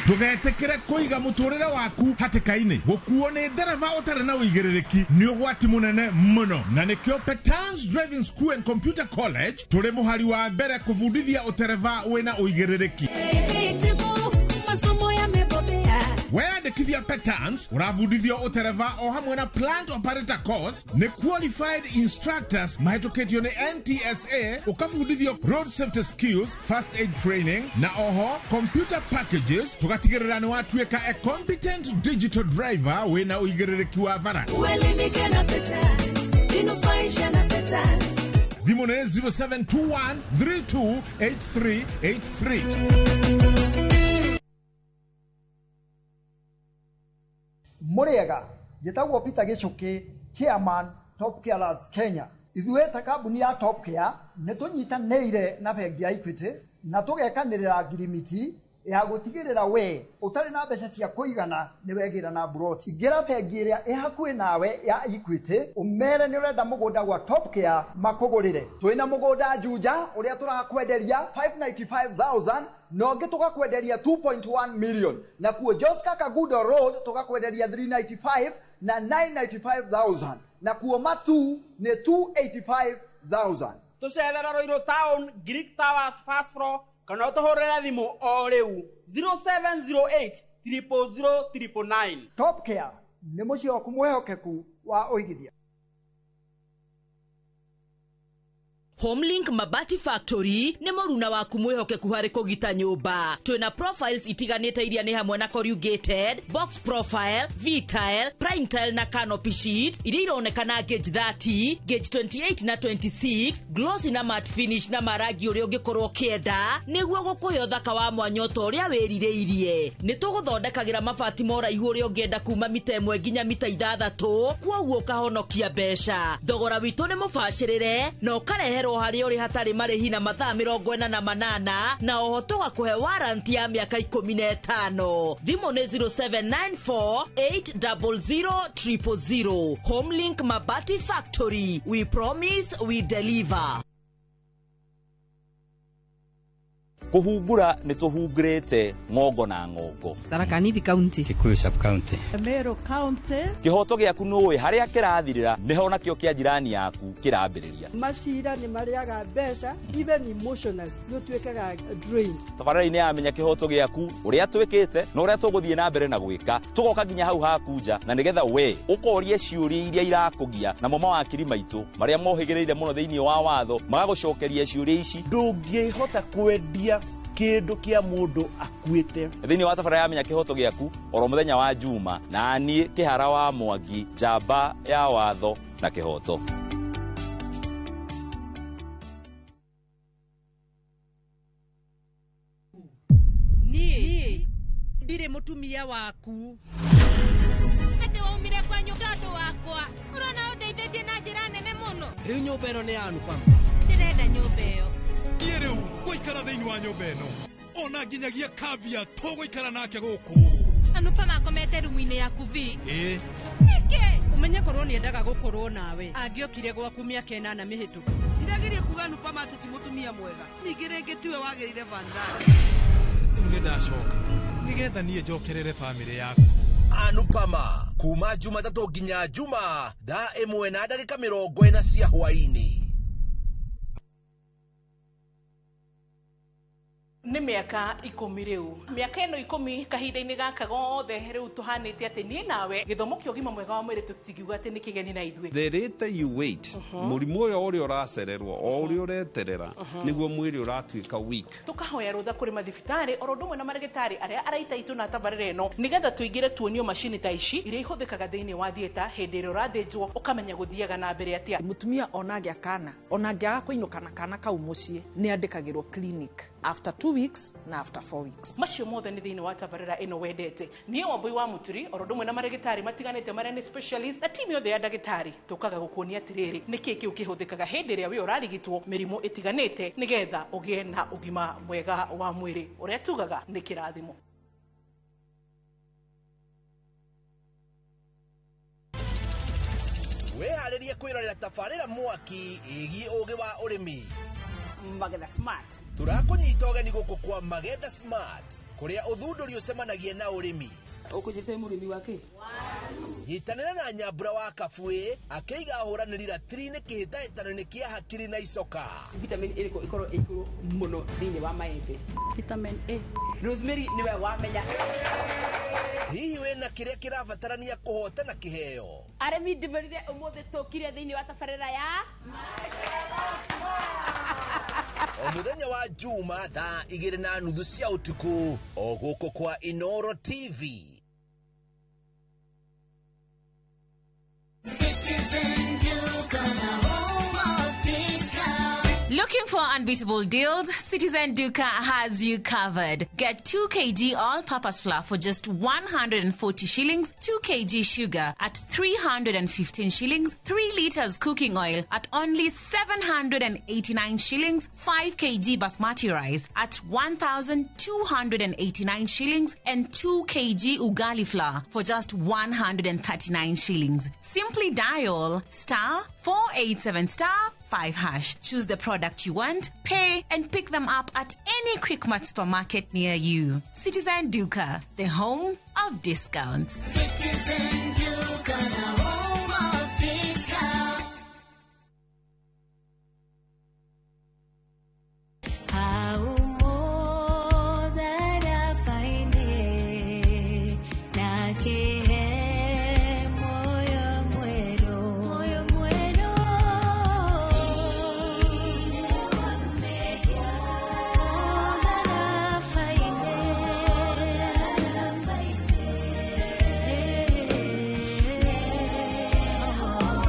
Ndũgetĩkĩre kũiga mũtũrĩre waku hatĩka-inĩ. Gũkuo nĩ ndereba ũtarĩ na ũigĩrĩrĩki nĩ ũgwati mũnene mũno, na nĩkĩo Petans Driving School and Computer College tũrĩ mũhari wa mbere kũbundithia ũtereba wĩna ũigĩrĩrĩki. Masomo yamebobea. Weyandĩkithia Petans, ũrabundithio ũtereba o hamwe na plant operator course nĩ qualified instructors mahĩtũkĩtio nĩ NTSA, ũkabundithio road safety skills, first aid training na oho computer packages, tũgatigĩrĩra nĩ watuĩka a competent digital driver wĩna ũigĩrĩrĩki wa bara. Uelimike na Petans, jinufaishe na Petans. Thimũ nĩ 0721 328383. Mũrĩega, njĩtagwo Peter Gĩchũkĩ, chairman Top Care Lads Kenya. Ithuĩ ta kambuni ya Top Care nĩ tũnyitanĩire na bengi ya Equity na tũgekanĩrĩra ngirimiti Ya gũtigĩrĩra we ũtarĩ na mbeca cia kũigana nĩ wegĩra na mburoti. Ingĩra bengi ĩrĩa ĩ hakuhĩ nawe ya Equity, ũmere nĩ ũrenda mũgũnda gwa Top Care makũgũrĩre. Twĩna mũgũnda Juja ũrĩa tũrakwenderia 595,000 na ũngĩ tũgakwenderia 2.1 million, nakuo Joska Kagudo Road tũgakwenderia 395 na 995,000, nakuo Matu nĩ 285,000. Tũcerera Ruiru Town, Greek Towers first floor, kana ũtũhũrĩre thimũ o rĩu 0708 000 999. Top Care nĩ mũciĩ waku mwĩhokeku wa ũigithia. Homelink Mabati Factory nĩ mũruna waku mwĩhokeku harĩ kũgita nyũmba. Twĩna profiles itiganĩte iria nĩ hamwe na corrugated, box profile, V-tile, prime tile na canopy sheet iria ironekana gauge 30, gauge 28 na 26, glossy na matte finish na marangi ũrĩa ũngĩkorwo ũkĩenda nĩguo gũkũhe ũthaka wa mwanya ota ũrĩa wĩrirĩirie. Nĩ tũgũthondekagĩra mabati ma ũraihu ũrĩa ũngĩenda kuma mita 1 nginya mita 6, kwoguo ũkahonokia mbeca. Thogora witũ nĩ mũbacĩrĩre na ũkarehe harĩ ũrĩ hatarĩ marĩhi na mathaa 48 na oho tũgakũhe warranty ya mĩaka 15. Thimũ nĩ 0794 800 000. Homelink Mabati Factory, we promise we deliver. Kũhungura nĩ tũhungurĩte ng'ongo na ng'ongo. Tharaka Nithi County, Kikuyu sub county, Meru County. Kĩhoto gĩaku nũĩ harĩa kĩrathirĩra nĩho nakĩo kĩa jirani yaku kĩrambĩrĩria. Macira nĩ marĩaga mbeca, even emotional nĩ ũtuĩkaga drained. Tabarĩra-inĩ ya Menya Kĩhoto Gĩaku, ũrĩa twĩkĩte na ũrĩa tũgũthiĩ na mbere na gwĩka, tũgoka nginya hau haku nja na nĩgetha we ũkorie ciũria iria irakũgia, namo mawakiri maitũ marĩa mohĩgĩrĩire mũno thĩinĩ wa watho magagũcokeria ciũria ici. Ndũngĩhota kwendia kĩndũ kĩa mũndũ akuĩte. Thĩinĩ wa tabarĩra ya Menya Kĩhoto Gĩaku oro mũthenya wa Juma, na niĩ Kĩhara wa Mwangi, njamba ya watho na kĩhoto. Niĩ ndirĩ mũtumia waku. Atĩ waumire kwanyu tondũ wakwa. Ũrona ũndeithĩtie na njĩra nene mũno. Rĩu nyũmba ĩno nĩ ya Anupama. Ndĩrenda nyũmba ĩyo. Niĩ rĩu ngũikara thĩinĩ wa nyũmba ĩno, ona nginyagia kavia tũgũikara nake gũkũ. Anupama akomete rumu-inĩ yaku vi. Ĩĩ. Nĩkĩ? Ũmenye korwo nĩendaga gũkorwo nawe angĩokire gwaku mĩaka 8 mĩhĩtũku. Ndirageria kuga Anupama atĩ ti mũtumia mwega, ningĩ rĩngĩ tiwe wagĩrĩire Vandana. Rĩu nĩ ndacoka nĩgetha niĩ njokerere bamĩrĩ yaku. Anupama kuma Jumatatũ nginya Juma thaa 1:40 cia hwaĩ-inĩ. Nĩ mĩaka 10 rĩu. Mĩaka ĩno 10 kahinda-inĩ gaka gothe rĩu tũhanĩte atĩ niĩ nawe gĩthomo kĩa ũgima mwega wa mwĩrĩ tũtingiuga atĩ nĩ kĩgeni na ithuĩ. The later you wait, mũrimũ ũyũ ũrĩa ũracererwo o ũrĩa ũreterera nĩguo mwĩrĩ ũratuĩka weak. Tũkahoya rũtha kũrĩ mathibitarĩ oro ũndũ ũmwe na marĩgĩtarĩ arĩa araita itũ na tabarĩra ĩno nĩgetha tũingĩre tuonio macini ta ici iria ihũthĩkaga thĩinĩ wa theatre hĩndĩ ĩrĩa ũrathĩnjwo ũkamenya gũthiaga na mbere atĩa. Mũtumia ona angĩa kana ona angĩaga kũinũka na kana kau mũciĩ nĩ andĩkagĩrwo clinic after 2 weeks na after 4 weeks. Macio mothe nĩ thĩinĩ wa tabarĩra ĩno wendete. Niĩ Wambui wa Mũturi oro ũndũ ũmwe na marĩgĩtarĩ matiganĩte marĩa nĩ specialist na timu yothe ya ndagĩtarĩ tũkaga gũkuonia atĩrĩrĩ nĩkĩ kĩu kĩhũthĩkaga hĩndĩ ĩrĩa wĩ ũrarigitwo mĩrimũ ĩtiganĩte nĩgetha ũgĩe na ũgima mwega wa mwĩrĩ ũrĩa tugaga nĩ kĩrathimo. Wĩharĩrie kwĩrorera tabarĩra Mwaki ĩgiĩ ũgĩ wa ũrĩmi. Magetha Smart. Tũrakũnyita ũgeni gũkũ kwa Magetha Smart kũrĩa ũthundũri ũcemanagia na ũrĩmi. Ũkũnjĩte mũrĩmi wa kĩ? Nyitanĩra na Nyambura wa Kabuĩ akĩiga ahũranĩri ratiri-inĩ kĩhĩtahĩtano-inĩ kĩa hakiri na icoka. Vitamin ĩrĩkũ ĩkorwo ĩ igũrũ mũno thĩinĩ wa maembe? Vitamin A. Rosemary nĩwe wamenya. Hihi wĩna kĩrĩa kĩrabatarania kũhotana kĩheo? Arĩmi ndĩmerire ũmũthĩ tũkire thĩinĩ wa tabarĩra ya O mũthenya wa Juma thaa 2:30 cia ũtukũ o gũkũ kwa Inoro TV. Citizen Duka, the home of discount. Looking Looking for unbeatable deals? Citizen Duka has you covered. Get 2 kg all-purpose flour for just 140 shillings, 2 kg sugar at 315 shillings, 3 liters cooking oil at only 789 shillings, 5 kg basmati rice at 1,289 shillings, and 2 kg ugali flour for just 139 shillings. Simply dial *487*5#. Choose the product you want, pay, and pick them up at any Quickmart supermarket near you. Citizen Duka, the home of discounts. Citizen Duka, the home of discounts.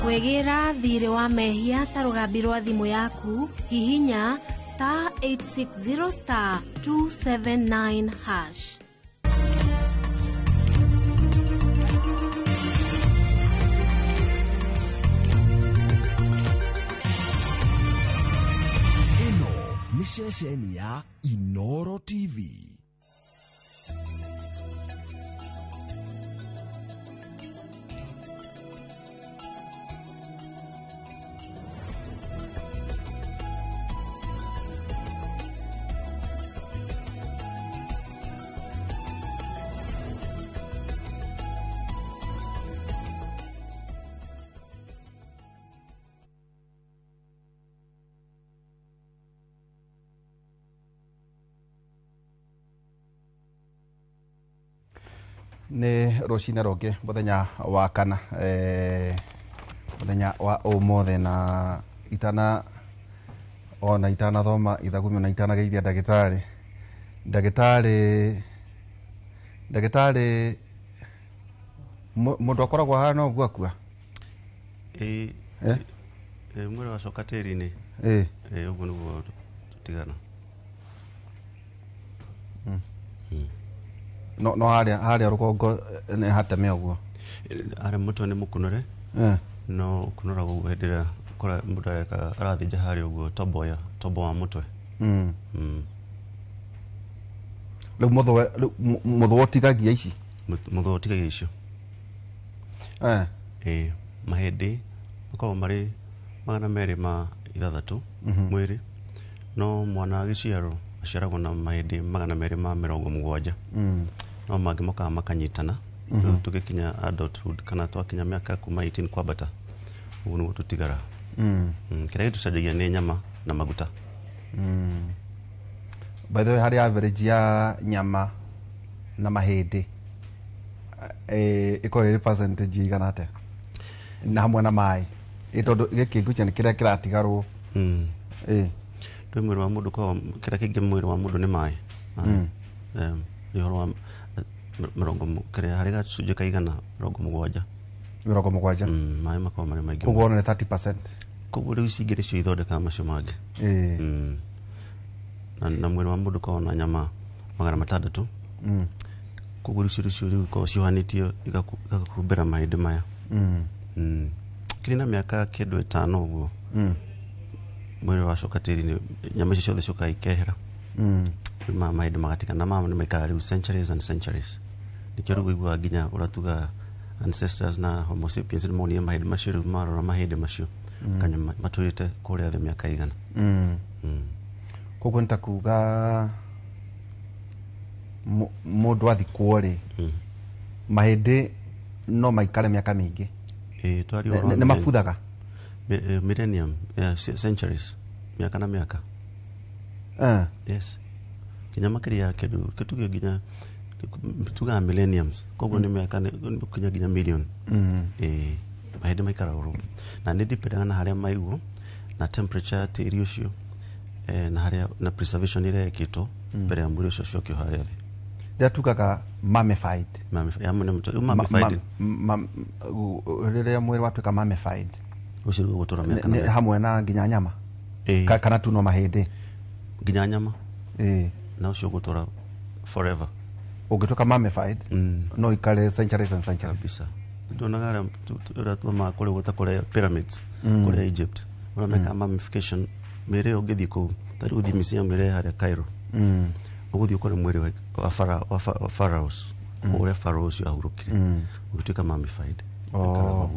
Wegera thirĩ wa mehia ta rũgambi rwa thimũ yaku, hihinya *860*279#. Ĩno nĩ ceceni ya Inoro TV. Nĩ rũcinĩ rũngĩ mũthenya wa kana, mũthenya wa ũmũthĩ, na itana ona itanathoma ithagumio na itanageithia ndagĩtarĩ ndagĩtarĩ mũndũ akoragwo ahana ũguo akua? Ĩĩ, mwĩrĩ wacoka tĩri-inĩ, ũguo nĩguo tũtigana. No harĩa rũgongo nĩ hateme ũguo? Harĩa mũtwe nĩ mũkunũre, no ũkunũragwo ũguo hĩndĩ ĩrĩa mũndũ arathĩnja harĩa ũguo tombo wa mũtwe. Rĩu mũthũa ũtigagia ici? Mũthũa ũtigagia icio. Ĩĩ, mahĩndĩ makoragwo marĩ 206 mwĩrĩ, no mwana agĩciarwo aciaragwo na mahĩndĩ 270, no mangĩ mokaga makanyitana. Rĩu tũgĩkinya adulthood kana twakinya mĩaka kuma 18 kwambata, ũguo nĩguo tũtigaraga. Kĩrĩa gĩtũcanjagia nĩ nyama na maguta. By the way, harĩ average ya nyama na mahĩndĩ ĩkoragwo ĩrĩ percentage igana atĩa na hamwe na maĩ, tondũ gĩkĩ ngwĩciria nĩ kĩrĩa kĩratigarwo? Rĩu mwĩrĩ wa mũndũ kĩrĩa kĩingĩ mwĩrĩ wa mũndũ nĩ maĩ. Nĩ ũhoro wa mĩrongo kĩrĩa harĩ gacunjĩ ka 170. 70. Maĩ makoragwo marĩ maingĩ. Koguo nĩ 30%. Koguo rĩu ici ingĩ nĩcio ithondekaga macio mangĩ. Na mwĩrĩ wa mũndũ ũkoragwo na nyama 600. Koguo rĩu icio rĩu ikoragwo ciohanĩtio igakumbĩra mahĩndĩ maya. Kĩrĩ na mĩaka kĩndũ 5 ũguo, mwĩrĩ wacoka tĩri-inĩ, nyama icio ciothe ciũkaga ikehera, mahĩndĩ magatigana, na mama nĩ maikaraga rĩu centuries and centuries. Nĩkĩo rĩu ũiguaga nginya ũratuga ancestors na homo sapiens nĩ monire mahĩndĩ macio, rĩu marora mahĩndĩ macio kanya matũrĩte kũrĩa thĩ mĩaka 100. Koguo nĩ ta kuga mũndũ athikwo rĩ, mahĩndĩ no maikare mĩaka mĩingĩ? Nĩ mabuthaga? Millennium, centuries, miaka na miaka. Yes, kinya makĩria ya kĩndũ kĩtuge nginya tugaga millenniums, koguo nĩ mĩaka kinya nginya million. Mahĩndĩ maikaraga ũguo, na nĩ dipendaga na harĩa maigwo na temperature ya tĩri ũcio, na harĩa na preservation ĩrĩa ĩkĩtwo mbere ya mwĩrĩ ũcio ũcokio harĩa thĩ. Rĩrĩa tugaga mummified, rĩrĩa mwĩrĩ watuĩka mummified, ũcio rĩu ũgũtũra mĩaka na hamwe na nginya nyama? Kana tu no mahĩndĩ? Nginya nyama. Ĩĩ. Na ũcio ũgũtũra forever. Ũngĩtuĩka mummified, no ikare centuries and centuries. Kabisa. Ndonaga arĩa ũrĩa tuomaga kũrĩa gwĩta kũrĩa pyramids, kũrĩa Egypt, ũrĩa mekaga mummification. Mĩĩrĩ ĩyo ũngĩthiĩ kũu, ta rĩu ũthiĩ museum ĩrĩa ĩ harĩa Cairo, ũgũthiĩ ũkore mwĩrĩ wa pharaohs, ũrĩa pharaoh ũcio ahurũkire, ũgĩtuĩka mummified. Oh.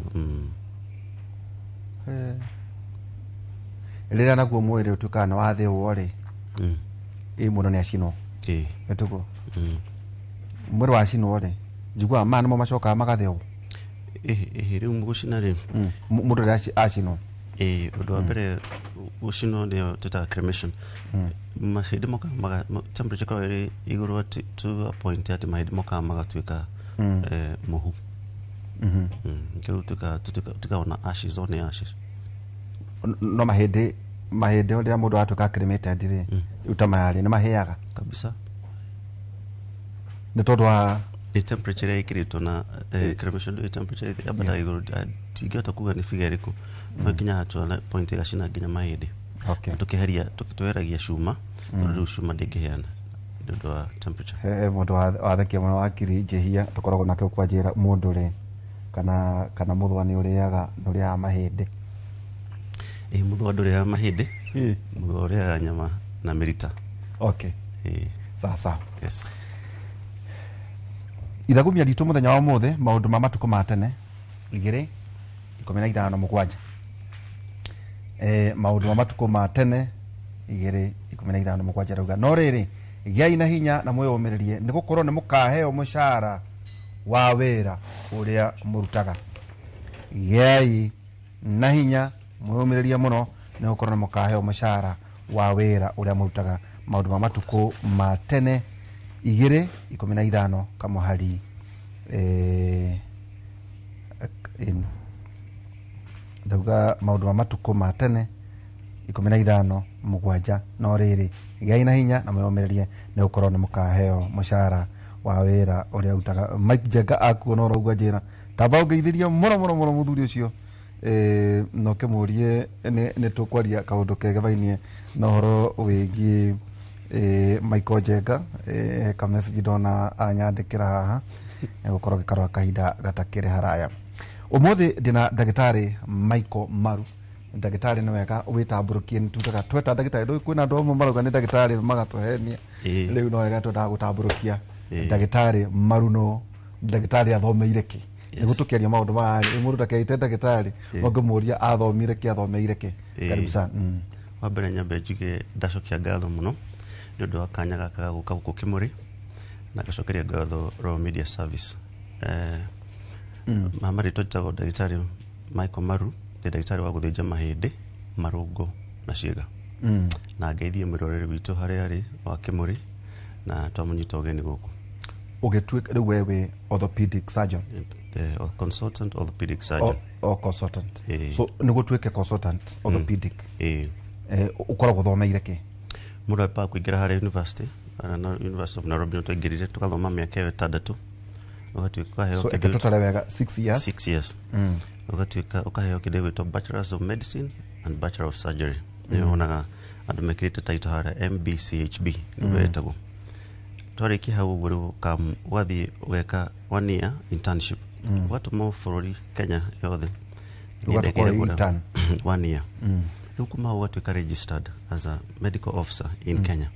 Rĩrĩa naguo mwĩrĩ ũtuĩkaga nĩ wathĩwo rĩ, ĩ mũndũ nĩ acinwo? Ĩĩ. Ĩtugo mwĩrĩ wacinwo rĩ, njiguaga maya nĩmo macokaga magathĩo. Ĩhĩ, rĩu gũcina rĩ, Mũndũ rĩrĩa acinwo. Ĩĩ, ũndũ wa mbere gũcinwo nĩyo twĩtaga cremation. Mahĩndĩ mokaga temperature ĩkoragwo ĩrĩ igũrũ atĩ to a point atĩ mahĩndĩ mokaga magatuĩka mũhu. Nĩkĩo rĩu tuĩkaga ona ashes, o nĩ ashes. No mahĩndĩ rĩrĩa mũndũ atuĩka cremated rĩ, rĩu ta maya rĩ, nĩ mahĩaga? Kabisa. Nĩ tondũ wa nĩ temperature ĩrĩa ĩkĩrĩtwo na cremation ndũĩ temperature yambataga igũrũ, tingĩhota kuga nĩ figure ĩrĩkũ, no ĩkinyaga hatua na point ĩgacina nginya mahĩndĩ. Okay. Na tũkĩheria tweheragia cuma, tondũ rĩu cuma ndĩngĩheana nĩ ũndũ wa temperature. He mũndũ wathekia mũno wakiri njĩhia tũkoragwo nake kwa njĩra mũndũ rĩ, kana mũthwa nĩ ũrĩaga mahĩndĩ? Ĩ, mũthwa ndũrĩaga mahĩndĩ. Mũthwa ũrĩaga nyama na mĩrita. Okay. Ĩĩ. Sawa sawa. Yes. Ithagumia ritũ mũthenya wa ũmũthĩ, maũndũ ma matukũ ma tene 2:15 7. Maũndũ ma matukũ ma tene 2:15 7 rauga, no rĩrĩ, gĩai na hinya na mwĩyũmĩrĩrie, nĩ gũkorwo nĩ mũkaheo mũcara wa wĩra ũrĩa mũrutaga. Gĩai na hinya, mwĩyũmĩrĩrie mũno, nĩ gũkorwo nĩ mũkaheo mũcara wa wĩra ũrĩa mũrutaga. Maũndũ ma matukũ ma tene 2:15 kamũhari ndauga maũndũ ma matukũ ma tene 15:7, no rĩrĩ, gĩai na hinya na mwĩyũmĩrĩrie, nĩ gũkorwo nĩ mũkaheo mũcara wa wĩra ũrĩa ũrutaga. Mike Njenga akuona ũraugua njĩra tamba ũngeithĩrie mũno mũno mũno mũthuri ũcio, na ũkĩmũrie nĩ tũkwaria kaũndũ kegemainie na ũhoro wĩgiĩ Michael Njenga. Ka message ndona anyandĩkĩra haha, gũkorwo gĩkarora kahinda gatakĩrĩ haraya. Ũmũthĩ ndĩna ndagĩtarĩ Michael Maru. Ndagĩtarĩ, nĩ wega wĩtambũrũkie. Nĩ tugaga tweta ndagĩtarĩ, ndũĩ kwĩna andũ amwe marauga nĩ ndagĩtarĩ magatũhenia. Rĩu no wega twendaga gũtambũrũkia ndagĩtarĩ Maru, no ndagĩtarĩ athomeire kĩ, nĩguo tũkĩaria maũndũ maya rĩ, mũndũ ndakeite ndagĩtarĩ, ũngĩmũria athomire kĩ, athomeire kĩ. Karibu sana. Wa mbere nyambe njuge ndacokia ngatho mũno nĩ ũndũ wa kanya gaka ga gũka gũkũ Kĩmũrĩ, na ngacokeria ngatho Royal Media Service. Ma marĩtwa njĩtagwo ndagĩtarĩ Michael Maru, nĩ ndagĩtarĩ wa gũthĩnja mahĩndĩ, marũngo na ciĩga. Na ngeithie mwĩroreri witũ harĩa arĩ wa Kĩmũrĩ, na twamũnyita ũgeni gũkũ. Ũgĩtuĩka rĩu we wĩ orthopedic surgeon? The consultant orthopedic surgeon. O consultant. Ĩĩ. So nĩguo tuĩke consultant orthopedic, Ĩĩ. Ũkoragwo ũthomeire kĩ? Mũndũ ambaga kũingĩra harĩa university, na University of Nairobi nĩ twaingĩrire tũgathoma mĩaka ĩyo 6, ũgatuĩka ũkaheo So kĩndũ eke tũtare wega, 6 years. 6 years. Ũgatuĩka ũkaheo kĩndũ gĩgwĩtwo Bachelors of Medicine and Bachelor of Surgery. Nĩ wonaga andũ mekĩrĩte title harĩa MBCHB, nĩguo ĩtagwo. Twarĩkia hau ũguo, rĩu ũgathiĩ ũgeka one year internship, ũgatũmwo bũrũri Kenya yothe. Ũgatũkwo Nĩ ndekire intern. One year. Rĩu kuma hau ũgatuĩka registered as a medical officer in Kenya.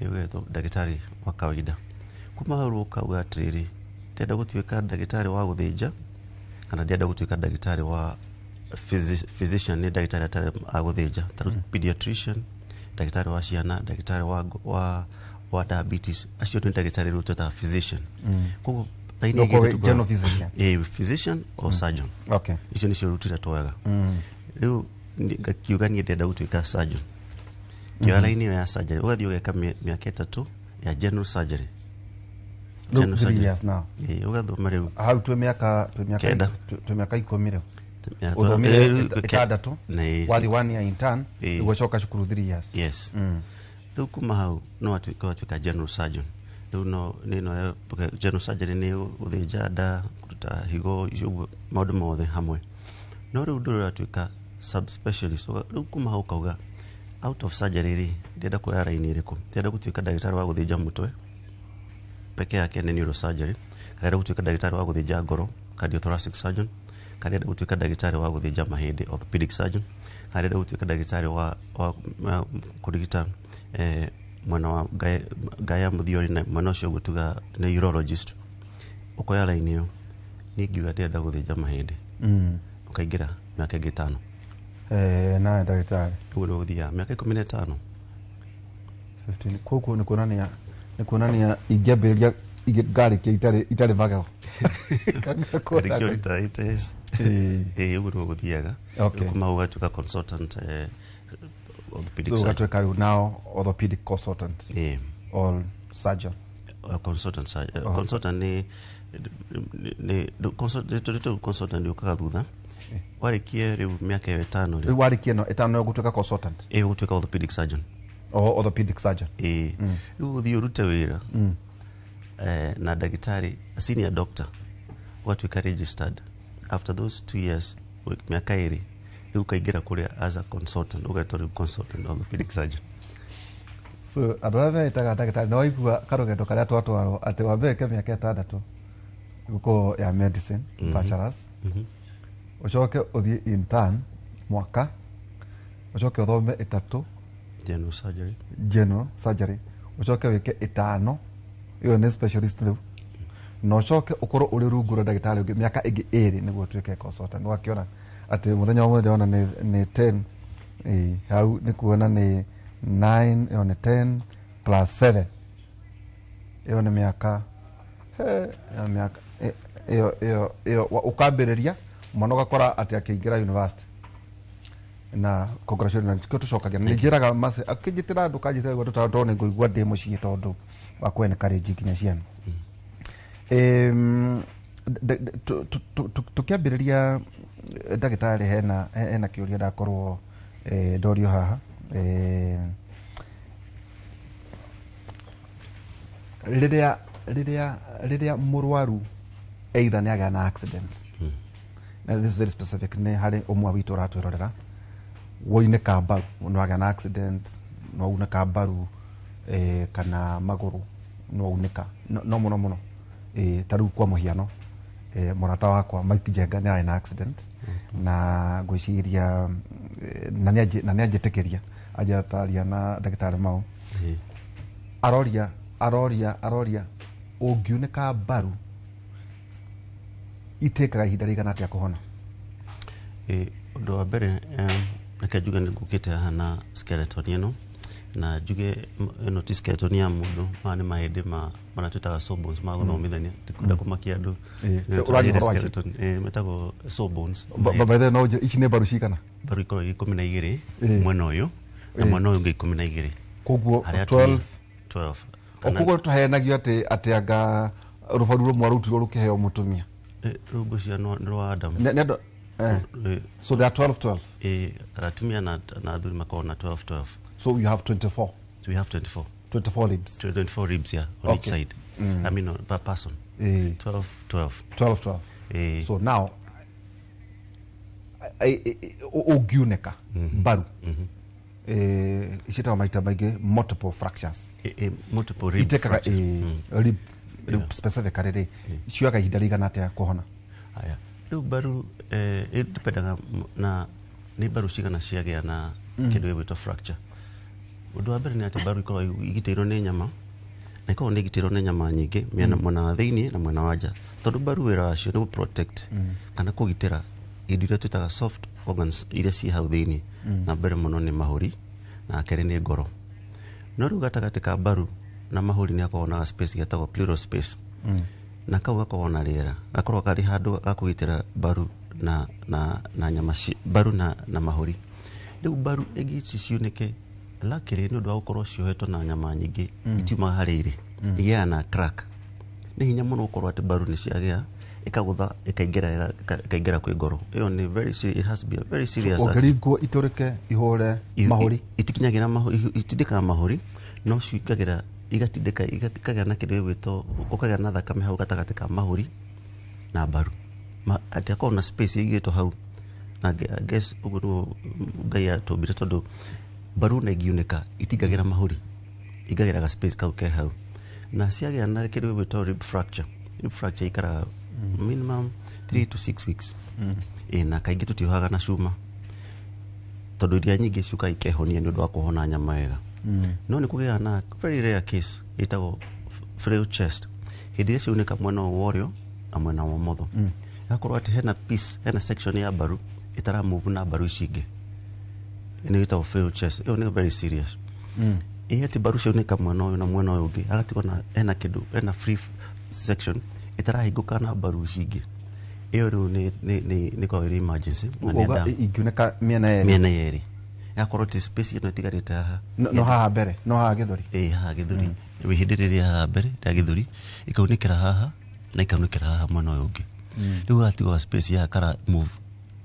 Rĩu ũgetwo ndagĩtarĩ wa kawaida. Kuma hau rĩu ũkauga atĩrĩrĩ, ndĩrenda gũtuĩka ndagĩtarĩ wa gũthĩnja kana ndĩrenda gũtuĩka ndagĩtarĩ wa physician, nĩ ndagĩtarĩ atarĩ a gũthĩnja, ta rĩu pediatrician, ndagĩtarĩ wa ciana, ndagĩtarĩ wa diabetes, acio nĩ ndagĩtarĩ rĩu twĩtaga physician. Koguo raini No ĩngĩ ũkorwo wĩ tũkoragwo- general physician. Ĩĩ, physician or surgeon. Icio nĩcio rutire twega. Rĩu ngakiuga niĩ ndĩrenda gũtuĩka surgeon, kĩoya raini ĩyo ya surgery, ũgathiĩ ũgeka mĩaka 3 ya general surgery. Rĩu General three surgery. years now. Ĩĩ, ũgathoma rĩu. Hau twĩ mĩaka 9. Twĩ mĩaka 10 rĩu. Mĩaka Ũthomire 6, Nĩ- wathi one year intern, Ĩĩ. ũgacoka cukuru 3 years. Yes. Rĩu kuma hau no watuĩka general surgeon. Rĩu no nĩ ĩno ya general surgery nĩ gũthĩnja nda, kũruta higo, icio ũguo, maũndũ mothe hamwe. No rĩu ndũrĩ ũratuĩka subspecialist. Rĩu kuma hau ũkauga Out of surgery rĩ, ndĩrenda kuoya raini ĩrĩkũ? Ndĩrenda gũtuĩka ndagĩtarĩ wa gũthĩnja mũtwe peke yake, nĩ neurosurgery, kana ndĩrenda gũtuĩka ndagĩtarĩ wa gũthĩnja ngoro, cardiothoracic surgeon, kana ndĩrenda gũtuĩka ndagĩtarĩ wa gũthĩnja mahĩndĩ, orthopedic surgeon, kana ndĩrenda gũtuĩka ndagĩtarĩ wa kũrigita mwena wa ngaĩ ya mũthiori na mwena ũcio ũguo tuga nĩ urologist. Ũkoya raini ĩyo. Niĩ ngiuga ndĩrenda gũthĩnja mahĩndĩ, ũkaingĩra mĩaka ĩngĩ 5. Nawe ndagĩtarĩ? Ũguo nĩ gũthiaga mĩaka 15. 15. Koguo nĩ kuonania ingĩambĩrĩria ngarĩkia itarĩ magego. Karĩkia ũritaĩte. Ĩĩ, ũguo nĩguo gũthiaga. Kuma hau ũgatuĩka consultant orthopedic So surgeon. ũgatuĩka rĩu now orthopedic consultant or surgeon. Consultant surgeon. Consultant nĩ consultant yũkaga thutha warĩkie rĩu mĩaka ĩyo 5 rĩ. Rĩu warĩkia ĩno 5 ũgũtuĩka consultant? Ĩĩ, ũgũtuĩka orthopedic surgeon. O orthopedic surgeon. Ĩĩ. Rĩu ũthiĩ ũrute wĩra na ndagĩtarĩ a senior doctor, ũgatuĩka registered after those 2 years, mĩaka 2, rĩu ũkaingĩra kũrĩa as a consultant, ũgetwo rĩu consultant orthopedic surgeon. So andũ arĩa meĩtaga ndagĩtarĩ, nĩ waigua karũgendo karĩa twatwarwo atĩ wambe wĩke mĩaka 6 gũkorwo ya medicine, bachelors, ũcoke ũthiĩ intern mwaka, ũcoke ũthome 3 general surgery, general surgery, ũcoke wĩke 5, ĩyo nĩ specialist rĩu, na ũcoke ũkorwo ũrĩ rungu rwa ndagĩtarĩ ũngĩ mĩaka ĩngĩ 2 nĩguo ũtuĩke consultant. Wakĩona atĩ mũthenya wa mũthenya ndĩrona nĩ 10, hau nĩ kuona nĩ 9, ĩyo nĩ 10 plus 7, ĩyo nĩ mĩaka ĩyo mĩaka ĩyo ũkambĩrĩria mwana ũgakora atĩ akĩingĩra university. Na congratulations, kĩo tũcokagia na nĩnjĩraga mace akĩnjĩtĩra ndũkanjĩtĩra guo tondũ nĩ ngũigua ndĩ mũciĩ tondũ wa kũ encourage nginya ciana. Tũkĩambĩrĩria ndagĩtarĩ, hena kĩũria ndakorwo ndorio haha. Rĩrĩa mũrwaru either nĩ agĩa na accident, na this is very specific, nĩ harĩ ũmwe witũ ũratwĩrorera woinĩka mbaru, nĩ wagĩa na accident, nĩ waunĩka mbaru kana magũrũ, nĩ waunĩka no mũno mũno, ta rĩu kwa mũhiano, mũrata wakwa Mike Njenga nĩ arĩ na accident, na ngwĩciria na nĩ anjĩtĩkĩria anjataria na ndagĩtarĩ mau. Aroria ũngiunĩka mbaru itĩkaga ihinda rĩigana atĩa kũhona? Ũndũ wa mbere, reke njuge nĩ ngũkĩte haha na skeleton ĩno, na njuge ĩno ti skeleton ya mũndũ, maya nĩ mahĩndĩ ma marĩa twĩtaga saw bones ma gũthomithania, ndikwenda kũmakia andũ. Ũraria ũhoro wa ici? Skeleton, metagwo saw bones. By the way, no ũnjĩre, ici nĩ mbaru cigana? Mbaru ikoragwo irĩ 12 mwena ũyũ na mwena ũyũ ũngĩ 12. Koguo Harĩa 12. 12. O koguo tũheanagio atĩ anga rũbaru rũmwe rutirwo rũkĩheo mũtumia. Rĩu ngwĩciria nĩ rwa Adam. Nĩ andũ so they are 12 12. Atumia na athuri makoragwo na 12 12. So you have 24. So we have 24. 24 ribs. 24 ribs, yeah, on each side. I mean, per person. 12 12. 12 12. So now ũngiunĩka mbaru, ciĩtagwo maita maingĩ multiple fractures. Multiple rib itĩkaga fractures. Rib specifically rĩ, cioyaga ihinda rĩigana atĩa kũhona? Haya, rĩu mbaru ĩdependaga na nĩ mbaru cigana ciagĩa na kĩndũ gĩgwĩtwo fracture. Ũndũ wa mbere nĩ atĩ mbaru ikoragwo igitĩirwo nĩ nyama, na ikoragwo nĩ igitĩirwo nĩ nyama nyingĩ mĩena, mwena wa thĩiniĩ na mwena wa nja, tondũ mbaru wĩra wacio nĩ gũ protect kana kũgitĩra indo iria twĩtaga soft organs iria ciĩ hau thĩiniĩ. Na mbere mũno nĩ mahũri, na kerĩ nĩ ngoro. No rĩu gatagatĩ ka mbaru na mahũri nĩ hakoragwo na space getagwo pleural space, na kau gakoragwo na rĩera, gakoragwo karĩ handũ ga kũgitĩra mbaru na nyama mbaru na mahũri. Rĩu mbaru ĩngĩ ici ciunĩke, luckily nĩ ũndũ wa gũkorwo ciohetwo na nyama nyingĩ, itiumaga harĩa irĩ. Igĩaga na crack. Nĩ hinya mũno gũkorwo atĩ mbaru nĩ ciagĩa ĩkagũtha ĩkaingĩra kwĩ ngoro. Ĩyo nĩ very it has to be a very serious act. Ũngĩringwo itũrĩke ihũre mahũri? Itikinyagĩra mahũri, itindĩkaga mahũri, no ciingagĩra igatindĩka ikagĩa na kĩndũ gĩgwĩtwo ũkagĩa na thakame hau gatagatĩ ka mahũri na mbaru. Atĩ akorwo na space ĩigĩtwo hau, na I guess ũguo nĩguo Ngai atũmbire, tondũ Mbaru na ingiunĩka itingagĩra mahũri, ingagĩra ga space kau ke hau, na ciagĩa na kĩndũ gĩgwĩtwo rib fracture. Rib fracture ikaraga minimum 3 to 6 weeks. Ĩ na kaingĩ tũtiohaga na cuma, tondũ iria nyingĩ ciũkaga ikehonia nĩ ũndũ wa kuohwo na nyama wega. No nĩ kũgĩaga na very rare case ĩtagwo flail chest, hĩndĩ ĩrĩa ciaunĩka mwena wa ũrĩo na mwena wa ũmotho, ĩgakorwo atĩ hena piece, hena section ya mbaru ĩtara move na mbaru ici ingĩ. Ĩno ĩtagwo flail chest, ĩyo nĩ very serious. Ĩ atĩ mbaru ciaunĩka mwena ũyũ na mwena ũyũ ũngĩ, hagatigwo na hena kĩndũ, hena free section ĩtarahingũka na mbaru ici ingĩ, ĩyo rĩu nĩ ĩkoragwo ĩrĩ emergency na nĩ Uga ingiunĩka mĩena yerĩ. Mĩena yerĩ, ĩgakorwo atĩ space ĩno ĩtigarĩte haha. No haha mbere, no haha gĩthũri. Ĩ haha gĩthũri, ihĩndĩ rĩrĩa haha mbere rĩa gĩthũri ikaunĩkĩra haha na ikaunĩkĩra haha mwena ũyũ ũngĩ. Rĩu hatigwo ga space ya kara move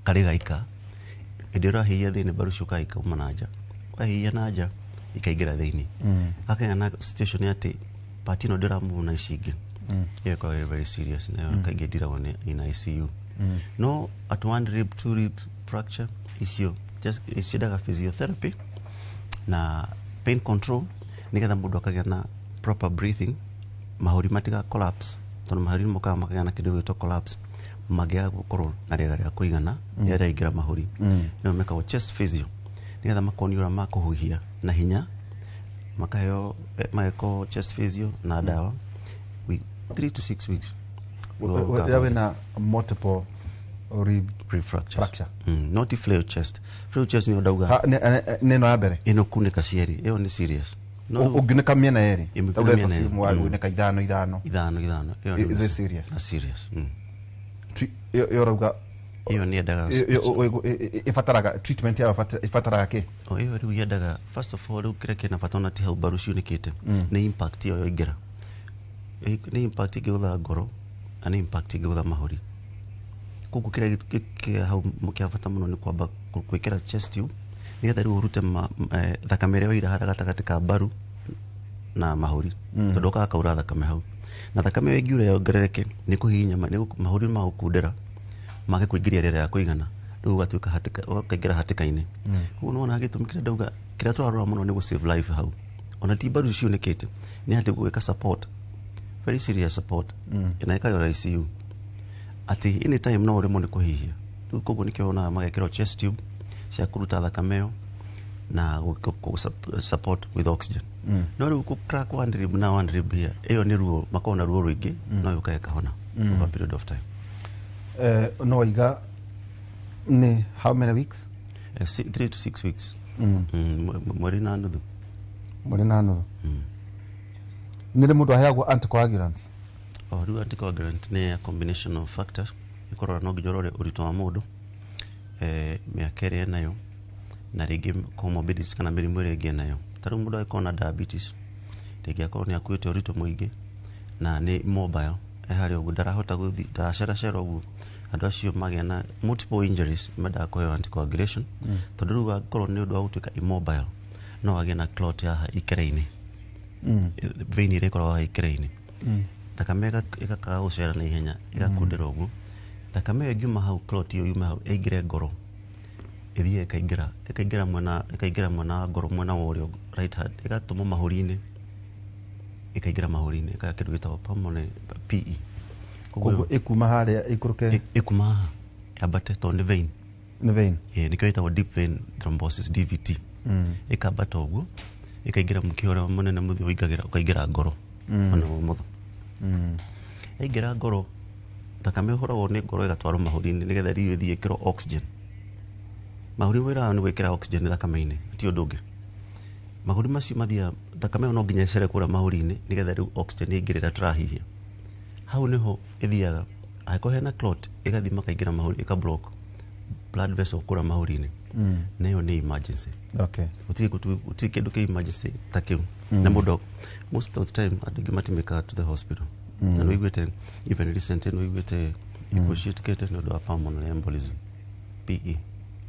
karĩ gaika, hĩndĩ ĩrĩa ũrahihia thĩinĩ, mbaru ciũkaga ikauma na nja, wahihia na nja ikaingĩra thĩinĩ. Hakagĩa na situation atĩ part ĩno ndĩra move na ici ingĩ. Ĩyo ĩkoragwo ĩrĩ very serious, nayo kaingĩ ndiragwo nĩ in ICU. No at one rib, two rib fracture icio just ciendaga physiotherapy na pain control, nigetha mũndũ akagĩa na proper breathing, mahũri matiga collapse, tondũ mahũri nĩmokaga makagĩa na kĩndũ gĩgwĩtwo collapse mangĩaga gũkorwo na rĩera rĩa kũigana rĩrĩa rĩaingĩra mahũri. Nĩyo mekagwo chest physio, nigetha makonio ũrĩa makũhuhia na hinya, makaheo magekwo chest physio na ndawa 3 to 6 weeks. Rĩrĩa wĩna multiple rib rib fractures. Fracture. Not flail chest. Flail chest nĩyo ndauga. Nĩ ĩno ya mbere. Ĩno kunĩka cierĩ, ĩyo nĩ serious. No Ũngiunĩka mĩena yerĩ. Ĩmĩkunĩka Ũresa mĩena yerĩ. simu wagunĩka ithano ithano. Ithano ithano, ĩyo Is nĩ it serious? That's serious. Ĩyo ĩyo ũrauga Ĩyo nĩ yendaga ĩbataraga treatment yayo, ĩbataraga kĩ? O ĩyo rĩu yendaga, first of all, rĩu kĩrĩa kĩna bata ona ti hau mbaru ciunĩkĩte, nĩ impact ĩyo yaingĩra. Nĩ impact ĩngĩgũtha ngoro na nĩ impact ĩngĩgũtha mahũri. Koguo kĩrĩa kĩ hau kĩa bata mũno nĩ kwamba gwĩkĩra chest tube, nĩgetha rĩu ũrute thakame ĩrĩa waira harĩa gatagatĩ ka mbaru na mahũri. Tondũ ũkaga kaura thakame hau, na thakame ĩyo ĩngiura yongerereke nĩ kũhihinya mahũri magũkundera mage kũingĩria rĩera rĩa kũigana, rĩu ũgatuĩka hatĩka, ũkaingĩra hatĩka-inĩ. Koguo nĩwona gĩtũmi kĩrĩa ndauga kĩrĩa tũrarora mũno nĩ gũ save life hau, ona ti mbaru ciunĩkĩte, nĩ atĩ gwĩka support, very serious support, na ĩkagĩrwo ICU atĩ anytime no ũremwo nĩ kũhihia. Rĩu koguo nĩkĩo wonaga magekĩrwo chest tube cia kũruta thakame ĩyo na support with oxygen. No rĩu kũ crack one rib na one rib here, ĩyo nĩ ruo, makoragwo na ruo rũingĩ, no yũkaga ĩkahona over a period of time. No waiga nĩ how many weeks? 3 to 6 weeks. Mweri na nuthu. Mweri na nuthu. Nĩ rĩ mũndũ aheagwo anticoagulants? O rĩu anticoagulant nĩ a combination of factors. Ĩkorora no nginya ũrore ũritũ wa mũndũ, mĩaka ĩrĩa enayo, na rĩngĩ comorbidities kana mĩrimũ ĩrĩa ĩngĩ enayo. Ta rĩu mũndũ angĩkorwo na diabetes, rĩngĩ akorwo nĩ akuĩte ũritũ mũingĩ na nĩ mobile, e harĩa ũguo ndarahota gũthiĩ, ndaraceracera ũguo, andũ acio magĩa na multiple injuries mendaga kũheo anticoagulation. Tondũ rĩu angĩkorwo nĩ ũndũ wa gũtuĩka immobile, no agĩe na clot haha ikere-inĩ, vein ĩrĩa ĩkoragwo haha ikere-inĩ. Thakame ĩgakaga gũcera na ihenya, ĩgakundĩra ũguo. Thakame ĩyo ĩngiuma hau, clot ĩyo yume hau ĩingĩre ngoro, ĩthiĩ ĩkaingĩra mwena wa ngoro, mwena wa ũrĩo, right hand, ĩgatũmwo mahũri-inĩ, ĩkaingĩra mahũri-inĩ, ĩkagĩa kĩndũ gĩtagwo pulmonary PE. Koguo ĩkuma harĩa ĩikũrũke? Ĩkuma haha yambate, tondũ nĩ vein. Nĩ vein. Ĩĩ, nĩkĩo ĩtagwo deep vein thrombosis, DVT. Ĩkambata ũguo ĩkaingĩra mũkiha ũrĩa mũnene mũthĩ ũingagĩra, ũkaingĩra ngoro, mwena wa ũmotho. Yaingĩra ngoro, thakame ĩhũragwo nĩ ngoro ĩgatwarwo mahũri-inĩ, nĩgetha rĩu ĩthiĩ ĩkĩrwo oxygen. Mahũri wĩra wao nĩ gwĩkĩra oxygen thakame-inĩ, ti ũndũ ũngĩ. Mahũri macio mathiaga, thakame ĩyo no nginya ĩcere kũrĩa mahũri-inĩ, nĩgetha rĩu oxygen ĩingĩre ĩrĩa tũrahihia. Hau nĩho ĩthiaga, angĩkorwo hena clot, ĩgathiĩ makaingĩra mahũri, ĩka block blood vessel kũrĩa mahũri-inĩ. Na ĩyo nĩ emergency. Gũtirĩ kĩndũ kĩ emergency ta kĩu. Na mũndũ most of the time andũ aingĩ matimĩkaga to the hospital. Na nĩũiguĩte even recently, nĩũiguĩte ikuũ ciĩtĩkĩte nĩ ũndũ wa pulmonary embolism, PE.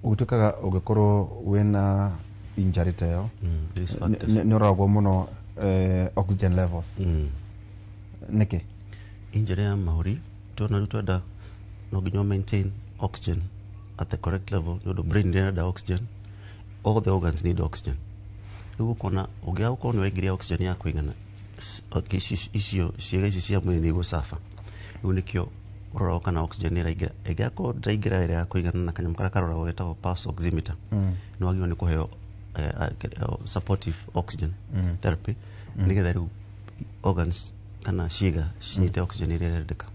Ũgĩtuĩkaga ũngĩkorwo wĩna injury ta ĩyo, risk factors. Nĩ ũroragwo mũno oxygen levels. Nĩkĩ? Injury ya mahũri tuona rĩu twenda no nginya maintain oxygen at the correct level, nĩ ũndũ brain ndĩrenda oxygen, all the organs need oxygen. Rĩu ũkona ũngĩaga gũkorwo nĩ ũraingĩria oxygen ya kũigana, okay, icio ciĩga ici cia mwĩrĩ nĩ igũcafa. Rĩu nĩkĩo ũroragwo kana oxygen nĩ ĩraingĩra. Ĩngĩakorwo ndĩraingĩra ĩrĩa ya kũigana na kanyamũ karĩa karoragwo getagwo pulse oximeter, nĩ wagĩrĩirwo nĩ kũheo supportive oxygen therapy, nĩgetha rĩu organs kana ciĩga cinyite oxygen ĩrĩa ĩrendeka.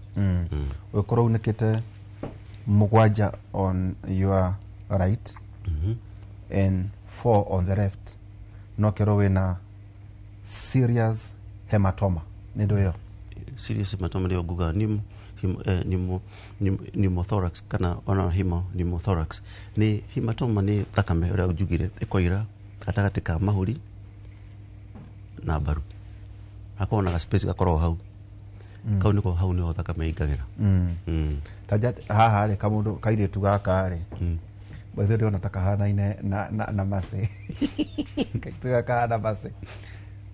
Ũgĩkorwo unĩkĩte 7 on your right and 4 on the left, no kerwo wĩna serious hematoma, nĩ ndũ ĩyo? Serious hematoma nĩyo nguga pneumothorax kana ona pneumothorax. Nĩ hematoma, nĩ thakame ũrĩa njugire ĩkoira gatagatĩ ka mahũri na mbaru, hakorwo na ga space gakoragwo hau. Kau nĩko, hau nĩho thakame ĩingagĩra. Ta haha rĩ, kamũndũ kairĩtu gaka rĩ, by the way, ndĩrona ta kahanaine na macĩ, kairĩtu gaka kahana macĩ.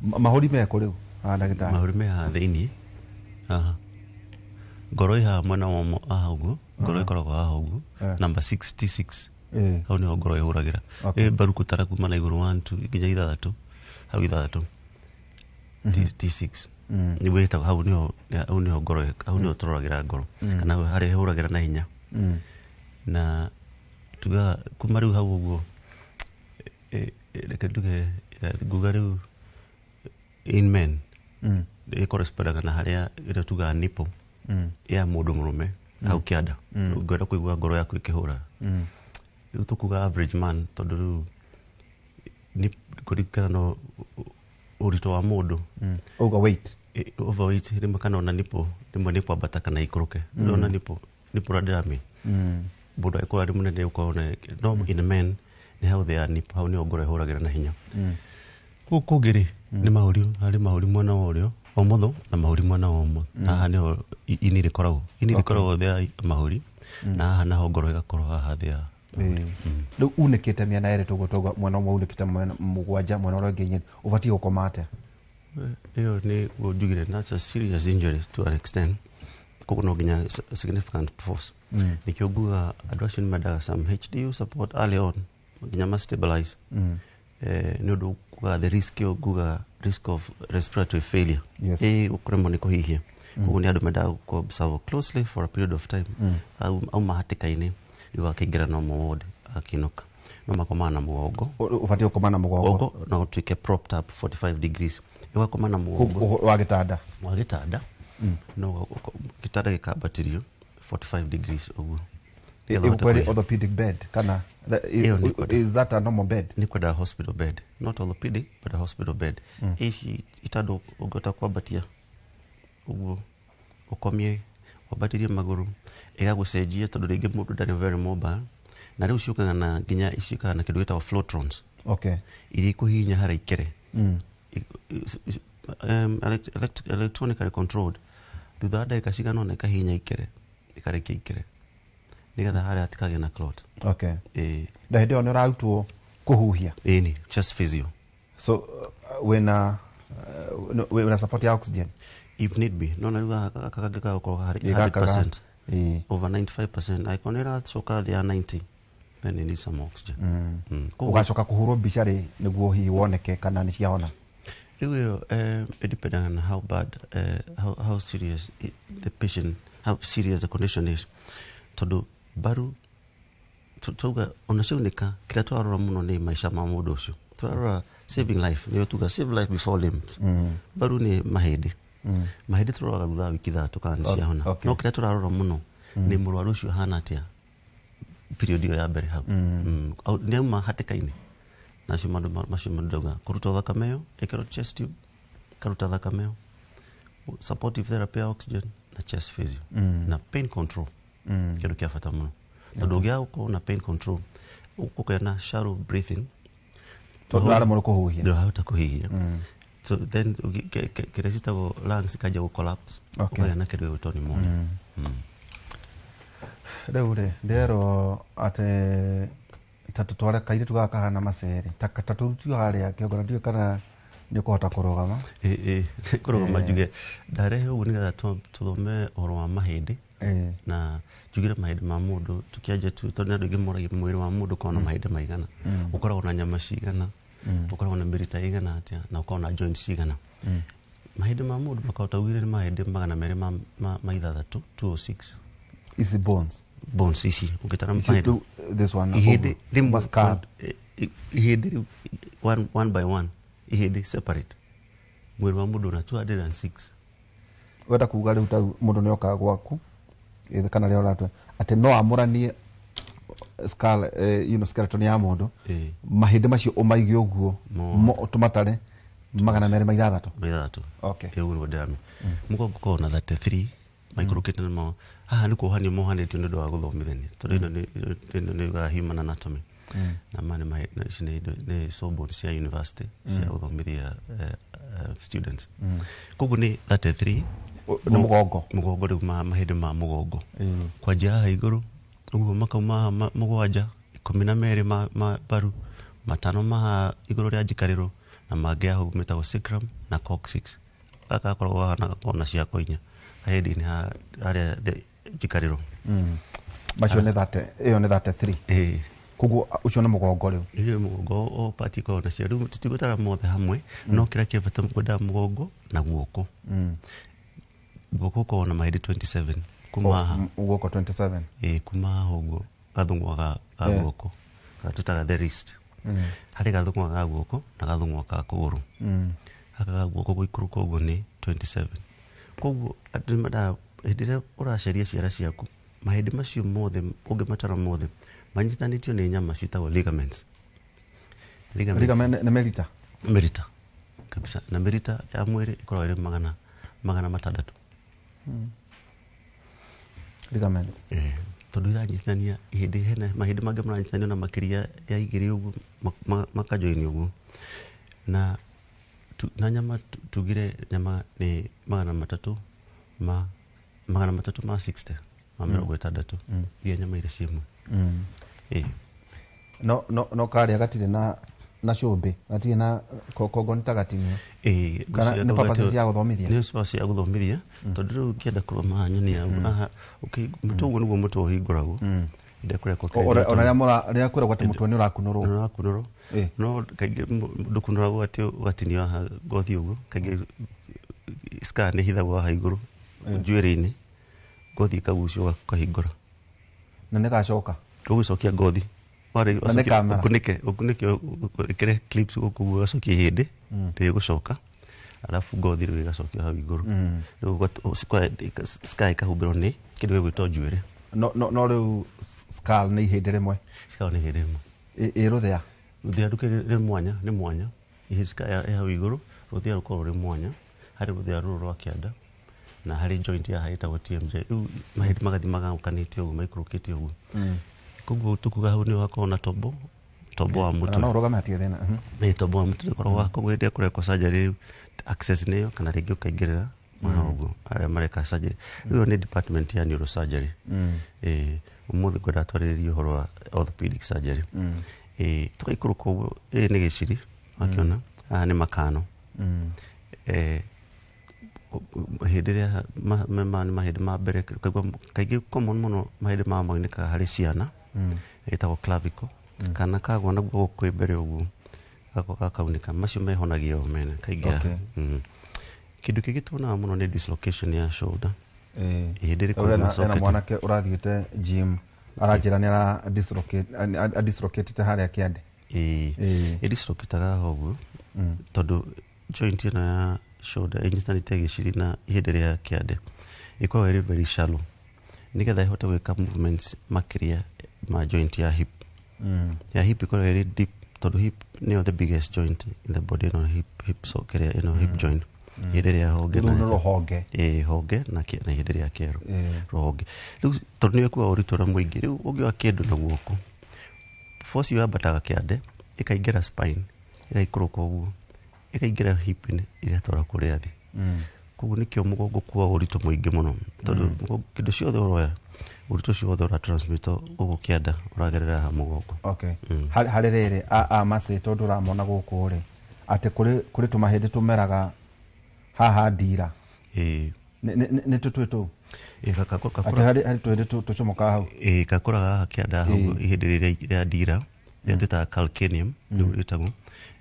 Mahũri mekũ rĩu haha, ndagĩtarĩ? Mahũri me haha thĩiniĩ haha, ngoro ĩ haha mwena wa haha ũguo, ngoro ĩkoragwo haha ũguo. Number 66. Hau nĩho ngoro ĩhũragĩra. Ĩ mbaru kũtara kuma na igũrũ 1, 2 nginya ithathatũ, hau ithathatũ, T6. Nĩguo ĩtagwo hau nĩho, hau nĩho ngoro, hau nĩho tũroragĩra ngoro, kana harĩa ĩhũragĩra na hinya. Na tugaga kuma rĩu hau ũguo, reke nduge, nguga rĩu in men ĩkorespondaga na harĩa ĩrĩa tugaga nipple ya mũndũ mũrũme hau kĩanda. Ũngĩenda kũigua ngoro yaku ĩkĩhũra, rĩu tũkuga average man, tondũ rĩu nĩ kũringana na ũritũ wa mũndũ. Overweight. Overweight rĩmwe, kana ona nipple rĩmwe nĩ kwambata kana ikũrũke. Ona nipple ũrĩa ndĩramĩ mũndũ angĩkorwo arĩ mũnene ũkorwo na no in men nĩ hau thĩa nipple, hau nĩho ngoro ĩhũragĩra na hinya. Gũkũ kũngĩ rĩ, nĩ mahũri, harĩ mahũri mwena wa ũrĩo ũmotho na mahũri mwena wa ũmotho, na haha nĩho ini rĩkoragwo, ini rĩkoragwo thĩa mahũri, na haha naho ngoro ĩgakorwo haha thĩa. Rĩu unĩkĩte mĩena ĩrĩ tũguo tũguo, mwena ũmwe unĩkĩte mwena 7, mwena ũrĩa ũngĩ 4, ũbatiĩ gũkoma atĩa? Ĩyo nĩ njugire that's a serious injury to an extent, koguo no nginya significant force. Nĩkĩo nguga andũ acio nĩ mendaga some HDU support early on nginya ma stabilize, nĩ ũndũ kuga the risk ĩyo, nguga risk of respiratory failure, ũkũremwo nĩ kũhihia. Koguo nĩ andũ mendaga kũ observe closely for a period of time. Auma hatĩka-inĩ rĩu akĩingĩra normal ward, akĩinũka no makomaga na mũgongo. Ũbatiĩ gũkoma na mũgongo? Mũgongo na ũtuĩke propped up 45 degrees, ũgakoma na mũgongo. Wa gĩtanda? Wa gĩtanda. No gĩtanda gĩkambatĩrio 45 degrees ũguo. Nĩgetha ũhote Ĩgũkorwo ĩrĩ kũhihia. orthopedic bed kana Ĩyo nĩ kwenda. is that a normal bed? Nĩ kwenda hospital bed, not orthopedic but a hospital bed. Ici itanda ũngĩhota kwambatia ũguo, ũkomie wambatĩrie magũrũ, ĩgagũcenjia, tondũ rĩngĩ mũndũ ndarĩ very mobile. Na rĩu ciũkaga na nginya ciũkaga na kĩndũ gĩtagwo flotrons, iria ikũhihinya harĩa ikere, electronically controlled, thutha wa ndagĩka cigana ũna ĩkahihinya ikere, ĩkarekia ikere, nĩgetha harĩa hatikagĩe na clot. Ĩĩ. Na hĩndĩ ĩyo nĩ ũrarutwo kũhuhia? Ĩni, chest physio. So wĩna support ya oxygen? If need be. No na rĩu gaka kangĩ gagũkorwo harĩ Ĩ, gaka 100%, over 95%. Angĩkorwo nĩ ĩracoka thĩ ya 90, then you need some oxygen. Ũgacoka kũhũrwo mbica rĩ nĩguo hihi woneke kana nĩ ciahona? Rĩu ĩyo it depending on how bad, how serious the patient, how serious the condition is, tondũ mbaru tuga ona ciaunĩka, kĩrĩa tũrarora mũno nĩ maica ma mũndũ ũcio, tũrarora saving life, nĩyo tuga save life before limbs. Mbaru nĩ mahĩndĩ. Mahĩndĩ tũroraga thutha wa wiki 3 kana nĩ ciahona. No kĩrĩa tũrarora mũno nĩ mũrwaru ũcio ahana atĩa period ĩyo ya mbere hau. Nĩ auma hatĩka-inĩ nacio maũndũ macio ndauga kũrutwo thakame ĩyo, ĩkĩrwo chest tube, karuta thakame ĩyo, supportive therapy ya oxygen na chest physio, na pain control. Kĩndũ kĩa bata mũno, tondũ ũngĩaga gũkorwo na pain control, ũkũgĩa na shallow breathing. Tondũ ndũraremwo nĩ kũhuhia. Ndũrahota kũhihia. So then kĩrĩa citagwo lungs ikanjia gũ collapse, ũkagĩa na kĩndũ gĩgwĩtwo pneumonia. Rĩu rĩ, ndĩrerwo atĩ ta tũtware kairĩtu gaka kahana macere, ta tũrutio harĩa kĩongo, na ndiũĩ kana nĩ ũkũhota kũrũgama. Ĩ kũrũgama. Njuge ndarehe ũguo nĩgetha tũthome ũhoro wa mahĩndĩ, na njugire mahĩndĩ ma mũndũ, tũkĩanjia tu, tondũ nĩ andũ aingĩ moragia mwĩrĩ wa mũndũ ũkoragwo na mahĩndĩ maigana, ũkoragwo na nyama cigana. Ũkoragwo na mĩrita ĩigana atĩa na ũkoragwo na joint cigana. Mahĩndĩ ma mũndũ makoragwo taugire nĩ mahĩndĩ 206, 206. Ici bones. Bones ici ũngĩtara Ici mahĩndĩ this one ihĩndĩ ũguo. rĩmwe Skull. Ihĩndĩ rĩu one by one, ihĩndĩ separate, mwĩrĩ wa mũndũ na 206. Wenda kuga rĩu ta mũndũ nĩ okaga gwaku kana rĩrĩa ũratwe atĩ no amũranie skull, skeleton ya mũndũ, mahĩndĩ macio ũmaige ũguo, tũmatare 206. 6. Okay. Ĩĩ, ũguo nĩguo ndĩramenya. Mũgongo ũkoragwo na 33 maikũrũkĩte na mao haha nĩ kuohanio mohanĩtio nĩ ũndũ wa gũthomithania, tondũ ĩno nĩ yugaga human anatomy. Na ma nĩ ici nĩ nĩ sawbone cia university cia gũthomithia students. Koguo nĩ 33. Nĩ mũgongo. Mũgongo rĩu, mahĩndĩ ma mũgongo kwanjia haha igũrũ ũguo makauma haha 7, 12 ma mbaru, 5 maha igũrũ rĩa njikarĩro na mangĩ hau metagwo sacrum na coccyx. Gaka gakoragwo haha na gakoragwo na ciako 4 kahĩndĩ-inĩ harĩa njikarĩro. Macio nĩ 30, ĩyo nĩ 33. Ĩĩ. Koguo ũcio nĩ mũgongo rĩu. Ĩyo mũgongo o part ikoragwo nacio. Rĩu tũtigũtara mothe hamwe, no kĩrĩa kĩ bata kwendaga mũgongo na guoko. Guoko gũkoragwo na mahĩndĩ 27 kuma haha. Guoko 27. Ĩĩ, kuma haha ũguo gathũng'wa ga guoko karĩa tũtaga the wrist. Harĩ gathũng'wa ga guoko na gathũng'wa ka kũgũrũ. Gaka ga guoko gũikũrũka ũguo nĩ 27. Koguo andũ nĩ mendaga hĩndĩ ĩrĩa ũracaria ciara ciaku, mahĩndĩ macio mothe ũngĩmatara mothe manyitanĩtio nĩ nyama ciĩtagwo ligaments. Ligaments. Ligament nĩ mĩrita. Mĩrita kabisa, na mĩrita ya mwĩrĩ ĩkoragwo ĩrĩ 600. Ligaments. Tondũ iranyitithania ihĩndĩ, hena mahĩndĩ mangĩ maranyitithanio na makĩria ya 2 ũguo, makajoini ũguo na na nyama tugire nyama nĩ 360 ma 60, iria nyama iria ciĩmwe. Ĩĩ. No karĩa gatirĩ na cumbĩ, gatirĩ na koguo nĩ ta gatinio. Ĩĩ, Kana ngwĩciria nĩ purposes kau cia gũthomithia? Nĩ purposes cia gũthomithia, tondũ rĩu ũngĩenda kũrũma nyoni yaku haha, mũtwe ũguo nĩguo mũtwe ũhingũragwo. Hĩndĩ ĩrĩa kũrekwo Ona kĩrĩa rĩrĩa kwĩragwo atĩ mũtwe nĩ ũrakunũrwo. Nĩ ũrakunũrwo. No kaingĩ ndũkunũragwo atĩ ũgatinio haha ngothi ũguo, kaingĩ scar nĩ ĩhithagwo haha igũrũ njuĩrĩ-inĩ, ngothi ĩkagucio ũkahingũra. Na nĩ gacoka. Ũgũcokia ngothi. Warĩ Na nĩ ũcokie kamera. ũkunĩke ũkĩre clips gũkũ ũguo, ũgacokia ihĩndĩ rĩgũcoka, alafu ngothi rĩu ĩgacokio hau igũrũ. Rĩu scar ĩkahumbĩrwo nĩ kĩndũ gĩgwĩtwo njuĩrĩ. No rĩu skull nĩ ihĩndĩ rĩmwe. Skull nĩ ihĩndĩ rĩmwe. Ĩ rũthĩa. Rũthĩa rũkĩrĩ rĩ mwanya, nĩ mwanya. Ihĩndĩ scar ĩ hau igũrũ, rũthĩa rũkoragwo rwĩ mwanya. Harĩ rũthĩa rũrũ rwa kĩanda na harĩ joint ya haha ĩtagwo TMJ. Rĩu mahĩndĩ magathiĩ magayũkanĩte ũguo, maikũrũkĩte ũguo. Koguo tũkuga hau nĩ wakorwo na tombo wa mũtwe. No ũrũgame hatirĩ thĩna. Nĩ tombo wa mũtwe ũkoragwo wa, koguo hĩndĩ ĩrĩa kũrekwo surgery rĩu access nĩyo, kana rĩngĩ ũkaingĩrĩra mwena ũguo arĩa mareka surgery. Rĩu ĩyo nĩ department ya neurosurgery. Ĩĩ, ũmũthĩ ngwenda twarĩrĩrie ũhoro wa orthopedic surgery. Ĩĩ, tũgaikũrũka ũguo, ĩĩ nĩ gĩciri, wakĩona, haha nĩ makano. Hĩndĩ ĩrĩa nĩ mahĩndĩ ma mbere, ũkaigua kaingĩ common mũno mahĩndĩ maya maunĩkaga harĩ ciana, ĩtagwo clavicle. Kana kagwa na guoko kwĩ mbere ũguo, gako gakaunĩka, macio mehonagia o mene kaingĩ. Kĩndũ kĩngĩ tuonaga mũno nĩ dislocation ya shoulder. Ihĩndĩ rĩkoragwo Hena na socket. mwanake ũrathiĩte gym aranjĩra nĩ ara dislocate harĩa kĩande. Ĩĩ. Ĩdislocataga haha ũguo tondũ joint ĩno ya shoulder ĩnyitanĩte gĩciri na ihĩndĩ rĩa kĩande ĩkoragwo ĩrĩ very shallow, nĩgetha ĩhote gwĩka movements makĩria ma joint ya hip. Ya hip ĩkoragwo ĩrĩ deep tondũ hip nĩyo the biggest joint in the body, ĩno hip socket ĩno hip joint. Ihĩndĩ rĩa honge Rũu na nĩ rũhonge. Ĩĩ, honge na ihĩndĩ rĩa kĩero. Rũhonge. Rĩu tondũ nĩyo ĩkuaga ũritũ ũrĩa mũingĩ, rĩu ũngĩoya kĩndũ na guoko, force ĩyo yambataga kĩande ĩkaingĩra spine, ĩgaikũrũka ũguo, ĩkaingĩra hip-inĩ, ĩgatwara kũrĩa thĩ. Koguo nĩkĩo mũgongo ũkuaga ũritũ mũingĩ mũno, tondũ kĩndũ ciothe ũroya, ũritũ ũcio wothe ũratransmit gũkũ kĩanda ũragerera haha mũgongo. Okay. Harĩ rĩrĩ a macĩ tondũ ũramona gũkũ rĩ, atĩ kũrĩ tũmahĩndĩ tũmeraga haha ndira. Ĩĩ. Nĩ tũtwĩ tũu? Ĩĩ, Atĩ harĩ tũhĩndĩ tũcomokaga hau? Ĩĩ, gakũraga haha kĩanda hau, ihĩndĩ rĩrĩa rĩa ndira, rĩrĩa twĩtaga calcaneum, rĩu rĩtagwo.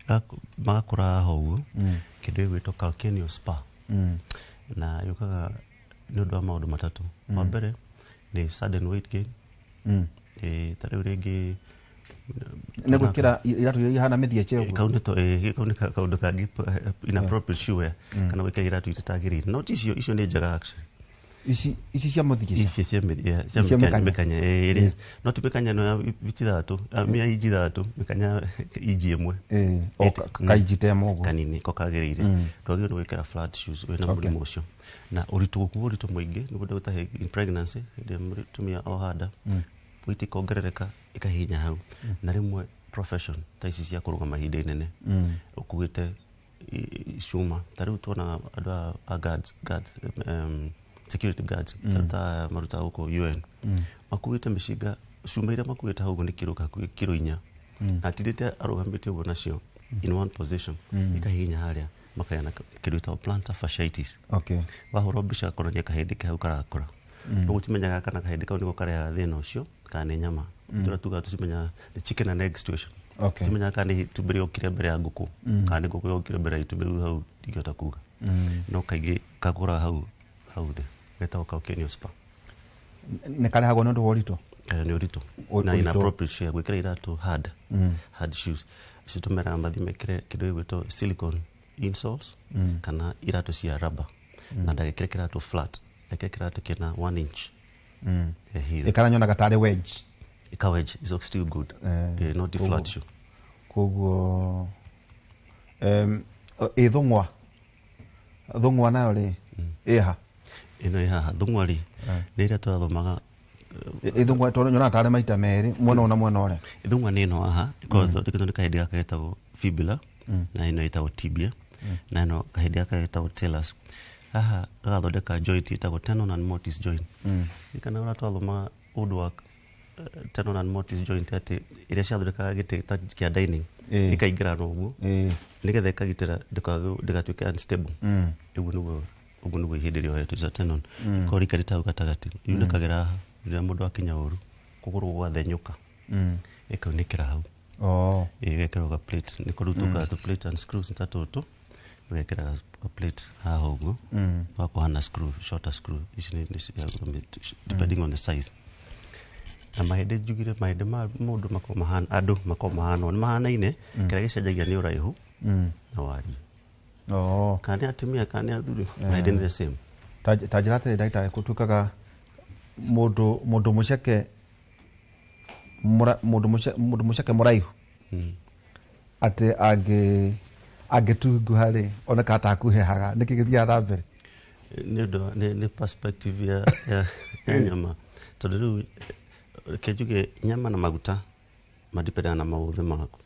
Magakũra haha ũguo, kĩndũ gĩgwĩtwo calcaneal spur. Na yũkaga nĩ ũndũ wa maũndũ matatũ. Wa mbere nĩ sudden weight gain. Ta rĩu rĩngĩ Nĩ gwĩkĩra iratũ iria ihana mĩthiĩche ũguo. Kau nĩ kau nĩ kaũndũ kangĩ, inappropriate shoe wear, kana gwĩkĩra iratũ itagĩrĩire. No ti icio, icio nĩ njega actually. Ici cia mũthiĩca. Ici cia cia Cia mĩkanya mĩkanya. Mĩkanya, ĩrĩa no ti mĩkanya ĩno ya biti 3, ya inji 3, mĩkanya inji 1. O kainji ta ĩmwe ũguo. Kanini ko kagĩrĩire. Ndwagĩrĩirwo nĩ gwĩkĩra flat shoes wĩna mũrimũ ũcio. Na ũritũ, gũkua ũritũ mũingĩ nĩguo ndagĩtarĩ, in pregnancy, hĩndĩ ĩrĩa mũtumia oha nda, weight ĩkongerereka, ĩkahihinya hau. Na rĩmwe profession ta ici cia kũrũgama ihinda inene, ũkuĩte cuma, ta rĩu tuonaga andũ a guards, security guards, ta marutaga gũkũ UN, makuĩte mĩcinga, cuma iria makuĩte hau ũguo nĩ kiro hakuhĩ kiro 4, na atindĩte arũgamĩte ũguo nacio in one position, ikahihinya harĩa, makagĩa na kĩndũ gĩtagwo plantar fasciitis. Wahũrwo mbica kuonania kahĩndĩ ke hau karakũra. No gũtimenyaga kana kahĩndĩ kau nĩko karehaga thĩna ũcio kana nĩ nyama. Tũrĩa tugaga tũcimenyaga the chicken and egg situation. Tũmenyaga kana nĩ itumbĩ rĩokire mbere ya ngũkũ, kana nĩ ngũkũ yokire mbere ya itumbĩ. Rĩu hau ndingĩhota kuga. No kaingĩ kakũraga hau hau thĩ, getagwo calcaneal spur. Nĩ karehagwo nĩ ũndũ wa ũritũ. Nĩ ũritũ na Ũritũ. Inappropriate shoe, gwĩkĩra iratũ hard, hard shoes. Ici tũmeraga mathiĩ mekĩre kĩndũ gĩgwĩtwo silicone insoles, kana iratũ cia rubber, na ndagĩkĩre kĩratũ flat, ekĩre kĩratũ kĩna 1 inch heel. Ĩkara nyonaga tarĩ wedge. Ika wedge is still good. Not the flat shoe. Koguo ĩ thũng'wa nayo rĩ, ĩha? Ĩno ĩ haha, thũng'wa rĩ, nĩ ĩrĩa tũrathomaga. Ĩ thũng'wa tondũ nyonaga tarĩ maita merĩ, mwena ũyũ na mwena ũrĩa. Thũng'wa nĩ ĩno haha, ĩkoragwo ĩthondeketwo nĩ kahĩndĩ gaka getagwo fibula, na ĩno ĩtagwo tibia, na ĩno kahĩndĩ gaka getagwo talus. Haha gagathondeka joint ĩtagwo tenon and mortise joint. Kana ũrĩa twathomaga ũndũ wa tenon and mortise joint, atĩ ĩrĩa ciathondekaga gĩtĩ ta kĩa dining, ĩkaingĩrana ũguo nĩgetha ĩkagitĩra ndĩgatuĩke unstable. Ũguo nĩguo ihĩndĩ rĩohetwo, its a tenon. Korwo rĩikarĩte hau gatagatĩ, yunĩkagĩra haha rĩrĩa mũndũ akinya ũru, kũgũrũ gũgathenyũka, ĩkaunĩkĩra hau. Ĩgekĩrwo ga plate, nĩko rĩu tũkaga tũ plate and screws ta tũtũ, ũgekĩra ga plate haha ũguo, wakuhana screw, shorter screw ici nĩ depending on the size. Na mahĩndĩ, njugire mahĩndĩ ma mũndũ makoragwo mahana, andũ makoragwo mahana, nĩ mahanaine. Kĩrĩa gĩcenjagia nĩ ũraihu na wariĩ. Kana nĩ atumia kana nĩ athuri, mahĩndĩ nĩ the same. Ta njĩra atĩrĩ, ndagĩtarĩ, gũtuĩkaga mũndũ mũceke mũndũ mũceke mũraihu, atĩ angĩtunguha rĩ, oneka ta akuhĩhaga, nĩkĩ gĩthiaga na mbere? Nĩ ũndũ nĩ perspective ya nyama, tondũ rĩu reke njuge nyama na maguta madipendaga na maũthĩ maku.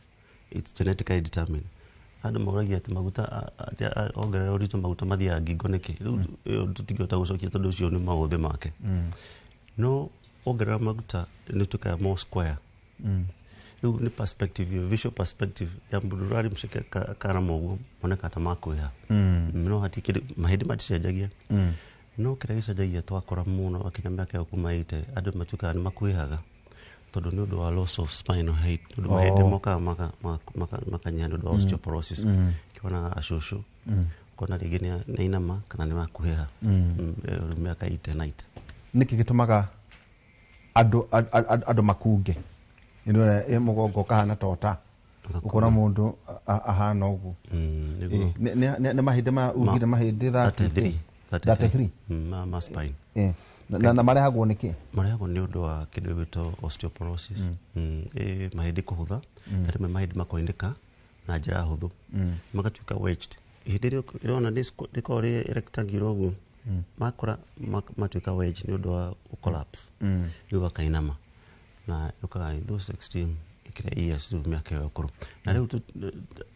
It's genetically determined. Andũ mauragia atĩ maguta atĩ ongerera ũritũ maguta mathiaga ngingo nĩkĩ. Rĩu ĩyo tũtingĩhota gũcokia, tondũ ũcio nĩ maũthĩ make. No ongerera maguta nĩ ũtuĩkaga more square. Rĩu nĩ perspective ĩyo, visual perspective ya mũndũ ũrarĩ mũceke karama ũguo, moneka ta makwĩha. No hatikĩrĩ mahĩndĩ maticenjagia. No kĩrĩa gĩcenjagia twakũra mũno, akinya mĩaka ĩyo kuma 80, andũ matuĩkaga nĩ makuĩhaga, tondũ nĩ ũndũ wa loss of spinal height, nĩ ũndũ mahĩndĩ mokaga makanyiha nĩ ũndũ wa osteoporosis. Kĩonaga acũcũ, ũkona rĩngĩ nĩ ainama kana nĩ makuhĩha. Mĩaka 80 90. Nĩkĩ gĩtũmaga andũ makunge ĩno ĩrĩa ĩ mũgongo ũkahana ta ũta, ũkona mũndũ ahana ũguo? Nĩguo. Nĩ mahĩndĩ ma ugire mahĩndĩ 33. 33. Ma spine. Na marehagwo nĩkĩ? Marehagwo nĩ ũndũ wa kĩndũ gĩgwĩtwo osteoporosis. Mahĩndĩ kũhũtha, na rĩmwe mahĩndĩ makoinĩka na njĩra hũthũ, magatuĩka wedged. Ihĩndĩ rĩrĩa ũrona rĩkoragwo rĩ rectangular ũguo, makũra matuĩka wedge nĩ ũndũ wa collapse. Rĩu gakainama na yũkaga in those extreme ĩkĩrĩa years, rĩu mĩaka ĩyo ũkũrũ. Na rĩu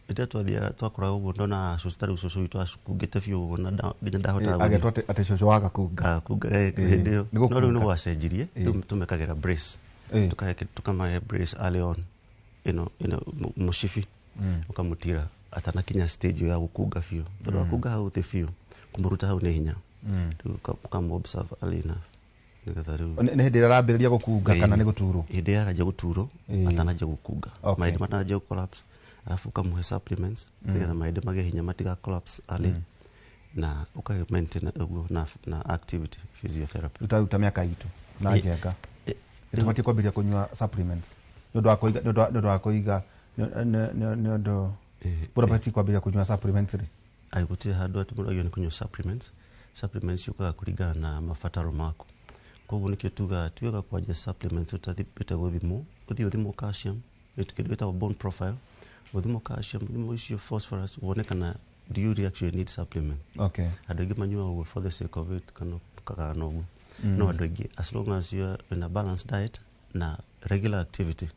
rĩrĩa twathiaga twakũraga ũguo, ndona cũcũ, ta rĩu cũcũ witũ acukungĩte biũ ũguo na nginya ndahotaga gũthiĩ. Agetwo atĩ cũcũ wa gakunga. Gakunga, hĩndĩ ĩyo. Nĩ gũkunga. No rĩu nĩ gwacenjirie, rĩu tũmekagĩra brace. Tũkamahe brace early on, ĩno mũcibi, ũkamũtira atanakinya stage ĩyo ya gũkunga biũ, tondũ akunga hau thĩ biũ, kũmũruta hau nĩ hinya. Rĩu ũkamũ observe early enough nĩgetha rĩu Nĩ hĩndĩ ĩrĩa arambĩrĩria gũkunga kana nĩ gũturwo? Hĩndĩ ĩrĩa aranjia gũturwo, atananjia gũkunga. Mahĩndĩ matananjia gũ collapse, Alafu ũkamũhe supplements nĩgetha mahĩndĩ magĩe hinya matiga collapse early, na ũka maintain ũguo na activity, physiotherapy. Rĩu ta mĩaka itũ na njenga tũbatiĩ kwambĩrĩria kũnyua supplements nĩ ũndũ wa kũiga, nĩ ũndũ wa kũiga, nĩ ũndũ ũrabatiĩ kwambĩrĩria kũnyua supplements rĩ? Ai, gũtirĩ handũ atĩ mũndũ agĩrĩirwo nĩ kũnyua supplements. Supplements ciũkaga kũringana na mabataro maku. Koguo nĩkĩo tugaga ti wega kwanjia supplements ũtathimĩte gũthimwo. Ũthiĩ ũthimwo calcium, kĩndũ gĩtagwo bone profile, ũthimwo calcium, ũthimwo icio phosphorus, wone kana do you really actually need supplement. Andũ aingĩ manyuaga ũguo for the sake of it, kana kagana ũguo. No andũ aingĩ, as long as you are in a balanced diet na regular activity,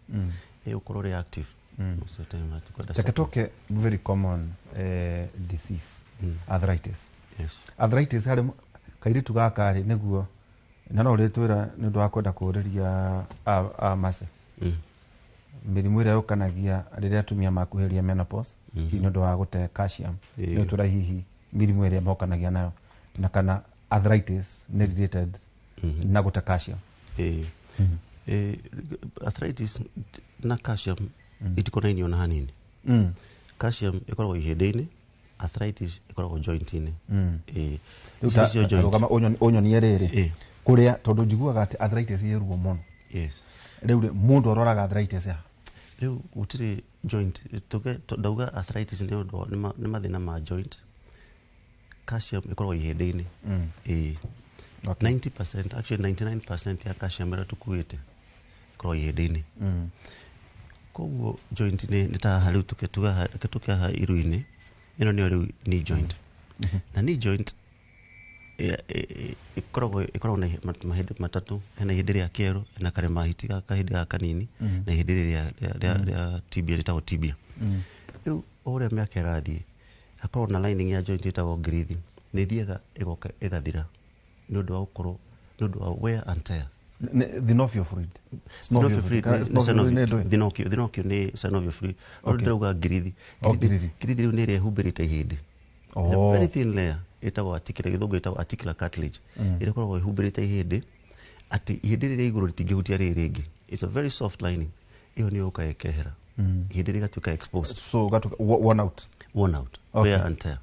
ũkorwo ũrĩ active most of the time, hatikwenda Reke supplement. Tũke very common disease, arthritis. Yes. Arthritis harĩ kairĩtu gaka rĩ, nĩguo na no ũrĩtwĩra nĩ ũndũ wa kwenda kũũrĩria a mace mĩrimũ ĩrĩa yũkanagia rĩrĩa atumia makuhĩrĩria menopause, hihi nĩ ũndũ wa gũte calcium. Nĩ ũtwĩra hihi mĩrimũ ĩrĩa mokanagia nayo na kana arthritis nĩ related na gũte calcium. Arthritis na calcium itikonainie ona hanini. Calcium ĩkoragwo ihĩndĩ-inĩ, arthritis ĩkoragwo joint-inĩ. Rĩu Ici nĩcio joint. Rũgama ũnyonie rĩrĩ kũrĩa, tondũ njiguaga atĩ arthritis ĩ ruo mũno. Yes. Rĩu rĩ, mũndũ aroraga arthritis ha? Rĩu gũtirĩ joint tuge ndauga arthritis nĩ ũndũ nĩ mathĩna ma joint. Calcium ĩkoragwo ihĩndĩ-inĩ. 90%, actually 99% ya calcium ĩrĩa tũkuĩte ĩkoragwo ihĩndĩ-inĩ. Koguo joint nĩ ta haha rĩu, tuge reke tũke haha iru-inĩ, ĩno nĩyo rĩu knee joint. Na knee joint ĩkoragwo na mahĩndĩ matatũ. Hena ihĩndĩ rĩa kĩero, hena karema hiti gaka, kahĩndĩ gaka kanini, na ihĩndĩ rĩrĩa rĩa tibia rĩtagwo tibia. Rĩu o ũrĩa mĩaka ĩrathiĩ, hakoragwo na lining ya joint ĩtagwo ngirithi, nĩ ĩthiaga ĩgoka ĩgathira nĩ ũndũ wa gũkorwo, nĩ ũndũ wa wear and tear. Synovial fluid. Synovial fluid Kana nĩ synovial fluid nĩ ndũĩ? Synovial nĩ synovial fluid. Ndĩrauga ngirithi. Oh, ngirithi. Ngirithi rĩu nĩ ĩrĩa ĩhumbĩrĩte ihĩndĩ. It's a very thin layer ĩtagwo articular, gĩthũngũ ĩtagwo articular cartilage, ĩrĩa ĩkoragwo ĩhumbĩrĩte ihĩndĩ atĩ ihĩndĩ rĩrĩa igũrũ rĩtingĩhutia rĩrĩ rĩngĩ. It's a very soft lining. Ĩyo nĩyo yũkaga ĩkehera, ihĩndĩ rĩgatuĩka exposed. So gatuĩka worn out. Worn out. Wear and tear.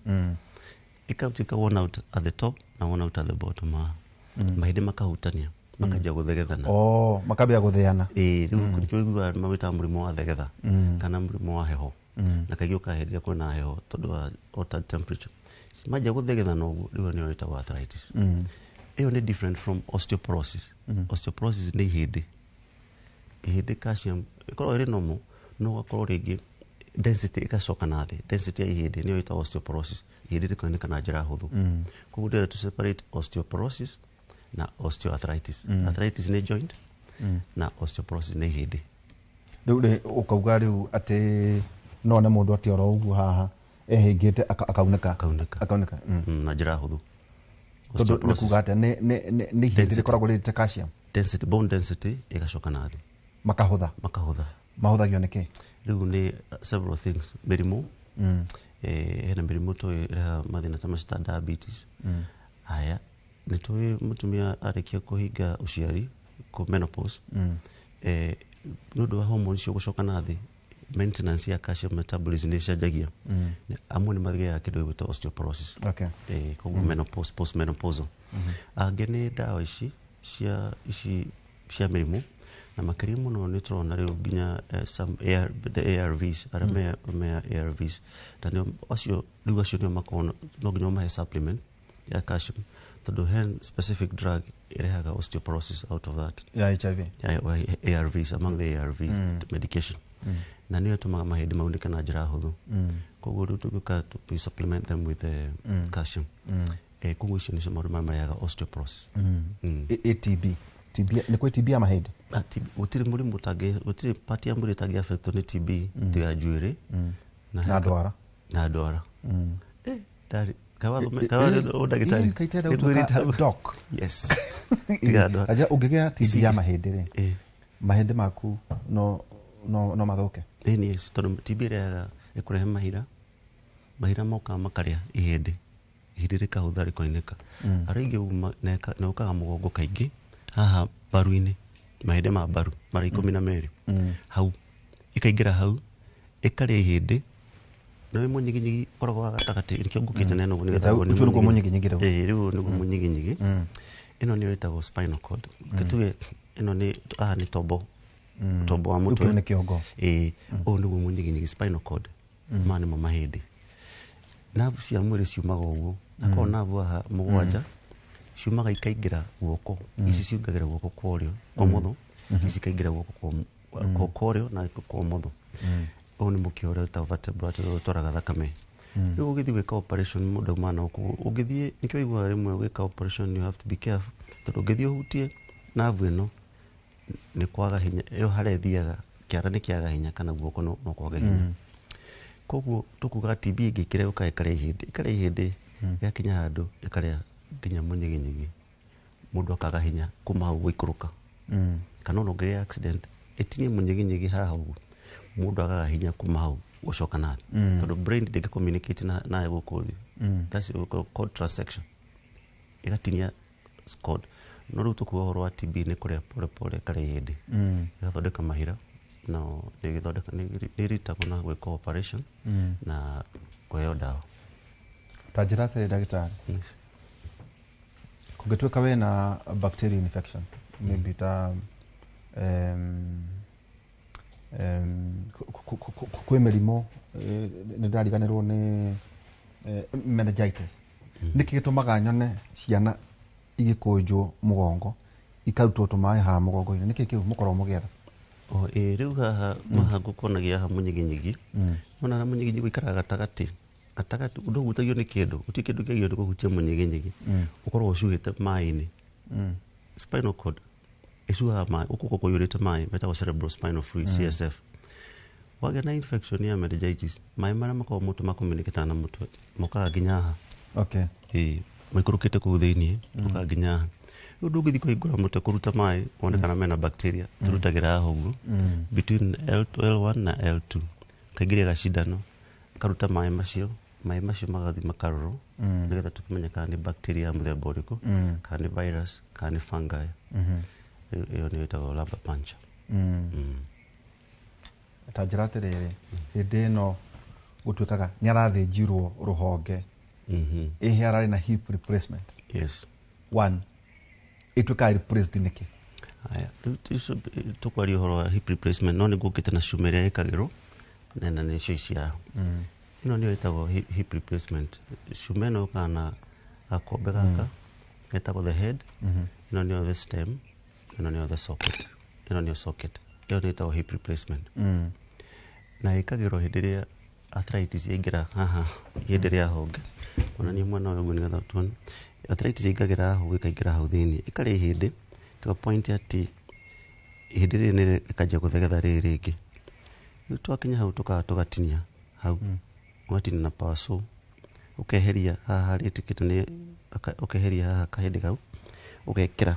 Ĩkatuĩka worn out at the top na worn out at the bottom haha. Mahĩndĩ makahutania, makanjia gũthegethana. Oh, makambia gũthĩana. Ĩĩ, rĩu nĩkĩo ũiguaga mawĩtaga mũrimũ wa thegetha kana mũrimũ wa heho. Na kaingĩ ũkaga hĩndĩ ĩrĩa kwĩna heho tondũ wa altered temperature. Manjia gũthegethana ũguo, rĩu nĩyo ĩtagwo arthritis. Ĩyo nĩ different from osteoporosis. Osteoporosis nĩ ihĩndĩ. Ihĩndĩ calcium ĩkoragwo ĩrĩ normal, no ũgakorwo rĩngĩ density ĩgacoka na thĩ. Density ya ihĩndĩ nĩyo ĩtagwo osteoporosis. Ihĩndĩ rĩkoneka na njĩra hũthũ. Koguo ndĩrenda to separate osteoporosis na osteoarthritis. Arthritis nĩ joint na osteoporosis nĩ ihĩndĩ. Rĩu rĩ, ũkauga rĩu atĩ no one mũndũ atĩ oro ũguo haha ehĩngĩte akaunĩka. Akaunĩka. Akaunĩka. Na njĩra hũthũ. Tondũ nĩ Osteoporosis. kuga atĩa, nĩ ihĩndĩ Density. rĩkoragwo rĩrĩte calcium. Density, bone density ĩgacoka na thĩ. Makahũtha. Makahũtha. Mahũthagio nĩ kĩ? Rĩu nĩ several things. Mĩrimũ. Hena mĩrimũ tũĩ ĩrehaga mathĩna ta macio ta diabetes. Haya, nĩ tũĩ mũtumia arĩkia kũhinga ũciari, kũ menopause, nĩ ũndũ wa hormones icio gũcoka na thĩ, maintenance ya calcium metabolism nĩ ĩcenjagia. Amwe nĩ magĩaga kĩndũ gĩgwĩtwo osteoporosis. Koguo menopause, postmenopausal. Angĩ nĩ ndawa ici cia ici cia mĩrimũ, na makĩria mũno nĩ tũrona rĩu nginya some AR, the ARVs, arĩa me ARVs, na nĩo acio rĩu, acio nĩo makoragwo no nginya ũmahe supplement ya calcium, tondũ he specific drug ĩrehaga osteoporosis out of that. Ya HIV. Ya, ARVs, among the ARV medication, na nĩyo ĩtũmaga mahĩndĩ maunĩke na njĩra hũthũ. Koguo rĩu tũgĩũka we supplement them with calcium. Koguo icio nĩcio maũndũ marĩa marehaga osteoporosis. ATB. TB nĩ kwĩ TB ya mahĩndĩ? Ah, TB, gũtirĩ mũrimũ ũtangĩ, gũtirĩ part ya mwĩrĩ ĩtangĩ affectwo nĩ TB tiga njuĩrĩ Na ndwara. Na ndwara. Ndagĩtarĩ. Kaitenda Nĩngwĩrĩte gũtuĩka hau. doc. Yes. Tiga ndwara. Aja ũngĩgĩa TB ya mahĩndĩ rĩ, mahĩndĩ maku no mathũke? Ĩni, yes, tondũ TB ĩrehaga, ĩkũrehe mahira. Mahira mokaga makarĩa ihĩndĩ. Ihĩndĩ rĩkahũtha rĩkoinĩka. Arĩa aingĩ uma nĩ ũkaga mũgongo kaingĩ haha mbaru-inĩ, mahĩndĩ ma mbaru marĩa 12. Hau ĩkaingĩra hau, Ĩkarĩa ihĩndĩ. Nĩ mũnyiginyigi ũkoragwo wa gatagatĩ, nĩkĩo ngũkĩte neno ũguo nĩgetha Ĩta- ũguo nĩ ũcio nĩguo mũnyiginyigi. mũnyiginyigi rĩu. Ĩĩ, rĩu nĩguo mũnyiginyigi. Ĩno nĩyo ĩtagwo spinal cord. Tuge ĩno nĩ haha nĩ tombo. Tombo wa Rĩu mũtwe. kĩu nĩ kĩongo. Ĩĩ, ũyũ nĩguo mũnyiginyigi, spinal cord. Maya nĩmo mahĩndĩ. Nabu cia mwĩrĩ ciumaga ũguo. Akorwo nabu haha mũgwanja ciumaga ikaingĩra guoko. Ici ciungagĩra guoko kwa ũrĩo, kwa ũmotho. Ici ikaingĩra guoko kwa ũrĩo na kwa ũmotho. Ũyũ nĩ mũkĩha ũrĩa wĩtagwo vertebral artery ũrĩa ũtwaraga thakame. Rĩu ũgĩthiĩ gwĩka operation mũndũ aumaga na gũkũ. Ũngĩthiĩ, nĩkĩo ũiguaga rĩmwe ũgĩka operation you have to be careful, tondũ ũngĩthiĩ ũhutie nerve ĩno nĩ kwaga hinya, ĩyo harĩa ĩthiaga kĩara nĩ kĩaga hinya kana guoko no kwage hinya. Koguo tũkugaga TB ĩngĩkĩra yũkaga ĩkarĩa ihĩndĩ, ĩkarĩa ihĩndĩ, yakinya handũ ĩkarĩa nginya mũnyiginyigi, mũndũ akaga hinya kuma hau gũikũrũka. Kana ona ũngĩgĩa accident ĩtinie mũnyiginyigi haha ũguo, mũndũ agaga hinya kuma hau gũcoka na thĩ. Tondũ brain ndĩngĩ communicate na nawe gũkũ thĩ. That's called transection, ĩgatinia cord. No rĩu tũkuga ũhoro wa TB nĩ kũrĩa pole pole ĩkarĩa ihĩndĩ, ĩgathondeka mahira, no nĩ ĩrigitagwo na gwĩkwo operation na kũheo ndawa. Ta njĩra atĩrĩ ndagĩtarĩ, kũngĩtuĩka wĩna bacterial infection, maybe ta kwĩ mĩrimũ, nĩ ndariganĩrwo nĩ meningitis, nĩkĩ gĩtũmaga nyone ciana igĩkũnjwo mũgongo ikarutwo tũmaĩ haha mũgongo-inĩ? Nĩkĩ kĩu mũkoragwo mũgĩetha? O ĩĩ, rĩu haha haha ngũkuonagia haha mũnyiginyigi. Wona harĩa mũnyiginyigi ũikaraga gatagatĩ gatagatĩ, ndũhutagio nĩ kĩndũ, gũtirĩ kĩndũ kĩagĩrĩirwo nĩ kũhutia mũnyiginyigi. Ũkoragwo ũcuhĩte maĩ-inĩ. Spinal cord ĩcuhaga maĩ, gũkũ kũiyũrĩte maĩ metagwo cerebral spinal fluid, CSF. Wagĩa na infection ya meningitis, maĩ marĩa makoragwo mũtwe makomunicate na mũtwe mokaga nginya haha. Ĩĩ, maikũrũkĩte kũu thĩiniĩ, mokaga nginya haha. Rĩu ndũngĩthiĩ kũhingũra mũtwe kũruta maĩ wone kana mena bacteria, tũrutagĩra haha ũguo between L1 na L2, kaingĩria gacindano karuta maĩ macio, maĩ macio magathiĩ makarorwo nĩgetha tũkĩmenye kana nĩ bacteria ya mũthemba ũrĩkũ, kana nĩ virus, kana nĩ fungi. Rĩu ĩyo nĩyo ĩtagwo lumbar puncture. Ta njĩra atĩrĩrĩ, hĩndĩ ĩno gũtuĩkaga nĩ arathĩnjirwo rũhonge, ĩhĩ ararĩ na hip replacement? Yes. One ĩtuĩkaga replaced nĩkĩ? Haya, rĩu tũkwaria ũhoro wa hip replacement, no nĩ ngũkĩte na cuma ĩrĩa ĩkagĩrwo na nĩcio ici haha. Ĩno nĩyo ĩtagwo hip replacement. Cuma ĩno yũkaga na gakombe gaka getagwo the head. Ĩno nĩyo the stem, ĩno nĩyo the socket, ĩno nĩyo socket. Ĩyo nĩyo ĩtagwo hip replacement. Na ĩkagĩrwo hĩndĩ ĩrĩa arthritis yaingĩra haha ihĩndĩ rĩa honge. Onania mwena ũyũ ũguo nĩgetha tuone. Arthritis yaingagĩra haha ũguo ĩkaingĩra hau thĩiniĩ, ĩkarĩa ihĩndĩ to a point atĩ ihĩndĩ rĩrĩ nĩ rĩkanjia gũthegetha rĩrĩ rĩngĩ. Rĩu twakinya hau tũkaga tũgatinia hau, ũgatinia na power saw, ũkeheria haha harĩa ĩtĩkĩte nĩ ũkeheria haha kahĩndĩ kau, ũgekĩra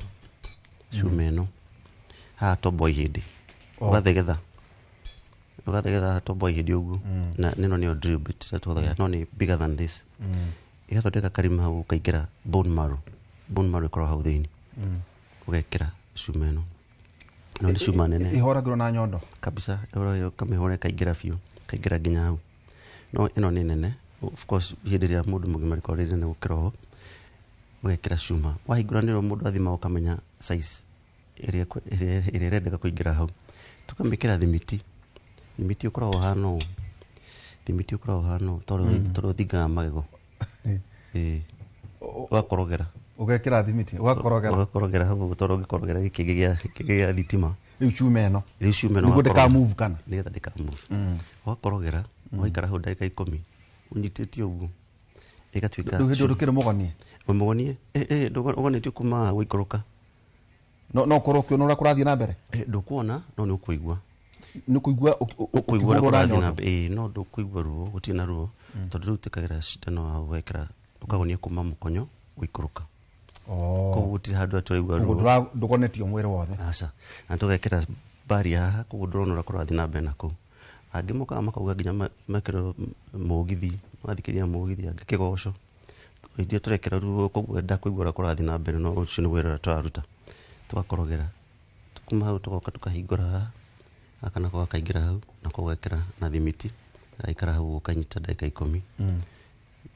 cuma ĩno haha tombo wa ihĩndĩ. Ũgathegetha, ũgathegetha haha tombo wa ihĩndĩ ũguo. Na ĩno nĩyo drill bit ĩrĩa tũhũthagĩra, no nĩ bigger than this. Ĩgathondeka karima hau ũkaingĩra bone marrow. Bone marrow ĩkoragwo hau thĩiniĩ. Ũgekĩra cuma ĩno. Ĩno nĩ cuma nene. Ĩhũragĩrwo na nyondo? Kabisa, ĩhũragĩrwo, ũkamĩhũra ĩkaingĩra biũ, ĩkaingĩra nginya hau. No ĩno nĩ nene, of course ihĩndĩ rĩa mũndũ mũgima rĩkoragwo rĩ rĩnene gũkĩra ũũ. Ũgekĩra cuma. Wahingũranĩrwo mũndũ athima ũkamenya size ĩrĩa ĩrendeka kũingĩra hau. Tũkamĩkĩra thimiti. Thimiti ũkoragwo ũhana ũũ. Thimiti ũkoragwo ũhana ũũ, tondũ ũthingaga magego. Ĩĩ. Ũgakorogera. Ũgekĩra thimiti, ũgakorogera. Ũgakorogera hau tondũ ũngĩkorogera gĩkĩngĩ gĩa thitima. Rĩu cuma ĩno. Rĩu cuma ĩno Nĩguo ũgakorogera. ndĩka move kana? Nĩgetha ndĩka move. Ũgakorogera, ũgaikara hau ndagĩka 10 ũnyitĩte ũguo. Ĩgatuĩka Rĩu hĩndĩ ĩyo ndũkĩrĩ mũgonie? Wĩ mũgonie? Ũgonetio kuma haha gũikũrũka. No ũkorwo ũkĩona ũrĩa kũrathiĩ na mbere? Ndũkuona, no nĩ ũkũigua. Nĩ ũkũigua Ũkũigua ũrĩa ũkĩhũrwo na kũrathiĩ na nyondo? mbere. Ĩĩ, no ndũkũigua ruo, gũtirĩ na ruo. Tondũ rĩu twĩkagĩra cindano hau ũgekĩra, ũkagonia kuma mũkonyo gũikũrũka. Koguo gũtirĩ handũ atĩ ũraigua Koguo ruo. Ndũgonetio mwĩrĩ wothe. Aca. Na tũgekĩra barrier haha, koguo ndũrona ũrĩa kũrathiĩ na mbere na kũu. Angĩ mokaga makauga nginya mekĩrwo mũgithi, magathikĩrĩria mũgithi, angĩ kĩgoco. Ithuĩ tũrekĩra ruo, koguo ndakũigua ũrĩa kũrathiĩ na mbere, no ũcio nĩ wĩra ũrĩa tũraruta. Tũgakorogera. Kuma hau tũgoka tũkahingũra haha, Gaka nako gakaingĩra hau, nako ũgekĩra na thimiti, gagaikara hau ũkanyita ndagĩka 10.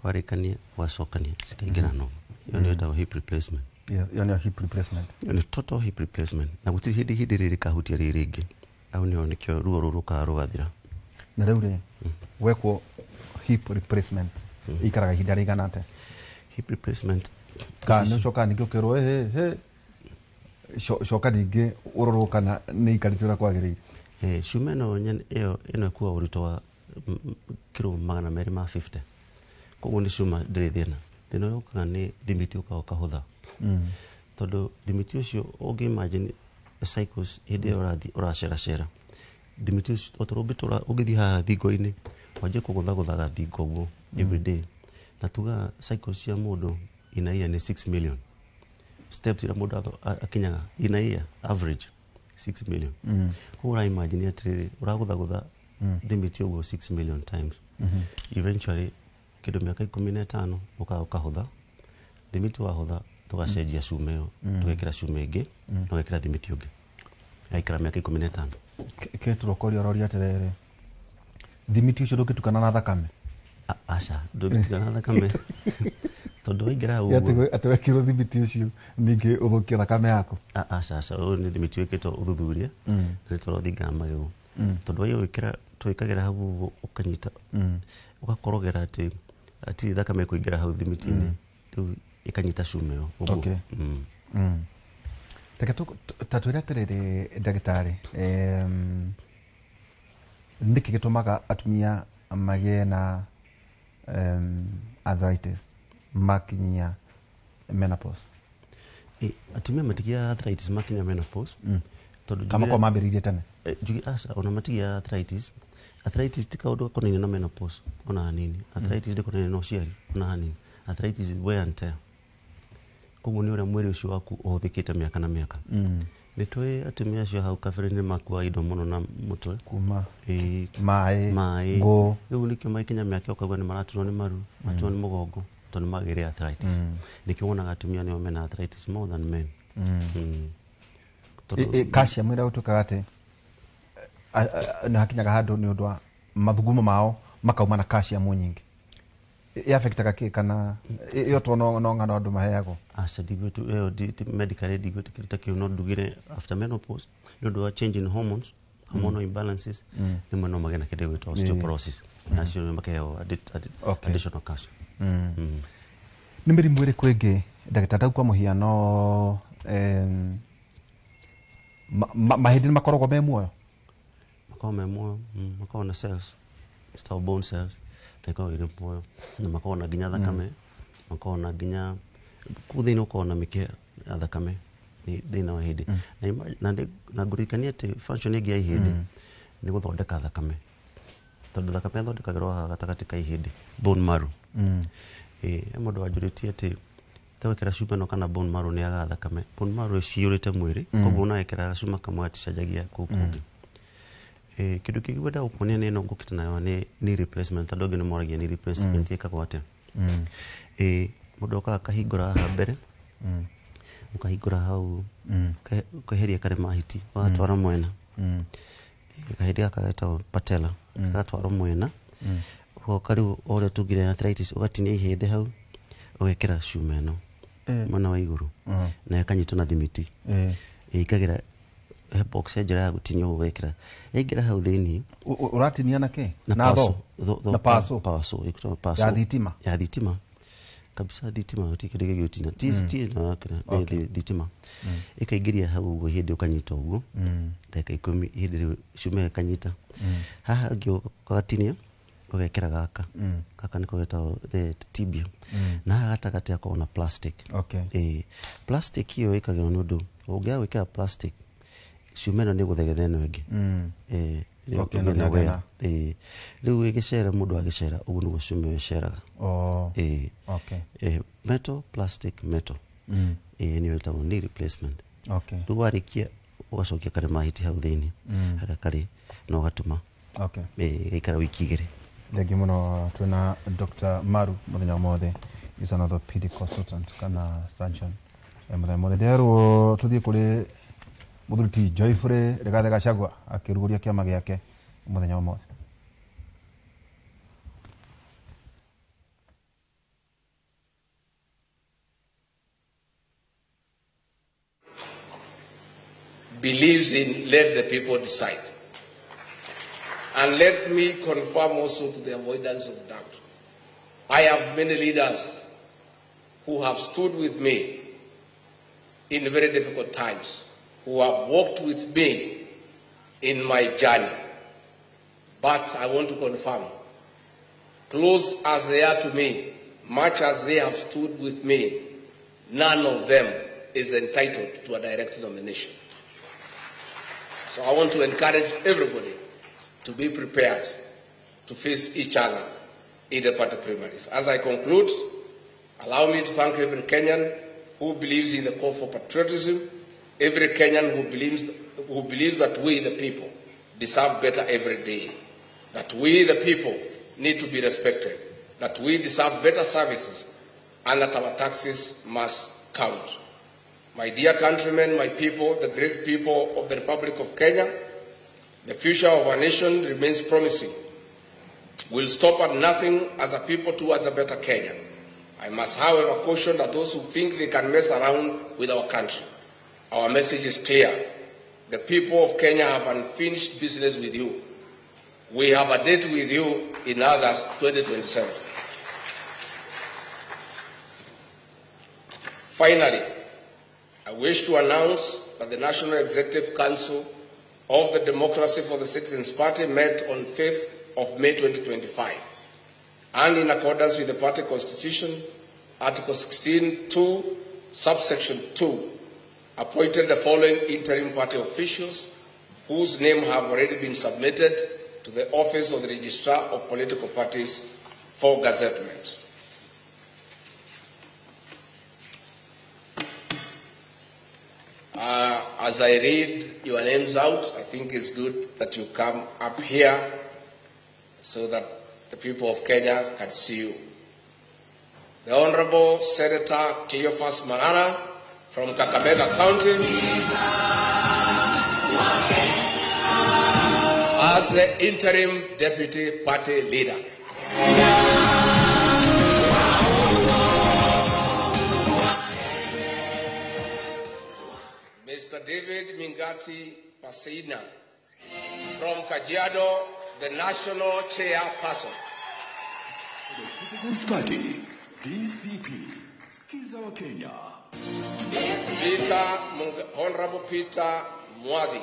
Warĩkania ũgacokania cikaingĩra no. Ĩyo nĩyo ĩtagwo hip replacement. Ĩyo nĩyo hip replacement. Ĩyo nĩ total hip replacement, na gũtirĩ hĩndĩ hĩndĩ rĩrĩ rĩkahutia rĩrĩ rĩngĩ. Hau nĩho nĩkĩo ruo rũu rũkaga rũgathira. Na rĩu rĩ, wekwo hip replacement ikaraga ihinda rĩigana atĩa? Hip replacement Kana nĩ ũcokaga ningĩ ũkerwo he he coka ningĩ ũrorwo kana nĩ ikarĩte ũrĩa kwagĩrĩire? Cuma ĩno nyene ĩyo ĩno ĩkuaga ũritũ wa kiro 250. Koguo nĩ cuma ndĩrĩ thĩna. Thĩna ũrĩa ũkaga nĩ thimiti ũkaga ũkahũtha. Tondũ thimiti ũcio ũngĩ imagine cycles hĩndĩ ĩrĩa ũrathiĩ ũraceracera, thimiti ũcio o ta ũrĩa ũngĩtũra ũngĩthiĩ haha thingo-inĩ wanjie kũgũthagũthaga thingo ũguo every day, na tugaga cycles cia mũndũ in a year nĩ 6 million steps iria mũndũ akinyaga in a year, average 6 million. Koguo ũra imagine atĩrĩrĩ, ũragũthagũtha thimiti ũguo 6 million times. Eventually kĩndũ mĩaka 15 ũkaga ũkahũtha thimiti, wahũtha tũgacenjia cuma ĩyo, tũgekĩra cuma ĩngĩ, tũgekĩra thimiti ũngĩ, ĩgaikara mĩaka 15. Kĩtũrokoria ũroria atĩrĩrĩ, thimiti ũcio ndũngĩtukana na thakame? Aca, ndũngĩtukana na thakame tondũ waingĩra hau ũguo. Atĩ wekĩrwo thimiti ũcio ningĩ ũthũkie thakame yaku? Aca, aca, ũyũ nĩ thimiti wĩkĩtwo ũthuthuria, na nĩ tũrothingaga magego, tondũ waiyo wĩkĩra twĩkagĩra hau ũguo ũkanyita, ũgakorogera atĩ atĩ thakame ĩkũingĩra hau thimiti-inĩ, rĩu ĩkanyita cuma ĩyo ũguo. Reke ta twĩre atĩrĩrĩ ndagĩtarĩ, nĩkĩ gĩtũmaga atumia magĩe na arthritis makinyia menopause? Atumia matigĩa arthritis makinya menopause, tondũ Kana makorwo mambĩrĩirie tene? Njuge aca, ona matigĩa arthritis. Arthritis ti kaũndũ gakonainie na menopause ona hanini. Arthritis ndĩkonainie na ũciari ona hanini. Arthritis is wear and tear. Koguo nĩ ũrĩa mwĩrĩ ũcio waku ũhũthĩkĩte mĩaka na mĩaka. Nĩ tũĩ atumia acio hau kabere nĩ makuaga indo mũno na mũtwe, kuma maĩ, maĩ, ngũ. Rĩu nĩkĩo makinya mĩaka ũkaigua nĩ maraturwo nĩ maru, maturwo nĩ mũgongo, tondũ nĩ magĩrĩ arthritis. Nĩkĩo wonaga atumia nĩo mena arthritis more than men. Calcium ĩrĩa gũtuĩkaga atĩ nĩ hakinyaga handũ nĩ ũndũ wa mathugumo mao makauma na calcium nyingĩ, ĩ-affectaga kĩ, kana ĩyo to no ng'ano andũ maheagwo? Aca, ndigwĩtu ĩyo medically ndigwĩtĩkĩra ta kĩu, no ndugire after menopause nĩ ũndũ wa change in hormones, hormonal imbalances, rĩmwe no magĩe na kĩndũ gĩgwĩtwo osteoporosis, nacio nĩ makĩheo additional calcium. Nĩ mĩrimũ ĩrĩkũ ĩngĩ ndagĩtarĩ, tau kwa mũhiano mahĩndĩ nĩ makoragwo me muoyo? Makoragwo me muoyo, makoragwo na cells, citagwo bone cells, na ikoragwo irĩ muoyo, na makoragwo na nginya thakame, makoragwo na nginya kũu thĩinĩ ũkoragwo na mĩkiha ya thakame thĩinĩ wa ihĩndĩ. Na ngũririkanie atĩ function ĩngĩ ya ihĩndĩ nĩ gũthondeka thakame, tondũ thakame ĩthondekagĩrwo haha gatagatĩ ka ihĩndĩ, bone marrow. He mũndũ wanjũrĩtie atĩ wekĩra cuma ĩno kana bone marrow nĩ yagaga thakame. Bone marrow ĩciyũrĩte mwĩrĩ, koguo ona wekĩra gacuma kamwe gaticenjagia kũu kũngĩ. Kĩndũ kĩngĩ ngwenda gũkuonia nĩ ĩno ngũkĩte nayo nĩ knee replacement, andũ angĩ nĩ moragia knee replacement ĩkagwo atĩa. Mũndũ okaga akahingũra haha mbere, ũkahingũra hau, ũkeheria karema hiti, ũgatwara mwena. Kahĩndĩ gaka getagwo patella, gagatwarwo mwena. Ũgoka rĩu o ũrĩa tungire arthritis, ũgatinia ihĩndĩ hau, ũgekĩra cuma ĩno mwena wa igũrũ, na ĩkanyitwo na thimiti. Ĩkagĩra he box ya njĩra ya gũtinia ũguo ũgekĩra, yaingĩra hau thĩinĩ. Ũratinia na kĩ? Na Na paso. tho? Na paso? Paso, ĩkĩtwo paso. Ya thitima? Ya thitima kabisa, thitima gũtirĩ kĩndũ kĩngĩ gũtinia. Ti ĩno ya kĩrĩa, nĩ thitima. Ĩkaingĩria hau ũguo ihĩndĩ ũkanyita ũguo ndagĩka 10, ihĩndĩ rĩu cuma ĩyo ĩkanyita. Haha ũngĩ ũgatinia ũgekĩra gaka, gaka nĩko getagwo the tibia, na haha gatagatĩ hakoragwo na plastic. Plastic ĩyo ĩkagĩrwo nĩ ũndũ ũngĩaga gwĩkĩra plastic, cuma ĩno nĩ ĩgũthegetha ĩno ĩngĩ. Rĩu No ũngĩona nĩagĩa wea. Rĩu ĩgĩcera, mũndũ agĩcera ũguo nĩguo cuma ĩyo ĩceraga. Metal, plastic, metal. Nĩyo ĩtagwo knee replacement. Rĩu warĩkia ũgacokia karema hiti hau thĩinĩ, harĩa karĩ, na ũgatuma. Ĩgaikara wiki 2. Thengiũ mũno. Twĩna Dr. Maru mũthenya ũmũthĩ, is an orthopedic consultant kana surgeon. Mũthenya ũmũthĩ nderwo tũthiĩ kũrĩ Muthuri ti Joyfrey Rigathi Gachagua akiruguria kiama giake muthenya wa mothe. Believes in let the people decide. And let me confirm also to the avoidance of doubt. I have many leaders who have stood with me in very difficult times, who have walked with me in my journey. But I want to confirm, close as they are to me, much as they have stood with me, none of them is entitled to a direct nomination. So I want to encourage everybody to be prepared to face each other in the party primaries. As I conclude, allow me to thank every Kenyan who believes in the call for patriotism, every Kenyan who believes that we, the people, deserve better every day, that we, the people, need to be respected, that we deserve better services, and that our taxes must count. My dear countrymen, my people, the great people of the Republic of Kenya, the future of our nation remains promising. We'll stop at nothing as a people towards a better Kenya. I must, however, caution that those who think they can mess around with our country. Our message is clear. The people of Kenya have unfinished business with you. We have a date with you in August 2027. Finally, I wish to announce that the National Executive Council of the Democracy for the Citizens Party met on 5th of May 2025, and in accordance with the party constitution, Article 16(2), subsection 2, appointed the following interim party officials whose names have already been submitted to the Office of the Registrar of Political Parties for gazettement. As I read your names out, I think it's good that you come up here so that the people of Kenya can see you. The Honorable Senator Cleophas Malala from Kakamega County as the interim deputy party leader. Mr. David Mingati Pasina from Kajiado, the national chairperson. The Citizens Party, DCP, Skiza wa Kenya. Honorable Peter Mwathi,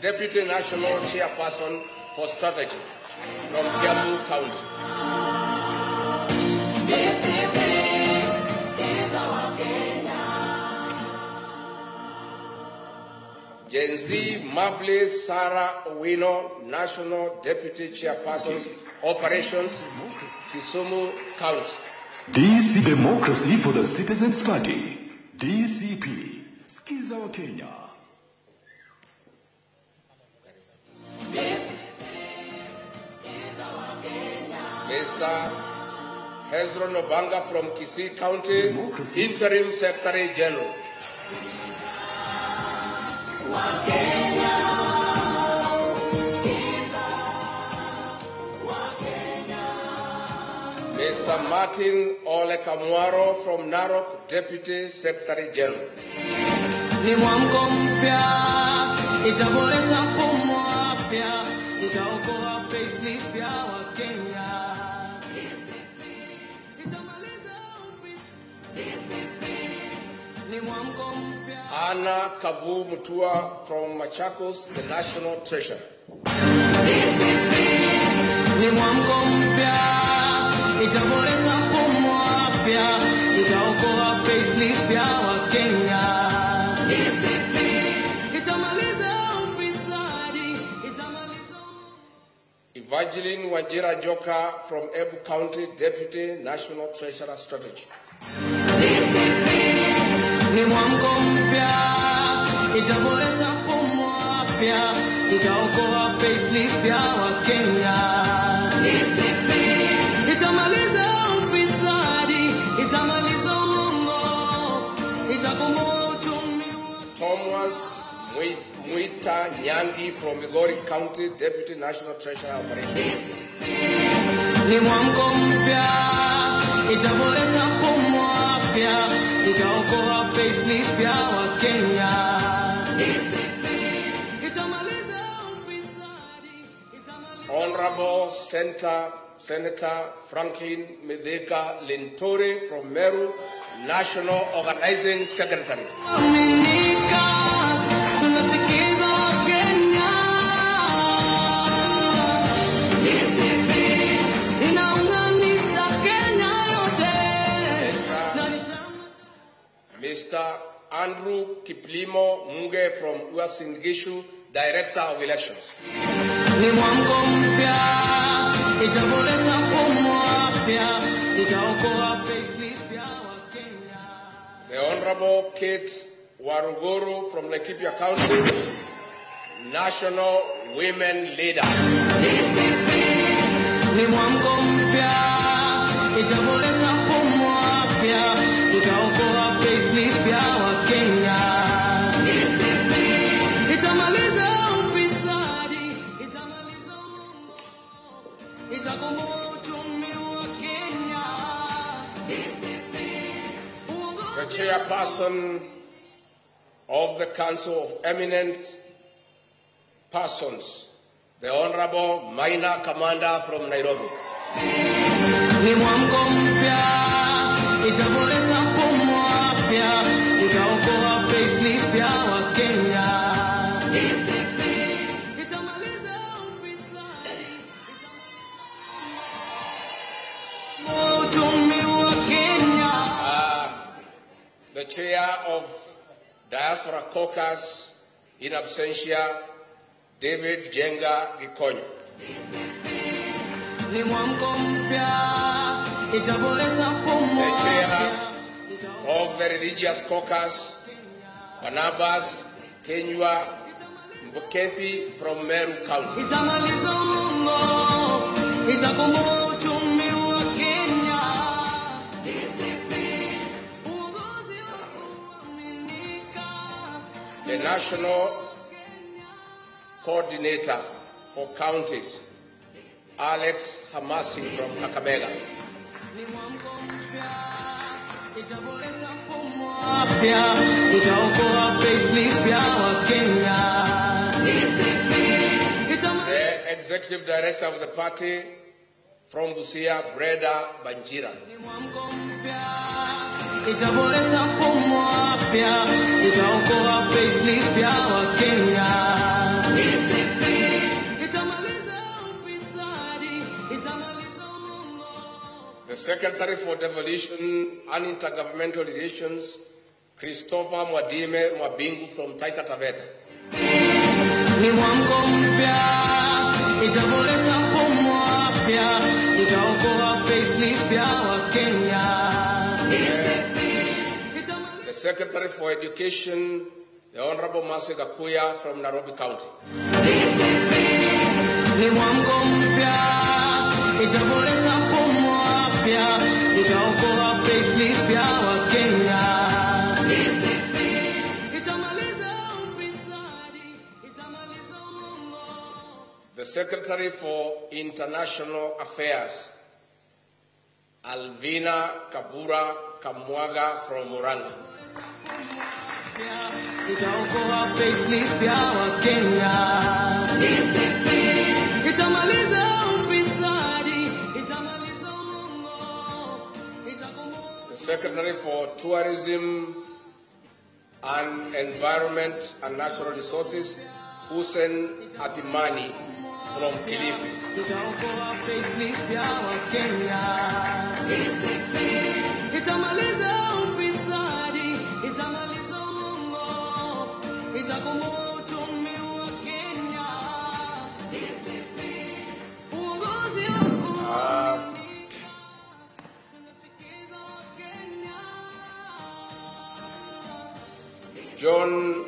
Deputy National Chairperson for Strategy from Kiambu County. DCP, Skiza wa Kenya. Gen Z Mable Sarah Owino, National Deputy Chairperson, Operations, Kisumu County. DC Democracy for the Citizens Party, DCP, Skiza wa Kenya. Mr. Hezron Obanga from Kisii County, Interim Secretary General. Mr. Martin Ole Kamwaro from Narok, Deputy Secretary General. Ni mwamko mpya, itaboresha mfumo wa afya, itaokoa payslip ya Wakenya. Ni mwamko mpya. Anna Kavu Mutua from Machakos, the National Treasurer. Ni mwamko mpya, itaboresha mfumo wa afya, itaokoa payslip ya Wakenya. Itamaliza ufisadi, itamaliza. Evangeline Wajira Joka from Embu County, Deputy National Treasurer Strategy. Ni mwamko mpya, itaboresha mfumo wa afya, itaokoa payslip ya Wakenya. Itamaliza ufisadi, itamaliza uongo, itakomboa uchumi. Tom Francis Mwita Nyangi from Migori County, Deputy National Treasurer Operations. Ni mwamko mpya, itaboresha mfumo wa afya, itaokoa payslip ya Wakenya. Itamaliza ufisadi. Honorable Senator Franklin Medeka Linturi from Meru, National Organizing Secretary. Aminika, tunasikiza Wakenya. Inaunganisha Kenya yote. Na ni chama Mr. Andrew Kiplimo Muge from Uasin Gishu, Director of Elections. Ni mwamko mpya, itaboresha mfumo wa afya, itaokoa payslip ya Wakenya. The Honorable Kate Waruguru from Laikipia County, National Women Leader. Ni mwamko mpya, itaboresha mfumo wa afya, itaokoa payslip ya Wakenya. Itamaliza ufisadi, itamaliza uongo, itakomboa uchumi wa Kenya. The Chairperson of the Council of Eminent Persons, the Honorable Minor Commander from Nairobi. Ni mwamko mpya, itaboresha mfumo wa afya, itaokoa payslip ya Wakenya. Itamaliza ufisadi, itakomboa uchumi wa Kenya. The Chair of Diaspora Caucus in absentia, David Jenga Gikonyo. Ni mwamko mpya, itaboresha mfumo The wa Chair afya. of the Religious Caucus, Barnabas Kenywa Mbukethi from Meru County. Itamaliza uongo, itakomboa uchumi wa Kenya. Uongozi wa kuaminika. The National Coordinator for Counties, Alex Hamasi from Kakamega. Ni mwamko mpya, itaboresha mfumo wa afya, itaokoa payslip ya Wakenya. The Executive Director of the party from Busia, Breda Banjira. Ni mwamko mpya, itaboresha mfumo wa afya, itaokoa payslip ya Wakenya. Itamaliza ufisadi, itamaliza uongo. The Secretary for Devolution and Intergovernmental Relations, Christopher Mwadime Mwabingu from Taita Taveta. Ni mwamko mpya, itaboresha mfumo wa afya, itaokoa payslip ya Wakenya. The Secretary for Education, the Honorable Mercy Gakuya from Nairobi County. Ni mwamko mpya, itaboresha mfumo wa afya, itaokoa payslip ya Wakenya. Itamaliza ufisadi, itamaliza uongo. The Secretary for International Affairs, Alvina Kabura Kamwaga from Murang'a. Itaokoa payslip ya Wakenya. Itamaliza ufisadi, itamaliza uongo, itakomboa The Secretary for Tourism and Environment and Natural Resources, Hussein Athimani from Kilifi. Itaokoa payslip ya Wakenya. Itamaliza ufisadi, itamaliza uongo, itakomboa uchumi wa Kenya. Uongozi wa kuaminika, Wakenya. John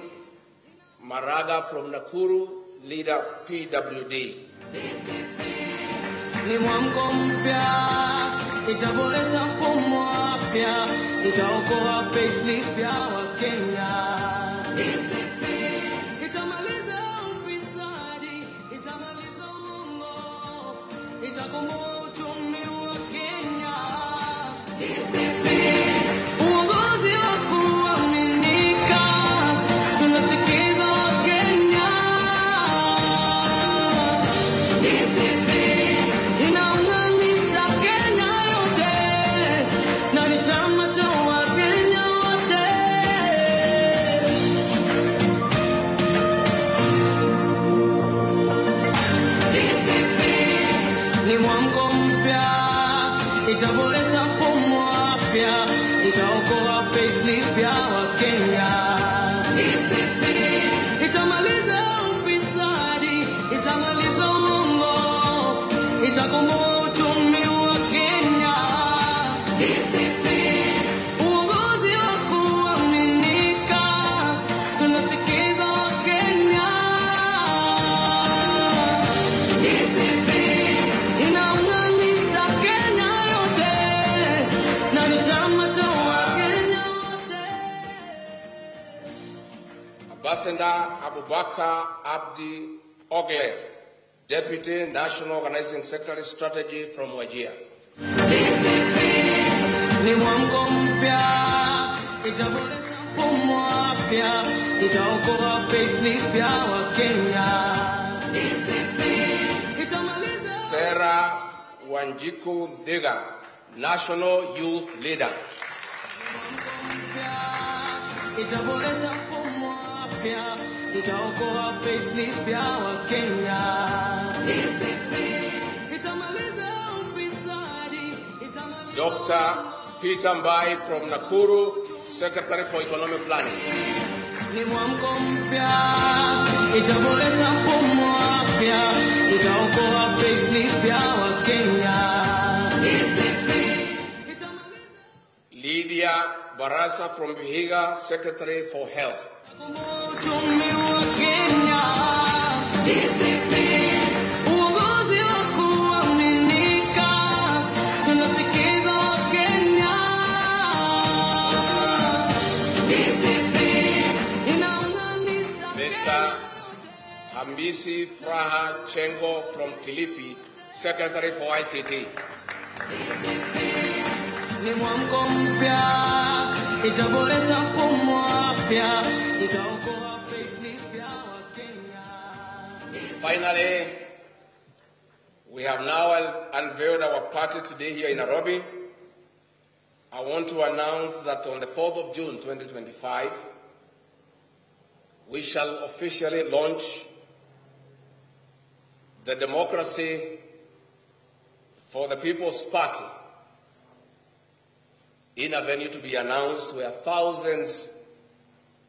Maraga from Nakuru, leader PWD. Ni mwamko mpya, itaboresha mfumo wa afya, itaokoa payslip ya Wakenya. Itaokoa payslip ya Wakenya. DCP itamaliza ufisadi, itamaliza uongo, itakomboa uchumi wa Kenya. DCP uongozi wa kuaminika, tunasikiza Wakenya. DCP inaunganisha Kenya yote na ni chama cha Wakenya. Ambassador Abubakar Abdi Ogle, Deputy National Organizing Secretary Strategy from Wajir. Ni mwamko mpya, itaboresha mfumo wa afya, itaokoa payslip ya Wakenya. DCP itamaliza Sarah Wanjiku Diga, National Youth Leader. itaboresha mfumo wa afya, itaokoa payslip ya Wakenya. DCP itamaliza ufisadi, itamaliza Dr. Peter Mbai from Nakuru, Secretary for Economic Planning. ni mwamko mpya, itaboresha mfumo wa afya, itaokoa payslip ya Wakenya. DCP Lydia Barasa from Vihiga, Secretary for Health. uchumi wa Kenya. DCP uongozi wa kuaminika, tunasikiza Wakenya. DCP inaunganisha Mr. Hamisi Fraha Chengo from Kilifi, Secretary for ICT. ni mwamko mpya, itaboresha mfumo wa afya, itaokoa payslip ya Wakenya. Finally, we have now unveiled our party today here in Nairobi. I want to announce that on the 4th of June 2025, we shall officially launch the Democracy for the People's Party in a venue to be announced where thousands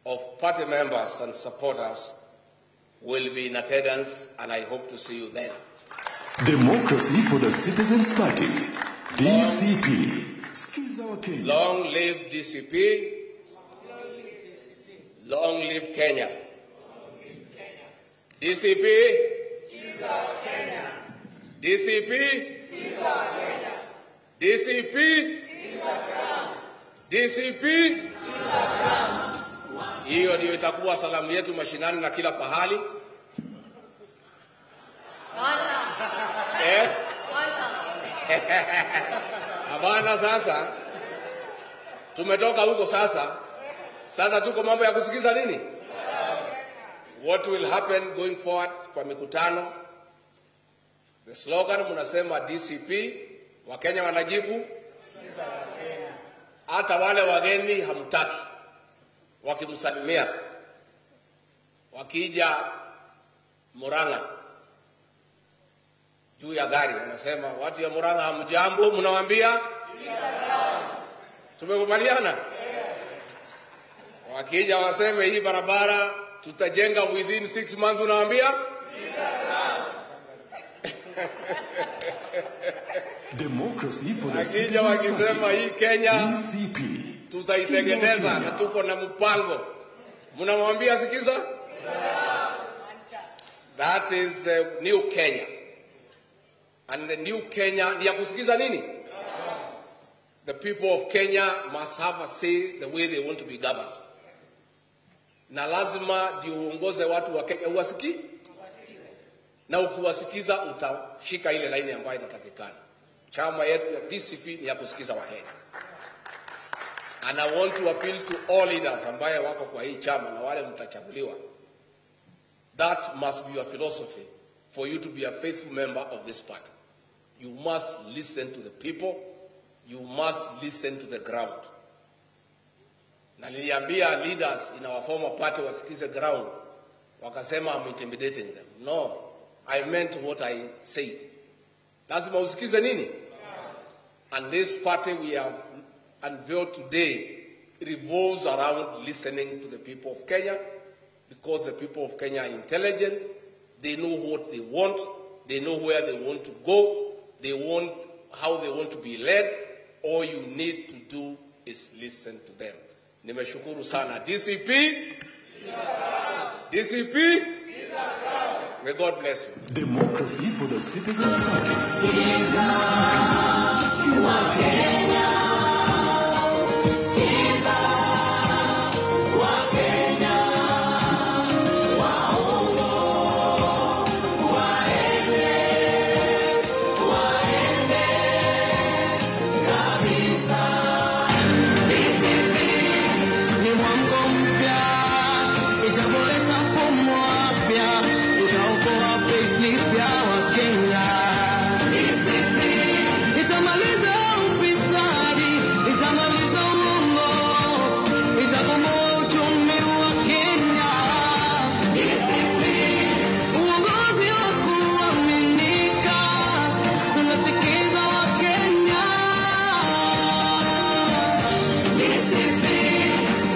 of party members and supporters will be in attendance, and I hope to see you then. Democracy for the Citizens Party, DCP. Skiza Wakenya. Long live DCP. Long live Kenya. DCP. DCP. DCP. DCP. Hiyo ndio itakuwa salamu yetu mashinani na kila pahali. Eh? Hapana, sasa tumetoka huko sasa. Sasa tuko mambo ya kusikiza nini? What will happen going forward kwa mikutano? The slogan mnasema DCP, Wakenya wanajibu hata wale wageni hamtaki wakimsalimia, wakija Murang'a juu ya gari wanasema watu ya Murang'a hamjambo, mnawaambia tumekubaliana. Wakija waseme hii barabara tutajenga within 6 months, unawaambia Democracy for the Wakija Citizens wakisema Party, hii Kenya DCP. tutaitengeneza na tuko na mpango, mnamwambia sikiza. That is new Kenya. And the new Kenya ni ya kusikiza nini? The people of Kenya must have a say the way they want to be governed. Na lazima ndio uongoze watu wa Kenya uwasikii, na ukiwasikiza utashika ile laini ambayo inatakikana. Chama yetu ya DCP ni ya kusikiza Wakenya. And I want to appeal to all leaders ambaye wako kwa hii chama na wale mtachaguliwa. That must be your philosophy for you to be a faithful member of this party. You must listen to the people. You must listen to the ground. Na niliambia leaders in our former party wasikize ground. Wakasema I'm intimidating them. No, I meant what I said. Lazima usikize nini? And this party we have unveiled today revolves around listening to the people of Kenya, because the people of Kenya are intelligent, they know what they want, they know where they want to go, they want how they want to be led. All you need to do is listen to them. Nimeshukuru sana. DCP? DCP? May God bless you. Democracy for the Citizens Party. Ni mwamko mpya, itaboresha mfumo wa afya, itaokoa payslip ya Wakenya. Itamaliza ufisadi, itamaliza uongo, itakomboa uchumi wa Kenya. Uongozi wa kuaminika, tunasikiza Wakenya.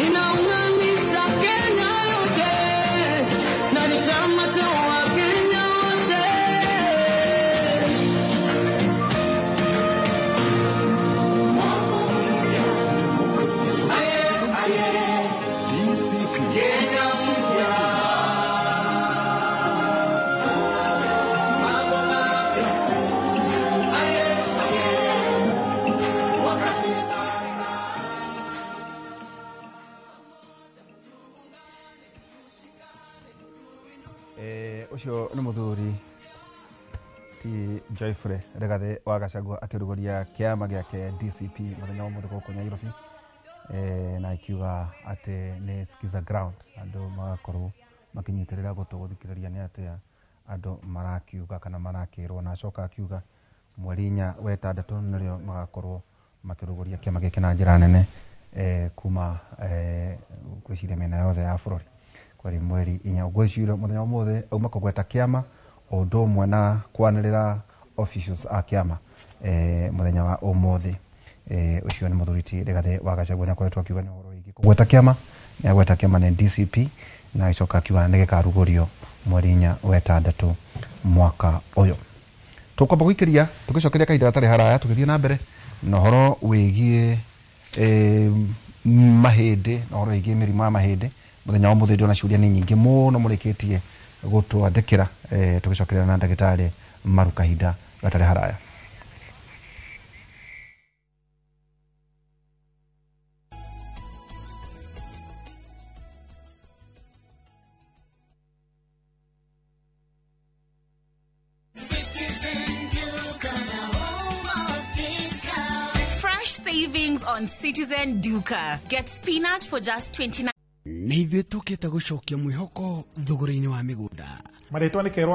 Inaunganisha Kenya yote na ni chama cha Wakenya wote. Democracy for the Citizens Party. DCP. Kenya mpya. Mambo mapya. Aye, aye. Wakati Ũcio nĩ mũthuri ti Joyfrey Rigathĩ wa Gachagua akĩrugũria kĩama gĩake DCP mũthenya wa ũmũthĩ gũkũ Nairobi, na akiuga atĩ nĩ skiza ground, andũ magakorwo makĩnyitĩrĩra gũtũ gũthikĩrĩria nĩ atĩa andũ marakiuga kana marakĩrwo, na acoka akiuga mweri 4 wa 6 nĩrĩo magakorwo makĩrugũria kĩama gĩkĩ na njĩra nene, kuma ngwĩciria mĩena yothe ya bũrũri kweri mweri 4. Ngwĩciria mũthenya wa ũmũthĩ auma kũgweta kĩama o ũndũ ũmwe na kwanĩrĩra officials a kĩama, mũthenya wa ũmũthĩ. Ũcio nĩ mũthuri ti Rigathĩ wa Gachagua, nĩ akoretwo akiuga nĩ ũhoro wĩgiĩ kũgweta kĩama, nĩ agweta kĩama nĩ DCP, na agĩcoka akiuga nĩ gĩkarugũrio mweri 4 wa 6 mwaka ũyũ. Tũkwamba gũikĩria tũgĩcokeria kahinda gatarĩ haraya tũgĩthiĩ na mbere na ũhoro wĩgiĩ mahĩndĩ na ũhoro wĩgiĩ mĩrimũ ya mahĩndĩ. Mũthenya wa ũmũthĩ ndĩrona ciũria nĩ nyingĩ mũno mũrĩkĩtie gũtwandĩkĩra, tũgĩcokeria na ndagĩtarĩ Maru kahinda gatarĩ haraya. Citizen Duka, the home of discount. Fresh savings on Citizen Duka. Get spinach for just 29. Nĩ ithuĩ tũkĩte gũcokia mwĩhoko thogora-inĩ wa mĩgũnda. Marĩtwa nĩ kerwo.